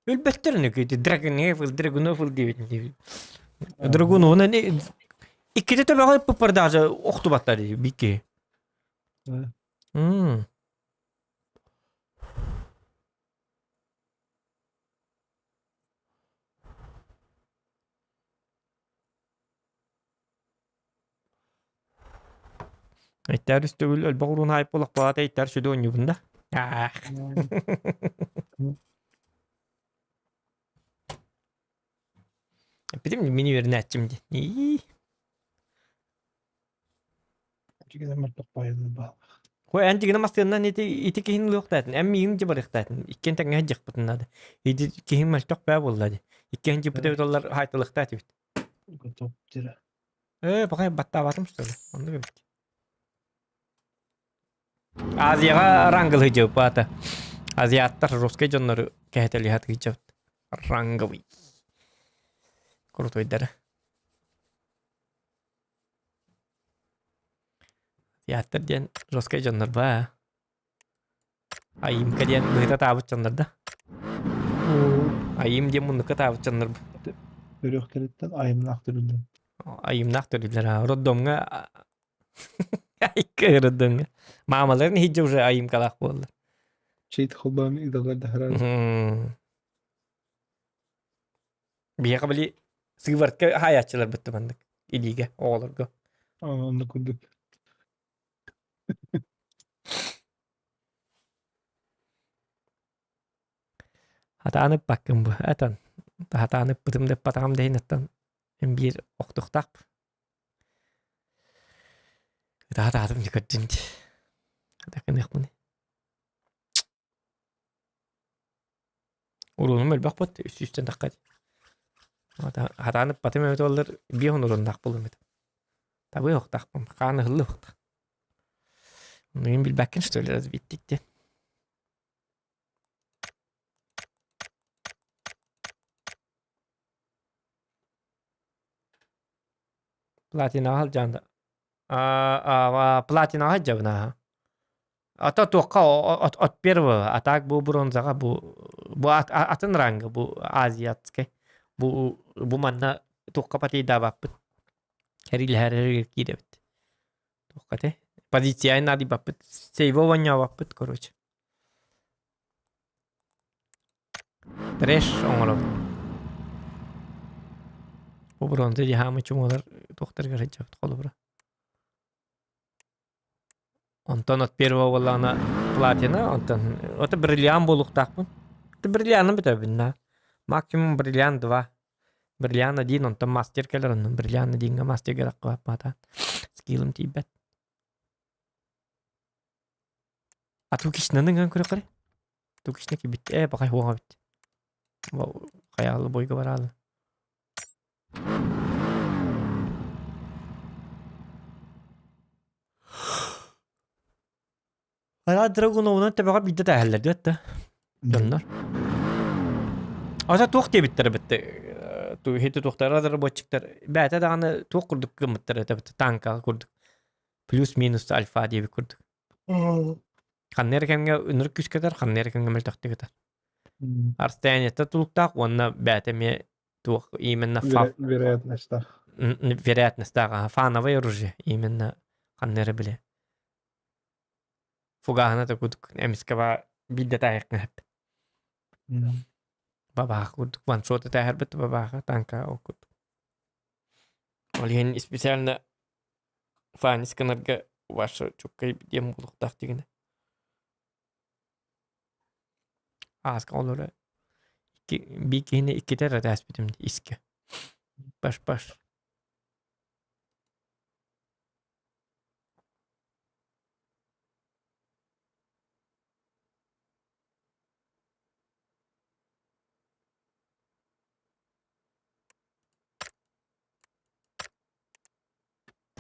Өлбөттөр нүкү Драгунов, Драгунов диэбит диэбит. Драгунов иккитэ төбөҕө ыппыппар даже охтубаттар бикки. М. Эттээр үстөгүл өлбөх уруун хайып болохпаата эттээр сүдү оонньуубун да. Аах. Эппитим мини үөрэнээччим дии. Ии. Хой эн дигинэ мастыаннан ити ити киһин ылыахтаатын эн миигин дьэ барыахтаатын иккиэн тэҥҥэ сылдьыахпытын наада ити киһим мөлтөх бээ буолла дии иккиэн дьиппит эбит оллар хаайталыахтаа этибит ээ пока баттаабатым что ли оннук эбит Азияҕа рангалыы дьыппаата азиаттар русскай дьоннору кэһэтэлиһэ тыйдьабыт ранговый крутойдары Театр диэн жесткай дьоннор баа. Айымка диэн быһыта таабыт дьоннор да. Айым диэн муннукка таабыт дьоннор. Төрүөхтэриттэн айымнаах төрүллэр. Айымнаах төрүллэр. Роддомҥа Айка роддомҥа. Маамаларын иһидже уже айымкалаах буоллар. Чейт холбоом идалар дахарар. Биһиэхэ били сыывартка хаайааччылар бытты маннык илиигэ оҕолорго. Онно курдук. Хатаан ыппаккын бу этан хатаан ыппытым да ыппатаҕым да иһин оттон биир охтуохтаах Ытаатаатым дии көрдүн дии. Хатакыныахпыный. Уруунум элбэх буолта, үс сүүстэн тахха дии. Хатаан ыппатым эбит буоллар, биир урууннаах буолуом этэ. Табыа уохтаахпын, хаан ыһыллыа уохтаах. Мин билбэккин что ли разбиттик диэн. Платинаҕа сылдьан да платинаҕа сылдьабын аа. А то туохха от, от первого, а так бу бронзаҕа бу бу атын ранга бу азиатскай бу бу манна туохха патейдаабаппыт кэрилэһэр киирэбит туохха те позиция наадыйбаппыт сейво оонньообоппут короче трэш оҥоробут бу бронза дии хаамы чумолар туохтарыгар сылдьабыт холобура Онтон от первого буоллаҕына платина, онтон ото бриллиант буолуохтаахпын. Это бриллианы бүтэбин да. Максимум бриллиант два. Бриллиант один, онтон мастер кэлэр, онон бриллиант одиҥҥа мастерга таххыбаппаатаан. Скиллым тиийбэт. А тукишнаны ыҥан көрөххөрүй? Тукишна кибит ээ баҕай хуоҥа эбит. Хайаалы бойга бараалы. Хайа Драгуновунан төбөҕө биирдэ тээһэллэр диэт да дьоннор. Ата туох диэбиттэр эбит иһити туохтара разработчиктар бэйэтэ даҕаны туох курдук гыммыттар этэ танка курдук плюс-минус альфа диэбит курдук. Ханна эрэ кэмҥэ ынырык күүскэ ытар, ханна эрэ кэмҥэ мөлтөхтүк ытар. Расстояниета тулуктаах уонна бэйэтэ эмиэ туох именно фа Вероятностьтаах. Вероятностьтаах фановое оружие именно ханна эрэ билэ. Фугаһына да курдук эмискэ ба биирдэ таайыахха сөп. Бабаах курдук ваншот этээһэрбит бабааха танка ол курдук. Ол иһин специально фанис гынарга ваша чуккай диэн буолуохтаах дигинэ. Ааска олоро икки биир киһини иккитэ эрэ этээспитим искэ. Баш-баш.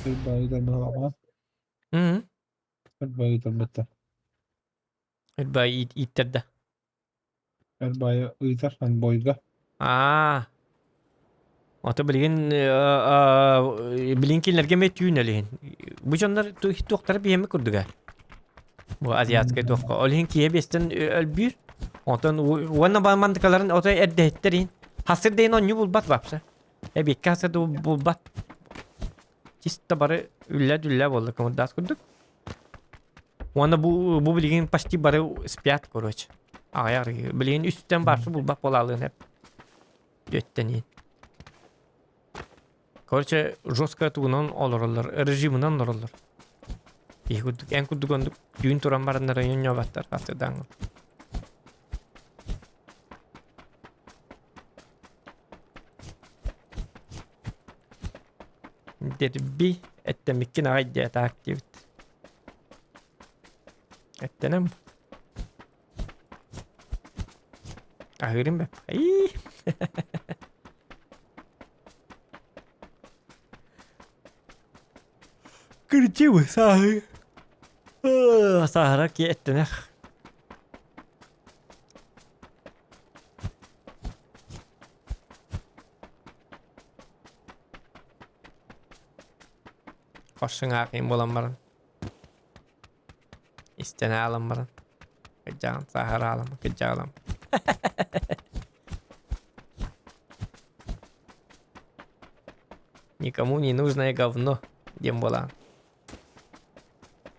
Ырбайы быһалаҕа. Мм. Ырбайы ытарбыттар. Ырбай ииттэрдэ. Ырбайы ыытар бойга. Аа. Ото билигин билигин кинилэргэ эмиэ түүн элиһин. Бу дьоннор туохтара биһиэмэ курдуга. Бу азиатскай туохха. Ол иһин киһи биэстэн өлбүүр. Онтон уонна мандыкаларын ото эрдэһиттэр иһин. Хасыр дейин онньу булбат вообще. Эбиэккэ хасыр да булбат. Чисто бары үллэ-дүллэ буолла кымырдаас курдук. Уонна бу бу билигин почти бары спят, короче. Аҕыйах билигин үстэн барсы булбат буолаалыын эп. Түөттэн иһин. Короче, жестко тугунан олороллор, режимынан олороллор. Киһи курдук, эн курдук оннук түүн туран бараннар ойон хастыдаҥ. Дерби эттэмиккин аҕай диэтэ активит. Эттэнем. Аһыырым бэп. Ии. Кырдьыбы сааһы. Сааһыра ки эттэнэр. Хорсуҥаахыйын буолан баран истэн аалан баран кырдьаҕын сааһыра аалама кырдьаҕалам Никому не нужное говно диэн буолаан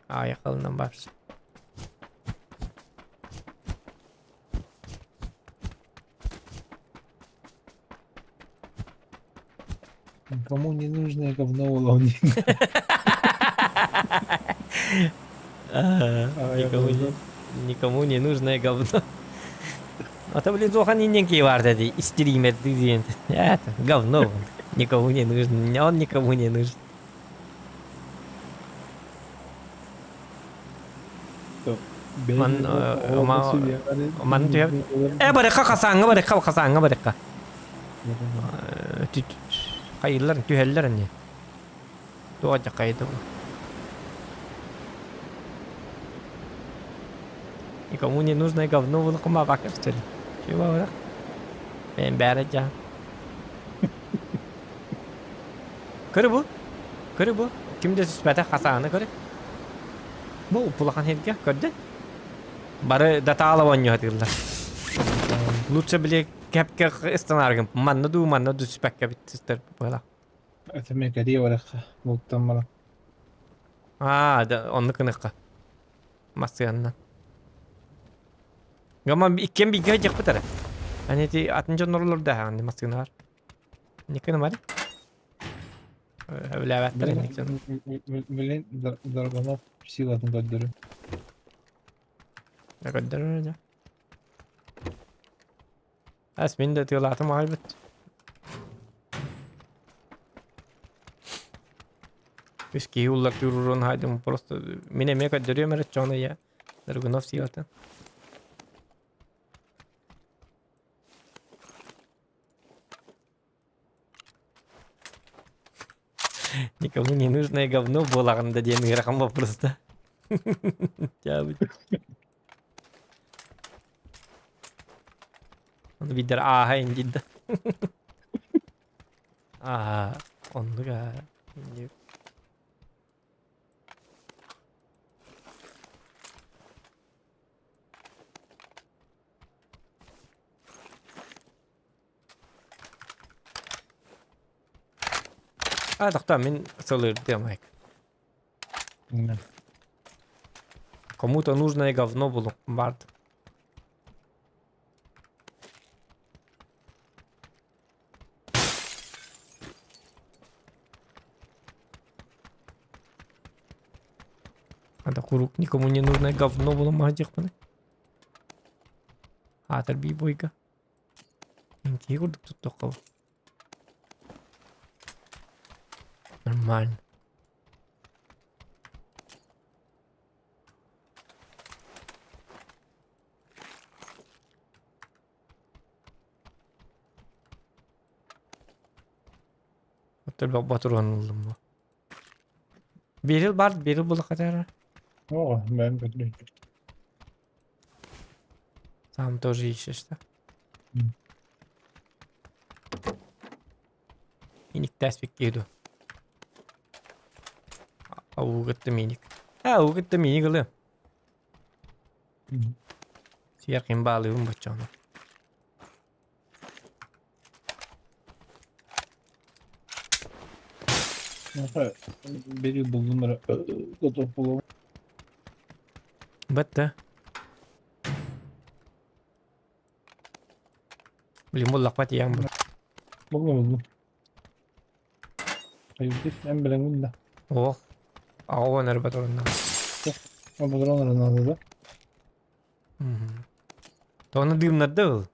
аайахалынан барса Никому не нужное говно уловни. Никому не, никому не нужное говно. А то, блин, Зохан инненький бар деді, стример диэн. Это говно. Никому не нужен. Он никому не нужен. Ман, ман Э, барыха хасааҥҥа барыха, хасааҥҥа барыха. Хайыллар, түһэллэр ини. Туох дьахайда бу? Никому не нужное говно вылыкма что ли? Чего барах? Мен бәрі жа. Көрü бу. Көрü бу. Ким де түспэтэх хасааны көрü. Бу улахан хиргэ көрдүн. Бары датаала оонньоһатыыллар. Лучше били кэпкэ ыстанааргын манна дуу манна дуу түспэккэ бүттүстэр буола. Это мен кэрие барахха бултан баран. Аа, да, оннук гыныахха. Массыаннан. Гамма иккиэн бииргэ сылдьыахпыт эрэ. Аны ити атын дьоннор олордо массыыналар. Никкин бари. Өбүлээбэттэр инник дьон. Блин, Драгунов силатын көрдөрүм. Көрдөрөр дьэ. Ас мин да тыалаатым аҕайбыт. Үс киһи уллар туруруон хайдым просто мин эмиэ көрдөрүөм эрэ чону я Драгунов силатын. Никому не нужное говно буолаҕын да диэн ыарахан боппуруос да. Ону биирдэр ааһа индиир да. Аа, оннук аа. А, тохтоо, мин сылырдыам айк. Кому-то нужное говно было, бард. Ада куруук никому не нужное говно было маһдьахпына. Аатар бии бойга. Киһи курдук туттуохха бу. Нормально. Оттон ботуруон ыллым бу. Берил бар, берил булахатара. О, бэм көрдүм. Сам тоже ищешь, да? Миник тәспик иду. Аугытты миник. А, аугытты миник ылы. Сияркин баалыыбын боччону. Бери булдум эрэ готов буолуом. Бэтте. Блин, буллахпат иэҥ бу. Булдум булдум. Хайдах эн билэҥҥин да. Ох. Аҕа эрэ батурунна. Ободрон эрэ наада да. Тоҕону дыымнарда ыл.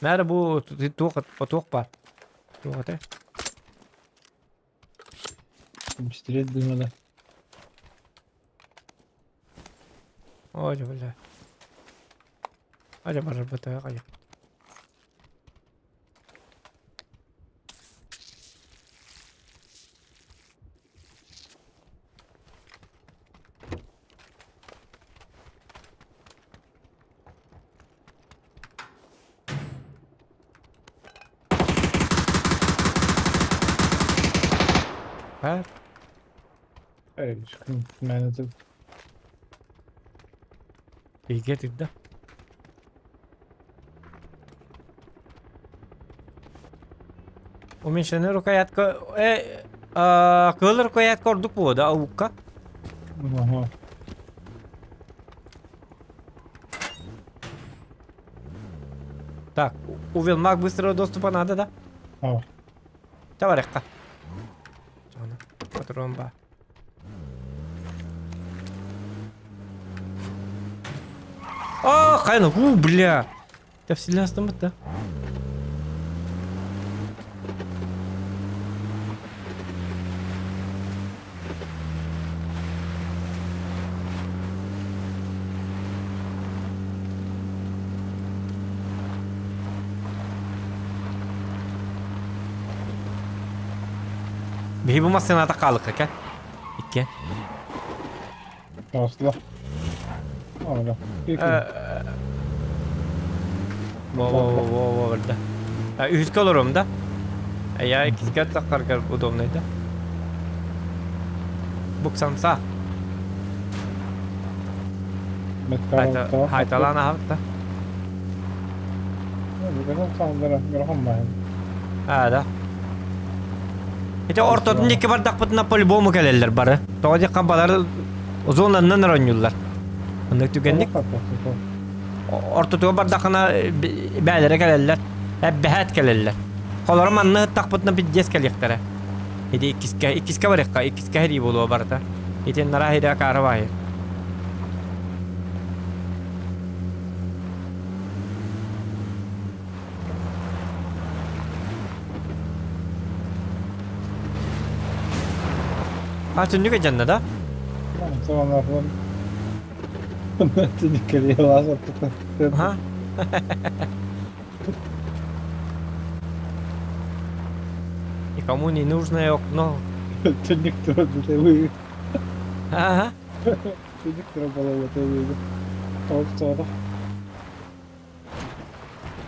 Мээрэ бу туох туох баар. Туох этэ? Пистолет дыма да. Ой, бля. Ажа барар бата кайык. Här. Manager. Бигэ тыгда. Уменьшенный рукоятка. Кыыл рукоятка ордук буолуо да аукка. Ага. Так, увелмаг быстрого доступа надо, да? А. Товарищка. Патрон ба. А, хайна, у, бля. Тәфсилле астымыт да. Биһи бу массыыната хаалыкка кэл. Икки. Таҕыстыла. Ага. Во во во во во да. Үһүскэ олоруом да. Я иккискэ таххаргар удобный да. Буксамса. Хайталаан аһабыт да. Аа да. Ити ортотун диэки бардахпытына по-любому кэлэллэр бары. Тоҕо диэххэ балар зонаннан оронньууллар. Оннук түгэнник ортотуга бардахына бээлэрэ кэлэллэр. Эббэһээт кэлэллэр. Холоро манна ыттахпытына пиздец кэлиэхтэрэ. Ити иккискэ иккискэ барыахха иккискэ хэрии буолуо барыта. Ити нара хирэ акаары баайы. А түннүк дьанна да? Ага. Никому не нужное окно. Ага.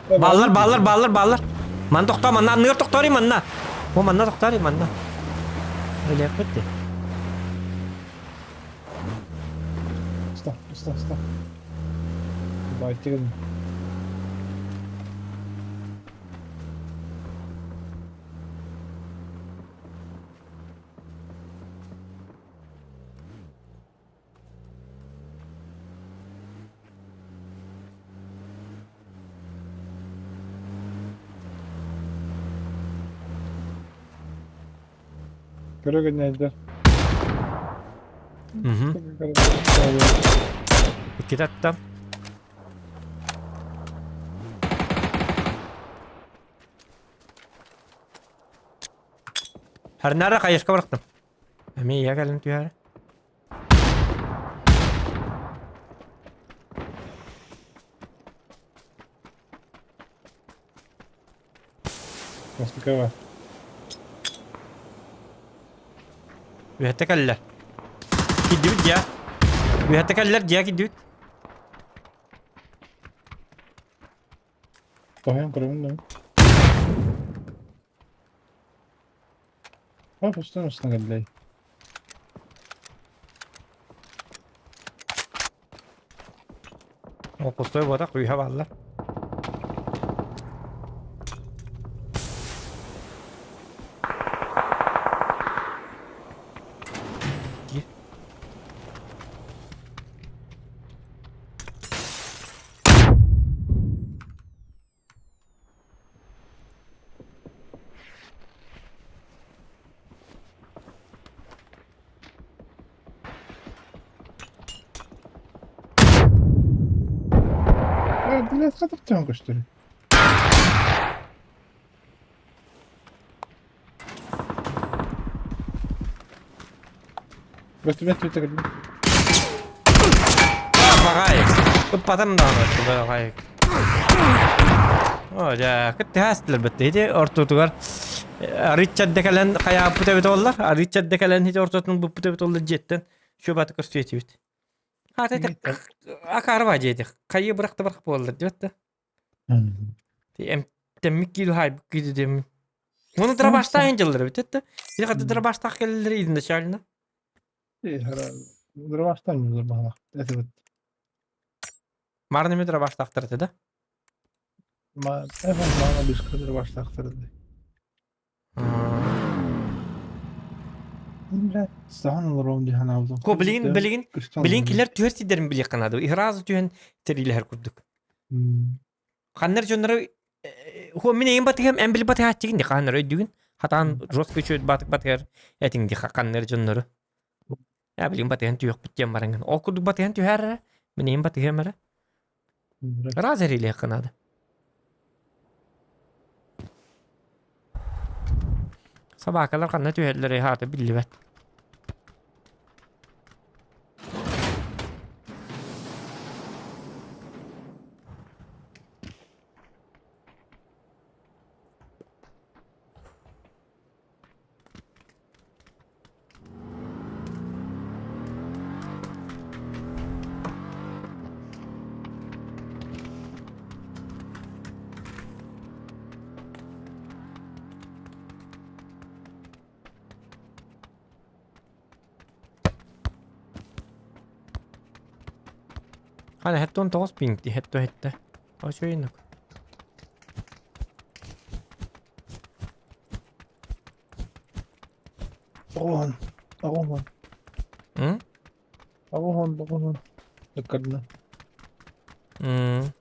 Баллар, баллар, баллар, баллар. Ман тохтоо, манна анныгар тохтоорий манна. О, манна тохтоорий манна. Өлүөхпүт дии. Стоп, стоп, стоп. Байтигин. Көрө гыннайдар. Угу. Иккитэ аттам. Харнара хайышка барахтым. Эми я кэлин түһэр. Мастыкаҕа. Үһэтэ кэллэ. Кирдибит дьиэ. Үһэтэ кэллэр дьиэ кирдибит. Тоһуйан көрөбүн да. Ой, устан устан кэллэй. Ол пустой буотах күүһэ бааллар. Киир. Блядь, хатахтан көстөр. Көстүбэт түтэ кэлбит. Баҕай. Ыппатым даҕаны баҕай. Оо дьэ, кыттыһаастылар бытты. Ити ортотугар Ричард кэлэн хайааппыт эбит оллар. Ричард кэлэн ити ортотун буппут эбит оллар дьиэттэн шөбаты көрсүөтүбүт. Хата ити акаарба дьиэти. Хайы бырахта бырах буоллар диэт да. Эмтэммит киил хайбыт киил диэммин. Оны дробаштаах дьыллар эбит да. Ити хата дробаштаах кэлэллэр изначально. Дробаштан юзер баһалах. Это вот. Марны ми дробаштаахтар этэ да? Ма, эфен мана бишка дробаштаахтар этэ. Блядь, сахан олором дии санаабытым. Ко билигин билигин билигин килер түһэр сирдэрин билиэххэ наада. Ыраазы түһэн тэрилэһэр курдук. Ханнар дьоннору хуо мин эйин батыһам эн били батыһааччыгын ди ханнар өйдүгүн хатаан жестко үчүгэй батык батыһар этиҥ ди ханнар дьоннору. Я билигин батыһан түһүөхпүт диэн бараҥын. Ол курдук батыһан түһэр эрэ. Мин эйин батыһыам эрэ. Ыраас эрилиэххэ наада. Собакалар ханна түһэллэрэ хаата биллибэт. Хана хеттон тоҕус пингти хетто хетте. Очойнук. Оҕоһон, оҕоһон, М? оҕоһон, оҕоһон. Ыккардына. М.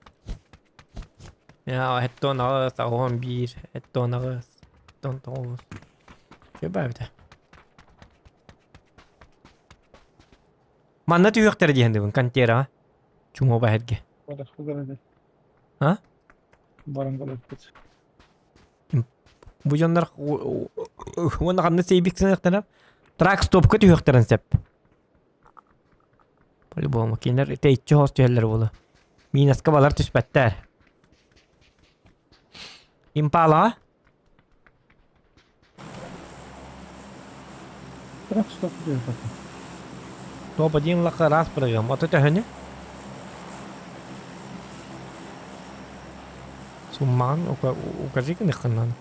Я хеттон аҕыс, оҕоһон биир, хеттон аҕыс, хеттон тоҕус. Чөбөөбүтэ. Манна түһүөхтэрэ диэн дыбын контераҕа. Чуҥуоба эһэргэ. А? Баран көрөппүт. Бу дьоннор уонна ханна сейбик сыныахтара трак стопка түһүөхтэрин сөп. По-любому кинилэр тэйиччи хоос түһэллэр буолуо. Минаска балар түспэттэр. Импалаҕа Трак стоп түһүөхтэрин. Топ один лака раз прыгаем. Ото төһөнү? Суммаан укажи гыныххынан.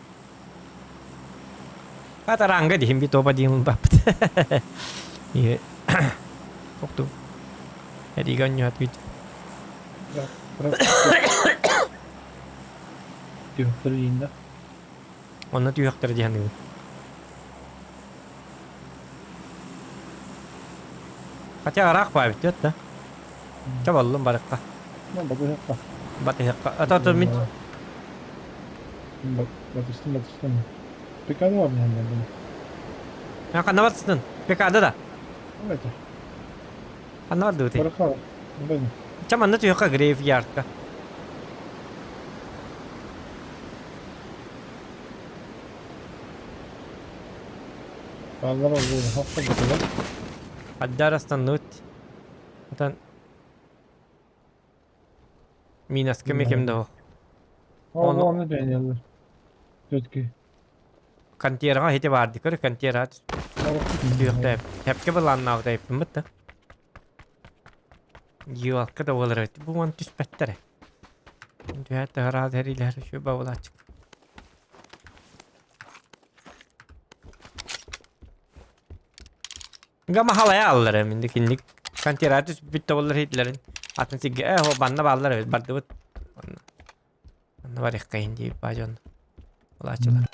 Ата ранга диһин би топ один баппыт. Токту. Эриган ньуат бит. Түһүөхтэр ииннэ. Онно түһүөхтэрэ дии саныыбын. Хотя ыраах баабит диэт да. Чэ боллум барыкка. Батыһыққа. Батыһыққа. Ата мин Батыстым, батыстым. Пиканы бар мин. Ханна барсытын? ПК-да да? Это. Ханна бардыбытый? Барахала. Блин. Ча манна түһүөххэ грейв-ярдка. Баллар oldu. Hoppa gidiyor. Аддар астанныбыт. Отан Минаска мекем да Оны оны beğeniyorlar. Төтки. Контерға хете барды көр, контерға түһүөхтэ. Тэпке былааннаах тайппыммыт да. Гиалка да буолар эбит. Бу ман түспэттэр. Түһээт таһараат эриилэһэр үчүгэй бабылааччык. Гама халая аллар минди кинник контерға түспүт да буоллар хитлерин. Атын сиргэ э хо банна бааллар эбит бардыбыт. Онно онно барыаххайын дии баадьон. Булааччылар.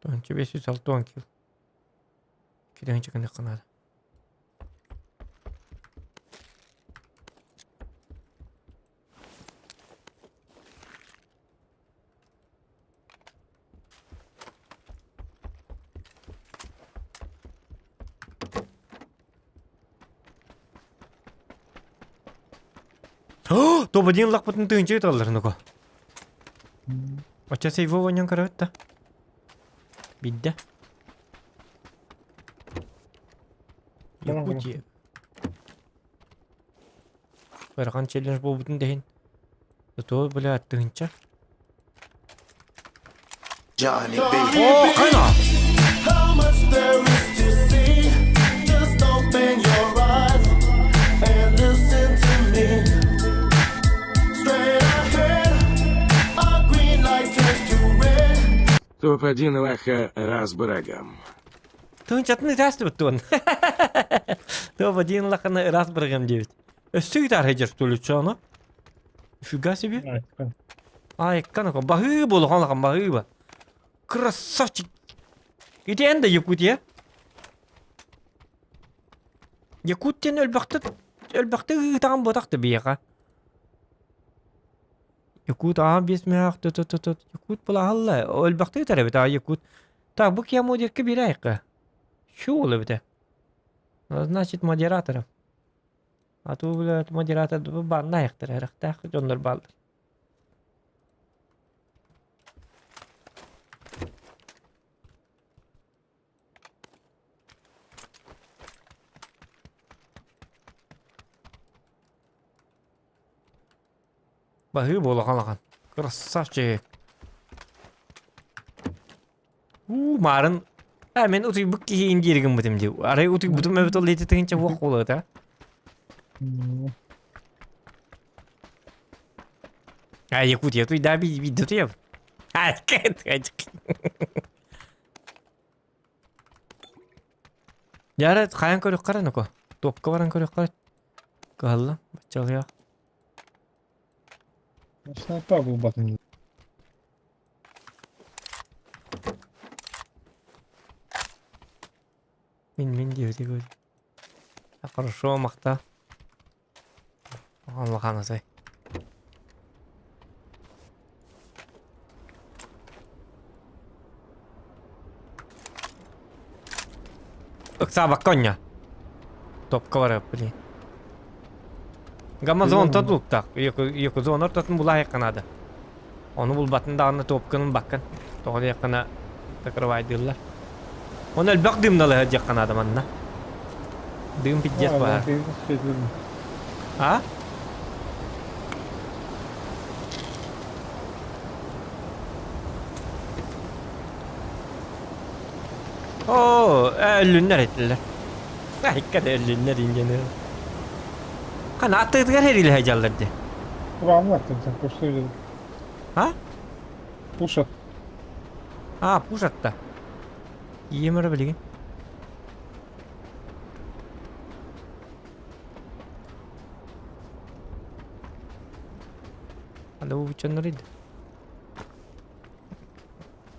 Тонча 560 кил. Кидэһин чыкыныахха наада. Тободин лахпытын тыынча ыталлар нуко. Оча сейво воньон көрөбүт да. Бидде. Якутия. Ыарахан челлендж буолбутун да иһин. Зато, бля, тыһынча. Johnny B. О, хана! How much there is to see? Just open your eyes and listen to me. Straight ahead, a green light turns to red. Топ-1 лоха разбрагам. Тыһынчатын ытаастыбыт туон. Топ-1 лаханы ыраас бырыгым диэбит. Өссө гитар хедер что Нифига себе. Ай, канако, баһыы буолухан лахан баһыыба. Красавчик. Ити эн да Якутия? Якут диэн өлбөхтө өлбөхтө ыытаҕын буотах да биһиэхэ. Якут аа биэс мөһөөх тut tut tut Якут булаһалла өлбөхтө ыытар эбит аа Якут. Так, бу киһи диэкки биэрээйэххэ. Чу ол эбитэ. Значит, модератором. А то, блядь, модератор баннаайахтар эрэхтээх дьоннор бааллар. Баһыы буолахан ахан. Красавчик. Уу, маарын. А, мен утуйбут киһи индиир гыммытым дии. Арай утуйбутум эбит ол лети тыһынча буох буолуо А, Якутия туйда би биирдэ утуйабын. А, Дьэ, хайан көрүөххэ эрэ ноко. Топка баран көрүөххэ эрэ. Кыһалла, баччалыах. Снайпа булбатын. Мин мин диэбити көрдүм. Хорошо, махта. Улахан Ыксаабакка онньо. Топка барар, блин. Гамазон тутуктаах. Якузон ортотун булаайахха наада. Ону булбатын даҕаны топканын баккан. Тоҕо диэххинэ закрывайдыыллар. Оны элбэх дымналыһа диэххэ наада манна. Дым пиздец баар. А? Оо, өллүннэр этилэр. Айка да өллүннэр инженер. Хана аттыгытыгар хэриилэһэ дьаллар дии. Кураанын аттын пушту А? Пушат. А, пушатта. Ийэм эрэ билигин. Анда бу буччаннар иди.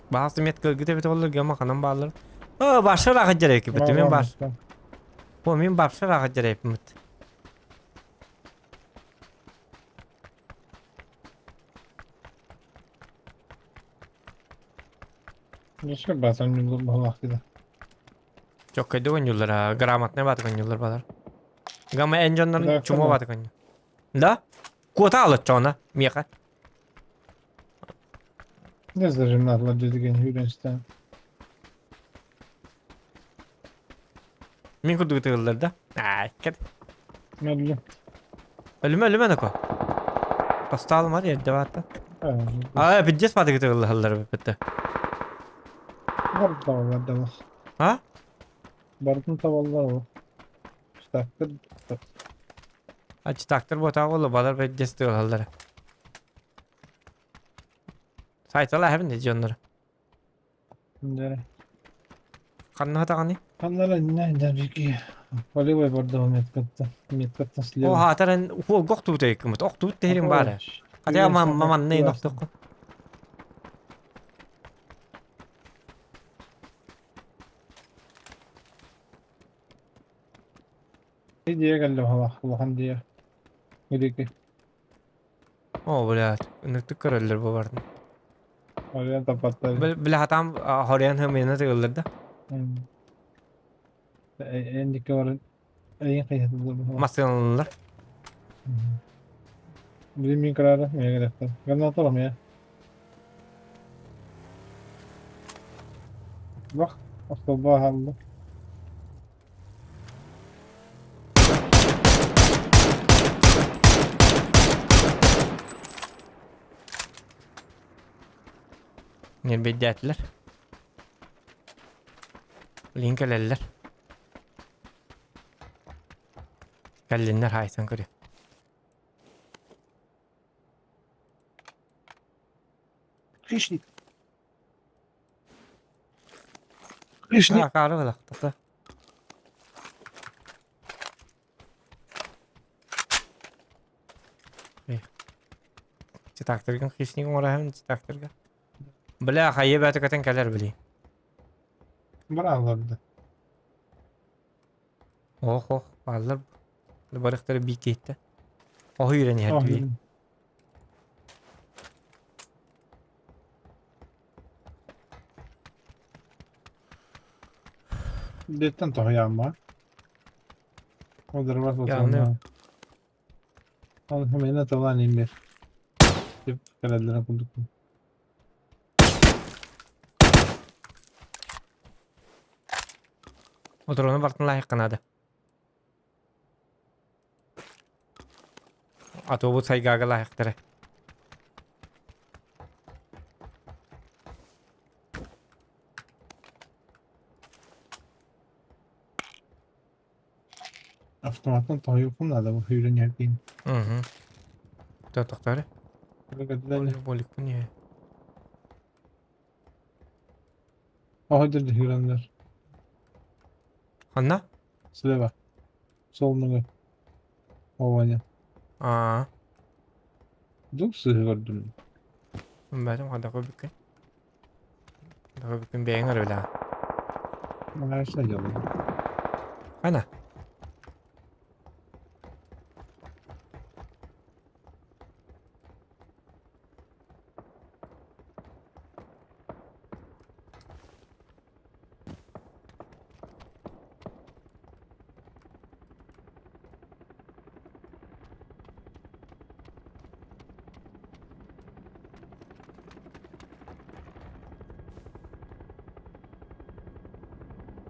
Баҕас мет кылгыт эбит оллар гема ханан бааллар. О, башар аҕа дьэрэкипит. Мен баш. О, мен бапшар аҕа дьэрэпимит. Дьэскэ баатан ньуллар баһылаах дии. Чоккайда коньюллар, грамотный бааты коньюллар балар. Гама эн дьоннорун чумо бааты конью. Да? Куота алыччоона, миэхэ. Не зажимнатылар дедиген хүренстен. Мин курдук тыгыллар да? Аа, кет. Мөллү. Өлүмэ өлүмэ нако. Тостаалым бар ерде баатта. Аа, пиздец бааты тыгыллар биппетте. Бар табаллар да А? Бардын табаллар ол. Штаттыр. Ачтактыр ботаа болу балар пиздец тыгыллар. Сайтала хэбин де дьоннор. Дere. Ханна хатаҕыный? Ханнара не дәрики. Полевой барда меткатта. Меткатта О, слева. хаатаран хуолга охтубут эйкимит. Охтубут тэһирин баара. Хотя маманны охтуққу. Дие кэллэ улахан дие. Гидики. О, блядь, ынырыктык көрөллөр бу бардын. Орыйан таппаттар. Бile хатам хорьян хымыйына тыгыллар да. Эндикке баран эйин кыйһатылар. Массыналар. Билим мин карара, меге дәфтер. Гранаталам я. Бak, автоба алды. Нербеддәтилер. Линкелеллер. Кэллиннер хайсан көрү. Хищник. Хищник. А, кары булактата. Читактыргын хищник оңорахын читактырга. Бля, хайы бәті көтен кәлер били. Бар аларды. Ох, ох, баллар. Барықтары бик кетті. Ох, үйрен ерді би. Деттен тоғыям бар. Одыр бар Яғни. Оны мені табан ембер. Деп кәрәділер құлдық. Отыруны бартын лайық қынады. Ато бұл сайгага лайықтыры. Автоматтан тоғыйқын ада бұл үйрен ердейін. Угу. Тоқтары. Болик bu ne? Oğudur hürenler. Ханна? Слева. Солнугу. Ованя. Аа. Дук сыһы көрдүм. Бәрім қадаға бүкін. Қадаға бүкін бәйің ары білә. Мына делаю. Ана.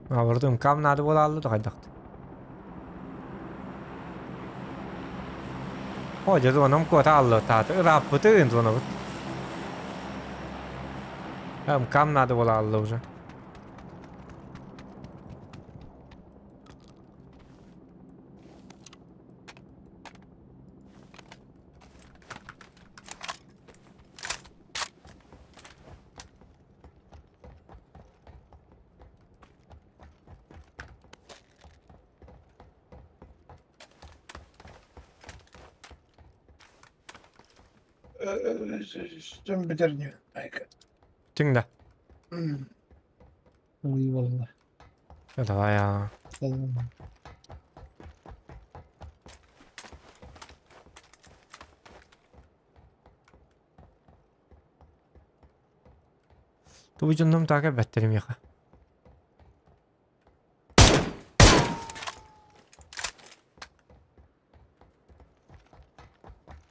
Абырдым камнады бола алды қайдақты. О, жезі оным кота алды таты. Раппыты енді оны бұт. Камнады бола алды уже. Бүтэр Түҥ да. Ой, буолла. Давай а. Туу дьоннум таага бэттерим яха.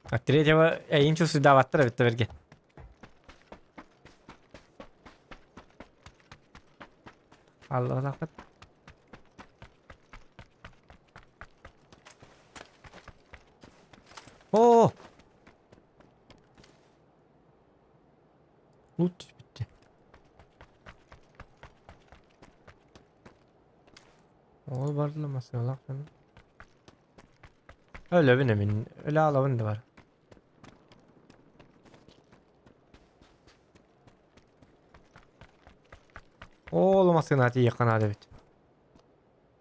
А третьего эйин чувствуйдаабаттар эбит бэрге. Аллах О! Лут бүттэ. Ол бардыла масыналаах дьон. Өлөбүн эмин, өлө алабын да бар. Ол массыына тиийиэххэ наада эбит.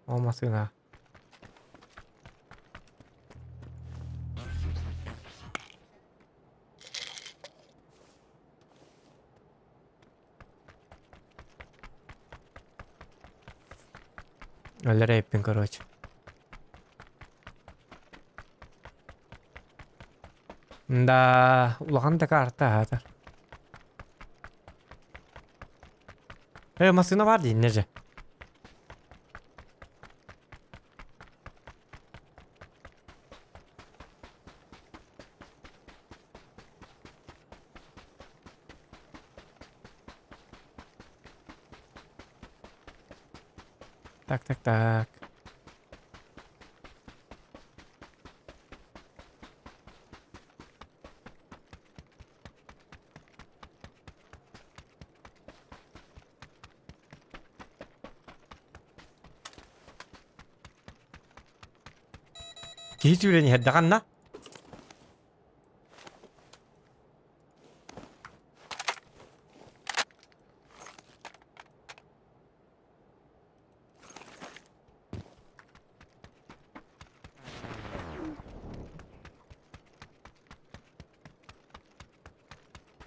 Ол массыына. Өлөр эппин короче. Да, улахан да карта аатар. Э, массыына бар дии, же. Так, так, так. Киһи сүүрэн иһэр даҕанна.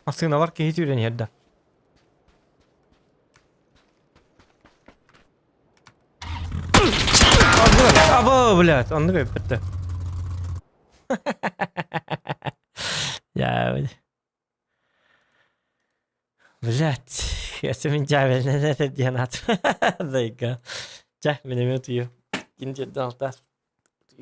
Массыыналар киһи сүүрэн иһэр да. Абы, блядь, оннук өппүттэ. Я, блядь, я мин дьээбэлэнэн этэ диэн аат. Зайка. Чэ, мин эмиэ утуйуом. Кини жерден алтаас.